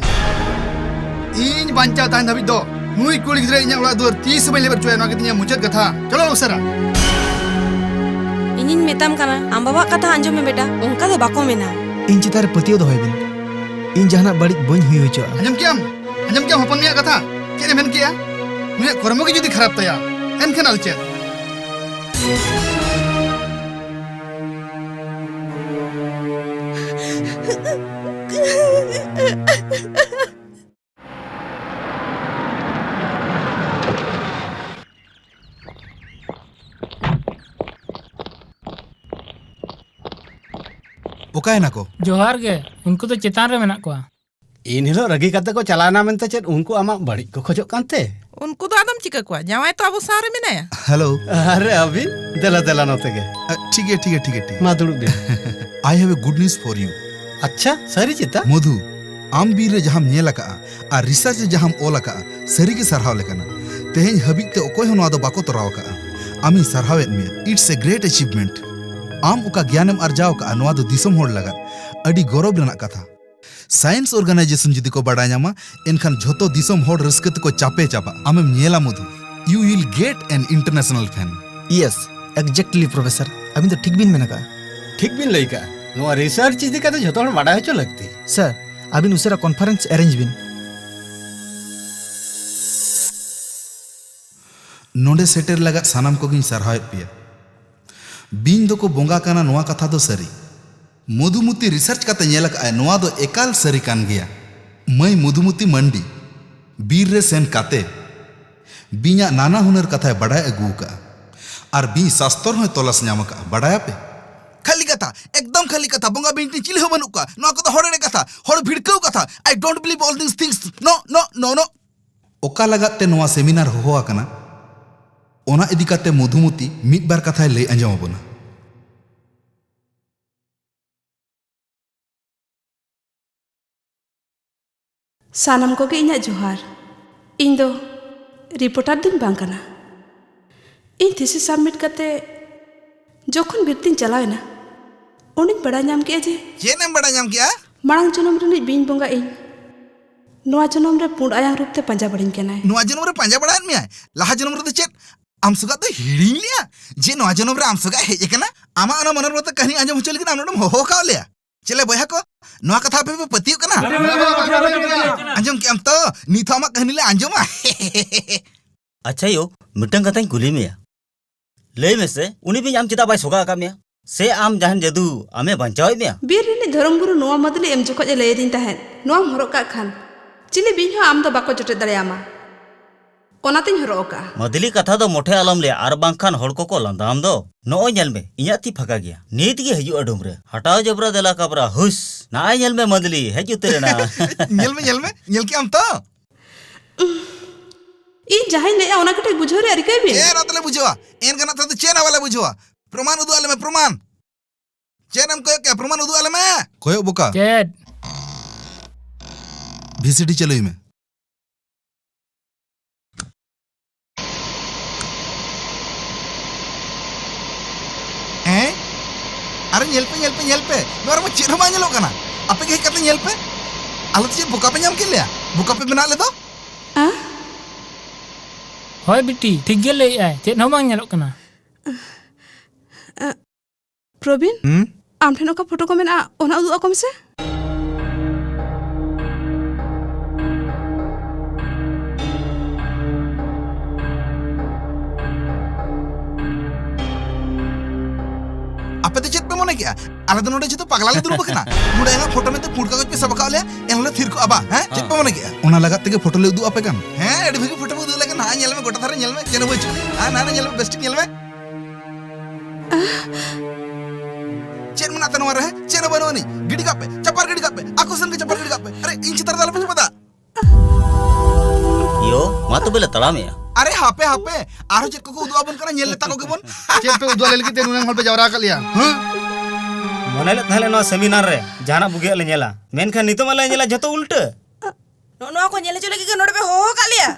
ᱤᱧ ᱵᱟᱧᱪᱟᱣ ᱛᱟᱦᱮᱱ ᱫᱷᱟᱹᱵᱤᱡ ᱫᱚ ᱱᱩᱭ ᱠᱩᱲᱤ ᱜᱤᱫᱽᱨᱟᱹ ᱤᱧᱟᱹᱜ ᱚᱲᱟᱜ ᱫᱩᱣᱟᱹᱨ ᱛᱤᱥ ᱦᱚᱸ ᱵᱟᱹᱧ ᱞᱮᱵᱮᱫ ᱦᱚᱪᱚᱭᱟ, ᱱᱚᱣᱟ ᱜᱮ ᱛᱤᱧᱟᱹᱜ ᱢᱩᱪᱟᱹᱫ ᱠᱟᱛᱷᱟ᱾ ᱪᱚᱞᱚ ᱩᱥᱟᱹᱨᱟ᱾ ᱤᱧᱤᱧ ᱢᱮᱛᱟᱢ ᱠᱟᱱᱟ, ᱟᱢ ᱵᱟᱵᱟᱣᱟᱜ ᱠᱟᱛᱷᱟ ᱟᱸᱡᱚᱢ ᱢᱮ ᱵᱮᱴᱟ, ᱚᱱᱠᱟ ᱫᱚ ᱵᱟᱠᱚ ᱢᱮᱱᱟ᱾ ᱤᱧ ᱪᱮᱛᱟᱱ ᱨᱮ ᱯᱟᱹᱛᱭᱟᱹᱣ ᱫᱚᱦᱚᱭ ᱵᱤᱱ, ᱤᱧ ᱡᱟᱦᱟᱱᱟᱜ ᱵᱟᱹᱲᱤᱡ ᱵᱟᱹᱧ ᱦᱩᱭ ᱦᱚᱪᱚᱜᱼᱟ᱾ ᱟᱸᱡᱚᱢ ᱠᱮᱜᱼᱟᱢ? ᱟᱸᱡᱚᱢ ᱠᱮᱜᱼᱟᱢ ᱦᱚᱯᱚᱱ ᱢᱤᱭᱟᱜ ᱠᱟᱛᱷᱟ? ᱪᱮᱫ ᱮ ᱢᱮᱱ ᱠᱮᱜᱼᱟ? ᱱᱩᱭᱟᱜ ᱠᱚᱨᱢᱚ ᱜᱮ ᱡᱩᱫᱤ ᱠᱷᱟᱨᱟᱯ ᱛᱟᱭᱟ, ᱮᱱᱠᱷᱟᱱ ᱟᱨ ᱪᱮᱫ? ᱚᱠᱟᱭᱮᱱᱟ ᱠᱚ? ᱡᱚᱦᱟᱨ ᱜᱮ, ᱩᱱᱠᱩ ᱫᱚ ᱪᱮᱛᱟᱱ ᱨᱮ ᱢᱮᱱᱟᱜ ᱠᱚᱣᱟ᱾ ᱤᱱ ᱦᱤᱞᱳᱜ ᱨᱟᱹᱜᱤ ᱠᱟᱛᱮ ᱠᱚ ᱪᱟᱞᱟᱣ ᱮᱱᱟ ᱢᱮᱱᱛᱮ ᱪᱮᱫ ᱩᱱᱠᱩ ᱟᱢᱟᱜ ᱵᱟᱹᱲᱤᱡ ᱠᱚ ᱠᱷᱚᱡᱚᱜ ᱠᱟᱱᱛᱮ? ᱩᱱᱠᱩ ᱫᱚ ᱟᱫᱚᱢ ᱪᱤᱠᱟᱹ ᱠᱚᱣᱟ? ᱡᱟᱶᱟᱭ ᱛᱚ ᱟᱵᱚ ᱥᱟᱶ ᱨᱮ ᱢᱮᱱᱟᱭᱟ᱾ ᱦᱮᱞᱳ᱾ ᱟᱨᱮ ᱟᱹᱵᱤᱱ, ᱫᱮᱞᱟ ᱫᱮᱞᱟ ᱱᱚᱛᱮ ᱜᱮ᱾ ᱟ, ᱴᱷᱤᱠ ᱜᱮᱭᱟ, ᱴᱷᱤᱠ ᱜᱮᱭᱟ, ᱴᱷᱤᱠ ᱜᱮᱭᱟ, ᱴᱷᱤᱠ ᱜᱮᱭᱟ᱾ ᱢᱟ ᱫᱩᱲᱩᱵ ᱵᱤᱱ᱾ I have a good news for you. ᱟᱪᱪᱷᱟ, ᱥᱟᱹᱨᱤ ᱪᱮᱛᱟ? ᱢᱚᱫᱷᱩ, ᱟᱢ ᱵᱤᱨ ᱨᱮ ᱡᱟᱦᱟᱸᱢ ᱧᱮᱞ ᱟᱠᱟᱜᱼᱟ ᱟᱨ research ᱨᱮ ᱡᱟᱦᱟᱸᱢ ᱚᱞ ᱟᱠᱟᱜᱼᱟ, ᱥᱟᱹᱨᱤ ᱜᱮ ᱥᱟᱨᱦᱟᱣ ᱞᱮᱠᱟᱱᱟ᱾ ᱛᱮᱦᱮᱧ ᱦᱟᱹᱵᱤᱡ ᱛᱮ ᱚᱠᱚᱭ ᱦᱚᱸ ᱱᱚᱣᱟ ᱫᱚ ᱵᱟᱠᱚ ᱛᱚᱨᱟᱣ ᱟᱠᱟᱜᱼᱟ᱾ ᱟᱢᱤᱧ ᱥᱟᱨᱦᱟᱣᱮᱫ ᱢᱮᱭᱟ᱾ It's a great achievement. ᱟᱢ ᱚᱠᱟ ᱜᱮᱭᱟᱱᱮᱢ ᱟᱨᱡᱟᱣ ᱟᱠᱟᱜᱼᱟ, ᱱᱚᱣᱟ ᱫᱚ ᱫᱤᱥᱚᱢ ᱦᱚᱲ ᱞᱟᱜᱟᱫ ᱟᱹᱰᱤ ᱜᱚᱨᱚᱵᱽ ᱨᱮᱱᱟᱜ ᱠᱟᱛᱷᱟ᱾ Science Organization ᱡᱩᱫᱤ ᱠᱚ ᱵᱟᱰᱟᱭ ᱧᱟᱢᱟ, ᱮᱱᱠᱷᱟᱱ ᱡᱷᱚᱛᱚ ᱫᱤᱥᱚᱢ ᱦᱚᱲ ᱨᱟᱹᱥᱠᱟᱹ ᱛᱮᱠᱚ ᱪᱟᱯᱮ ᱪᱟᱵᱟᱜᱼᱟ᱾ ᱟᱢᱮᱢ ᱧᱮᱞᱟ ᱢᱚᱫᱷᱩ, You will get an international fan. Yes, exactly, Professor. ᱟᱹᱵᱤᱱ ᱫᱚ ᱴᱷᱤᱠ ᱵᱤᱱ ᱢᱮᱱ ᱟᱠᱟᱫᱼᱟ᱾ ᱴᱷᱤᱠ ᱵᱤᱱ ᱞᱟᱹᱭ ᱠᱟᱜᱼᱟ᱾ ᱱᱚᱣᱟ research ᱤᱫᱤ ᱠᱟᱛᱮ ᱡᱷᱚᱛᱚ ᱦᱚᱲ ᱵᱟᱰᱟᱭ ᱦᱚᱪᱚ ᱞᱟᱹᱠᱛᱤ᱾ Sir, ᱟᱹᱵᱤᱱ ᱩᱥᱟᱹᱨᱟ conference arrange ᱵᱤᱱ᱾ ᱱᱚᱰᱮ ᱥᱮᱴᱮᱨ ᱞᱟᱜᱟᱫ ᱥᱟᱱᱟᱢ ᱠᱚᱜᱮᱧ ᱥᱟᱨᱦᱟᱣᱮᱫ ᱯᱮᱭᱟ᱾ ᱵᱤᱧ ᱫᱚᱠᱚ ᱵᱚᱸᱜᱟ ᱠᱟᱱᱟ, ᱱᱚᱣᱟ ᱠᱟᱛᱷᱟ ᱫᱚ ᱥᱟᱹᱨᱤ᱾ ᱢᱚᱫᱷᱩᱢᱚᱛᱤ research ᱠᱟᱛᱮ ᱧᱮᱞ ᱟᱠᱟᱫᱼᱟᱭ, ᱱᱚᱣᱟ ᱫᱚ ᱮᱠᱟᱞ ᱥᱟᱹᱨᱤ ᱠᱟᱱ ᱜᱮᱭᱟ᱾ ᱢᱟᱹᱭ ᱢᱚᱫᱷᱩᱢᱚᱛᱤ ᱢᱟᱱᱰᱤ ᱵᱤᱨ ᱨᱮ ᱥᱮᱱ ᱠᱟᱛᱮ ᱵᱤᱧᱟᱜ ᱱᱟᱱᱟ ᱦᱩᱱᱟᱹᱨ ᱠᱟᱛᱷᱟᱭ ᱵᱟᱰᱟᱭ ᱟᱹᱜᱩ ᱟᱠᱟᱫᱼᱟ᱾ ᱟᱨ ᱵᱤᱧ ᱥᱟᱥᱛᱚᱨ ᱦᱚᱸᱭ ᱛᱚᱞᱟᱥ ᱧᱟᱢ ᱟᱠᱟᱫᱼᱟ, ᱵᱟᱰᱟᱭᱟᱯᱮ? ᱠᱷᱟᱹᱞᱤ ᱠᱟᱛᱷᱟ, ᱮᱠᱫᱚᱢ ᱠᱷᱟᱹᱞᱤ ᱠᱟᱛᱷᱟ᱾ ᱵᱚᱸᱜᱟ ᱵᱤᱧ ᱴᱷᱮᱱ ᱪᱤᱞᱤ ᱦᱚᱸ ᱵᱟᱹᱱᱩᱜ ᱠᱚᱣᱟ᱾ ᱱᱚᱣᱟ ᱠᱚᱫᱚ ᱦᱚᱲ ᱮᱲᱮ ᱠᱟᱛᱷᱟ, ᱦᱚᱲ ᱵᱷᱤᱲᱠᱟᱹᱣ ᱠᱟᱛᱷᱟ᱾ I don't believe all these things. No, no, no, no. ᱚᱠᱟ ᱞᱟᱜᱟᱫ ᱛᱮ ᱱᱚᱣᱟ seminar ᱦᱚᱦᱚ ᱟᱠᱟᱱᱟ, ᱚᱱᱟ ᱤᱫᱤ ᱠᱟᱛᱮ ᱢᱚᱫᱷᱩᱢᱚᱛᱤ ᱢᱤᱫ ᱵᱟᱨ ᱠᱟᱛᱷᱟᱭ ᱞᱟᱹᱭ ᱟᱸᱡᱚᱢ ᱟᱵᱚᱱᱟ᱾ ᱥᱟᱱᱟᱢ ᱠᱚᱜᱮ ᱤᱧᱟᱹᱜ ᱡᱚᱦᱟᱨ᱾ ᱤᱧ ᱫᱚ reporter ᱫᱚᱧ ᱵᱟᱝ ᱠᱟᱱᱟ᱾ ᱤᱧ thesis submit ᱠᱟᱛᱮ ᱡᱚᱠᱷᱚᱱ ᱵᱤᱨ ᱛᱤᱧ ᱪᱟᱞᱟᱣ ᱮᱱᱟ, ᱩᱱᱤᱧ ᱵᱟᱲᱟᱭ ᱧᱟᱢ ᱠᱮᱫᱼᱟ ᱡᱮ ᱪᱮᱫ ᱮᱢ ᱵᱟᱲᱟᱭ ᱧᱟᱢ ᱠᱮᱫᱼᱟ? ᱢᱟᱲᱟᱝ ᱡᱚᱱᱚᱢ ᱨᱤᱱᱤᱡ ᱵᱤᱧ ᱵᱚᱸᱜᱟ ᱤᱧ ᱱᱚᱣᱟ ᱡᱚᱱᱚᱢ ᱨᱮ ᱯᱩᱸᱰ ᱟᱭᱟᱝ ᱨᱩᱯ ᱛᱮ ᱯᱟᱸᱡᱟ ᱵᱟᱲᱟᱧ ᱠᱟᱱᱟᱭ᱾ ᱱᱚᱣᱟ ᱡᱚᱱᱚᱢ ᱨᱮ ᱯᱟᱸᱡᱟ ᱵᱟᱲᱟᱭᱮᱫ ᱢᱮᱭᱟᱭ? ᱞᱟᱦᱟ ᱡᱚᱱᱚᱢ ᱨᱮᱫᱚ ᱪᱮᱫ ᱟᱢ ᱥᱚᱜᱟᱜ ᱫᱚ ᱦᱤᱲᱤᱧ ᱞᱮᱭᱟ ᱡᱮ ᱱᱚᱣᱟ ᱡᱚᱱᱚᱢ ᱨᱮ ᱟᱢ ᱥᱚᱜᱟᱜ ᱦᱮᱡ ᱟᱠᱟᱱᱟ? ᱟᱢᱟᱜ ᱚᱱᱟ ᱢᱚᱱᱚᱨ ᱢᱚᱛᱚ ᱠᱟᱹᱦᱱᱤ ᱟᱸᱡᱚᱢ ᱦᱚᱪᱚ ᱞᱟᱹᱜᱤᱫ ᱟᱢ ᱱᱚᱰᱮᱢ ᱦᱚᱦᱚ ᱟᱠᱟᱫ ᱞᱮᱭᱟ᱾ ᱪᱮᱞᱮ ᱵᱚᱭᱦᱟ ᱠᱚ, ᱱᱚᱣᱟ ᱠᱟᱛᱷᱟ ᱟᱯᱮ ᱯᱮ ᱯᱟᱹᱛᱭᱟᱹᱜ ᱠᱟᱱᱟ? ᱟᱸᱡᱚᱢ ᱠᱮᱜ ᱟᱢ ᱛᱚ? ᱱᱤᱛ ᱦᱚᱸ ᱟᱢᱟᱜ ᱠᱟᱹᱦᱱᱤ ᱞᱮ ᱟᱸᱡᱚᱢᱟ᱾ ᱟᱪᱪᱷᱟ ᱭᱳ, ᱢᱤᱫᱴᱟᱝ ᱠᱟᱛᱷᱟᱧ ᱠᱩᱞᱤ ᱢᱮᱭᱟ᱾ ᱞᱟᱹᱭ ᱢᱮᱥᱮ, ᱩᱱᱤ ᱵᱤᱧ ᱟᱢ ᱪᱮᱫᱟᱜ ᱵᱟᱭ ᱥᱚᱜᱟ ᱟᱠᱟᱫ ᱢᱮᱭᱟ? ᱥᱮ ᱟᱢ ᱡᱟᱦᱟᱱ ᱡᱟᱹᱫᱩ ᱟᱢᱮ ᱵᱟᱧᱪᱟᱣᱮᱫ ᱢᱮᱭᱟ? ᱵᱤᱨ ᱨᱤᱱᱤᱡ ᱫᱷᱚᱨᱚᱢ ᱜᱩᱨᱩ ᱱᱚᱣᱟ ᱢᱟᱹᱫᱞᱤ ᱮᱢ ᱡᱚᱠᱷᱚᱡ ᱮ ᱞᱟᱹᱭ ᱟᱹᱫᱤᱧ ᱛᱟᱦᱮᱸᱫ, "ᱱᱚᱣᱟᱢ ᱦᱚᱨᱚᱜ ᱠᱟᱜ ᱠᱷᱟᱱ ᱪᱤᱞᱤ ᱵᱤᱧ ᱦᱚᱸ ᱟᱢ ᱫᱚ ᱵᱟᱠᱚ ᱡᱚᱴᱮᱫ ᱫᱟᱲᱮᱭᱟᱢᱟ᱾" ᱚᱱᱟᱛᱤᱧ ᱦᱚᱨᱚᱜ ᱟᱠᱟᱜᱼᱟ᱾ ᱢᱟᱹᱫᱞᱤ ᱠᱟᱛᱷᱟ ᱫᱚ ᱢᱚᱴᱷᱮ ᱟᱞᱚᱢ ᱞᱟᱹᱭᱟ, ᱟᱨ ᱵᱟᱝᱠᱷᱟᱱ ᱦᱚᱲ ᱠᱚᱠᱚ ᱞᱟᱸᱫᱟᱣᱟᱢ ᱫᱚ᱾ ᱱᱚᱜᱼᱚᱭ ᱧᱮᱞ ᱢᱮ, ᱤᱧᱟᱜ ᱛᱤ ᱯᱷᱟᱸᱠᱟ ᱜᱮᱭᱟ᱾ ᱱᱤᱛ ᱜᱮ ᱦᱤᱡᱩᱜᱼᱟ ᱰᱩᱢᱨᱟᱹ᱾ ᱦᱟᱴᱟᱣ ᱡᱚᱵᱨᱟ ᱫᱮᱞᱟ ᱠᱟᱵᱨᱟ, ᱦᱩᱥ! ᱱᱚᱜᱼᱚᱭ ᱧᱮᱞ ᱢᱮ ᱢᱟᱹᱫᱞᱤ ᱦᱮᱡ ᱩᱛᱟᱹᱨ ᱮᱱᱟ᱾ ᱧᱮᱞ ᱢᱮ, ᱧᱮᱞ ᱢᱮ, ᱧᱮᱞ ᱠᱮᱜ ᱟᱢ ᱛᱚ? ᱤᱧ ᱡᱟᱦᱟᱸᱧ ᱞᱟᱹᱭᱮᱜᱼᱟ, ᱚᱱᱟ ᱠᱟᱹᱴᱤᱡ ᱵᱩᱡᱷᱟᱹᱣ ᱨᱮᱭᱟᱜ ᱨᱤᱠᱟᱹᱭ ᱵᱤᱱ᱾ ᱪᱮᱫ ᱟᱫᱚᱞᱮ ᱵᱩᱡᱷᱟᱹᱣᱟ? ᱮᱱ ᱜᱟᱱᱚᱜ ᱛᱟᱦᱮᱸ ᱫᱚ ᱪᱮᱫ ᱦᱚᱸ ᱵᱟᱞᱮ ᱵᱩᱡᱷᱟᱹᱣᱟ᱾ ᱯᱨᱚᱢᱟᱱ ᱩᱫᱩᱜ ᱟᱞᱮ ᱢᱮ, ᱯᱨᱚᱢᱟᱱ᱾ ᱪᱮᱫ ᱮᱢ ᱠᱚᱭᱚᱜ ᱠᱮᱜᱼᱟ? ᱯᱨᱚᱢᱟᱱ ᱩᱫᱩᱜ ᱟᱞᱮ ᱢᱮ᱾ ᱠᱚᱭᱚᱜ ᱵᱚᱠᱟ᱾ ᱪᱮᱫ? ᱵᱷᱤ ᱥᱤ ᱰᱤ ᱪᱟᱹᱞᱩᱭ ᱢᱮ᱾ ᱦᱮᱸ? ᱟᱨᱮ ᱧᱮᱞ ᱯᱮ, ᱧᱮᱞ ᱯᱮ, ᱧᱮᱞ ᱯᱮ᱾ ᱱᱚᱣᱟ ᱨᱮᱢᱟ ᱪᱮᱫ ᱦᱚᱸ ᱵᱟᱝ ᱧᱮᱞᱚᱜ ᱠᱟᱱᱟ᱾ ᱟᱯᱮ ᱜᱮ ᱦᱮᱡ ᱠᱟᱛᱮ ᱧᱮᱞ ᱯᱮ᱾ ᱟᱞᱮ ᱫᱚ ᱪᱮᱫ ᱵᱚᱠᱟ ᱯᱮ ᱧᱟᱢ ᱠᱮᱫ ᱞᱮᱭᱟ? ᱵᱚᱠᱟ ᱯᱮ ᱵᱮᱱᱟᱣ ᱞᱮᱫᱚ? ᱟ? ᱦᱳᱭ ᱵᱤᱴᱤ, ᱴᱷᱤᱠ ᱜᱮ ᱞᱟᱹᱭᱮᱫᱼᱟᱭ, ᱪᱮᱫ ᱦᱚᱸ ᱵᱟᱝ ᱧᱮᱞᱚᱜ ᱠᱟᱱᱟ᱾ ᱯᱨᱚᱵᱤᱱ, ᱦᱩᱸ? ᱟᱢ ᱴᱷᱮᱱ ᱚᱠᱟ ᱯᱷᱳᱴᱳ ᱠᱚ ᱢᱮᱱᱟᱜᱼᱟ, ᱚᱱᱟ ᱩᱫᱩᱜ ᱟᱠᱚ ᱢᱮᱥᱮ᱾ ᱟᱯᱮ ᱫᱚ ᱪᱮᱫ ᱯᱮ ᱢᱚᱱᱮ ᱠᱮᱜᱼᱟ? ᱟᱞᱮ ᱫᱚ ᱱᱚᱰᱮ ᱡᱚᱛᱚ ᱯᱟᱜᱽᱞᱟ ᱞᱮ ᱫᱩᱲᱩᱵ ᱟᱠᱟᱱᱟ? ᱱᱚᱰᱮ ᱟᱭᱢᱟ ᱯᱷᱳᱴᱳ ᱢᱮᱱᱛᱮ ᱯᱩᱸᱰ ᱠᱟᱜᱚᱡᱽ ᱯᱮ ᱥᱟᱵ ᱟᱠᱟᱫ ᱞᱮᱭᱟ, ᱮᱱᱦᱤᱞᱳᱜ ᱞᱮ ᱛᱷᱤᱨ ᱠᱚᱜᱼᱟ ᱵᱟ, ᱦᱮᱸ? ᱪᱮᱫ ᱯᱮ ᱢᱚᱱᱮ ᱠᱮᱜᱼᱟ? ᱚᱱᱟ ᱞᱟᱜᱟᱫ ᱛᱮᱜᱮ ᱯᱷᱳᱴᱳ ᱞᱮ ᱩᱫᱩᱜ ᱟᱯᱮ ᱠᱟᱱ᱾ ᱦᱮᱸ, ᱟᱹᱰᱤ ᱵᱷᱟᱹᱜᱤ ᱯᱷᱳᱴᱳ ᱯᱮ ᱩᱫᱩᱜ ᱟᱞᱮ ᱠᱟᱱᱟ᱾ ᱦᱮᱸ, ᱧᱮᱞ ᱢᱮ, ᱜᱚᱴᱟ ᱫᱷᱟᱨᱮ ᱧᱮᱞ ᱢᱮ, ᱪᱮᱫ ᱦᱚᱸ ᱵᱟᱹᱪᱩᱜ ᱟᱹᱱᱤᱡ᱾ ᱦᱮᱸ, ᱱᱟ, ᱱᱟ, ᱧᱮᱞ ᱢᱮ, ᱵᱮᱥ ᱴᱷᱤᱠ ᱧᱮᱞ ᱢᱮ᱾ ᱪᱮᱫ ᱢᱮᱱᱟᱜ ᱛᱮ ᱱᱚᱣᱟ ᱨᱮ, ᱦᱮᱸ? ᱪᱮᱫ ᱦᱚᱸ ᱵᱟᱹᱱᱩᱜ ᱟᱹᱱᱤᱡ᱾ ᱜᱤᱰᱤ ᱠᱟᱜ ᱯᱮ, ᱪᱟᱯᱟᱨ ᱜᱤᱰᱤ ᱠᱟᱜ ᱯᱮ, ᱟᱠᱚ ᱥᱮᱱ ᱜᱮ ᱪᱟᱯᱟᱨ ᱜᱤᱰᱤ ᱠᱟᱜ ᱯᱮ᱾ ᱟᱨᱮ, ᱤᱧ ᱪᱮᱛᱟᱱ ᱨᱮ ᱟᱞᱚᱯᱮ ᱪᱟᱯᱟᱫᱟ᱾ ᱭᱳ, ᱢᱟ ᱛᱚᱵᱮ ᱞᱮ ᱛᱟᱲᱟᱢᱮᱜᱼᱟ᱾ ᱟᱨᱮ ᱦᱟᱯᱮ, ᱦᱟᱯᱮ, ᱟᱨᱦᱚᱸ ᱪᱮᱫ ᱠᱚᱠᱚ ᱩᱫᱩᱜ ᱟᱵᱚᱱ ᱠᱟᱱᱟ, ᱧᱮᱞ ᱞᱮ ᱛᱟᱠᱚ ᱜᱮᱵᱚᱱ᱾ ᱪᱮᱫ ᱯᱮ ᱩᱫᱩᱜ ᱟᱞᱮ ᱞᱟᱹᱜᱤᱫ ᱛᱮ ᱱᱩᱱᱟᱹᱜ ᱦᱚᱲ ᱯᱮ ᱡᱟᱣᱨᱟ ᱟᱠᱟᱫ ᱞᱮᱭᱟ, ᱦᱮᱸ? ᱢᱚᱱᱮ ᱞᱮᱫ ᱛᱟᱦᱮᱸ ᱞᱮ ᱱᱚᱣᱟ ᱥᱮᱢᱤᱱᱟᱨ ᱨᱮ ᱡᱟᱦᱟᱱᱟᱜ ᱵᱩᱜᱤᱭᱟᱜ ᱞᱮ ᱧᱮᱞᱟ, ᱢᱮᱱᱠᱷᱟᱱ ᱱᱤᱛᱚᱜ ᱢᱟ ᱞᱮ ᱧᱮᱞᱟ ᱡᱷᱚᱛᱚ ᱩᱞᱴᱟᱹ᱾ ᱱᱚᱜᱼᱚ ᱱᱚᱣᱟ ᱠᱚ ᱧᱮᱞ ᱦᱚᱪᱚ ᱞᱟᱹᱜᱤᱫ ᱜᱮ ᱱᱚᱰᱮ ᱯᱮ ᱦᱚᱦᱚ ᱟᱠᱟᱫ ᱞᱮᱭᱟ?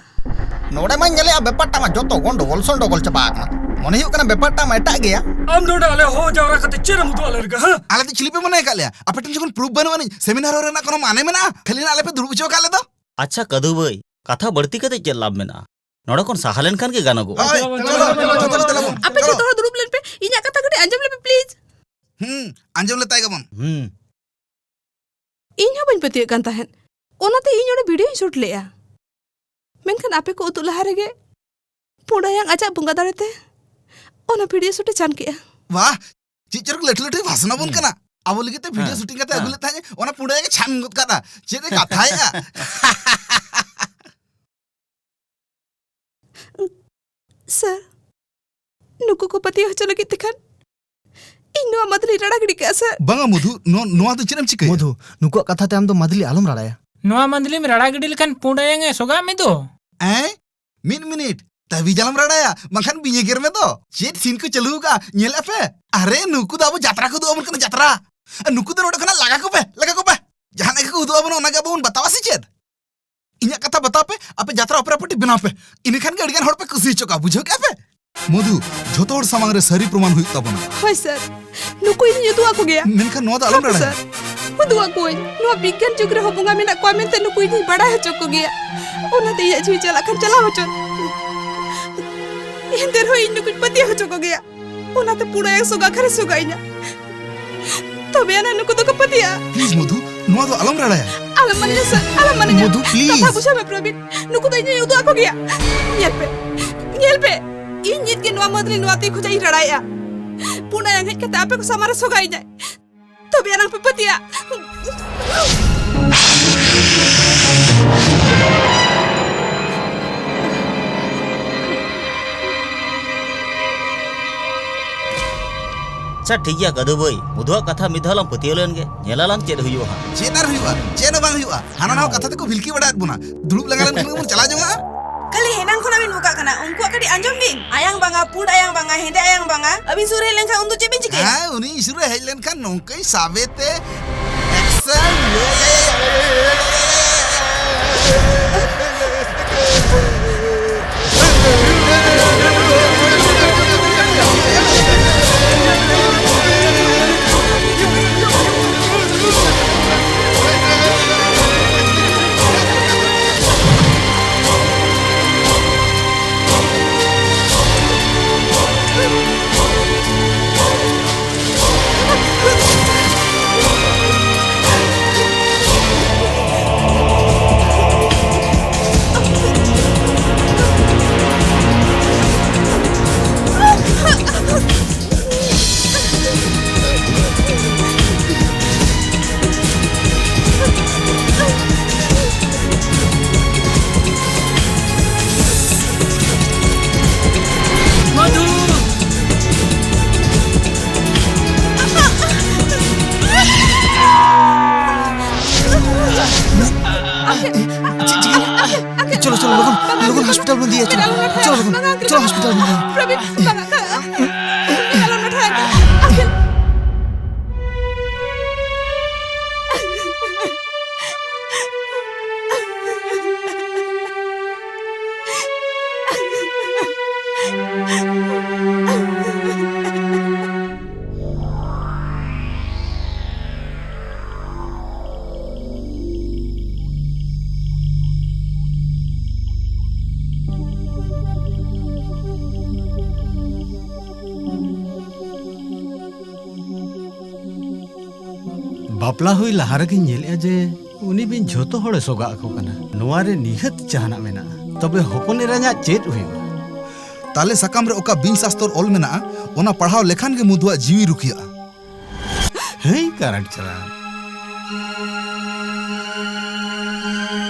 ᱱᱚᱰᱮ ᱢᱟᱧ ᱧᱮᱞᱮᱜᱼᱟ ᱵᱮᱯᱟᱨᱴᱟ ᱢᱟ ᱡᱚᱛᱚ ᱜᱚᱱᱰᱚᱜᱳᱞ ᱥᱚᱱᱰᱚᱜᱳᱞ ᱪᱟᱵᱟ ᱟᱠᱟᱱᱟ᱾ ᱢᱚᱱᱮ ᱦᱩᱭᱩᱜ ᱠᱟᱱᱟ ᱵᱮᱯᱟᱨᱴᱟ ᱢᱟ ᱮᱴᱟᱜ ᱜᱮᱭᱟ᱾ ᱟᱢ ᱱᱚᱰᱮ ᱟᱞᱮ ᱦᱚᱦᱚ ᱡᱟᱣᱨᱟ ᱠᱟᱛᱮ ᱪᱮᱫ ᱮᱢ ᱩᱫᱩᱜ ᱟᱞᱮ ᱞᱟᱹᱜᱤᱫ, ᱦᱮᱸ? ᱟᱞᱮ ᱫᱚ ᱪᱤᱞᱤ ᱯᱮ ᱢᱚᱱᱮ ᱟᱠᱟᱫ ᱞᱮᱭᱟ? ᱟᱯᱮ ᱴᱷᱮᱱ ᱡᱚᱠᱷᱚᱱ ᱯᱨᱩᱯᱷ ᱵᱟᱹᱱᱩᱜ ᱟᱹᱱᱤᱡ, ᱥᱮᱢᱤᱱᱟᱨ ᱦᱚᱨ ᱨᱮᱱᱟᱜ ᱠᱳᱱᱳ ᱢᱟᱱᱮ ᱢᱮᱱᱟᱜᱼᱟ? ᱠᱷᱟᱹᱞᱤ ᱱᱟᱜ ᱟᱞᱮ ᱯᱮ ᱫᱩᱲᱩᱵ ᱦᱚᱪᱚ ᱟᱠᱟᱫ ᱞᱮ ᱫᱚ᱾ ᱟᱪᱪᱷᱟ ᱠᱟᱹᱫᱩ ᱵᱷᱟᱹᱭ, ᱠᱟᱛᱷᱟ ᱵᱟᱹᱲᱛᱤ ᱠᱟᱛᱮ ᱪᱮᱫ ᱞᱟᱵᱷ ᱢᱮᱱᱟᱜᱼᱟ? ᱱᱚᱰᱮ ᱠᱷᱚᱱ ᱥᱟᱦᱟ ᱞᱮᱱᱠᱷᱟᱱ ᱜᱮ ᱜᱟᱱᱚᱜᱚᱜᱼᱟ᱾ ᱦᱳᱭ, ᱪᱚᱞᱚ, ᱪᱚᱞᱚ, ᱪᱚᱞᱚ, ᱡᱚᱛᱚ ᱦᱚᱲ ᱫᱮᱞᱟ ᱵᱚᱱ᱾ ᱟᱯᱮ ᱪᱚᱞᱚ᱾ ᱡᱚᱛᱚ ᱦᱚᱲ ᱫᱩᱲᱩᱵ ᱞᱮᱱ ᱯᱮ, ᱤᱧᱟᱜ ᱠᱟᱛᱷᱟ ᱠᱟᱹᱴᱤᱡ ᱟᱸᱡᱚᱢ ᱞᱮᱯᱮ, please᱾ ᱦᱩᱸ, ᱟᱸᱡᱚᱢ ᱞᱮ ᱛᱟᱭ ᱜᱮᱵᱚᱱ᱾ ᱦᱩᱸ᱾ ᱤᱧ ᱦᱚᱸ ᱵᱟᱹᱧ ᱯᱟᱹᱛᱭᱟᱹᱜ ᱠᱟᱱ ᱛᱟᱦᱮᱸᱫ, ᱚᱱᱟᱛᱮ ᱤᱧ ᱚᱸᱰᱮ ᱵᱷᱤᱰᱤᱭᱳᱧ ᱥᱩᱴ ᱞᱮᱜᱼᱟ᱾ ᱢᱮᱱᱠᱷᱟᱱ ᱟᱯᱮ ᱠᱚ ᱩᱫᱩᱜ ᱞᱟᱦᱟ ᱨᱮᱜᱮ ᱯᱩᱸᱰᱟᱭᱟᱝ ᱟᱡᱟᱜ ᱵᱚᱸᱜᱟ ᱫᱟᱲᱮᱛᱮ ᱚᱱᱟ ᱵᱷᱤᱰᱤᱭᱳ ᱥᱩᱴ ᱮ ᱪᱟᱱ ᱠᱮᱜᱼᱟ᱾ ᱵᱟᱦ, ᱪᱮᱫ ᱪᱚᱨᱚᱠ ᱞᱟᱹᱴᱩ ᱞᱟᱹᱴᱩᱭ ᱵᱷᱟᱥᱚᱱ ᱟᱵᱚᱱ ᱦᱩᱸ᱾ ᱠᱟᱱᱟ᱾ ᱟᱵᱚ ᱞᱟᱹᱜᱤᱫ ᱛᱮ ᱵᱷᱤᱰᱤᱭᱳ ᱦᱮᱸ᱾ ᱥᱩᱴᱤᱝ ᱠᱟᱛᱮ ᱟᱹᱜᱩ ᱦᱮᱸ᱾ ᱞᱮᱫ ᱛᱟᱦᱮᱸᱫ, ᱚᱱᱟ ᱯᱩᱸᱰᱟᱭᱟᱝ ᱮ ᱪᱷᱟᱱ ᱜᱚᱫ ᱠᱟᱫᱟ᱾ ᱪᱮᱫ ᱮ ᱠᱟᱛᱷᱟᱭᱮᱜᱼᱟ? ᱥᱟᱨ, ᱱᱩᱠᱩ ᱠᱚ ᱯᱟᱹᱛᱭᱟᱹᱣ ᱦᱚᱪᱚ ᱞᱟᱹᱜᱤᱫ ᱛᱮᱠᱷᱟᱱ ᱤᱧ ᱱᱚᱣᱟ ᱢᱟᱫᱞᱤ ᱨᱟᱲᱟ ᱜᱤᱰᱤ ᱠᱟᱜᱼᱟ, ᱥᱟᱨ᱾ ᱵᱟᱝᱟ ᱢᱚᱫᱷᱩ, ᱱᱚ-, ᱱᱚᱣᱟ ᱫᱚ ᱪᱮᱫ ᱮᱢ ᱪᱤᱠᱟᱹᱭᱟ? ᱢᱚᱫᱷᱩ, ᱱᱩᱠᱩᱣᱟᱜ ᱠᱟᱛᱷᱟ ᱛᱮ ᱟᱢ ᱫᱚ ᱢᱟᱫᱞᱤ ᱟᱞᱚᱢ ᱨᱟᱲᱟᱭᱟ᱾ ᱱᱚᱣᱟ ᱢᱟᱫᱞᱤᱢ ᱨᱟᱲᱟ ᱜᱤᱰᱤ ᱞᱮᱠᱷᱟᱱ ᱯᱩᱸᱰ ᱟᱭᱟᱝ ᱮ ᱥᱚᱜᱟᱜ ᱢᱮ ᱫᱚ᱾ ᱮᱸ? ᱢᱤᱫ ᱢᱤᱱᱤᱴ, ᱛᱟᱹᱵᱤᱡ ᱟᱞᱚᱢ ᱨᱟᱲᱟᱭᱟ, ᱵᱟᱝᱠᱷᱟᱱ ᱵᱤᱧ ᱮ ᱜᱮᱨ ᱢᱮ ᱫᱚ᱾ ᱪᱮᱫ ᱥᱤᱱ ᱠᱚ ᱪᱟᱹᱞᱩ ᱟᱠᱟᱜᱼᱟ, ᱧᱮᱞᱮᱜᱼᱟ ᱯᱮ? ᱟᱨᱮ, ᱱᱩᱠᱩ ᱫᱚ ᱟᱵᱚ ᱡᱟᱛᱨᱟ ᱠᱚ ᱩᱫᱩᱜ ᱟᱵᱚᱱ ᱠᱟᱱᱟ, ᱡᱟᱛᱨᱟ᱾ ᱱᱩᱠᱩ ᱫᱚ ᱱᱚᱰᱮ ᱠᱷᱚᱱᱟᱜ ᱞᱟᱜᱟ ᱠᱚᱯᱮ, ᱞᱟᱜᱟ ᱠᱚᱯᱮ᱾ ᱡᱟᱦᱟᱱᱟᱜ ᱜᱮᱠᱚ ᱩᱫᱩᱜ ᱟᱵᱚᱱᱟ, ᱚᱱᱟ ᱜᱮ ᱟᱵᱚ ᱵᱚᱱ ᱵᱟᱛᱟᱣᱟ ᱥᱮ ᱪᱮᱫ? ᱤᱧᱟᱜ ᱠᱟᱛᱷᱟ ᱵᱟᱛᱟᱣ ᱯᱮ, ᱟᱯᱮ ᱡᱟᱛᱨᱟ ᱚᱯᱮᱨᱟ ᱯᱟᱨᱴᱤ ᱵᱮᱱᱟᱣ ᱯᱮ᱾ ᱤᱱᱟᱹ ᱠᱷᱟᱱ ᱜᱮ ᱟᱹᱰᱤ ᱜᱟᱱ ᱦᱚᱲ ᱯᱮ ᱠᱩᱥᱤ ᱦᱚᱪᱚ ᱠᱚᱣᱟ, ᱵᱩᱡᱷᱟᱹᱣ ᱠᱮᱜᱼᱟ ᱯᱮ? ᱢᱚᱫᱷᱩ, ᱡᱷᱚᱛᱚ ᱦᱚᱲ ᱥᱟᱢᱟᱝ ᱨᱮ ᱥᱟᱹᱨᱤ ᱯᱨᱚᱢᱟᱱ ᱦᱩᱭᱩᱜ ᱛᱟᱵᱚᱱᱟ᱾ ᱦᱳᱭ ᱥᱟᱨ, ᱱᱩᱠᱩ ᱤᱧᱤᱧ ᱩᱫᱩᱜ ᱟᱠᱚ ᱜᱮᱭᱟ᱾ ᱢᱮᱱᱠᱷᱟᱱ ᱱᱚᱣᱟ ᱫᱚ ᱟᱞᱚᱢ ᱦᱳᱭ ᱨᱟᱲᱟᱭᱟ᱾ ᱥᱟᱨ, ᱩᱫᱩᱜ ᱟᱠᱚᱣᱟᱹᱧ᱾ ᱱᱚᱣᱟ ᱵᱤᱜᱽᱜᱟᱱ ᱡᱩᱜᱽ ᱨᱮᱦᱚᱸ ᱵᱚᱸᱜᱟ ᱢᱮᱱᱟᱜ ᱠᱚᱣᱟ ᱢᱮᱱᱛᱮ ᱱᱩᱠᱩ ᱤᱧᱤᱧ ᱵᱟᱲᱟᱭ ᱦᱚᱪᱚ ᱠᱚᱜᱮᱭᱟ᱾ ᱚᱱᱟᱛᱮ ᱤᱧᱟᱜ ᱡᱤᱣᱤ ᱪᱟᱞᱟᱜ ᱠᱷᱟᱱ ᱪᱟᱞᱟᱣ ᱦᱚᱪᱚᱱ᱾ ᱮᱱᱛᱮ ᱨᱮᱦᱚᱸ ᱤᱧ ᱱᱩᱠᱩᱧ ᱯᱟᱹᱛᱭᱟᱹᱣ ᱦᱚᱪᱚ ᱠᱚᱜᱮᱭᱟ᱾ ᱚᱱᱟᱛᱮ ᱯᱩᱱ ᱟᱭᱟᱝ ᱥᱚᱜᱟ ᱟᱠᱷᱲᱟ ᱨᱮ ᱥᱚᱜᱟ ᱤᱧᱟ᱾ ᱛᱚᱵᱮ ᱟᱱᱟ ᱱᱩᱠᱩ ᱫᱚᱠᱚ ᱯᱟᱹᱛᱭᱟᱹᱜᱼᱟ᱾ ᱯᱞᱤᱡ ᱢᱚᱫᱷᱩ, ᱱᱚᱣᱟ ᱫᱚ ᱟᱞᱚᱢ ᱨᱟᱲᱟᱭᱟ᱾ ᱟᱞᱚᱢ ᱢᱟᱱᱟᱧᱟ ᱥᱟᱨ, ᱟᱞᱚᱢ ᱢᱟᱱᱟᱧᱟ᱾ ᱢᱚᱫᱷᱩ, ᱯᱞᱤᱡ᱾ ᱠᱟᱛᱷᱟ ᱵᱩᱡᱷᱟᱹᱣ ᱢᱮ ᱯᱨᱚᱵᱤᱱ, ᱱᱩᱠᱩ ᱫᱚ ᱤᱧᱤᱧ ᱩᱫᱩᱜ ᱟᱠᱚ ᱜᱮᱭᱟ᱾ ᱧᱮᱞ ᱯᱮ, ᱧᱮᱞ ᱯᱮ, ᱤᱧ ᱱᱤᱛ ᱜᱮ ᱱᱚᱣᱟ ᱢᱟᱹᱫᱽᱞᱤ ᱱᱚᱣᱟ ᱛᱤ ᱠᱷᱚᱡᱟᱜ ᱤᱧ ᱨᱟᱲᱟᱭᱮᱜᱼᱟ᱾ ᱯᱩᱱ ᱟᱭᱟᱝ ᱦᱮᱡ ᱠᱟᱛᱮ ᱟᱯᱮ ᱠᱚ ᱥᱟᱢᱟᱝ ᱨᱮ ᱥᱚᱜᱟᱭᱤᱧᱟᱭ᱾ ᱛᱚᱵᱮ ᱟᱱᱟᱝ ᱯᱮ ᱯᱟᱹᱛᱭᱟᱹᱜᱼᱟ᱾ ᱟᱪᱪᱷᱟ, ᱴᱷᱤᱠ ᱜᱮᱭᱟ ᱠᱟᱹᱫᱩ ᱵᱷᱟᱹᱭ, ᱢᱚᱫᱷᱩᱣᱟᱜ ᱠᱟᱛᱷᱟ ᱢᱤᱫ ᱫᱷᱟᱣ ᱞᱟᱝ ᱯᱟᱹᱛᱭᱟᱹᱣ ᱞᱮᱱ ᱜᱮ, ᱧᱮᱞᱟᱞᱟᱝ ᱪᱮᱫ ᱦᱩᱭᱩᱜᱼᱟ ᱦᱟᱸᱜ᱾ ᱪᱮᱫ ᱟᱨ ᱦᱩᱭᱩᱜᱼᱟ? ᱪᱮᱫ ᱦᱚᱸ ᱵᱟᱝ ᱦᱩᱭᱩᱜᱼᱟ᱾ ᱦᱟᱱᱟ ᱱᱟᱣᱟ ᱠᱟᱛᱷᱟ ᱛᱮᱠᱚ ᱵᱷᱤᱞᱠᱤ ᱵᱟᱲᱟᱭᱮᱫ ᱵᱚᱱᱟ᱾ ᱫᱩᱲᱩᱵ ᱞᱟᱸᱜᱟ ᱞᱮᱱᱠᱷᱟᱱ ᱜᱮᱵᱚᱱ ᱪᱟᱞᱟᱣ ᱡᱚᱝᱟᱜᱼᱟ᱾ ᱠᱷᱟᱹᱞᱤ ᱦᱮᱱᱟᱝ ᱠᱷᱚᱱᱟᱜ ᱵᱤᱱ ᱵᱚᱠᱟᱜ ᱠᱟᱱᱟ᱾ ᱩᱱᱠᱩᱣᱟᱜ ᱠᱟᱹᱴᱤᱡ ᱟᱸᱡᱚᱢ ᱵᱤᱱ᱾ ᱟᱭᱟᱝ ᱵᱟᱝᱟ, ᱯᱩᱸᱰ ᱟᱭᱟᱝ ᱵᱟᱝᱟ, ᱦᱮᱸᱫᱮ ᱟᱭᱟᱝ ᱵᱟᱝᱟ᱾ ᱟᱹᱵᱤᱱ ᱥᱩᱨ ᱨᱮ ᱦᱮᱡ ᱞᱮᱱᱠᱷᱟᱱ ᱩᱱ ᱫᱚ ᱪᱮᱫ ᱵᱤᱱ ᱪᱤᱠᱟᱹᱭᱟ? ᱦᱮᱸ, ᱩᱱᱤ ᱤᱧ ᱥᱩᱨ ᱨᱮ ᱦᱮᱡ ᱞᱮᱱᱠᱷᱟᱱ ᱱᱚᱝᱠᱟᱭ ᱥᱟᱵᱮ ᱛᱮ ᱮᱠᱥᱮᱱ᱾ ᱢᱚᱫᱷᱩ! ᱪᱮᱫ ᱪᱤᱠᱟᱹᱭᱮᱱᱟ? ᱪᱚᱞᱚ, ᱪᱚᱞᱚ, ᱞᱚᱜᱚᱱ, ᱞᱚᱜᱚᱱ ᱦᱚᱥᱯᱤᱴᱟᱞ ᱵᱚᱱ ᱤᱫᱤᱭᱟ, ᱪᱚᱞᱚ᱾ ᱪᱚᱞᱚ, ᱞᱚᱜᱚᱱ, ᱪᱚᱞᱚ, ᱦᱚᱥᱯᱤᱴᱟᱞ ᱵᱚᱱ ᱤᱫᱤᱭᱟ᱾ ᱯᱨᱚᱵᱤᱱ, ᱵᱟᱝᱟ, ᱟᱞᱚᱢ ᱱᱚᱰᱷᱟᱭᱟ᱾ ᱵᱟᱯᱞᱟ ᱦᱩᱭ ᱞᱟᱦᱟ ᱨᱮᱜᱮᱧ ᱧᱮᱞᱮᱫᱼᱟ ᱡᱮ ᱩᱱᱤ ᱵᱤᱧ ᱡᱷᱚᱛᱚ ᱦᱚᱲᱮ ᱥᱚᱜᱟ ᱟᱠᱚ ᱠᱟᱱᱟ᱾ ᱱᱚᱣᱟ ᱨᱮ ᱱᱤᱦᱟᱹᱛ ᱡᱟᱦᱟᱱᱟᱜ ᱢᱮᱱᱟᱜᱼᱟ᱾ ᱛᱚᱵᱮ ᱦᱚᱯᱚᱱ ᱮᱨᱟᱧᱟᱜ ᱪᱮᱫ ᱦᱩᱭᱩᱜᱼᱟ? ᱛᱟᱞᱮ ᱥᱟᱠᱟᱢ ᱨᱮ ᱚᱠᱟ ᱵᱤᱧ ᱥᱟᱥᱛᱚᱨ ᱚᱞ ᱢᱮᱱᱟᱜᱼᱟ, ᱚᱱᱟ ᱯᱟᱲᱦᱟᱣ ᱞᱮᱠᱷᱟᱱ ᱜᱮ ᱢᱚᱫᱷᱩᱣᱟᱜ ᱡᱤᱣᱤ ᱨᱩᱠᱷᱤᱭᱟᱹᱜᱼᱟ᱾ ᱦᱮᱸ, ᱠᱟᱨᱟᱴ ᱪᱟᱞᱟᱜ᱾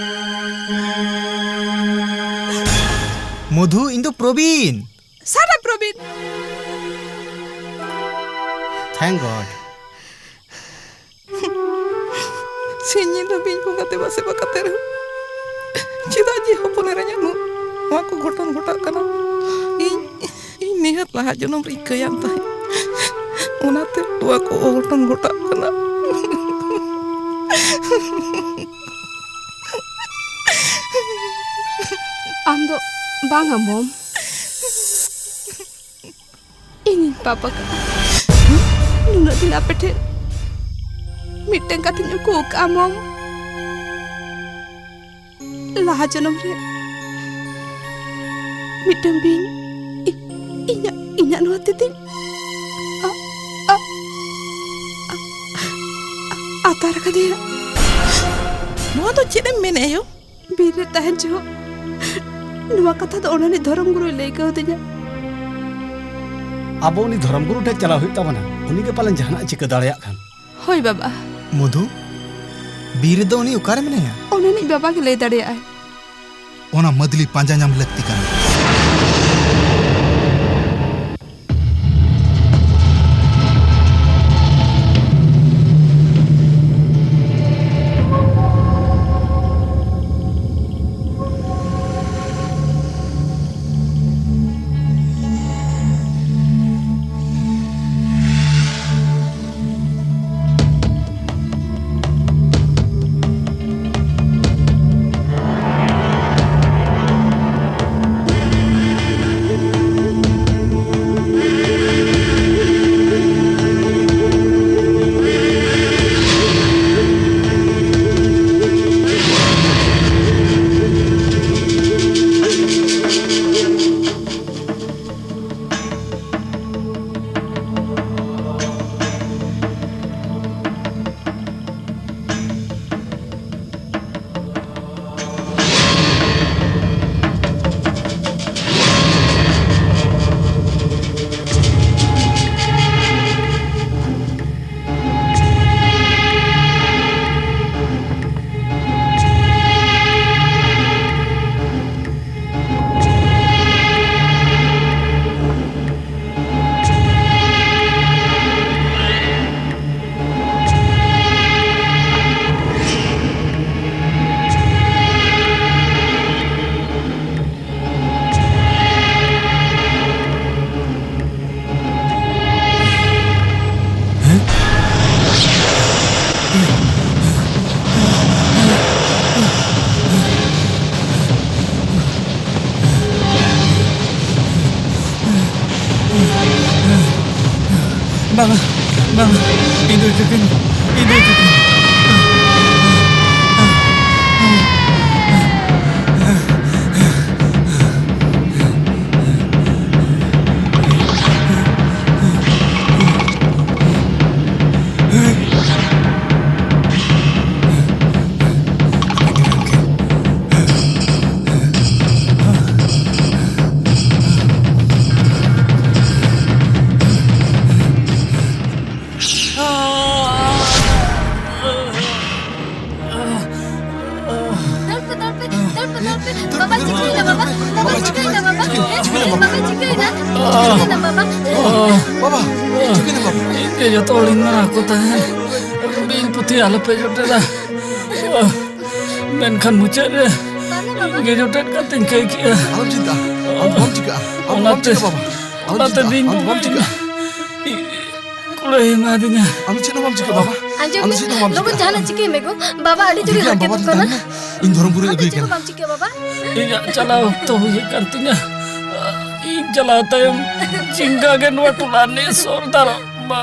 ᱢᱚᱫᱷᱩ, ᱤᱧ ᱫᱚ ᱯᱨᱚᱵᱤᱱ᱾ Shut up, ᱯᱨᱚᱵᱤᱱ! Thank God. ᱥᱤᱧ ᱧᱤᱫᱟᱹ ᱵᱤᱧ ᱵᱚᱸᱜᱟ ᱫᱮᱵᱟ ᱥᱮᱵᱟ ᱠᱟᱛᱮ ᱨᱮᱦᱚᱸ ᱪᱮᱫᱟᱜ ᱡᱮ ᱦᱚᱯᱚᱱ ᱮᱨᱟᱧᱟᱜ ᱱᱚᱣᱟ ᱠᱚ ᱜᱷᱚᱴᱚᱱ ᱜᱷᱚᱴᱟᱜ ᱠᱟᱱᱟ? ᱤᱧ, ᱤᱧ ᱱᱤᱦᱟᱹᱛ ᱞᱟᱦᱟ ᱡᱚᱱᱚᱢ ᱨᱮ ᱤᱠᱟᱹᱭᱟᱱ ᱛᱟᱦᱮᱸᱫ, ᱚᱱᱟᱛᱮ ᱱᱚᱣᱟ ᱠᱚ ᱚᱜᱷᱚᱴᱚᱱ ᱜᱷᱚᱴᱟᱜ ᱠᱟᱱᱟ᱾ ᱟᱢ ᱫᱚ ᱵᱟᱝ ᱟᱢᱚᱢ᱾ ᱤᱧᱤᱧ ᱯᱟᱯ ᱟᱠᱟᱫᱟ᱾ ᱱᱩᱱᱟᱹᱜ ᱫᱤᱱ ᱟᱯᱮ ᱴᱷᱮᱱ ᱢᱤᱫᱴᱟᱝ ᱠᱟᱛᱷᱟᱧ ᱩᱠᱩ ᱟᱠᱟᱫᱼᱟ, ᱢᱚᱢ᱾ ᱞᱟᱦᱟ ᱡᱚᱱᱚᱢ ᱨᱮ ᱢᱤᱫᱴᱟᱝ ᱵᱤᱧ ᱤ-, ᱤᱧᱟᱜ, ᱤᱧᱟᱜ ᱱᱚᱣᱟ ᱛᱤ ᱛᱤᱧ ᱟ-, ᱟ-, ᱟ-, ᱟ-, ᱟᱛᱟᱨ ᱟᱠᱟᱫᱮᱭᱟ᱾ ᱱᱚᱣᱟ ᱫᱚ ᱪᱮᱫ ᱮᱢ ᱢᱮᱱᱮᱫᱼᱟ ᱭᱳ? ᱵᱤᱨ ᱨᱮ ᱛᱟᱦᱮᱱ ᱡᱚᱦᱚᱜ ᱱᱚᱣᱟ ᱠᱟᱛᱷᱟ ᱫᱚ ᱚᱱᱟᱱᱤᱡ ᱫᱷᱚᱨᱚᱢ ᱜᱩᱨᱩᱭ ᱞᱟᱹᱭ ᱠᱟᱣᱫᱤᱧᱟ᱾ ᱟᱵᱚ ᱩᱱᱤ ᱫᱷᱚᱨᱚᱢ ᱜᱩᱨᱩ ᱴᱷᱮᱱ ᱪᱟᱞᱟᱣ ᱦᱩᱭᱩᱜ ᱛᱟᱵᱚᱱᱟ᱾ ᱩᱱᱤ ᱜᱮ ᱯᱟᱞᱮᱱ ᱡᱟᱦᱟᱱᱟᱜ ᱮ ᱪᱤᱠᱟᱹ ᱫᱟᱲᱮᱭᱟᱜ ᱠᱷᱟᱱ᱾ ᱦᱳᱭ ᱵᱟᱵᱟ᱾ ᱢᱚᱫᱷᱩ, ᱵᱤᱨ ᱨᱮᱫᱚ ᱩᱱᱤ ᱚᱠᱟᱨᱮ ᱢᱮᱱᱟᱭᱟ? ᱚᱱᱟᱱᱤᱡ ᱵᱟᱵᱟ ᱜᱮ ᱞᱟᱹᱭ ᱫᱟᱲᱮᱭᱟᱜᱼᱟᱭ᱾ ᱚᱱᱟ ᱢᱟᱹᱫᱽᱞᱤ ᱯᱟᱸᱡᱟ ᱧᱟᱢ ᱞᱟᱹᱠᱛᱤ ᱠᱟᱱᱟ᱾ ᱵᱟᱝ, ᱵᱟᱝ, ᱤᱧ ᱫᱚ ᱪᱤᱠᱟᱹᱧ, ᱤᱧ ᱫᱚ ᱪᱤᱠᱟᱹᱧ᱾ ᱫᱟᱹᱲ ᱯᱮ, ᱫᱟᱹᱲ ᱯᱮ, ᱫᱟᱹᱲ ᱯᱮ, ᱫᱟᱹᱲ ᱯᱮ᱾ ᱵᱟᱵᱟ ᱪᱤᱠᱟᱹᱭᱮᱱᱟ ᱵᱟᱵᱟ? ᱵᱟᱵᱟ ᱪᱤᱠᱟᱹᱭᱮᱱᱟ ᱵᱟᱵᱟ? ᱪᱤᱠᱟᱹᱭᱮᱱᱟ ᱵᱟᱵᱟ? ᱪᱤᱠᱟᱹᱭᱮᱱᱟ ᱵᱟᱵᱟ? ᱵᱟᱵᱟ, ᱪᱤᱠᱟᱹᱭᱮᱱᱟ ᱵᱟᱵᱟ? ᱤᱧ ᱜᱮ ᱡᱚᱛᱚ ᱦᱚᱲᱤᱧ ᱢᱟᱱᱟ ᱠᱚ ᱛᱟᱦᱮᱸᱫ, ᱵᱤᱧ ᱯᱩᱛᱷᱤ ᱟᱞᱚᱯᱮ ᱡᱚᱴᱮᱫᱟ᱾ ᱢᱮᱱᱠᱷᱟᱱ ᱢᱩᱪᱟᱹᱫ ᱨᱮ ᱤᱧ ᱜᱮ ᱡᱚᱴᱮᱫ ᱠᱟᱛᱮᱧ ᱠᱷᱟᱹᱭ ᱠᱮᱜᱼᱟ᱾ ᱟᱞᱚᱢ ᱪᱤᱱᱛᱟᱹᱜᱼᱟ, ᱟᱢ ᱵᱟᱢ ᱪᱤᱠᱟᱹᱜᱼᱟ, ᱟᱢ ᱵᱟᱢ ᱚᱱᱟᱛᱮ, ᱪᱤᱠᱟᱹᱜᱼᱟ ᱵᱟᱵᱟ, ᱟᱞᱚᱢ ᱚᱱᱟᱛᱮ ᱪᱤᱱᱛᱟᱹᱜᱼᱟ, ᱵᱤᱧ ᱟᱢ ᱵᱟᱢ ᱵᱚᱸᱜᱟᱭᱮᱱᱟ᱾ ᱪᱤᱠᱟᱹᱜᱼᱟ᱾ ᱠᱩᱲᱟᱹᱭ ᱮᱢᱟᱫᱤᱧᱟ᱾ ᱟᱢ ᱫᱚ ᱪᱮᱫ ᱦᱚᱸ ᱵᱟᱢ ᱪᱤᱠᱟᱹᱜᱼᱟ ᱵᱟᱵᱟ, ᱟᱸᱡᱚᱢ ᱟᱢ ᱫᱚ ᱢᱮ, ᱪᱮᱫ ᱦᱚᱸ ᱵᱟᱢ ᱞᱚᱜᱚᱱ ᱪᱤᱠᱟᱹᱜᱼᱟ᱾ ᱡᱟᱦᱟᱱᱟᱜ ᱪᱤᱠᱟᱹᱭ ᱢᱮ ᱜᱳ᱾ ᱵᱟᱵᱟ ᱟᱹᱰᱤ ᱡᱳᱨᱮ ᱟᱹᱰᱤ ᱜᱟᱱ ᱦᱟᱨᱠᱮᱛᱚᱜ ᱵᱟᱵᱟ ᱫᱚ ᱠᱟᱱᱟ᱾ ᱛᱟᱦᱮᱱᱟ, ᱤᱧ ᱫᱷᱚᱨᱚᱢ ᱜᱩᱨᱩ ᱟᱢ ᱫᱚ ᱟᱹᱜᱩᱭ ᱪᱮᱫ ᱦᱚᱸ ᱠᱟᱱᱟ᱾ ᱵᱟᱢ ᱪᱤᱠᱟᱹᱜᱼᱟ ᱵᱟᱵᱟ᱾ ᱤᱧᱟᱹᱜ ᱪᱟᱞᱟᱣ ᱚᱠᱛᱚ ᱦᱩᱭ ᱟᱠᱟᱱ ᱛᱤᱧᱟ᱾ ᱤᱧ ᱪᱟᱞᱟᱣ ᱛᱟᱭᱚᱢ ᱪᱤᱝᱜᱟ ᱜᱮ ᱱᱚᱣᱟ ᱴᱚᱞᱟ ᱨᱤᱱᱤᱡ ᱥᱚᱨᱫᱟᱨᱚᱜ ᱢᱟ᱾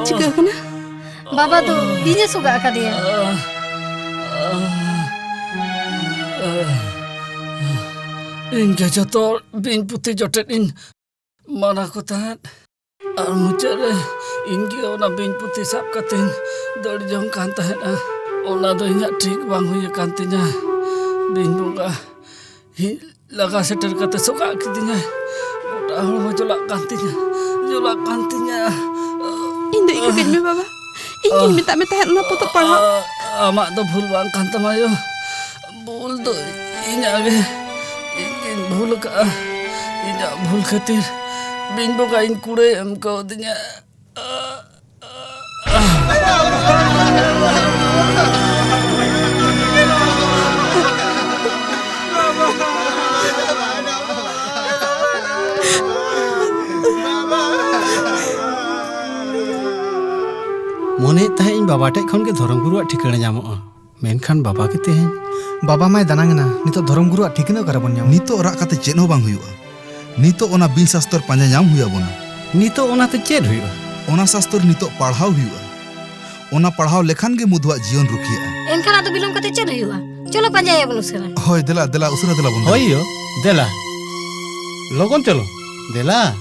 ᱪᱤᱠᱟᱹ ᱠᱟᱱᱟ? ᱵᱟᱵᱟ ᱫᱚ ᱵᱤᱧᱮ ᱥᱚᱜᱟ ᱟᱠᱟᱫᱮᱭᱟ᱾ ᱤᱧ ᱜᱮ ᱡᱚᱛᱚ ᱵᱤᱧ ᱯᱩᱛᱤ ᱡᱚᱴᱮᱫ ᱤᱧ ᱢᱟᱱᱟ ᱠᱚ ᱛᱟᱦᱮᱸᱫ᱾ ᱟᱨ ᱢᱩᱪᱟᱹᱫ ᱨᱮ ᱤᱧ ᱜᱮ ᱚᱱᱟ ᱵᱤᱧ ᱯᱩᱛᱤ ᱥᱟᱵ ᱠᱟᱛᱮᱧ ᱫᱟᱹᱲ ᱡᱚᱝ ᱠᱟᱱ ᱛᱟᱦᱮᱸᱫᱼᱟ᱾ ᱚᱱᱟ ᱫᱚ ᱤᱧᱟᱹᱜ ᱴᱷᱤᱠ ᱵᱟᱝ ᱦᱩᱭ ᱟᱠᱟᱱ ᱛᱤᱧᱟ᱾ ᱵᱤᱧ ᱵᱚᱸᱜᱟ ᱦᱤ-, ᱞᱟᱜᱟ ᱥᱮᱴᱮᱨ ᱠᱟᱛᱮ ᱥᱚᱜᱟᱜ ᱠᱤᱫᱤᱧᱟᱭ᱾ ᱜᱚᱴᱟ ᱦᱚᱲᱢᱚ ᱡᱚᱞᱟᱜ ᱠᱟᱱ ᱛᱤᱧᱟ, ᱡᱚᱞᱟᱜ ᱠᱟᱱ ᱛᱤᱧᱟ᱾ ᱤᱧ ᱫᱚ ᱤᱠᱟᱹ ᱠᱟᱹᱧ ᱢᱮ ᱵᱟᱵᱟ, ᱤᱧ ᱜᱤᱧ ᱢᱮᱛᱟᱜ ᱢᱮ ᱛᱟᱦᱮᱸᱫ ᱚᱱᱟ ᱯᱚᱛᱚᱵ ᱯᱟᱲᱦᱟᱣ᱾ ᱟ-, ᱟᱢᱟᱜ ᱫᱚ ᱵᱷᱩᱞ ᱵᱟᱝ ᱠᱟᱱ ᱛᱟᱢᱟ ᱭᱳ, ᱵᱷᱩᱞ ᱫᱚ ᱤᱧᱟᱹᱜ ᱜᱮ, ᱤᱧ ᱜᱤᱧ ᱵᱷᱩᱞ ᱟᱠᱟᱫᱼᱟ᱾ ᱤᱧᱟᱹᱜ ᱵᱷᱩᱞ ᱠᱷᱟᱹᱛᱤᱨ ᱵᱤᱧ ᱵᱚᱸᱜᱟ ᱤᱧ ᱠᱩᱲᱟᱹᱭ ᱮᱢ ᱠᱟᱣᱫᱤᱧᱟ᱾ ᱢᱚᱱᱮᱭᱮᱫ ᱛᱟᱦᱮᱸᱫ ᱤᱧ ᱵᱟᱵᱟ ᱴᱷᱮᱡ ᱠᱷᱚᱱ ᱜᱮ ᱫᱷᱚᱨᱚᱢ ᱜᱩᱨᱩᱣᱟᱜ ᱴᱷᱤᱠᱟᱹᱱᱟ ᱧᱟᱢᱚᱜᱼᱟ, ᱢᱮᱱᱠᱷᱟᱱ ᱵᱟᱵᱟ ᱜᱮ ᱛᱮᱦᱮᱧ᱾ ᱵᱟᱵᱟ ᱢᱟᱭ ᱫᱟᱱᱟᱝ ᱮᱱᱟ, ᱱᱤᱛᱚᱜ ᱫᱷᱚᱨᱚᱢ ᱜᱩᱨᱩᱣᱟᱜ ᱴᱷᱤᱠᱟᱹᱱᱟ ᱚᱠᱟᱨᱮᱵᱚᱱ ᱧᱟᱢᱟ? ᱱᱤᱛᱚᱜ ᱨᱟᱜ ᱠᱟᱛᱮ ᱪᱮᱫ ᱦᱚᱸ ᱵᱟᱝ ᱦᱩᱭᱩᱜᱼᱟ᱾ ᱱᱤᱛᱚᱜ ᱚᱱᱟ ᱵᱤᱧ ᱥᱟᱥᱛᱚᱨ ᱯᱟᱸᱡᱟ ᱧᱟᱢ ᱦᱩᱭ ᱟᱵᱚᱱᱟ᱾ ᱱᱤᱛᱚᱜ ᱚᱱᱟᱛᱮ ᱪᱮᱫ ᱦᱩᱭᱩᱜᱼᱟ? ᱚᱱᱟ ᱥᱟᱥᱛᱚᱨ ᱱᱤᱛᱚᱜ ᱯᱟᱲᱦᱟᱣ ᱦᱩᱭᱩᱜᱼᱟ᱾ ᱚᱱᱟ ᱯᱟᱲᱦᱟᱣ ᱞᱮᱠᱷᱟᱱ ᱜᱮ ᱢᱚᱫᱷᱩᱣᱟᱜ ᱡᱤᱭᱚᱱ ᱨᱩᱠᱷᱤᱭᱟᱹᱜᱼᱟ᱾ ᱮᱱᱠᱷᱟᱱ ᱟᱫᱚ ᱵᱤᱞᱚᱢ ᱠᱟᱛᱮ ᱪᱮᱫ ᱦᱩᱭᱩᱜᱼᱟ? ᱪᱚᱞᱚ ᱯᱟᱸᱡᱟᱭᱟᱵᱚᱱ ᱩᱥᱟᱹᱨᱟ᱾ ᱦᱳᱭ, ᱫᱮᱞᱟ, ᱫᱮᱞᱟ, ᱩᱥᱟᱹᱨᱟ ᱫᱮᱞᱟ ᱵᱚᱱ᱾ ᱦᱳᱭ ᱭᱳ, ᱫᱮᱞᱟ, ᱞᱚᱜᱚᱱ ᱪᱚᱞᱚ, ᱫᱮᱞᱟ᱾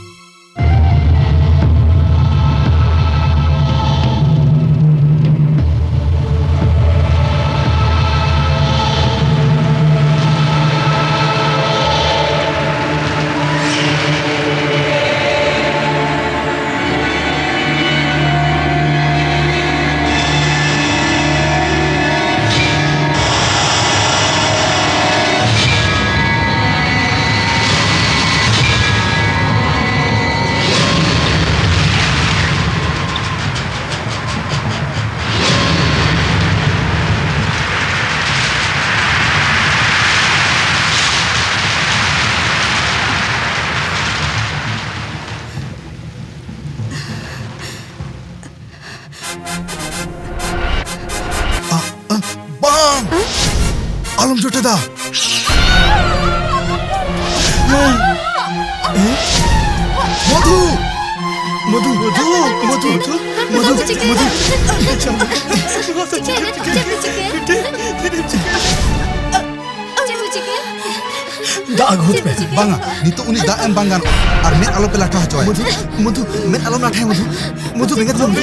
ᱟ, ᱟ, ᱵᱟᱝ! ᱟᱞᱚᱢ ᱡᱚᱴᱮᱫᱟ! ᱮ? ᱢᱚᱫᱷᱩ! ᱢᱚᱫᱷᱩ, ᱢᱚᱫᱷᱩ, ᱢᱚᱫᱷᱩ, ᱢᱚᱫᱷᱩ, ᱪᱤᱠᱟᱹᱭᱮᱱᱟ? ᱪᱤᱠᱟᱹᱭᱮᱱᱟ? ᱪᱮᱫ ᱯᱮ ᱪᱤᱠᱟᱹᱭᱟ? ᱪᱮᱫ ᱯᱮ ᱪᱤᱠᱟᱹᱭᱟ? ᱫᱟᱜ ᱟᱹᱜᱩ ᱦᱚᱫ ᱯᱮ᱾ ᱪᱮᱫ ᱯᱮ ᱪᱤᱠᱟᱹᱭᱟ? ᱵᱟᱝᱟ, ᱱᱤᱛᱚᱜ ᱩᱱᱤ ᱫᱟᱜ ᱮᱢ ᱵᱟᱝ ᱜᱟᱱᱚᱜᱼᱟ᱾ ᱟᱨ ᱢᱮᱫ ᱟᱞᱚ ᱯᱮ ᱞᱟᱴᱷᱟ ᱦᱚᱪᱚᱣᱟᱭᱟ᱾ ᱢᱚᱫᱷᱩ, ᱢᱚᱫᱷᱩ, ᱢᱮᱫ ᱟᱞᱚᱢ ᱞᱟᱴᱷᱟᱭᱟ ᱢᱚᱫᱷᱩ᱾ ᱢᱚᱫᱷᱩ, ᱵᱮᱸᱜᱮᱫ ᱢᱚᱫᱷᱩ᱾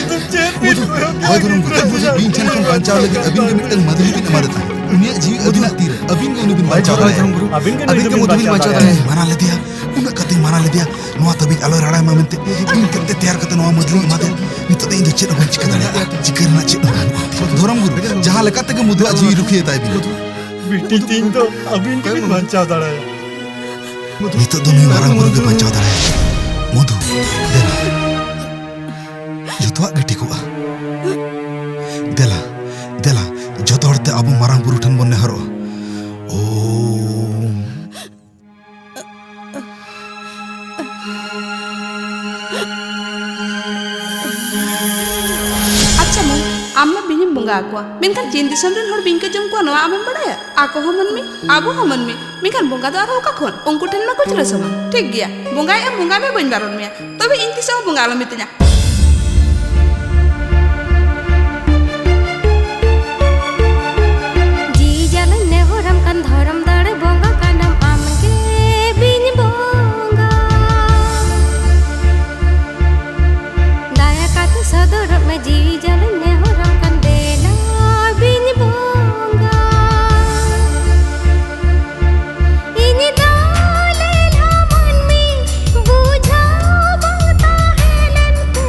ᱢᱚᱫᱷᱩ, ᱦᱳᱭ ᱫᱷᱚᱨᱚᱢ ᱜᱩᱨᱩ, ᱢᱚᱫᱷᱩ ᱵᱤᱧ ᱴᱷᱮᱱ ᱠᱷᱚᱱ ᱵᱟᱧᱪᱟᱣ ᱞᱟᱹᱜᱤᱫ ᱟᱹᱵᱤᱱ ᱜᱮ ᱢᱤᱫᱴᱟᱝ ᱢᱟᱹᱫᱟᱹᱲᱤ ᱵᱤᱱ ᱮᱢᱟᱫᱮ ᱛᱟᱦᱮᱸᱫ᱾ ᱩᱱᱤᱭᱟᱜ ᱡᱤᱣᱤ ᱟᱹᱵᱤᱱᱟᱜ ᱛᱤ ᱨᱮ, ᱟᱹᱵᱤᱱ ᱜᱮ ᱩᱱᱤ ᱵᱤᱱ ᱵᱟᱧᱪᱟᱣ ᱫᱟᱲᱮᱭᱟᱭᱟ᱾ ᱟᱹᱵᱤᱱ ᱜᱮ ᱱᱩᱭ ᱟᱹᱵᱤᱱ ᱜᱮ ᱫᱚᱵᱤᱱ ᱢᱚᱫᱷᱩ ᱵᱤᱱ ᱵᱟᱧᱪᱟᱣ ᱵᱟᱧᱪᱟᱣ ᱫᱟᱲᱮᱭᱟᱭᱟ᱾ ᱫᱟᱲᱮᱭᱟᱭᱟ᱾ ᱢᱟᱱᱟ ᱞᱮᱫᱮᱭᱟ, ᱩᱱᱟᱹᱜ ᱠᱟᱛᱮᱧ ᱢᱟᱱᱟ ᱞᱮᱫᱮᱭᱟ, ᱱᱚᱣᱟ ᱛᱟᱹᱵᱤᱡ ᱟᱞᱚᱭ ᱨᱟᱲᱟᱭ ᱢᱟ ᱢᱮᱱᱛᱮ᱾ ᱤᱧ ᱠᱟᱛᱮ ᱛᱮᱭᱟᱨ ᱠᱟᱛᱮ ᱱᱚᱣᱟ ᱢᱟᱹᱫᱟᱹᱲᱤ ᱮᱢᱟᱫᱮᱭᱟ᱾ ᱱᱤᱛᱚᱜ ᱫᱚ ᱤᱧ ᱫᱚ ᱪᱮᱫ ᱦᱚᱸ ᱵᱟᱹᱧ ᱪᱤᱠᱟᱹ ᱫᱟᱲᱮᱭᱟᱜᱼᱟ᱾ ᱪᱤᱠᱟᱹ ᱨᱮᱱᱟᱜ ᱪᱮᱫ ᱦᱚᱸ ᱵᱟᱹᱱᱩᱜᱼᱟ᱾ ᱫᱷᱚᱨᱚᱢ ᱜᱩᱨᱩ, ᱡᱟᱦᱟᱸ ᱞᱮᱠᱟ ᱛᱮᱜᱮ ᱢᱚᱫᱷᱩᱣᱟᱜ ᱡᱤᱣᱤ ᱨᱩᱠᱷᱤᱭᱟᱹ ᱛᱟᱭ ᱵᱤᱱ᱾ ᱵᱤᱴᱤ ᱛᱤᱧ ᱫᱚ ᱟᱹᱵᱤᱱ ᱜᱮᱵᱤᱱ ᱵᱟᱧᱪᱟᱣ ᱫᱟᱲᱮᱭᱟᱭᱟ᱾ ᱱᱤᱛᱚᱜ ᱫᱚ ᱱᱩᱭ ᱢᱟᱨᱟᱝ ᱵᱩᱨᱩ ᱜᱮ ᱵᱟᱧᱪᱟᱣ ᱫᱟᱲᱮᱭᱟᱭᱟ᱾ ᱢᱚᱫᱷᱩ, ᱫᱮᱞᱟ᱾ ᱡᱚᱛᱚᱣᱟᱜ ᱜᱮ ᱴᱷᱤᱠᱚᱜᱼᱟ᱾ ᱫᱮᱞᱟ, ᱫᱮᱞᱟ, ᱡᱚᱛᱚ ᱦᱚᱲ ᱛᱮ ᱟᱵᱚ ᱢᱟᱨᱟᱝ ᱵᱩᱨᱩ ᱴᱷᱮᱱ ᱵᱚᱱ ᱱᱮᱦᱚᱨᱚᱜᱼᱟ᱾ ᱳᱢ᱾ ᱟᱪᱪᱷᱟ ᱢᱟᱹᱭ, ᱟᱢ ᱢᱟ ᱵᱤᱧᱮᱢ ᱵᱚᱸᱜᱟ ᱟᱠᱚᱣᱟ, ᱢᱮᱱᱠᱷᱟᱱ ᱪᱤᱱ ᱫᱤᱥᱚᱢ ᱨᱮᱱ ᱦᱚᱲ ᱵᱤᱧ ᱠᱚ ᱡᱚᱢ ᱠᱚᱣᱟ, ᱱᱚᱣᱟ ᱟᱢᱮᱢ ᱵᱟᱲᱟᱭᱟ? ᱟᱠᱚ ᱦᱚᱸ ᱢᱟᱹᱱᱢᱤ, ᱟᱵᱚ ᱦᱚᱸ ᱢᱟᱹᱱᱢᱤ, ᱢᱮᱱᱠᱷᱟᱱ ᱵᱚᱸᱜᱟ ᱫᱚ ᱟᱨᱦᱚᱸ ᱚᱠᱟ ᱠᱷᱚᱱ? ᱩᱱᱠᱩ ᱴᱷᱮᱱ ᱢᱟ ᱠᱩᱪᱨᱟᱹ ᱥᱚᱢᱟᱱ᱾ ᱴᱷᱤᱠ ᱜᱮᱭᱟ, ᱵᱚᱸᱜᱟᱭ ᱮᱢ ᱵᱚᱸᱜᱟᱭ ᱢᱮ, ᱵᱟᱹᱧ ᱵᱟᱨᱚᱱ ᱢᱮᱭᱟ, ᱛᱚᱵᱮ ᱤᱧ ᱛᱤᱥ ᱦᱚᱸ ᱵᱚᱸᱜᱟ ᱟᱞᱚᱢ ᱢᱤᱛᱟᱹᱧᱟ᱾ ᱡᱤᱣᱤ ᱡᱟᱞᱤᱧ ᱱᱮᱦᱚᱨᱟᱢ ᱠᱟᱱ ᱫᱷᱚᱨᱚᱢ ᱫᱟᱲᱮ ᱵᱚᱸᱜᱟ ᱠᱟᱱᱟᱢ ᱟᱢᱜᱮ ᱵᱤᱧ ᱵᱚᱸᱜᱟ᱾ ᱫᱟᱭᱟ ᱠᱟᱛᱮ ᱥᱚᱫᱚᱨᱚᱜ ᱢᱮ ᱡᱤᱣᱤ ᱡᱟᱞᱤᱧ ᱱᱮᱦᱚᱨᱟᱢ ᱠᱟᱱ ᱫᱮᱞᱟ ᱵᱤᱧ ᱵᱚᱸᱜᱟ᱾ ᱤᱧ ᱫᱚ ᱞᱮᱞᱦᱟ ᱢᱟᱹᱱᱢᱤ ᱵᱩᱡᱷᱟᱹᱣ ᱵᱟᱝ ᱛᱟᱦᱮᱸ ᱞᱮᱱ ᱛᱮ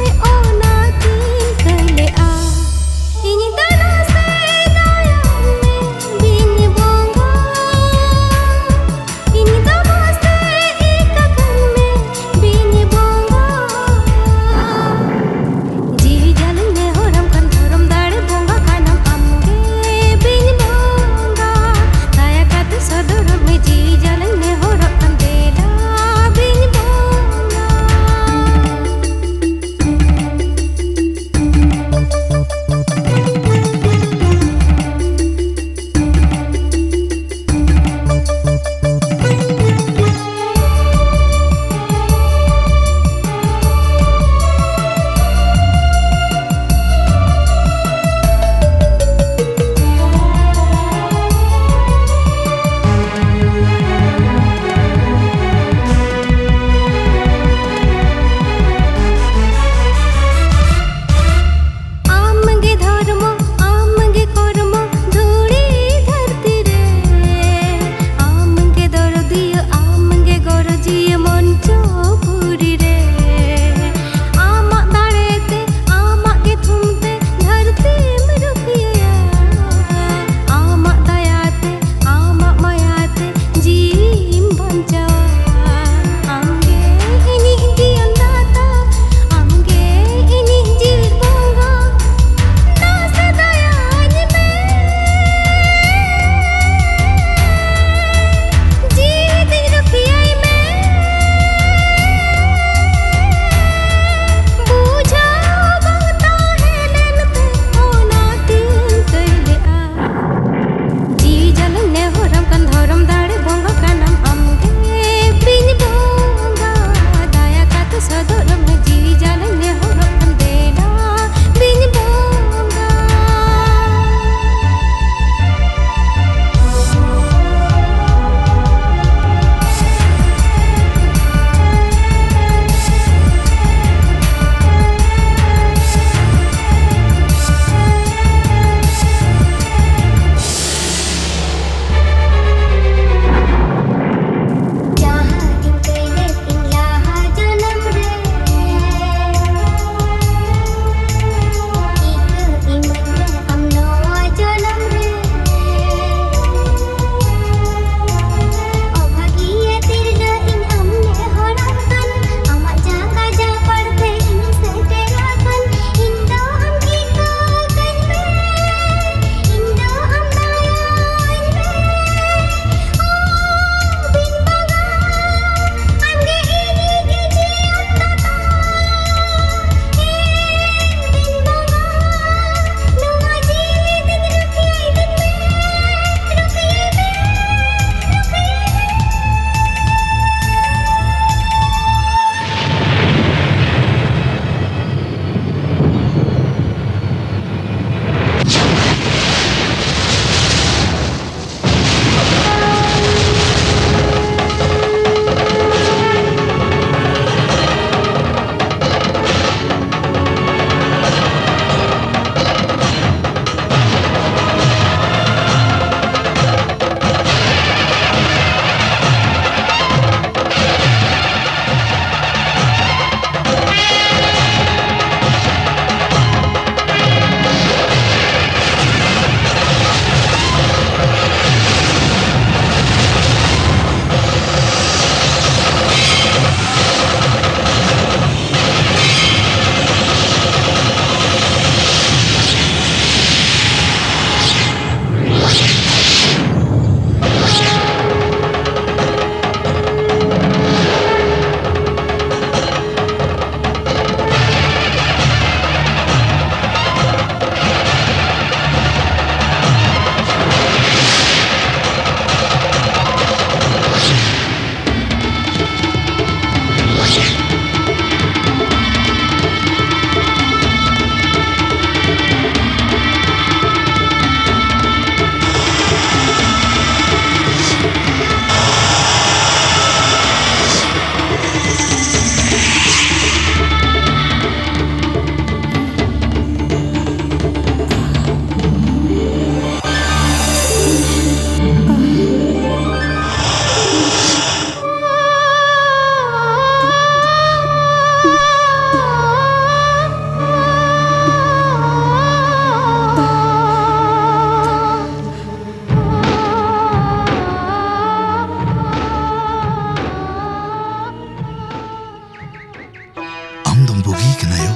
ᱵᱩᱜᱤ ᱠᱟᱱᱟᱭ ᱭᱳ᱾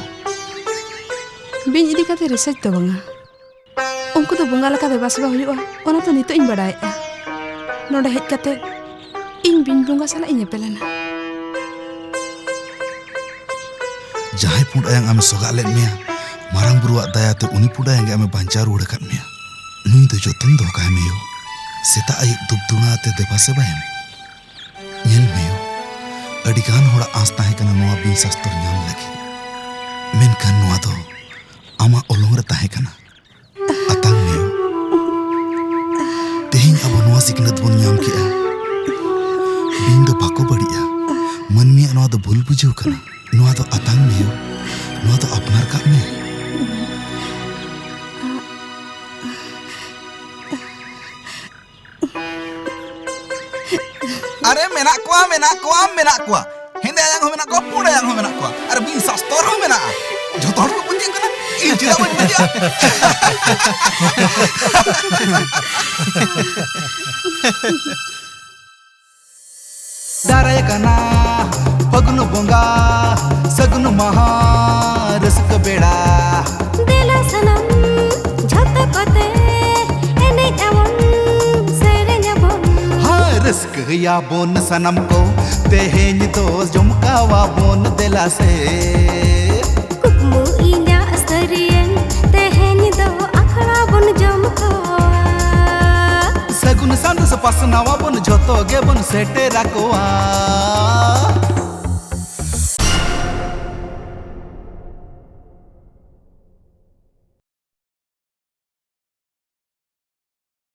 ᱵᱤᱧ ᱤᱫᱤ ᱠᱟᱛᱮ ᱨᱤᱥᱟᱨᱪ ᱫᱚ ᱵᱟᱝᱟ᱾ ᱩᱱᱠᱩ ᱫᱚ ᱵᱚᱸᱜᱟ ᱞᱮᱠᱟ ᱫᱮᱵᱟ ᱥᱮᱵᱟ ᱦᱩᱭᱩᱜᱼᱟ, ᱚᱱᱟ ᱫᱚ ᱱᱤᱛᱚᱜ ᱤᱧ ᱵᱟᱰᱟᱭᱮᱫᱼᱟ᱾ ᱱᱚᱰᱮ ᱦᱮᱡ ᱠᱟᱛᱮ ᱤᱧ ᱵᱤᱧ ᱵᱚᱸᱜᱟ ᱥᱟᱞᱟᱜ ᱤᱧ ᱧᱮᱯᱮᱞ ᱮᱱᱟ᱾ ᱡᱟᱦᱟᱸᱭ ᱯᱩᱸᱰ ᱟᱭᱟᱝ ᱟᱢᱮ ᱥᱚᱜᱟᱜ ᱞᱮᱫ ᱢᱮᱭᱟ, ᱢᱟᱨᱟᱝ ᱵᱩᱨᱩᱣᱟᱜ ᱫᱟᱭᱟᱛᱮ ᱩᱱᱤ ᱯᱩᱸᱰ ᱟᱭᱟᱝ ᱜᱮ ᱟᱢᱮ ᱵᱟᱧᱪᱟᱣ ᱨᱩᱣᱟᱹᱲ ᱟᱠᱟᱫ ᱢᱮᱭᱟ᱾ ᱱᱩᱭ ᱫᱚ ᱡᱚᱛᱚᱱ ᱫᱚᱦᱚ ᱠᱟᱭ ᱢᱮ ᱭᱳ᱾ ᱥᱮᱛᱟᱜ ᱟᱹᱭᱩᱵ ᱫᱩᱯ ᱫᱩᱱᱟ ᱟᱛᱮ ᱫᱮᱵᱟ ᱥᱮᱵᱟᱭᱮᱢ᱾ ᱧᱮᱞ ᱢᱮ ᱭᱳ, ᱟᱹᱰᱤ ᱜᱟᱱ ᱦᱚᱲᱟᱜ ᱟᱸᱥ ᱛᱟᱦᱮᱸ ᱠᱟᱱᱟ ᱱᱚᱣᱟ ᱵᱤᱧ ᱥᱟᱥᱛᱚᱨ ᱧᱟᱢ ᱞᱟᱹᱜᱤᱫ, ᱢᱮᱱᱠᱷᱟᱱ ᱱᱚᱣᱟ ᱫᱚ ᱟᱢᱟᱜ ᱚᱞᱚᱝ ᱨᱮ ᱛᱟᱦᱮᱸ ᱠᱟᱱᱟ᱾ ᱟᱛᱟᱝ ᱢᱮ ᱭᱳ᱾ ᱛᱮᱦᱮᱧ ᱟᱵᱚ ᱱᱚᱣᱟ ᱥᱤᱠᱷᱱᱟᱹᱛ ᱵᱚᱱ ᱧᱟᱢ ᱠᱮᱜᱼᱟ, ᱵᱤᱧ ᱫᱚ ᱵᱟᱠᱚ ᱵᱟᱹᱲᱤᱡᱼᱟ᱾ ᱢᱟᱹᱱᱢᱤᱭᱟᱜ ᱱᱚᱣᱟ ᱫᱚ ᱵᱷᱩᱞ ᱵᱩᱡᱷᱟᱹᱣ ᱠᱟᱱᱟ᱾ ᱱᱚᱣᱟ ᱫᱚ ᱟᱛᱟᱝ ᱢᱮ ᱭᱳ, ᱱᱚᱣᱟ ᱫᱚ ᱟᱯᱱᱟᱨ ᱠᱟᱜ ᱢᱮ᱾ ᱟᱨᱮ, ᱢᱮᱱᱟᱜ ᱠᱚᱣᱟ, ᱢᱮᱱᱟᱜ ᱠᱚᱣᱟ, ᱢᱮᱱᱟᱜ ᱠᱚᱣᱟ᱾ ᱦᱮᱸᱫᱮ ᱟᱭᱟᱝ ᱦᱚᱸ ᱢᱮᱱᱟᱜ ᱠᱚᱣᱟ, ᱯᱩᱸᱰ ᱟᱭᱟᱝ ᱦᱚᱸ ᱢᱮᱱᱟᱜ ᱠᱚᱣᱟ᱾ ᱟᱨ ᱵᱤᱧ ᱥᱟᱥᱛᱚᱨ ᱦᱚᱸ ᱢᱮᱱᱟᱜᱼᱟ᱾ ᱡᱷᱚᱛᱚ ᱦᱚᱲ ᱠᱚ ᱯᱟᱹᱛᱭᱟᱹᱜ ᱠᱟᱱᱟ, ᱤᱧ ᱪᱮᱫᱟᱜ ᱵᱟᱹᱧ ᱯᱟᱹᱛᱭᱟᱹᱜᱼᱟ? ᱫᱟᱨᱟᱭ ᱠᱟᱱᱟ ᱯᱷᱟᱹᱜᱩᱱ ᱵᱚᱸᱜᱟ, ᱥᱟᱹᱜᱩᱱ ᱢᱟᱦᱟ, ᱨᱟᱹᱥᱠᱟᱹ ᱵᱮᱲᱟ᱾ ᱫᱮᱞᱟ ᱥᱟᱱᱟᱢ ᱡᱷᱚᱛᱚ ᱠᱚᱛᱮ, ᱮᱱᱮᱡ ᱟᱵᱚᱱ, ᱥᱮᱨᱮᱧ ᱟᱵᱚᱱ᱾ ᱦᱮᱸ, ᱨᱟᱹᱥᱠᱟᱹᱭᱟᱵᱚᱱ ᱥᱟᱱᱟᱢ ᱠᱚ, ᱛᱮᱦᱮᱧ ᱫᱚ ᱡᱚᱢᱠᱟᱣᱟᱵᱚᱱ ᱫᱮᱞᱟ ᱥᱮ᱾ ᱠᱩᱠᱢᱩ ᱤᱧᱟᱜ ᱥᱟᱹᱨᱤᱭᱮᱱ, ᱛᱮᱦᱮᱧ ᱫᱚ ᱟᱠᱷᱲᱟ ᱵᱚᱱ ᱡᱚᱢ ᱠᱚᱣᱟ᱾ ᱥᱟᱹᱜᱩᱱ ᱥᱟᱸᱫᱮᱥ ᱯᱟᱥᱱᱟᱣ ᱟᱵᱚᱱ, ᱡᱷᱚᱛᱚ ᱜᱮᱵᱚᱱ ᱥᱮᱴᱮᱨ ᱟᱠᱚᱣᱟ᱾